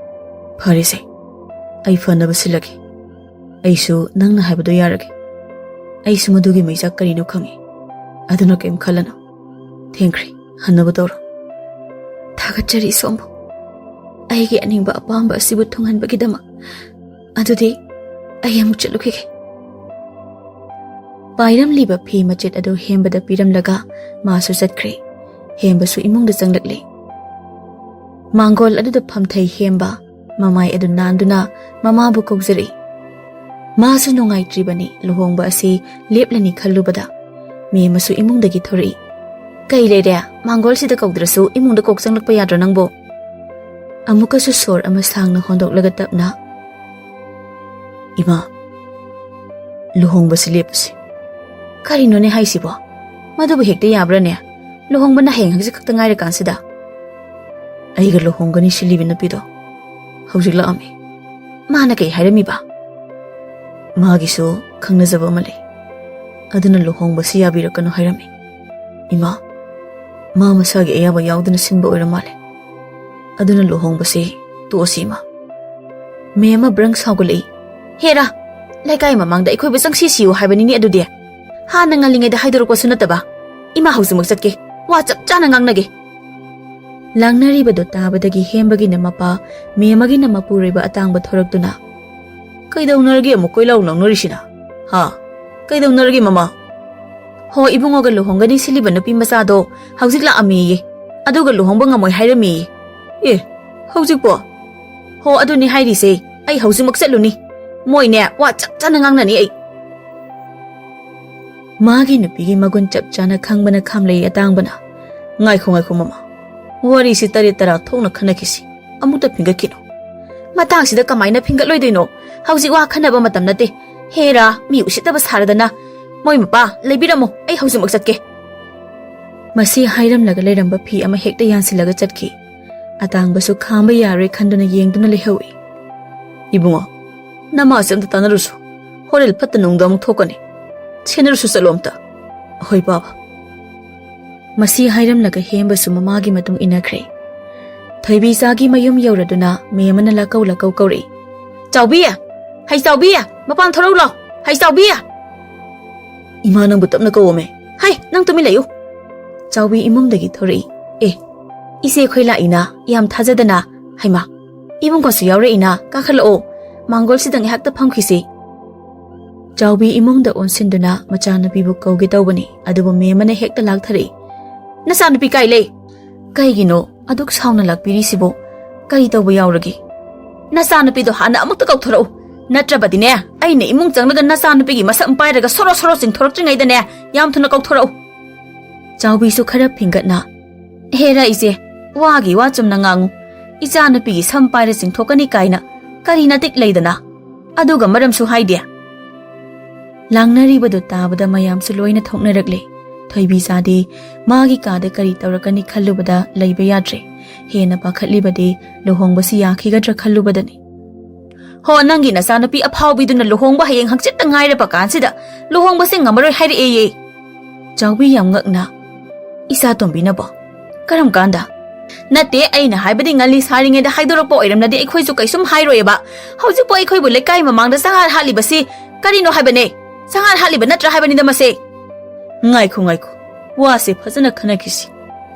"ꯐꯔꯦꯁꯦ, ꯑꯩ ꯐꯅꯕ ꯁꯤꯜꯂꯒꯦ꯫ ꯑꯩꯁꯨ ꯅꯪꯅ ꯍꯥꯏꯕꯗꯣ ꯌꯥꯔꯒꯦ꯫ ꯑꯩꯁꯨ ꯃꯗꯨꯒꯤ ꯃꯩꯆꯥꯛ ꯀꯔꯤꯅꯣ ꯈꯪꯏ꯫ ꯑꯗꯨꯅ ꯀꯔꯤꯝ ꯈꯜꯂꯅꯨ꯫ ꯊꯦꯡꯈ꯭ꯔꯦ, ꯍꯟꯅꯕ ꯇꯧꯔꯣ꯫" "ꯊꯥꯒꯠꯆꯔꯤ ꯁꯣꯝꯕꯨ꯫ ꯑꯩꯒꯤ ꯑꯅꯤꯡꯕ ꯑꯄꯥꯝꯕ ꯑꯁꯤꯕꯨ ꯊꯨꯡꯍꯟꯕꯒꯤꯗꯃꯛ꯫ ꯑꯗꯨꯗꯤ ꯑꯩ ꯑꯃꯨꯛ ꯆꯠꯂꯨꯈꯤꯒꯦ꯫" ꯄꯥꯏꯔꯝꯂꯤꯕ ꯐꯤ ꯃꯆꯦꯠ ꯑꯗꯨ ꯍꯦꯝꯕꯗ ꯄꯤꯔꯝꯂꯒ ꯃꯥꯁꯨ ꯆꯠꯈ꯭ꯔꯦ꯫ ꯍꯦꯝꯕꯁꯨ ꯏꯃꯨꯡꯗ ꯆꯪꯂꯛꯂꯦ꯫ ꯃꯥꯡꯒꯣꯜ ꯑꯗꯨꯗ ꯐꯝꯊꯩ ꯍꯦꯝꯕ꯫ ꯃꯃꯥꯏ ꯑꯗꯨ ꯅꯥꯟꯗꯨꯅ ꯃꯃꯥꯕꯨ ꯀꯧꯖꯔꯛꯏ꯫ ꯃꯥꯁꯨ ꯅꯨꯡꯉꯥꯏꯇ꯭ꯔꯤꯕꯅꯤ, ꯂꯨꯍꯣꯡꯕ ꯑꯁꯤ ꯂꯦꯞꯂꯅꯤ ꯈꯜꯂꯨꯕꯗ꯫ ꯃꯦꯝꯃꯁꯨ ꯏꯃꯨꯡꯗꯒꯤ ꯊꯣꯔꯛꯏ꯫ "ꯀꯩ ꯂꯩꯔꯦ? ꯃꯥꯡꯒꯣꯜꯁꯤꯗ ꯀꯧꯗ꯭ꯔꯁꯨ ꯏꯃꯨꯡꯗ ꯀꯣꯛ ꯆꯪꯂꯛꯄ ꯌꯥꯗ꯭ꯔꯣ ꯅꯪꯕꯣ?" ꯑꯃꯨꯛꯀꯁꯨ ꯁꯣꯔ ꯑꯃ ꯁꯥꯡꯅ ꯍꯣꯟꯗꯣꯛꯂꯒ ꯇꯞꯅ, "ꯏꯃꯥ, ꯂꯨꯍꯣꯡꯕꯁꯤ ꯂꯦꯞꯄꯁꯤ꯫" "ꯀꯔꯤꯅꯣꯅꯦ ꯍꯥꯏꯁꯤꯕꯣ? ꯃꯗꯨꯕꯨ ꯍꯦꯛꯇ ꯌꯥꯕ꯭ꯔꯥꯅꯦ? ꯂꯨꯍꯣꯡꯕꯅ ꯍꯌꯦꯡ ꯍꯪꯆꯤꯠ ꯈꯛꯇ ꯉꯥꯏꯔꯀꯥꯟꯁꯤꯗ?" "ꯑꯩꯒ ꯂꯨꯍꯣꯡꯒꯅꯤ ꯁꯤꯜꯂꯤꯕꯤ ꯅꯨꯄꯤꯗꯣ ꯍꯧꯖꯤꯛ ꯂꯥꯛꯑꯝꯃꯤ꯫" "ꯃꯥꯅ ꯀꯩ ꯍꯥꯏꯔꯝꯃꯤꯕ?" "ꯃꯥꯒꯤꯁꯨ ꯈꯪꯅꯖꯕ ꯑꯃ ꯂꯩ, ꯑꯗꯨꯅ ꯂꯨꯍꯣꯡꯕꯁꯤ ꯌꯥꯕꯤꯔꯛꯀꯅꯨ ꯍꯥꯏꯔꯝꯃꯤ꯫" "ꯏꯃꯥ, ꯃꯥ ꯃꯁꯥꯒꯤ ꯑꯌꯥꯕ ꯌꯥꯎꯗꯅ ꯁꯤꯟꯕ ꯑꯣꯏꯔ ꯃꯥꯜꯂꯦ, ꯑꯗꯨꯅ ꯂꯨꯍꯣꯡꯕꯁꯤ ꯇꯣꯛꯑꯁꯤ, ꯏꯃꯥ꯫" ꯃꯦꯝ ꯑꯃ ꯕ꯭ꯔꯪ ꯁꯥꯎꯒꯠꯂꯛꯏ꯫ "ꯍꯦꯔꯥ, ꯂꯩꯀꯥꯏ ꯃꯃꯥꯡꯗ ꯑꯩꯈꯣꯏꯕꯨ ꯆꯪꯁꯤ ꯁꯤꯌꯨ ꯍꯥꯏꯕꯅꯤꯅꯦ ꯑꯗꯨꯗꯤ꯫ ꯍꯥꯟꯅ ꯉꯜꯂꯤꯉꯩꯗ ꯍꯥꯏꯗꯣꯔꯛꯄꯁꯨ ꯅꯠꯇꯕ꯫ ꯏꯃꯥ, ꯍꯧꯖꯤꯛꯃꯛ ꯆꯠꯀꯦ, ꯋꯥ ꯆꯞ ꯆꯥꯅ ꯉꯥꯡꯅꯒꯦ꯫" ꯂꯥꯡꯅꯔꯤꯕꯗꯨ ꯇꯥꯕꯗꯒꯤ ꯍꯦꯝꯕꯒꯤꯅ ꯃꯄꯥ, ꯃꯦꯝ ꯑꯃꯒꯤꯅ ꯃꯄꯨꯔꯣꯏꯕ ꯑꯇꯥꯡꯕ ꯊꯣꯔꯛꯇꯨꯅ, "ꯀꯩꯗꯧꯅꯔꯒꯦ ꯑꯃꯨꯛ ꯀꯣꯏꯂꯥꯎ ꯂꯥꯎꯅꯔꯤꯁꯤꯅ? ꯍꯥ? ꯀꯩꯗꯧꯅꯔꯒꯦ, ꯃꯃꯥ?" "ꯍꯣ, ꯏꯕꯨꯡꯉꯣꯒ ꯂꯨꯍꯣꯡꯒꯅꯤ ꯁꯤꯜꯂꯤꯕ ꯅꯨꯄꯤ ꯃꯆꯥꯗꯣ ꯍꯧꯖꯤꯛ ꯂꯥꯛꯑꯝꯃꯤꯌꯦ, ꯑꯗꯨꯒ ꯂꯨꯍꯣꯡꯕ ꯉꯝꯃꯣꯏ ꯍꯥꯏꯔꯝꯃꯤꯌꯦ꯫" "ꯑꯦ, ꯍꯧꯖꯤꯛꯄꯣ?" "ꯍꯣ, ꯑꯗꯨꯅꯤ ꯍꯥꯏꯔꯤꯁꯦ, ꯑꯩ ꯍꯧꯖꯤꯛꯃꯛ ꯆꯠꯂꯨꯅꯤ꯫ ꯃꯣꯏꯅꯦ, ꯋꯥ ꯆꯞ ꯆꯥꯅ ꯉꯥꯡꯅꯅꯤ ꯑꯩ꯫" ꯃꯥꯒꯤ ꯅꯨꯄꯤꯒꯤ ꯃꯒꯨꯟ ꯆꯞ ꯆꯥꯅ ꯈꯪꯕꯅ ꯈꯥꯝꯂꯩ ꯑꯇꯥꯡꯕꯅ, "ꯉꯥꯏꯈꯣ, ꯉꯥꯏꯈꯣ, ꯃꯃꯥ, ꯋꯥꯔꯤꯁꯤ ꯇꯔꯦꯠ ꯇꯔꯥ ꯊꯣꯛꯅ ꯈꯟꯅꯈꯤꯁꯤ, ꯑꯃꯨꯛꯇ ꯐꯤꯡꯒꯠꯈꯤꯅꯣ꯫" "ꯃꯇꯥꯡꯁꯤꯗ ꯀꯃꯥꯏꯅ ꯐꯤꯡꯒꯠꯂꯣꯏꯗꯣꯏꯅꯣ? ꯍꯧꯖꯤꯛ ꯋꯥ ꯈꯟꯅꯕ ꯃꯇꯝ ꯅꯠꯇꯦ꯫ ꯍꯦꯔꯥ, ꯃꯤ ꯎꯁꯤꯠꯇꯕ ꯁꯥꯔꯗꯅ꯫ ꯃꯣꯏ ꯃꯄꯥ, ꯂꯩꯕꯤꯔꯝꯃꯣ, ꯑꯩ ꯍꯧꯖꯤꯛꯃꯛ ꯆꯠꯀꯦ꯫" ꯃꯁꯤ ꯍꯥꯏꯔꯝꯂꯒ ꯂꯩꯔꯝꯕ ꯐꯤ ꯑꯃ ꯍꯦꯛꯇ ꯌꯥꯟꯁꯤꯜꯂꯒ ꯆꯠꯈꯤ꯫ ꯑꯇꯥꯡꯕꯁꯨ ꯈꯥꯝꯕ ꯌꯥꯔꯣꯏ ꯈꯟꯗꯨꯅ ꯌꯦꯡꯗꯨꯅ ꯂꯩꯍꯧꯏ꯫ "ꯏꯕꯨꯡꯉꯣ, ꯅꯃꯥꯁꯦ ꯑꯝꯇ ꯇꯥꯟꯅꯔꯨꯁꯨ, ꯍꯣꯔꯦꯟ ꯐꯠꯇ ꯅꯨꯡꯗ ꯑꯃꯨꯛ ꯊꯣꯛꯀꯅꯤ꯫ ꯁꯦꯟꯅꯔꯨꯁꯨ ꯆꯠꯂꯣ ꯑꯝꯇ꯫" "ꯍꯣꯏ, ꯕꯥꯕꯥ꯫" ꯃꯁꯤ ꯍꯥꯏꯔꯝꯂꯒ ꯍꯦꯝꯕꯁꯨ ꯃꯃꯥꯒꯤ ꯃꯇꯨꯡ ꯏꯟꯅꯈ꯭ꯔꯦ꯫ ꯊꯣꯏꯕꯤꯆꯥꯒꯤ ꯃꯌꯨꯝ ꯌꯧꯔꯗꯨꯅ ꯃꯦꯝ ꯑꯃꯅ ꯂꯥꯛꯀꯧ ꯂꯥꯛꯀꯧ ꯀꯧꯔꯛꯏ꯫ "ꯆꯥꯎꯕꯤ! ꯍꯩ ꯆꯥꯎꯕꯤ! ꯃꯄꯥꯟ ꯊꯣꯔꯛꯎ ꯂꯥꯎ! ꯍꯩ ꯆꯥꯎꯕꯤ!" "ꯏꯃꯥ, ꯅꯪꯕꯨ ꯇꯞꯅ ꯀꯧꯋꯣꯃꯦ꯫" "ꯍꯩ, ꯅꯪ ꯇꯨꯃꯤꯟ ꯂꯩꯌꯨ!" ꯆꯥꯎꯕꯤ ꯏꯃꯨꯡꯗꯒꯤ ꯊꯣꯔꯛꯏ꯫ "ꯑꯦ, ꯏꯆꯦ ꯑꯩꯈꯣꯏ ꯂꯥꯛꯏꯅ, ꯌꯥꯝ ꯊꯥꯖꯗꯅ꯫ ꯍꯩꯃꯥ, ꯏꯕꯨꯡꯉꯣꯁꯨ ꯌꯥꯎꯔꯛꯏꯅ, ꯀꯥꯈꯠꯂꯛꯑꯣ, ꯃꯥꯡꯒꯣꯜꯁꯤꯗ ꯉꯥꯏꯍꯥꯛꯇ ꯐꯝꯈꯤꯁꯤ꯫" ꯆꯥꯎꯕꯤ ꯏꯃꯨꯡꯗ ꯑꯣꯟꯁꯤꯟꯗꯨꯅ ꯃꯆꯥꯅꯨꯄꯤꯕꯨ ꯀꯧꯒꯦ ꯇꯧꯕꯅꯤ, ꯑꯗꯨꯕꯨ ꯃꯦꯝ ꯑꯃꯅ ꯍꯦꯛꯇ ꯂꯥꯛꯊꯔꯛꯏ꯫ "ꯅꯆꯥꯅꯨꯄꯤ ꯀꯥꯏ ꯂꯩ?" "ꯀꯩꯒꯤꯅꯣ ꯑꯗꯨꯛ ꯁꯥꯎꯅ ꯂꯥꯛꯄꯤꯔꯤꯁꯤꯕꯣ? ꯀꯔꯤ ꯇꯧꯕ ꯌꯥꯎꯔꯒꯦ?" "ꯅꯆꯥꯅꯨꯄꯤꯗꯣ ꯍꯥꯟꯅ ꯑꯃꯨꯛꯇ ꯀꯧꯊꯣꯔꯛꯎ, ꯅꯠꯇ꯭ꯔꯕꯗꯤꯅꯦ, ꯑꯩꯅ ꯏꯃꯨꯡ ꯆꯪꯂꯒ ꯅꯆꯥꯅꯨꯄꯤꯒꯤ ꯃꯁꯛ ꯄꯥꯏꯔꯒ ꯁꯣꯔꯣ ꯁꯣꯔꯣ ꯆꯤꯡꯊꯣꯔꯛꯇ꯭ꯔꯤꯉꯩꯗꯅꯦ, ꯌꯥꯝ ꯊꯨꯅ ꯀꯧꯊꯣꯔꯛꯎ꯫" ꯆꯥꯎꯕꯤꯁꯨ ꯈꯔ ꯐꯤꯡꯒꯠꯅ, "ꯍꯦꯔꯥ ꯏꯆꯦ, ꯋꯥꯒꯤ ꯋꯥ ꯆꯨꯝꯅ ꯉꯥꯡꯉꯨ꯫ ꯏꯆꯥꯅꯨꯄꯤꯒꯤ ꯁꯝ ꯄꯥꯏꯔ ꯆꯤꯡꯊꯣꯛꯀꯅꯤ ꯀꯥꯏꯅ ꯀꯔꯤ ꯅꯇꯤꯛ ꯂꯩꯗꯅ? ꯑꯗꯨꯒ ꯃꯔꯝꯁꯨ ꯍꯥꯏꯗꯦ꯫ ꯂꯥꯡꯅꯔꯤꯕꯗꯨ ꯇꯥꯕꯗ ꯃꯌꯥꯝꯁꯨ ꯂꯣꯏꯅ ꯊꯣꯛꯅꯔꯛꯂꯦ꯫ ꯊꯣꯏꯕꯤꯆꯥꯗꯤ ꯃꯥꯒꯤ ꯀꯥꯗ ꯀꯔꯤ ꯇꯧꯔꯛꯀꯅꯤ ꯈꯜꯂꯨꯕꯗ ꯂꯩꯕ ꯌꯥꯗ꯭ꯔꯦ꯫ ꯍꯦꯟꯅ ꯄꯥꯈꯠꯂꯤꯕꯗꯤ ꯂꯨꯍꯣꯡꯕꯁꯤ ꯌꯥꯈꯤꯒꯗ꯭ꯔꯥ ꯈꯜꯂꯨꯕꯗꯅꯤ꯫ "ꯍꯣ, ꯅꯪꯒꯤ ꯅꯆꯥꯅꯨꯄꯤ ꯑꯐꯥꯎꯕꯤꯗꯨꯅ ꯂꯨꯍꯣꯡꯕ ꯍꯌꯦꯡ ꯍꯪꯆꯤꯠꯇ ꯉꯥꯏꯔꯕ ꯀꯥꯟꯁꯤꯗ ꯂꯨꯍꯣꯡꯕꯁꯦ ꯉꯝꯃꯔꯣꯏ ꯍꯥꯏꯔꯛꯑꯦꯌꯦ?" ꯆꯥꯎꯕꯤ ꯌꯥꯝ ꯉꯛꯅ, "ꯏꯆꯥ ꯇꯣꯝꯕꯤꯅꯕꯣ? ꯀꯔꯝ ꯀꯥꯟꯗ?" "ꯅꯠꯇꯦ, ꯑꯩꯅ ꯍꯥꯏꯕꯗꯤ ꯉꯜꯂꯤ ꯁꯥꯔꯤꯉꯩꯗ ꯍꯥꯏꯗꯣꯔꯛꯄ ꯑꯣꯏꯔꯝꯂꯗꯤ ꯑꯩꯈꯣꯏꯁꯨ ꯀꯩꯁꯨꯝ ꯍꯥꯏꯔꯣꯏꯑꯕ꯫ ꯍꯧꯖꯤꯛꯄꯨ ꯑꯩꯈꯣꯏꯕꯨ ꯂꯩꯀꯥꯏ ꯃꯃꯥꯡꯗ ꯆꯪꯍꯥꯠ ꯍꯥꯠꯂꯤꯕꯁꯤ ꯀꯔꯤꯅꯣ ꯍꯥꯏꯕꯅꯦ? ꯆꯪꯍꯥꯠ ꯍꯥꯠꯂꯤꯕ ꯅꯠꯇ꯭ꯔꯥ ꯍꯥꯏꯕꯅꯤꯗ ꯃꯁꯦ?" "ꯉꯥꯏꯈꯣ, ꯉꯥꯏꯈꯣ, ꯋꯥꯁꯦ ꯐꯖꯅ ꯈꯟꯅꯈꯤꯁꯤ꯫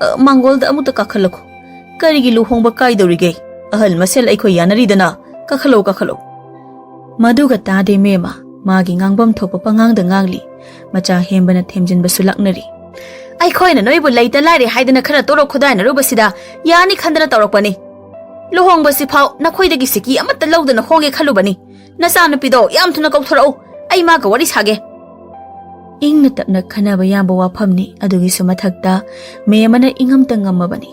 ꯑ, ꯃꯥꯡꯒꯣꯜꯗ ꯑꯃꯨꯛꯇ ꯀꯥꯈꯠꯂꯛꯈꯣ꯫ ꯀꯔꯤꯒꯤ ꯂꯨꯍꯣꯡꯕ ꯀꯥꯏꯗꯧꯔꯤꯒꯦ? ꯑꯍꯜ ꯃꯁꯦꯜ ꯑꯩꯈꯣꯏ ꯌꯥꯅꯔꯤꯗꯅ꯫ ꯀꯥꯈꯠꯂꯛꯑꯣ, ꯀꯥꯈꯠꯂꯛꯑꯣ꯫" ꯃꯗꯨꯒ ꯇꯥꯗꯦ ꯃꯦꯝꯃ, ꯃꯥꯒꯤ ꯉꯥꯡꯐꯝ ꯊꯣꯛꯄ ꯄꯉꯥꯡꯗ ꯉꯥꯡꯂꯤ꯫ ꯃꯆꯥ ꯍꯦꯝꯕꯅ ꯊꯦꯝꯖꯤꯟꯕꯁꯨ ꯂꯥꯛꯅꯔꯤ꯫ "ꯑꯩꯈꯣꯏꯅ ꯅꯣꯏꯕꯨ ꯂꯩꯇ ꯂꯥꯏꯔꯦ ꯍꯥꯏꯗꯅ ꯈꯔ ꯇꯣꯔꯣꯛ ꯈꯣꯗꯥꯏꯅꯔꯨꯕꯁꯤꯗ ꯌꯥꯅꯤ ꯈꯟꯗꯅ ꯇꯧꯔꯛꯄꯅꯤ꯫ ꯂꯨꯍꯣꯡꯕꯁꯤꯐꯥꯎ ꯅꯈꯣꯏꯗꯒꯤ ꯁꯤꯀꯤ ꯑꯃꯠꯇ ꯂꯧꯗꯅ ꯍꯣꯡꯒꯦ ꯈꯜꯂꯨꯕꯅꯤ꯫ ꯅꯆꯥꯅꯨꯄꯤꯗꯣ ꯌꯥꯝ ꯊꯨꯅ ꯀꯧꯊꯣꯔꯛꯎ, ꯑꯩ ꯃꯥꯒ ꯋꯥꯔꯤ ꯁꯥꯒꯦ꯫" ꯏꯪꯅ ꯇꯞꯅ ꯈꯟꯅꯕ ꯌꯥꯕ ꯋꯥꯐꯝꯅꯤ꯫ ꯑꯗꯨꯒꯤꯁꯨ ꯃꯊꯛꯇ ꯃꯦꯝꯃꯅ ꯏꯉꯝꯇ ꯉꯝꯃꯕꯅꯤ꯫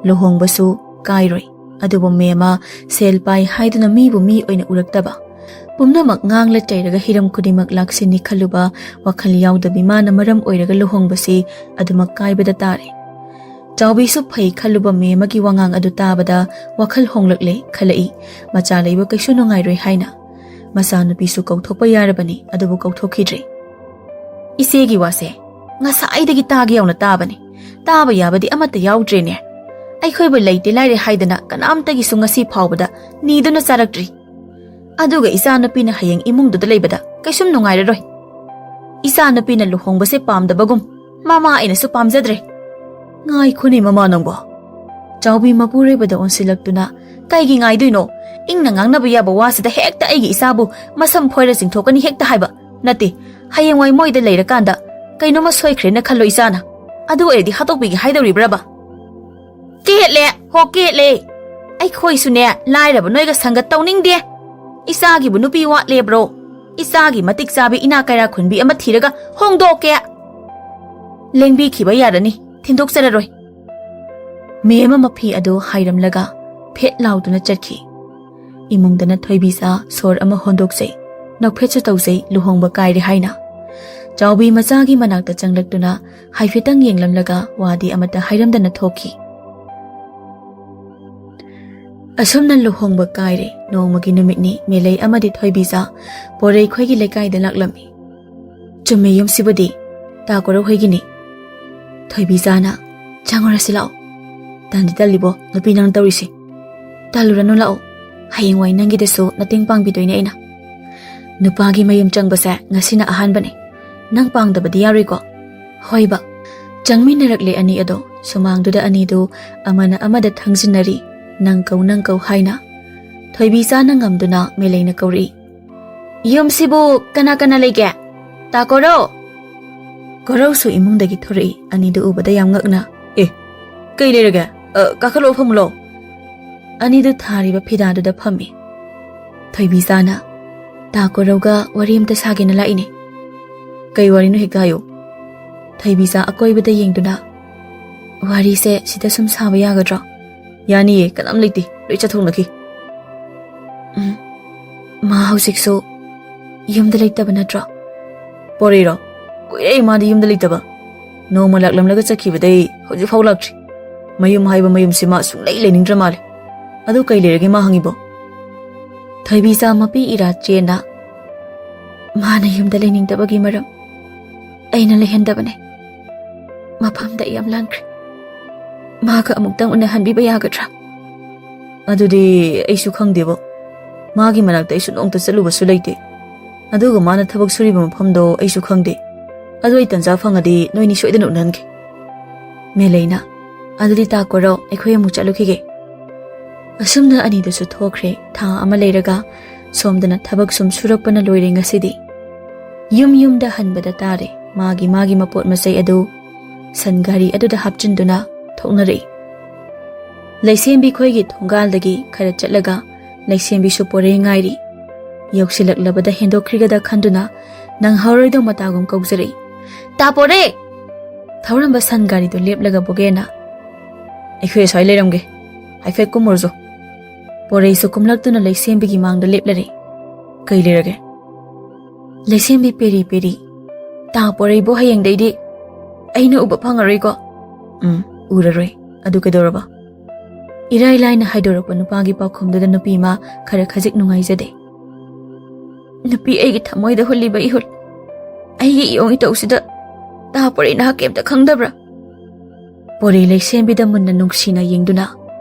ꯂꯨꯍꯣꯡꯕꯁꯨ ꯀꯥꯏꯔꯣꯏ꯫ ꯑꯗꯨꯕꯨ ꯃꯦꯝꯃ ꯁꯦꯜ ꯄꯥꯏ ꯍꯥꯏꯗꯨꯅ ꯃꯤꯕꯨ ꯃꯤ ꯑꯣꯏꯅ ꯎꯔꯛꯇꯕ, ꯄꯨꯝꯅꯃꯛ ꯉꯥꯡꯂ ꯆꯩꯔꯒ ꯍꯤꯔꯝ ꯈꯨꯗꯤꯡꯃꯛ ꯂꯥꯛꯁꯤꯟꯅꯤ ꯈꯜꯂꯨꯕ ꯋꯥꯈꯜ ꯌꯥꯎꯗꯕꯤ ꯃꯥꯅ ꯃꯔꯝ ꯑꯣꯏꯔꯒ ꯂꯨꯍꯣꯡꯕꯁꯤ ꯑꯗꯨꯃꯛ ꯀꯥꯏꯕꯗ ꯇꯥꯔꯦ꯫ ꯆꯥꯎꯕꯤꯁꯨ ꯐꯩ ꯈꯜꯂꯨꯕ ꯃꯦꯝꯃꯒꯤ ꯋꯥꯉꯥꯡ ꯑꯗꯨ ꯇꯥꯕꯗ ꯋꯥꯈꯜ ꯍꯣꯡꯂꯛꯂꯦ ꯈꯜꯂꯛꯏ꯫ ꯃꯆꯥ ꯂꯩꯕ ꯀꯩꯁꯨ ꯅꯨꯡꯉꯥꯏꯔꯣꯏ ꯍꯥꯏꯅ꯫ ꯃꯆꯥꯅꯨꯄꯤꯁꯨ ꯀꯧꯊꯣꯛꯄ ꯌꯥꯔꯕꯅꯤ, ꯑꯗꯨꯕꯨ ꯀꯧꯊꯣꯛꯈꯤꯗ꯭ꯔꯦ꯫ "ꯏꯆꯦꯒꯤ ꯋꯥꯁꯦ ꯉꯁꯥꯏꯗꯒꯤ ꯇꯥꯒꯦ ꯌꯥꯎꯅ ꯇꯥꯕꯅꯤ꯫ ꯇꯥꯕ ꯌꯥꯕꯗꯤ ꯑꯃꯠꯇ ꯌꯥꯎꯗ꯭ꯔꯦꯅꯦ꯫ ꯑꯩꯈꯣꯏꯕꯨ ꯂꯩꯇꯦ ꯂꯥꯏꯔꯦ ꯍꯥꯏꯗꯅ ꯀꯅꯥꯝꯇꯒꯤꯁꯨ ꯉꯁꯤ ꯐꯥꯎꯕꯗ ꯅꯤꯗꯨꯅ ꯆꯥꯔꯛꯇ꯭ꯔꯤ꯫ ꯑꯗꯨꯒ ꯏꯆꯥꯅꯨꯄꯤꯅ ꯍꯌꯦꯡ ꯏꯃꯨꯡꯗꯨꯗ ꯂꯩꯕꯗ ꯀꯩꯁꯨꯝ ꯅꯨꯡꯉꯥꯏꯔꯔꯣꯏ꯫ ꯏꯆꯥꯅꯨꯄꯤꯅ ꯂꯨꯍꯣꯡꯕꯁꯦ ꯄꯥꯝꯗꯕꯒꯨꯝ ꯃꯃꯥ ꯑꯩꯅꯁꯨ ꯄꯥꯝꯖꯗ꯭ꯔꯦ꯫" "ꯉꯥꯏꯈꯣꯅꯦ ꯃꯃꯥ ꯅꯪꯕꯣ꯫" ꯆꯥꯎꯕꯤ ꯃꯄꯨꯔꯣꯏꯕꯗ ꯑꯣꯟꯁꯤꯜꯂꯛꯇꯨꯅ, "ꯀꯩꯒꯤ ꯉꯥꯏꯗꯣꯏꯅꯣ? ꯏꯪꯅ ꯉꯥꯡꯅꯕ ꯌꯥꯕ ꯋꯥꯁꯤꯗ ꯍꯦꯛꯇ ꯑꯩꯒꯤ ꯏꯆꯥꯕꯨ ꯃꯁꯝ ꯐꯣꯏꯔ ꯆꯤꯡꯊꯣꯛꯀꯅꯤ ꯍꯦꯛꯇ ꯍꯥꯏꯕ ꯅꯠꯇꯦ꯫ ꯍꯌꯦꯡꯋꯥꯏ ꯃꯣꯏꯗ ꯂꯩꯔꯀꯥꯟꯗ ꯀꯩꯅꯣꯝꯃ ꯁꯣꯏꯈ꯭ꯔꯦꯅ ꯈꯜꯂꯣ ꯏꯆꯥꯅ꯫ ꯑꯗꯨ ꯑꯣꯏꯔꯗꯤ ꯍꯥꯠꯇꯣꯛꯄꯤꯒꯦ ꯍꯥꯏꯗꯧꯔꯤꯕ꯭ꯔꯕ?" "ꯀꯦꯠꯂꯦ ꯍꯣ ꯀꯦꯠꯂꯦ꯫ ꯑꯩꯈꯣꯏꯁꯨꯅꯦ ꯂꯥꯏꯔꯕ ꯅꯣꯏꯒ ꯁꯪꯒ ꯇꯧꯅꯤꯡꯗꯦ꯫ ꯏꯆꯥꯒꯤꯕꯨ ꯅꯨꯄꯤ ꯋꯥꯠꯂꯦꯕ꯭ꯔꯣ? ꯏꯆꯥꯒꯤ ꯃꯇꯤꯛ ꯆꯥꯕꯤ ꯏꯅꯥ ꯀꯩꯔꯥ ꯈꯨꯟꯕꯤ ꯑꯃ ꯊꯤꯔꯒ ꯍꯣꯡꯗꯣꯛꯀꯦ꯫" "ꯂꯦꯡꯕꯤꯈꯤꯕ ꯌꯥꯔꯅꯤ, ꯊꯤꯟꯗꯣꯛꯆꯔꯔꯣꯏ꯫" ꯃꯦꯝꯃ ꯃꯐꯤ ꯑꯗꯨ ꯍꯥꯏꯔꯝꯂꯒ ꯐꯦꯠ ꯂꯥꯎꯗꯨꯅ ꯆꯠꯈꯤ꯫ ꯏꯃꯨꯡꯗꯅ ꯊꯣꯏꯕꯤꯆꯥ ꯁꯣꯔ ꯑꯃ ꯍꯣꯟꯗꯣꯛꯆꯩ, ꯅꯣꯛꯐꯦꯠꯁꯨ ꯇꯧꯖꯩ, ꯂꯨꯍꯣꯡꯕ ꯀꯥꯏꯔꯦ ꯍꯥꯏꯅ꯫ ꯆꯥꯎꯕꯤ ꯃꯆꯥꯒꯤ ꯃꯅꯥꯛꯇ ꯆꯪꯂꯛꯇꯨꯅ ꯍꯥꯏꯐꯦꯠꯇꯪ ꯌꯦꯡꯂꯝꯂꯒ ꯋꯥꯗꯤ ꯑꯃꯠꯇ ꯍꯥꯏꯔꯝꯗꯅ ꯊꯣꯛꯈꯤ꯫ ꯑꯁꯨꯝꯅ ꯂꯨꯍꯣꯡꯕ ꯀꯥꯏꯔꯦ꯫ ꯅꯣꯡꯃꯒꯤ ꯅꯨꯃꯤꯠꯅꯤ꯫ ꯃꯦꯂꯩ ꯑꯃꯗꯤ ꯊꯣꯏꯕꯤꯆꯥ ꯄꯣꯔꯩꯈꯣꯏꯒꯤ ꯂꯩꯀꯥꯏꯗ ꯂꯥꯛꯂꯝꯃꯤ꯫ "ꯆꯨꯝꯃꯦ, ꯌꯨꯝꯁꯤꯕꯨꯗꯤ ꯇꯥ ꯀꯣꯔꯧ ꯍꯣꯏꯒꯤꯅꯤ꯫" ꯊꯣꯏꯕꯤꯆꯥꯅ, "ꯆꯪꯉꯨꯔꯁꯤ ꯂꯥꯛꯑꯣ꯫" "ꯇꯟꯗꯤ ꯇꯜꯂꯤꯕꯣ ꯅꯨꯄꯤ ꯅꯪ ꯇꯧꯔꯤꯁꯦ꯫" "ꯇꯜꯂꯨꯔꯅꯨ, ꯂꯥꯛꯑꯣ꯫ ꯍꯌꯦꯡꯋꯥꯏ ꯅꯪꯒꯤꯗꯁꯨ ꯃꯇꯦꯡ ꯄꯥꯡꯕꯤꯗꯣꯏꯅꯦ ꯑꯩꯅ꯫ ꯅꯨꯄꯥꯒꯤ ꯃꯌꯨꯝ ꯆꯪꯕꯁꯦ ꯉꯁꯤꯅ ꯑꯍꯥꯟꯕꯅꯦ꯫ ꯅꯪ ꯄꯥꯡꯗꯕꯗꯤ ꯌꯥꯔꯣꯏꯀꯣ?" "ꯍꯣꯏꯕ꯫" ꯆꯪꯃꯤꯟꯅꯔꯛꯂꯦ ꯑꯅꯤ ꯑꯗꯣ꯫ ꯁꯨꯃꯥꯡꯗꯨꯗ ꯑꯅꯤꯗꯨ ꯑꯃꯅ ꯑꯃꯗ ꯊꯪꯖꯤꯟꯅꯔꯤ꯫ "ꯅꯪ ꯀꯧ, ꯅꯪ ꯀꯧ" ꯍꯥꯏꯅ꯫ ꯊꯣꯏꯕꯤꯆꯥꯅ ꯉꯝꯗꯨꯅ ꯃꯦꯂꯩꯅ ꯀꯧꯔꯛꯏ꯫ "ꯌꯨꯝꯁꯤꯕꯨ ꯀꯅꯥ ꯀꯅꯥ ꯂꯩꯒꯦ? ꯇꯥ ꯀꯣꯔꯧ!" ꯀꯣꯔꯧꯁꯨ ꯏꯃꯨꯡꯗꯒꯤ ꯊꯣꯔꯛꯏ꯫ ꯑꯅꯤꯗꯨ ꯎꯕꯗ ꯌꯥꯝ ꯉꯛꯅ, "ꯑꯦ, ꯀꯩ ꯂꯩꯔꯒꯦ? ꯑ, ꯀꯥꯈꯠꯂꯛꯑꯣ, ꯐꯝꯃꯨ ꯂꯥꯛꯑꯣ꯫" ꯑꯅꯤꯗꯨ ꯊꯥꯔꯤꯕ ꯐꯤꯗꯥꯗꯨꯗ ꯐꯝꯃꯤ꯫ ꯊꯣꯏꯕꯤꯆꯥꯅ, "ꯇꯥ ꯀꯣꯔꯧꯒ ꯋꯥꯔꯤ ꯑꯝꯇ ꯁꯥꯒꯦꯅ ꯂꯥꯛꯏꯅꯦ꯫" "ꯀꯩ ꯋꯥꯔꯤꯅꯣ, ꯍꯦꯛꯇ ꯍꯥꯏꯌꯨ꯫" ꯊꯣꯏꯕꯤꯆꯥ ꯑꯀꯣꯏꯕꯗ ꯌꯦꯡꯗꯨꯅ, "ꯋꯥꯔꯤꯁꯦ ꯁꯤꯗ ꯁꯨꯝ ꯁꯥꯕ ꯌꯥꯒꯗ꯭ꯔꯣ?" "ꯌꯥꯅꯤꯌꯦ, ꯀꯅꯥꯝ ꯂꯩꯇꯦ, ꯂꯣꯏ ꯆꯠꯊꯣꯛꯅꯈꯤ꯫" "ꯎꯝ, ꯃꯥ ꯍꯧꯖꯤꯛꯁꯨ ꯌꯨꯝꯗ ꯂꯩꯇꯕ ꯅꯠꯇ꯭ꯔꯣ?" "ꯄꯣꯔꯩꯔꯣ? ꯀꯨꯏꯔꯦ ꯃꯥꯗꯤ ꯌꯨꯝꯗ ꯂꯩꯇꯕ꯫ ꯅꯣꯡꯃ ꯂꯥꯛꯂꯝꯂꯒ ꯆꯠꯈꯤꯕꯗꯩ ꯍꯧꯖꯤꯛ ꯐꯥꯎ ꯂꯥꯛꯇ꯭ꯔꯤ꯫ ꯃꯌꯨꯝ ꯍꯥꯏꯕ ꯃꯌꯨꯝꯁꯤ ꯃꯥ ꯁꯨꯡꯂꯩ ꯂꯩꯅꯤꯡꯗ꯭ꯔ ꯃꯥꯜꯂꯦ꯫ ꯑꯗꯨ ꯀꯩ ꯂꯩꯔꯒꯦ ꯃꯥ ꯍꯪꯉꯤꯕꯣ?" ꯊꯣꯏꯕꯤꯆꯥ ꯃꯄꯤ ꯏꯔꯥ ꯆꯦꯟꯅ, "ꯃꯥꯅ ꯌꯨꯝꯗ ꯂꯩꯅꯤꯡꯗꯕꯒꯤ ꯃꯔꯝ ꯑꯩꯅ ꯂꯩꯍꯟꯗꯕꯅꯦ꯫ ꯃꯐꯝꯗ ꯑꯩ ꯌꯥꯝ ꯂꯥꯟꯈ꯭ꯔꯦ꯫ ꯃꯥꯒ ꯑꯃꯨꯛꯇꯪ ꯎꯅꯍꯟꯕꯤꯕ ꯌꯥꯒꯗ꯭ꯔꯥ?" "ꯑꯗꯨꯗꯤ ꯑꯩꯁꯨ ꯈꯪꯗꯦꯕꯣ꯫ ꯃꯥꯒꯤ ꯃꯅꯥꯛꯇ ꯑꯩꯁꯨ ꯅꯣꯡꯇ ꯆꯠꯂꯨꯕꯁꯨ ꯂꯩꯇꯦ꯫ ꯑꯗꯨꯒ ꯃꯥꯅ ꯊꯕꯛ ꯁꯨꯔꯤꯕ ꯃꯐꯝꯗꯣ ꯑꯩꯁꯨ ꯈꯪꯗꯦ꯫ ꯑꯗꯨ ꯑꯩ ꯇꯟꯖꯥ ꯐꯪꯉꯗꯤ ꯅꯣꯏꯅꯤ ꯁꯣꯏꯗꯅ ꯎꯅꯍꯟꯒꯦ꯫" ꯃꯦꯂꯩꯅ, "ꯑꯗꯨꯗꯤ ꯇꯥ ꯀꯣꯔꯧ, ꯑꯩꯈꯣꯏ ꯑꯃꯨꯛ ꯆꯠꯂꯨꯈꯤꯒꯦ꯫" ꯑꯁꯨꯝꯅ ꯑꯅꯤꯗꯨꯁꯨ ꯊꯣꯛꯈ꯭ꯔꯦ꯫ ꯊꯥ ꯑꯃ ꯂꯩꯔꯒ ꯁꯣꯝꯗꯅ ꯊꯕꯛ ꯁꯨꯝ ꯁꯨꯔꯛꯄꯅ ꯂꯣꯏꯔꯦ ꯉꯁꯤꯗꯤ꯫ ꯌꯨꯝ ꯌꯨꯝꯗ ꯍꯟꯕꯗ ꯇꯥꯔꯦ꯫ ꯃꯥꯒꯤ ꯃꯥꯒꯤ ꯃꯄꯣꯠ ꯃꯆꯩ ꯑꯗꯨ ꯁꯟ ꯒꯥꯔꯤ ꯑꯗꯨꯗ ꯍꯥꯞꯆꯤꯟꯗꯨꯅ ꯊꯣꯛꯅꯔꯛꯏ꯫ ꯂꯩꯁꯦꯝꯕꯤ ꯈꯣꯏꯒꯤ ꯊꯣꯡꯒꯥꯜꯗꯒꯤ ꯈꯔ ꯆꯠꯂꯒ ꯂꯩꯁꯦꯝꯕꯤꯁꯨ ꯄꯣꯔꯩ ꯉꯥꯏꯔꯤ꯫ ꯌꯧꯁꯤꯜꯂꯛꯂꯕꯗ ꯍꯦꯟꯗꯣꯛꯈ꯭ꯔꯤꯒꯗ ꯈꯟꯗꯨꯅ ꯅꯪꯍꯧꯔꯣꯏꯗꯧ ꯃꯇꯥꯒꯨꯝ ꯀꯧꯖꯔꯛꯏ, "ꯇꯥ ꯄꯣꯔꯩ!" ꯊꯧꯔꯝꯕ ꯁꯟ ꯒꯥꯔꯤꯗꯨ ꯂꯦꯞꯂꯒ ꯕꯣꯒꯦꯅ, "ꯑꯩꯈꯣꯏ ꯑꯁ꯭ꯋꯥꯏ ꯂꯩꯔꯝꯒꯦ, ꯍꯥꯏꯐꯦꯠ ꯀꯨꯝꯃꯨꯔꯁꯨ, ꯄꯣꯔꯩꯁꯨ ꯀꯨꯝꯂꯛꯇꯨꯅ ꯂꯩꯁꯦꯝꯕꯤꯒꯤ ꯃꯥꯡꯗ ꯂꯦꯞꯂꯔꯦ꯫ "ꯀꯩ ꯂꯩꯔꯒꯦ?" ꯂꯩꯁꯦꯝꯕꯤ ꯄꯦꯔꯤ ꯄꯦꯔꯤ, "ꯇꯥ ꯄꯣꯔꯩꯕꯨ ꯍꯌꯦꯡꯗꯩꯗꯤ ꯑꯩꯅ ꯎꯕ ꯐꯪꯉꯔꯣꯏꯀꯣ?" "ꯎꯝ, ꯎꯔꯔꯣꯏ꯫ ꯑꯗꯨ ꯀꯩꯗꯧꯔꯕ?" ꯏꯔꯥꯏ ꯂꯥꯏꯅ ꯍꯥꯏꯗꯣꯔꯛꯄ ꯅꯨꯄꯥꯒꯤ ꯄꯥꯎꯈꯨꯝꯗꯨꯗ ꯅꯨꯄꯤ ꯑꯃ ꯈꯔ ꯈꯖꯤꯛ ꯅꯨꯡꯉꯥꯏꯖꯗꯦ꯫ "ꯅꯨꯄꯤ ꯑꯩꯒꯤ ꯊꯃꯣꯏꯗ ꯍꯨꯜꯂꯤꯕ ꯏꯍꯨꯜ, ꯑꯩꯒꯤ ꯏꯌꯣꯡ ꯏꯇꯧꯁꯤꯗ ꯇꯥ ꯄꯣꯔꯩ ꯅꯍꯥꯛ ꯀꯩꯝꯇ ꯈꯪꯗꯕ꯭ꯔꯥ?" ꯄꯣꯔꯩ ꯂꯩꯁꯦꯝꯕꯤꯗ ꯃꯨꯟꯅ ꯅꯨꯡꯁꯤꯅ ꯌꯦꯡꯗꯨꯅ,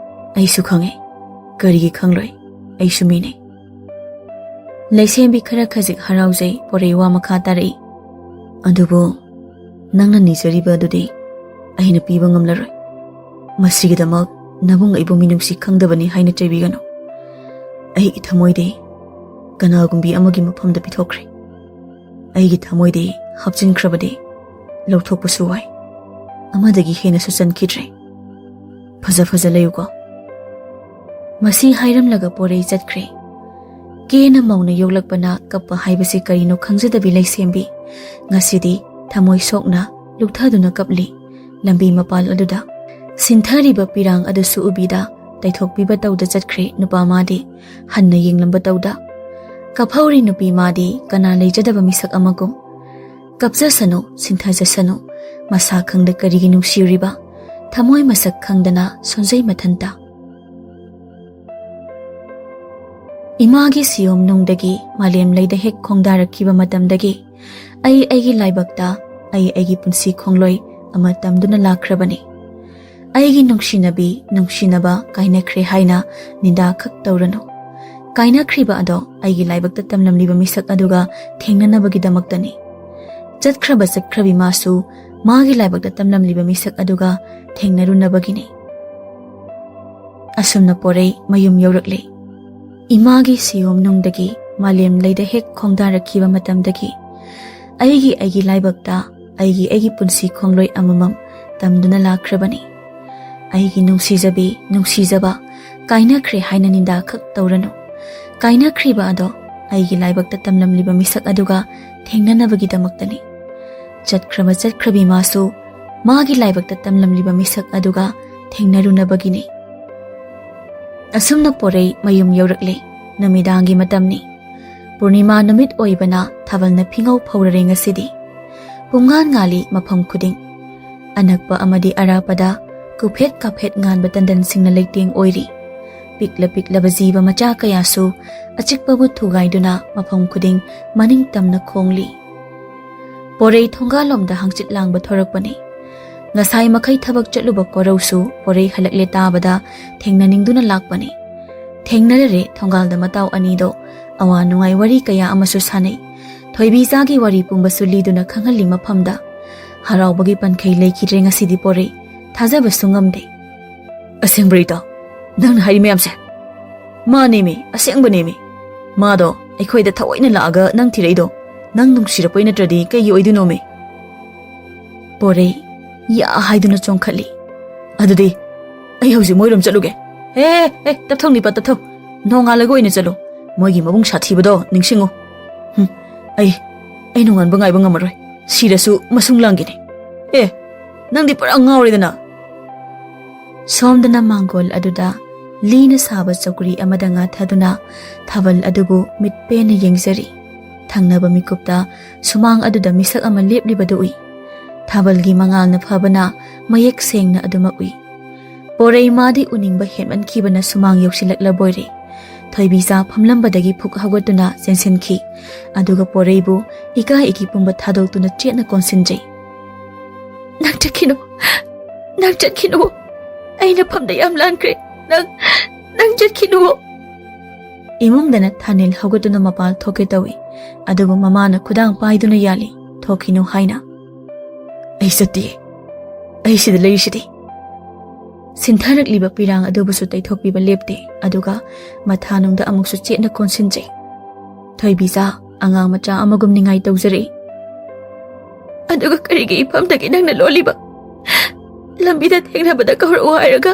"ꯑꯩꯁꯨ ꯈꯪꯉꯦ꯫ ꯀꯔꯤꯒꯤ ꯈꯪꯂꯣꯏ? ꯑꯩꯁꯨ ꯃꯤꯅꯦ꯫" ꯂꯩꯁꯦꯝꯕꯤ ꯈꯔ ꯈꯖꯤꯛ ꯍꯔꯥꯎꯖꯩ꯫ ꯄꯣꯔꯩ ꯋꯥ ꯃꯈꯥ ꯇꯥꯔꯛꯏ, "ꯑꯗꯨꯕꯨ ꯅꯪꯅ ꯅꯤꯖꯔꯤꯕ ꯑꯗꯨꯗꯤ ꯑꯩꯅ ꯄꯤꯕ ꯉꯝꯂꯔꯣꯏ꯫ ꯃꯁꯤꯒꯤꯗꯃꯛ ꯅꯕꯨꯡ ꯑꯩꯕꯨ ꯃꯤꯅꯨꯡꯁꯤ ꯈꯪꯗꯕꯅꯤ ꯍꯥꯏꯅ ꯆꯩꯕꯤꯒꯅꯨ꯫ ꯑꯩꯒꯤ ꯊꯃꯣꯏꯗꯤ ꯀꯅꯥꯒꯨꯝꯕꯤ ꯑꯃꯒꯤ ꯃꯐꯝꯗ ꯄꯤꯊꯣꯛꯈ꯭ꯔꯦ꯫ ꯑꯩꯒꯤ ꯊꯃꯣꯏꯗꯤ ꯍꯥꯞꯆꯤꯟꯈ꯭ꯔꯕꯗꯤ ꯂꯧꯊꯣꯛꯄꯁꯨ ꯋꯥꯏ꯫ ꯑꯃꯗꯒꯤ ꯍꯦꯟꯅꯁꯨ ꯆꯟꯈꯤꯗ꯭ꯔꯦ꯫ ꯐꯖ ꯐꯖ ꯂꯩꯌꯨꯀꯣ꯫" ꯃꯁꯤ ꯍꯥꯏꯔꯝꯂꯒ ꯄꯣꯔꯩ ꯆꯠꯈ꯭ꯔꯦ꯫ ꯀꯦꯅ ꯃꯧꯅ ꯌꯣꯛꯂꯛꯄꯅ ꯀꯞꯄ ꯍꯥꯏꯕꯁꯤ ꯀꯔꯤꯅꯣ ꯈꯪꯖꯗꯕꯤ ꯂꯩꯁꯦꯝꯕꯤ ꯉꯁꯤꯗꯤ ꯊꯃꯣꯏ ꯁꯣꯛꯅ ꯂꯨꯛꯊꯗꯨꯅ ꯀꯞꯂꯤ꯫ ꯂꯝꯕꯤ ꯃꯄꯥꯜ ꯑꯗꯨꯗ ꯁꯤꯟꯊꯔꯤꯕ ꯄꯤꯔꯥꯡ ꯑꯗꯨꯁꯨ ꯎꯕꯤꯗ ꯇꯩꯊꯣꯛꯄꯤꯕ ꯇꯧꯗ ꯆꯠꯈ꯭ꯔꯦ ꯅꯨꯄꯥ ꯃꯥꯗꯤ꯫ ꯍꯟꯅ ꯌꯦꯡꯂꯝꯕ ꯇꯧꯗ ꯀꯞꯍꯧꯔꯤ ꯅꯨꯄꯤ ꯃꯥꯗꯤ ꯀꯅꯥ ꯂꯩꯖꯗꯕ ꯃꯤꯁꯛ ꯑꯃꯒꯨꯝ꯫ ꯀꯞꯆꯁꯅꯨ, ꯁꯤꯟꯊꯖꯁꯅꯨ꯫ ꯃꯁꯥ ꯈꯪꯗ ꯀꯔꯤꯒꯤ ꯅꯨꯡꯁꯤꯔꯤꯕ? ꯊꯃꯣꯏ ꯃꯁꯛ ꯈꯪꯗꯅ ꯁꯣꯟꯖꯩ ꯃꯊꯟꯇ꯫ ꯏꯃꯥꯒꯤ ꯁꯤꯌꯣꯝ ꯅꯨꯡꯗꯒꯤ ꯃꯥꯂꯦꯝ ꯂꯩꯗ ꯍꯦꯛ ꯈꯣꯡꯗꯥꯔꯛꯈꯤꯕ ꯃꯇꯝꯗꯒꯤ ꯑꯩ ꯑꯩꯒꯤ ꯂꯥꯏꯕꯛꯇ ꯑꯩ ꯑꯩꯒꯤ ꯄꯨꯟꯁꯤ ꯈꯣꯡꯂꯣꯏ ꯑꯃ ꯇꯝꯗꯨꯅ ꯂꯥꯛꯈ꯭ꯔꯕꯅꯤ꯫ ꯑꯩꯒꯤ ꯅꯨꯡꯁꯤꯅꯕꯤ, ꯅꯨꯡꯁꯤꯅꯕ ꯀꯥꯏꯅꯈ꯭ꯔꯦ ꯍꯥꯏꯅ ꯅꯤꯟꯗꯥ ꯈꯛ ꯇꯧꯔꯅꯨ꯫ ꯀꯥꯏꯅꯈ꯭ꯔꯤꯕ ꯑꯗꯣ ꯑꯩꯒꯤ ꯂꯥꯏꯕꯛꯇ ꯇꯝꯂꯝꯂꯤꯕ ꯃꯤꯁꯛ ꯑꯗꯨꯒ ꯊꯦꯡꯅꯅꯕꯒꯤꯗꯃꯛꯇꯅꯤ꯫ ꯆꯠꯈ꯭ꯔꯕ ꯆꯠꯈ꯭ꯔꯕꯤ ꯃꯥꯁꯨ ꯃꯥꯒꯤ ꯂꯥꯏꯕꯛꯇ ꯇꯝꯂꯝꯂꯤꯕ ꯃꯤꯁꯛ ꯑꯗꯨꯒ ꯊꯦꯡꯅꯔꯨꯅꯕꯒꯤꯅꯤ꯫ ꯑꯁꯨꯝꯅ ꯄꯣꯔꯩ ꯃꯌꯨꯝ ꯌꯧꯔꯛꯂꯦ꯫ ꯏꯃꯥꯒꯤ ꯁꯤꯌꯣꯝ ꯅꯨꯡꯗꯒꯤ ꯃꯥꯂꯦꯝ ꯂꯩꯗ ꯍꯦꯛ ꯈꯣꯡꯗꯥꯔꯛꯈꯤꯕ ꯃꯇꯝꯗꯒꯤ ꯑꯩꯒꯤ ꯑꯩꯒꯤ ꯂꯥꯏꯕꯛꯇ ꯑꯩꯒꯤ ꯑꯩꯒꯤ ꯄꯨꯟꯁꯤ ꯈꯣꯡꯂꯣꯏ ꯑꯃꯃꯝ ꯇꯝꯗꯨꯅ ꯂꯥꯛꯈ꯭ꯔꯕꯅꯤ꯫ ꯑꯩꯒꯤ ꯅꯨꯡꯁꯤꯖꯕꯤ, ꯅꯨꯡꯁꯤꯖꯕ, ꯀꯥꯏꯅꯈ꯭ꯔꯦ ꯍꯥꯏꯅ ꯅꯤꯟꯗꯥ ꯈꯛ ꯇꯧꯔꯅꯨ꯫ ꯀꯥꯏꯅꯈ꯭ꯔꯤꯕ ꯑꯗꯣ ꯑꯩꯒꯤ ꯂꯥꯏꯕꯛꯇ ꯇꯝꯂꯝꯂꯤꯕ ꯃꯤꯁꯛ ꯑꯗꯨꯒ ꯊꯦꯡꯅꯅꯕꯒꯤꯗꯃꯛꯇꯅꯤ꯫ ꯆꯠꯈ꯭ꯔꯕ ꯆꯠꯈ꯭ꯔꯕꯤ ꯃꯥꯁꯨ ꯃꯥꯒꯤ ꯂꯥꯏꯕꯛꯇ ꯇꯝꯂꯝꯂꯤꯕ ꯃꯤꯁꯛ ꯑꯗꯨꯒ ꯊꯦꯡꯅꯔꯨꯅꯕꯒꯤꯅꯤ꯫ ꯑꯁꯨꯝꯅ ꯄꯣꯔꯩ ꯃꯌꯨꯝ ꯌꯧꯔꯛꯂꯦ꯫ ꯅꯨꯃꯤꯗꯥꯡꯒꯤ ꯃꯇꯝꯅꯤ꯫ ꯄꯨꯔꯅꯤꯃꯥ ꯅꯨꯃꯤꯠ ꯑꯣꯏꯕꯅ ꯊꯥꯕꯜꯅ ꯐꯤꯉꯧ ꯐꯧꯔꯔꯦ ꯉꯁꯤꯗꯤ꯫ ꯄꯨꯡꯉꯥꯟ ꯉꯥꯜꯂꯤ ꯃꯐꯝ ꯈꯨꯗꯤꯡ꯫ ꯑꯅꯛꯄ ꯑꯃꯗꯤ ꯑꯔꯥꯞꯄꯗ ꯀꯨꯐꯦꯠ ꯀꯥꯐꯦꯠ ꯉꯥꯟꯕ ꯇꯟꯗꯟꯁꯤꯡꯅ ꯂꯩꯇꯦꯡ ꯑꯣꯏꯔꯤ꯫ ꯄꯤꯛꯂ ꯄꯤꯛꯂꯕ ꯖꯤꯕ ꯃꯆꯥ ꯀꯌꯥꯁꯨ ꯑꯆꯤꯛꯄꯕꯨ ꯊꯨꯒꯥꯏꯗꯨꯅ ꯃꯐꯝ ꯈꯨꯗꯤꯡ ꯃꯅꯤꯡ ꯇꯝꯅ ꯈꯣꯡꯂꯤ꯫ ꯄꯣꯔꯩ ꯊꯣꯡꯒꯥꯜꯂꯣꯝꯗ ꯍꯪꯆꯤꯠ ꯂꯥꯡꯕ ꯊꯣꯔꯛꯄꯅꯤ꯫ ꯉꯁꯥꯏ ꯃꯈꯩ ꯊꯕꯛ ꯆꯠꯂꯨꯕ ꯀꯣꯔꯧꯁꯨ ꯄꯣꯔꯩ ꯍꯜꯂꯛꯂꯦ ꯇꯥꯕꯗ ꯊꯦꯡꯅꯅꯤꯡꯗꯨꯅ ꯂꯥꯛꯄꯅꯤ꯫ ꯊꯦꯡꯅꯔꯔꯦ ꯊꯣꯡꯒꯥꯜꯗ ꯃꯇꯥꯎ ꯑꯅꯤꯗꯣ꯫ ꯑꯋꯥ ꯅꯨꯡꯉꯥꯏ ꯋꯥꯔꯤ ꯀꯌꯥ ꯑꯃꯁꯨ ꯁꯥꯟꯅꯩ꯫ ꯊꯣꯏꯕꯤꯆꯥꯒꯤ ꯋꯥꯔꯤ ꯄꯨꯝꯕꯁꯨ ꯂꯤꯗꯨꯅ ꯈꯪꯍꯜꯂꯤ ꯃꯐꯝꯗ꯫ ꯍꯔꯥꯎꯕꯒꯤ ꯄꯟꯈꯩ ꯂꯩꯈꯤꯗ꯭ꯔꯦ ꯉꯁꯤꯗꯤ ꯄꯣꯔꯩ꯫ ꯊꯥꯖꯕꯁꯨ ꯉꯝꯗꯦ꯫ "ꯑꯁꯦꯡꯕ꯭ꯔꯣ ꯏꯇꯥꯎ, ꯅꯪꯅ ꯍꯥꯏꯔꯤ ꯃꯌꯥꯝꯁꯦ?" "ꯃꯥꯅꯦꯃꯤ, ꯑꯁꯦꯡꯕꯅꯦꯃꯤ꯫ ꯃꯥꯗꯣ ꯑꯩꯈꯣꯏꯗ ꯊꯑꯣꯏꯅ ꯂꯥꯛꯑꯒ ꯅꯪ ꯊꯤꯔꯛꯏꯗꯣ꯫ ꯅꯪ ꯅꯨꯡꯁꯤꯔꯛꯄꯩ ꯅꯠꯇ꯭ꯔꯗꯤ ꯀꯩꯒꯤ ꯑꯣꯏꯗꯣꯏꯅꯣꯃꯤ?" ꯄꯣꯔꯩ ꯌꯥ ꯍꯥꯏꯗꯨꯅ ꯆꯣꯡꯈꯠꯂꯤ꯫ "ꯑꯗꯨꯗꯤ ꯑꯩ ꯍꯧꯖꯤꯛ ꯃꯣꯏꯔꯣꯝ ꯆꯠꯂꯨꯒꯦ꯫ ꯍꯦ, ꯍꯦ, ꯇꯞꯊꯧ ꯅꯤꯄꯥ, ꯇꯞꯊꯧ꯫ ꯅꯣꯡꯉꯥꯜꯂꯒ ꯑꯣꯏꯅ ꯆꯠꯂꯨ꯫ ꯃꯣꯏꯒꯤ ꯃꯕꯨꯡ ꯁꯥꯊꯤꯕꯗꯣ ꯅꯤꯡꯁꯤꯡꯉꯨ꯫ ꯍꯨꯝ, ꯑꯩ, ꯑꯩ ꯅꯣꯡꯉꯥꯟꯕ ꯉꯥꯏꯕ ꯉꯝꯃꯔꯣꯏ꯫ ꯁꯤꯔꯁꯨ ꯃꯁꯨꯡ ꯂꯥꯡꯒꯦꯅꯦ꯫ ꯑꯦ, ꯅꯪꯗꯤ ꯄꯨꯔꯥ ꯉꯥꯎꯔꯦꯗꯅ!" ꯁꯣꯝꯗꯅ ꯃꯥꯡꯒꯣꯜ ꯑꯗꯨꯗ ꯂꯤꯅ ꯁꯥꯕ ꯆꯧꯀ꯭ꯔꯤ ꯑꯃꯗ ꯉꯥꯊꯗꯨꯅ ꯊꯥꯕꯜ ꯑꯗꯨꯕꯨ ꯃꯤꯠ ꯄꯦꯟꯅ ꯌꯦꯡꯖꯔꯤ꯫ ꯊꯪꯅꯕ ꯃꯤꯀꯨꯞꯇ ꯁꯨꯃꯥꯡ ꯑꯗꯨꯗ ꯃꯤꯁꯛ ꯑꯃ ꯂꯦꯞꯂꯤꯕꯗꯨ ꯎꯏ꯫ ꯊꯥꯕꯜꯒꯤ ꯃꯉꯥꯜꯅ ꯐꯕꯅ ꯃꯌꯦꯛ ꯁꯦꯡꯅ ꯑꯗꯨꯃꯛ ꯎꯏ꯫ ꯄꯣꯔꯩ ꯃꯥꯗꯤ ꯎꯅꯤꯡꯕ ꯍꯦꯟꯃꯟꯈꯤꯕꯅ ꯁꯨꯃꯥꯡ ꯌꯧꯁꯤꯜꯂꯛꯂꯕꯣꯏꯔꯦ꯫ ꯊꯣꯏꯕꯤꯆꯥ ꯐꯝꯂꯝꯕꯗꯒꯤ ꯐꯨꯛ ꯍꯧꯒꯠꯇꯨꯅ ꯆꯦꯟꯁꯤꯟꯈꯤ꯫ ꯑꯗꯨꯒ ꯄꯣꯔꯩꯕꯨ ꯏꯀꯥ ꯏꯀꯤ ꯄꯨꯝꯕ ꯊꯥꯗꯣꯛꯇꯨꯅ ꯆꯦꯠꯅ ꯀꯣꯟꯁꯤꯟꯖꯩ꯫ "ꯅꯪ ꯆꯠꯈꯤꯅꯨ, ꯅꯪ ꯆꯠꯈꯤꯅꯨ꯫ ꯑꯩꯅ ꯐꯝꯗ ꯌꯥꯝ ꯂꯥꯟꯈ꯭ꯔꯦ꯫ ꯅꯪ, ꯅꯪ ꯆꯠꯈꯤꯅꯨ꯫" ꯏꯃꯨꯡꯗꯅ ꯊꯥꯅꯤꯜ ꯍꯧꯒꯠꯇꯨꯅ ꯃꯄꯥꯟ ꯊꯣꯛꯀꯦ ꯇꯧꯏ꯫ ꯑꯗꯨꯕꯨ ꯃꯃꯥꯅ ꯈꯨꯗꯥꯡ ꯄꯥꯏꯗꯨꯅ ꯌꯥꯜꯂꯤ, "ꯊꯣꯛꯈꯤꯅꯨ" ꯍꯥꯏꯅ꯫ "ꯑꯩ ꯆꯠꯇꯤꯌꯦ, ꯑꯩ ꯁꯤꯗ ꯂꯩꯔꯤꯁꯤꯗꯤ꯫" ꯁꯤꯟꯊꯔꯛꯂꯤꯕ ꯄꯤꯔꯥꯡ ꯑꯗꯨꯕꯨꯁꯨ ꯇꯩꯊꯣꯛꯄꯤꯕ ꯂꯦꯞꯇꯦ, ꯑꯗꯨꯒ ꯃꯊꯥꯅꯨꯡꯗ ꯑꯃꯨꯛꯁꯨ ꯆꯦꯠꯅ ꯀꯣꯟꯁꯤꯟꯖꯩ꯫ ꯊꯣꯏꯕꯤꯆꯥ ꯑꯉꯥꯡ ꯃꯆꯥ ꯑꯃꯒꯨꯝ ꯅꯤꯡꯉꯥꯏ ꯇꯧꯖꯔꯛꯏ꯫ "ꯑꯗꯨꯒ ꯀꯔꯤꯒꯤ ꯏꯐꯝꯗꯒꯤ ꯅꯪꯅ ꯂꯣꯜꯂꯤꯕ? ꯂꯝꯕꯤꯗ ꯊꯦꯡꯅꯕꯗ ꯀꯧꯔꯛꯑꯣ ꯍꯥꯏꯔꯒ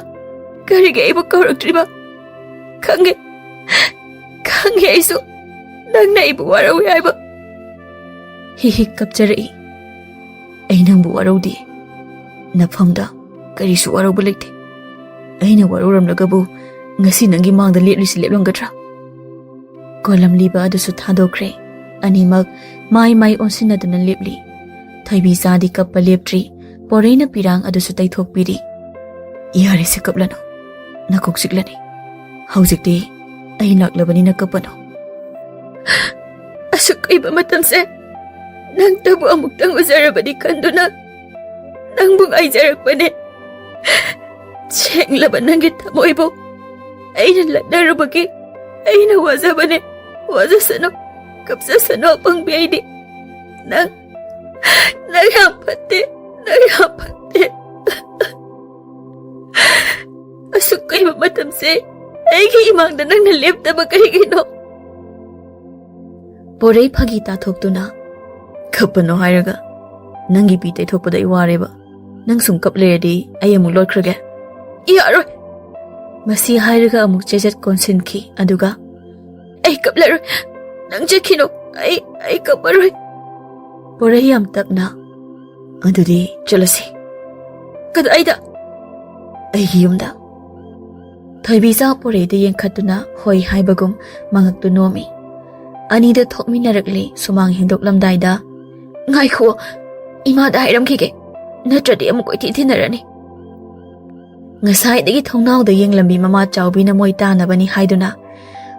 ꯀꯔꯤꯒꯤ ꯑꯩꯕꯨ ꯀꯧꯔꯛꯇ꯭ꯔꯤꯕ? ꯈꯪꯉꯦ, ꯈꯪꯉꯦ ꯑꯩꯁꯨ ꯅꯪꯅ ꯑꯩꯕꯨ ꯋꯥꯔꯧꯏ ꯍꯥꯏꯕ꯫" ꯍꯤ ꯍꯤ ꯀꯞꯆꯔꯛꯏ꯫ "ꯑꯩ ꯅꯪꯕꯨ ꯋꯥꯔꯧꯗꯦ꯫ ꯅꯐꯝꯗ ꯀꯔꯤꯁꯨ ꯋꯥꯔꯧꯕ ꯂꯩꯇꯦ꯫ ꯑꯩꯅ ꯋꯥꯔꯧꯔꯝꯂꯒꯕꯨ ꯉꯁꯤ ꯅꯪꯒꯤ ꯃꯥꯡꯗ ꯂꯦꯞꯂꯤꯁꯤ ꯂꯦꯞꯂꯝꯒꯗ꯭ꯔꯥ? ꯀꯣꯂꯝ ꯂꯤꯕ ꯑꯗꯨꯁꯨ ꯊꯥꯗꯣꯛꯈ꯭ꯔꯦ꯫ ꯑꯅꯤꯃꯛ ꯃꯥꯏ ꯃꯥꯏ ꯑꯣꯟꯁꯤꯟꯅꯗꯨꯅ ꯂꯦꯞꯂꯤ꯫ ꯊꯣꯏꯕꯤꯆꯥꯗꯤ ꯀꯞꯄ ꯂꯦꯞꯇ꯭ꯔꯤ꯫ ꯄꯣꯔꯩꯅ ꯄꯤꯔꯥꯡ ꯑꯗꯨꯁꯨ ꯇꯩꯊꯣꯛꯄꯤꯔꯤ꯫ "ꯌꯥꯔꯦꯁꯦ, ꯀꯞꯂꯅꯨ꯫ ꯅꯀꯣꯛ ꯆꯤꯛꯂꯅꯤ꯫ ꯍꯧꯖꯤꯛꯇꯤ ꯑꯩ ꯂꯥꯛꯂꯕꯅꯤꯅ ꯀꯞꯄꯅꯨ꯫ ꯑꯁꯨꯛ ꯀꯨꯏꯕ ꯃꯇꯝꯁꯦ ꯅꯪꯇꯕꯨ ꯑꯃꯨꯛꯇꯪ ꯎꯖꯔꯕꯗꯤ ꯈꯟꯗꯨꯅ ꯅꯪꯕꯨ ꯉꯥꯏꯖꯔꯛꯄꯅꯦ꯫ ꯁꯦꯡꯂꯕ ꯅꯪꯒꯤ ꯊꯃꯣꯏꯕꯨ ꯑꯩꯅ ꯂꯠꯅꯔꯨꯕꯒꯤ ꯑꯩꯅ ꯋꯥꯖꯕꯅꯦ꯫ ꯋꯥꯖꯁꯅꯨ, ꯀꯞꯆꯁꯅꯨ ꯑꯄꯪꯕꯤ ꯑꯩꯗꯤ꯫ ꯅꯪ, ꯅꯪ ꯌꯥꯝ ꯐꯠꯇꯦ, ꯅꯪ ꯌꯥꯝ ꯐꯠꯇꯦ꯫ ꯑꯁꯨꯛ ꯀꯨꯏꯕ ꯃꯇꯝꯁꯦ ꯑꯩꯒꯤ ꯏꯃꯥꯡꯗ ꯅꯪꯅ ꯂꯦꯞꯇꯕ ꯀꯩꯒꯤꯅꯣ?" ꯄꯣꯔꯩ ꯐꯥꯒꯤ ꯇꯥꯊꯣꯛꯇꯨꯅ, "ꯀꯞꯄꯅꯣ ꯍꯥꯏꯔꯒ, ꯅꯪꯒꯤ ꯄꯤ ꯇꯩꯊꯣꯛꯄꯗ ꯑꯩ ꯋꯥꯔꯦꯕ꯫ ꯅꯪ ꯁꯨꯝ ꯀꯞ ꯂꯩꯔꯗꯤ ꯑꯩ ꯑꯃꯨꯛ ꯂꯣꯠꯈ꯭ꯔꯒꯦ꯫" "ꯌꯥꯔꯣꯏ!" ꯃꯁꯤ ꯍꯥꯏꯔꯒ ꯑꯃꯨꯛ ꯆꯦꯖꯠ ꯀꯣꯟꯁꯤꯟꯈꯤ꯫ ꯑꯗꯨꯒ, "ꯑꯩ ꯀꯞꯂꯔꯣꯏ꯫ ꯅꯪ ꯆꯠꯈꯤꯅꯨ꯫ ꯑꯩ, ꯑꯩ ꯀꯞꯄꯔꯣꯏ꯫" ꯄꯣꯔꯩ ꯌꯥꯝ ꯇꯞꯅ, "ꯑꯗꯨꯗꯤ ꯆꯠꯂꯁꯤ꯫" "ꯀꯗꯥꯏꯗ?" "ꯑꯩꯒꯤ ꯌꯨꯝꯗ꯫" ꯊꯣꯏꯕꯤꯆꯥ ꯄꯣꯔꯩꯗ ꯌꯦꯡꯈꯠꯇꯨꯅ ꯍꯣꯏ ꯍꯥꯏꯕꯒꯨꯝ ꯃꯉꯛꯇꯨ ꯅꯣꯝꯃꯤ꯫ ꯑꯅꯤꯗ ꯊꯣꯛꯃꯤꯟꯅꯔꯛꯂꯤ꯫ ꯁꯨꯃꯥꯡ ꯍꯦꯟꯗꯣꯛꯂꯝꯗꯥꯏꯗ, "ꯉꯥꯏꯈꯣ, ꯏꯃꯥꯗ ꯍꯥꯏꯔꯝꯈꯤꯒꯦ, ꯅꯠꯇ꯭ꯔꯗꯤ ꯑꯃꯨꯛ ꯀꯣꯏꯊꯤ ꯊꯤꯅꯔꯅꯤ꯫" ꯉꯁꯥꯏꯗꯒꯤ ꯊꯣꯡꯅꯥꯎꯗ ꯌꯦꯡꯂꯝꯕꯤ ꯃꯃꯥ ꯆꯥꯎꯕꯤꯅ ꯃꯣꯏ ꯇꯥꯅꯕꯅꯤ ꯍꯥꯏꯗꯨꯅ,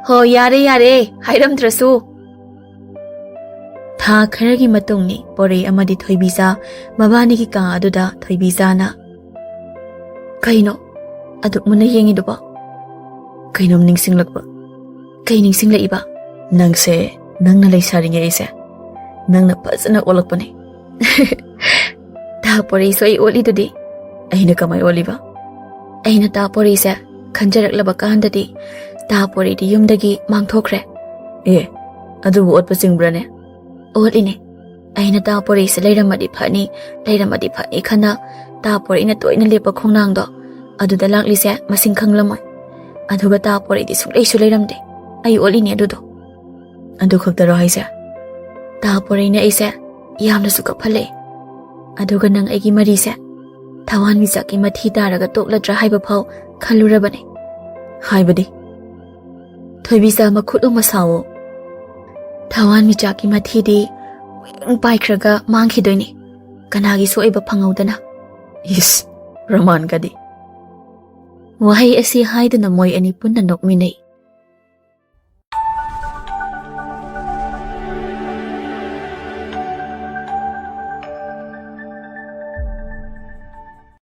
"ꯍꯣ, ꯌꯥꯔꯦ, ꯌꯥꯔꯦ, ꯍꯥꯏꯔꯝꯗ꯭ꯔꯁꯨ꯫" ꯊꯥ ꯈꯔꯒꯤ ꯃꯇꯨꯡꯅꯤ꯫ ꯄꯣꯔꯩ ꯑꯃꯗꯤ ꯊꯣꯏꯕꯤꯆꯥ ꯃꯕꯥꯅꯤꯒꯤ ꯀꯥ ꯑꯗꯨꯗ ꯊꯣꯏꯕꯤꯆꯥꯅ, "ꯀꯩꯅꯣ ꯑꯗꯨꯛ ꯃꯨꯟꯅ ꯌꯦꯡꯉꯤꯗꯨꯕꯣ?" "ꯀꯩꯅꯣꯝ ꯅꯤꯡꯁꯤꯡꯂꯛꯄ꯫" "ꯀꯩ ꯅꯤꯡꯁꯤꯡꯂꯛꯏꯕ?" "ꯅꯪꯁꯦ, ꯅꯪꯅ ꯂꯩꯁꯥꯔꯤꯉꯩ ꯑꯩꯁꯦ ꯅꯪꯅ ꯐꯖꯅ ꯑꯣꯜꯂꯛꯄꯅꯦ꯫" "ꯇꯥ ꯄꯣꯔꯩꯁꯨ ꯑꯩ ꯑꯣꯠꯂꯤꯗꯨꯗꯤ꯫" "ꯑꯩꯅ ꯀꯃꯥꯏ ꯑꯣꯠꯂꯤꯕ?" "ꯑꯩꯅ ꯇꯥ ꯄꯣꯔꯩꯁꯦ ꯈꯟꯖꯔꯛꯂꯕ ꯀꯥꯟꯗꯗꯤ ꯇꯥ ꯄꯣꯔꯩꯗꯤ ꯌꯨꯝꯗꯒꯤ ꯃꯥꯡꯊꯣꯛꯈ꯭ꯔꯦ꯫" "ꯑꯦ, ꯑꯗꯨꯕꯨ ꯑꯣꯠꯄ ꯆꯤꯡꯕ꯭ꯔꯅꯦ?" "ꯑꯣꯠꯂꯤꯅꯦ꯫ ꯑꯩꯅ ꯇꯥ ꯄꯣꯔꯩꯁꯦ ꯂꯩꯔꯝꯃꯗꯤ ꯐꯅꯤ, ꯂꯩꯔꯝꯃꯗꯤ ꯐꯅꯤ ꯈꯟꯅ ꯇꯥ ꯄꯣꯔꯩꯅ ꯇꯣꯏꯅ ꯂꯦꯞꯄ ꯈꯣꯡꯅꯥꯡꯗꯣ ꯑꯗꯨꯗ ꯂꯥꯛꯂꯤꯁꯦ ꯃꯁꯤꯡ ꯈꯪꯂꯝꯃꯣꯏ꯫ ꯑꯗꯨꯒ ꯇꯥ ꯄꯣꯔꯩꯗꯤ ꯁꯨꯡꯂꯩꯁꯨ ꯂꯩꯔꯝꯗꯦ꯫ ꯑꯩ ꯑꯣꯠꯂꯤꯅꯦ ꯑꯗꯨꯗꯣ꯫" "ꯑꯗꯨ ꯈꯛꯇꯔꯣ ꯍꯥꯏꯁꯦ?" "ꯇꯥ ꯄꯣꯔꯩꯅ ꯑꯩꯁꯦ ꯌꯥꯝꯅꯁꯨ ꯀꯞꯍꯜꯂꯛꯑꯦ꯫ ꯑꯗꯨꯒ ꯅꯪ ꯑꯩꯒꯤ ꯃꯔꯤꯁꯦ ꯊꯋꯥꯟꯃꯤꯆꯥꯛꯀꯤ ꯃꯊꯤ ꯇꯥꯔꯒ ꯇꯣꯛꯂꯗ꯭ꯔꯥ ꯍꯥꯏꯕ ꯐꯥꯎ ꯈꯜꯂꯨꯔꯕꯅꯦ꯫ ꯍꯥꯏꯕꯗꯤ? ꯊꯣꯏꯕꯤꯆꯥ, ꯃꯈꯨꯠ ꯑꯃ ꯁꯥꯎꯑꯣ꯫ ꯊꯋꯥꯟꯃꯤꯆꯥꯛꯀꯤ ꯃꯊꯤꯗꯤ ꯍꯨꯏꯡ ꯄꯥꯏꯈ꯭ꯔꯒ ꯃꯥꯡꯈꯤꯗꯣꯏꯅꯤ, ꯀꯅꯥꯒꯤꯁꯨ ꯑꯣꯏꯕ ꯐꯪꯍꯧꯗꯅ꯫ ꯏꯁ, ꯔꯣꯃꯥꯟꯒꯗꯤ꯫ ꯋꯥꯍꯩ ꯑꯁꯤ ꯍꯥꯏꯗꯨꯅ ꯃꯣꯏ ꯑꯅꯤ ꯄꯨꯟꯅ ꯅꯣꯛꯃꯤꯟꯅꯩ꯫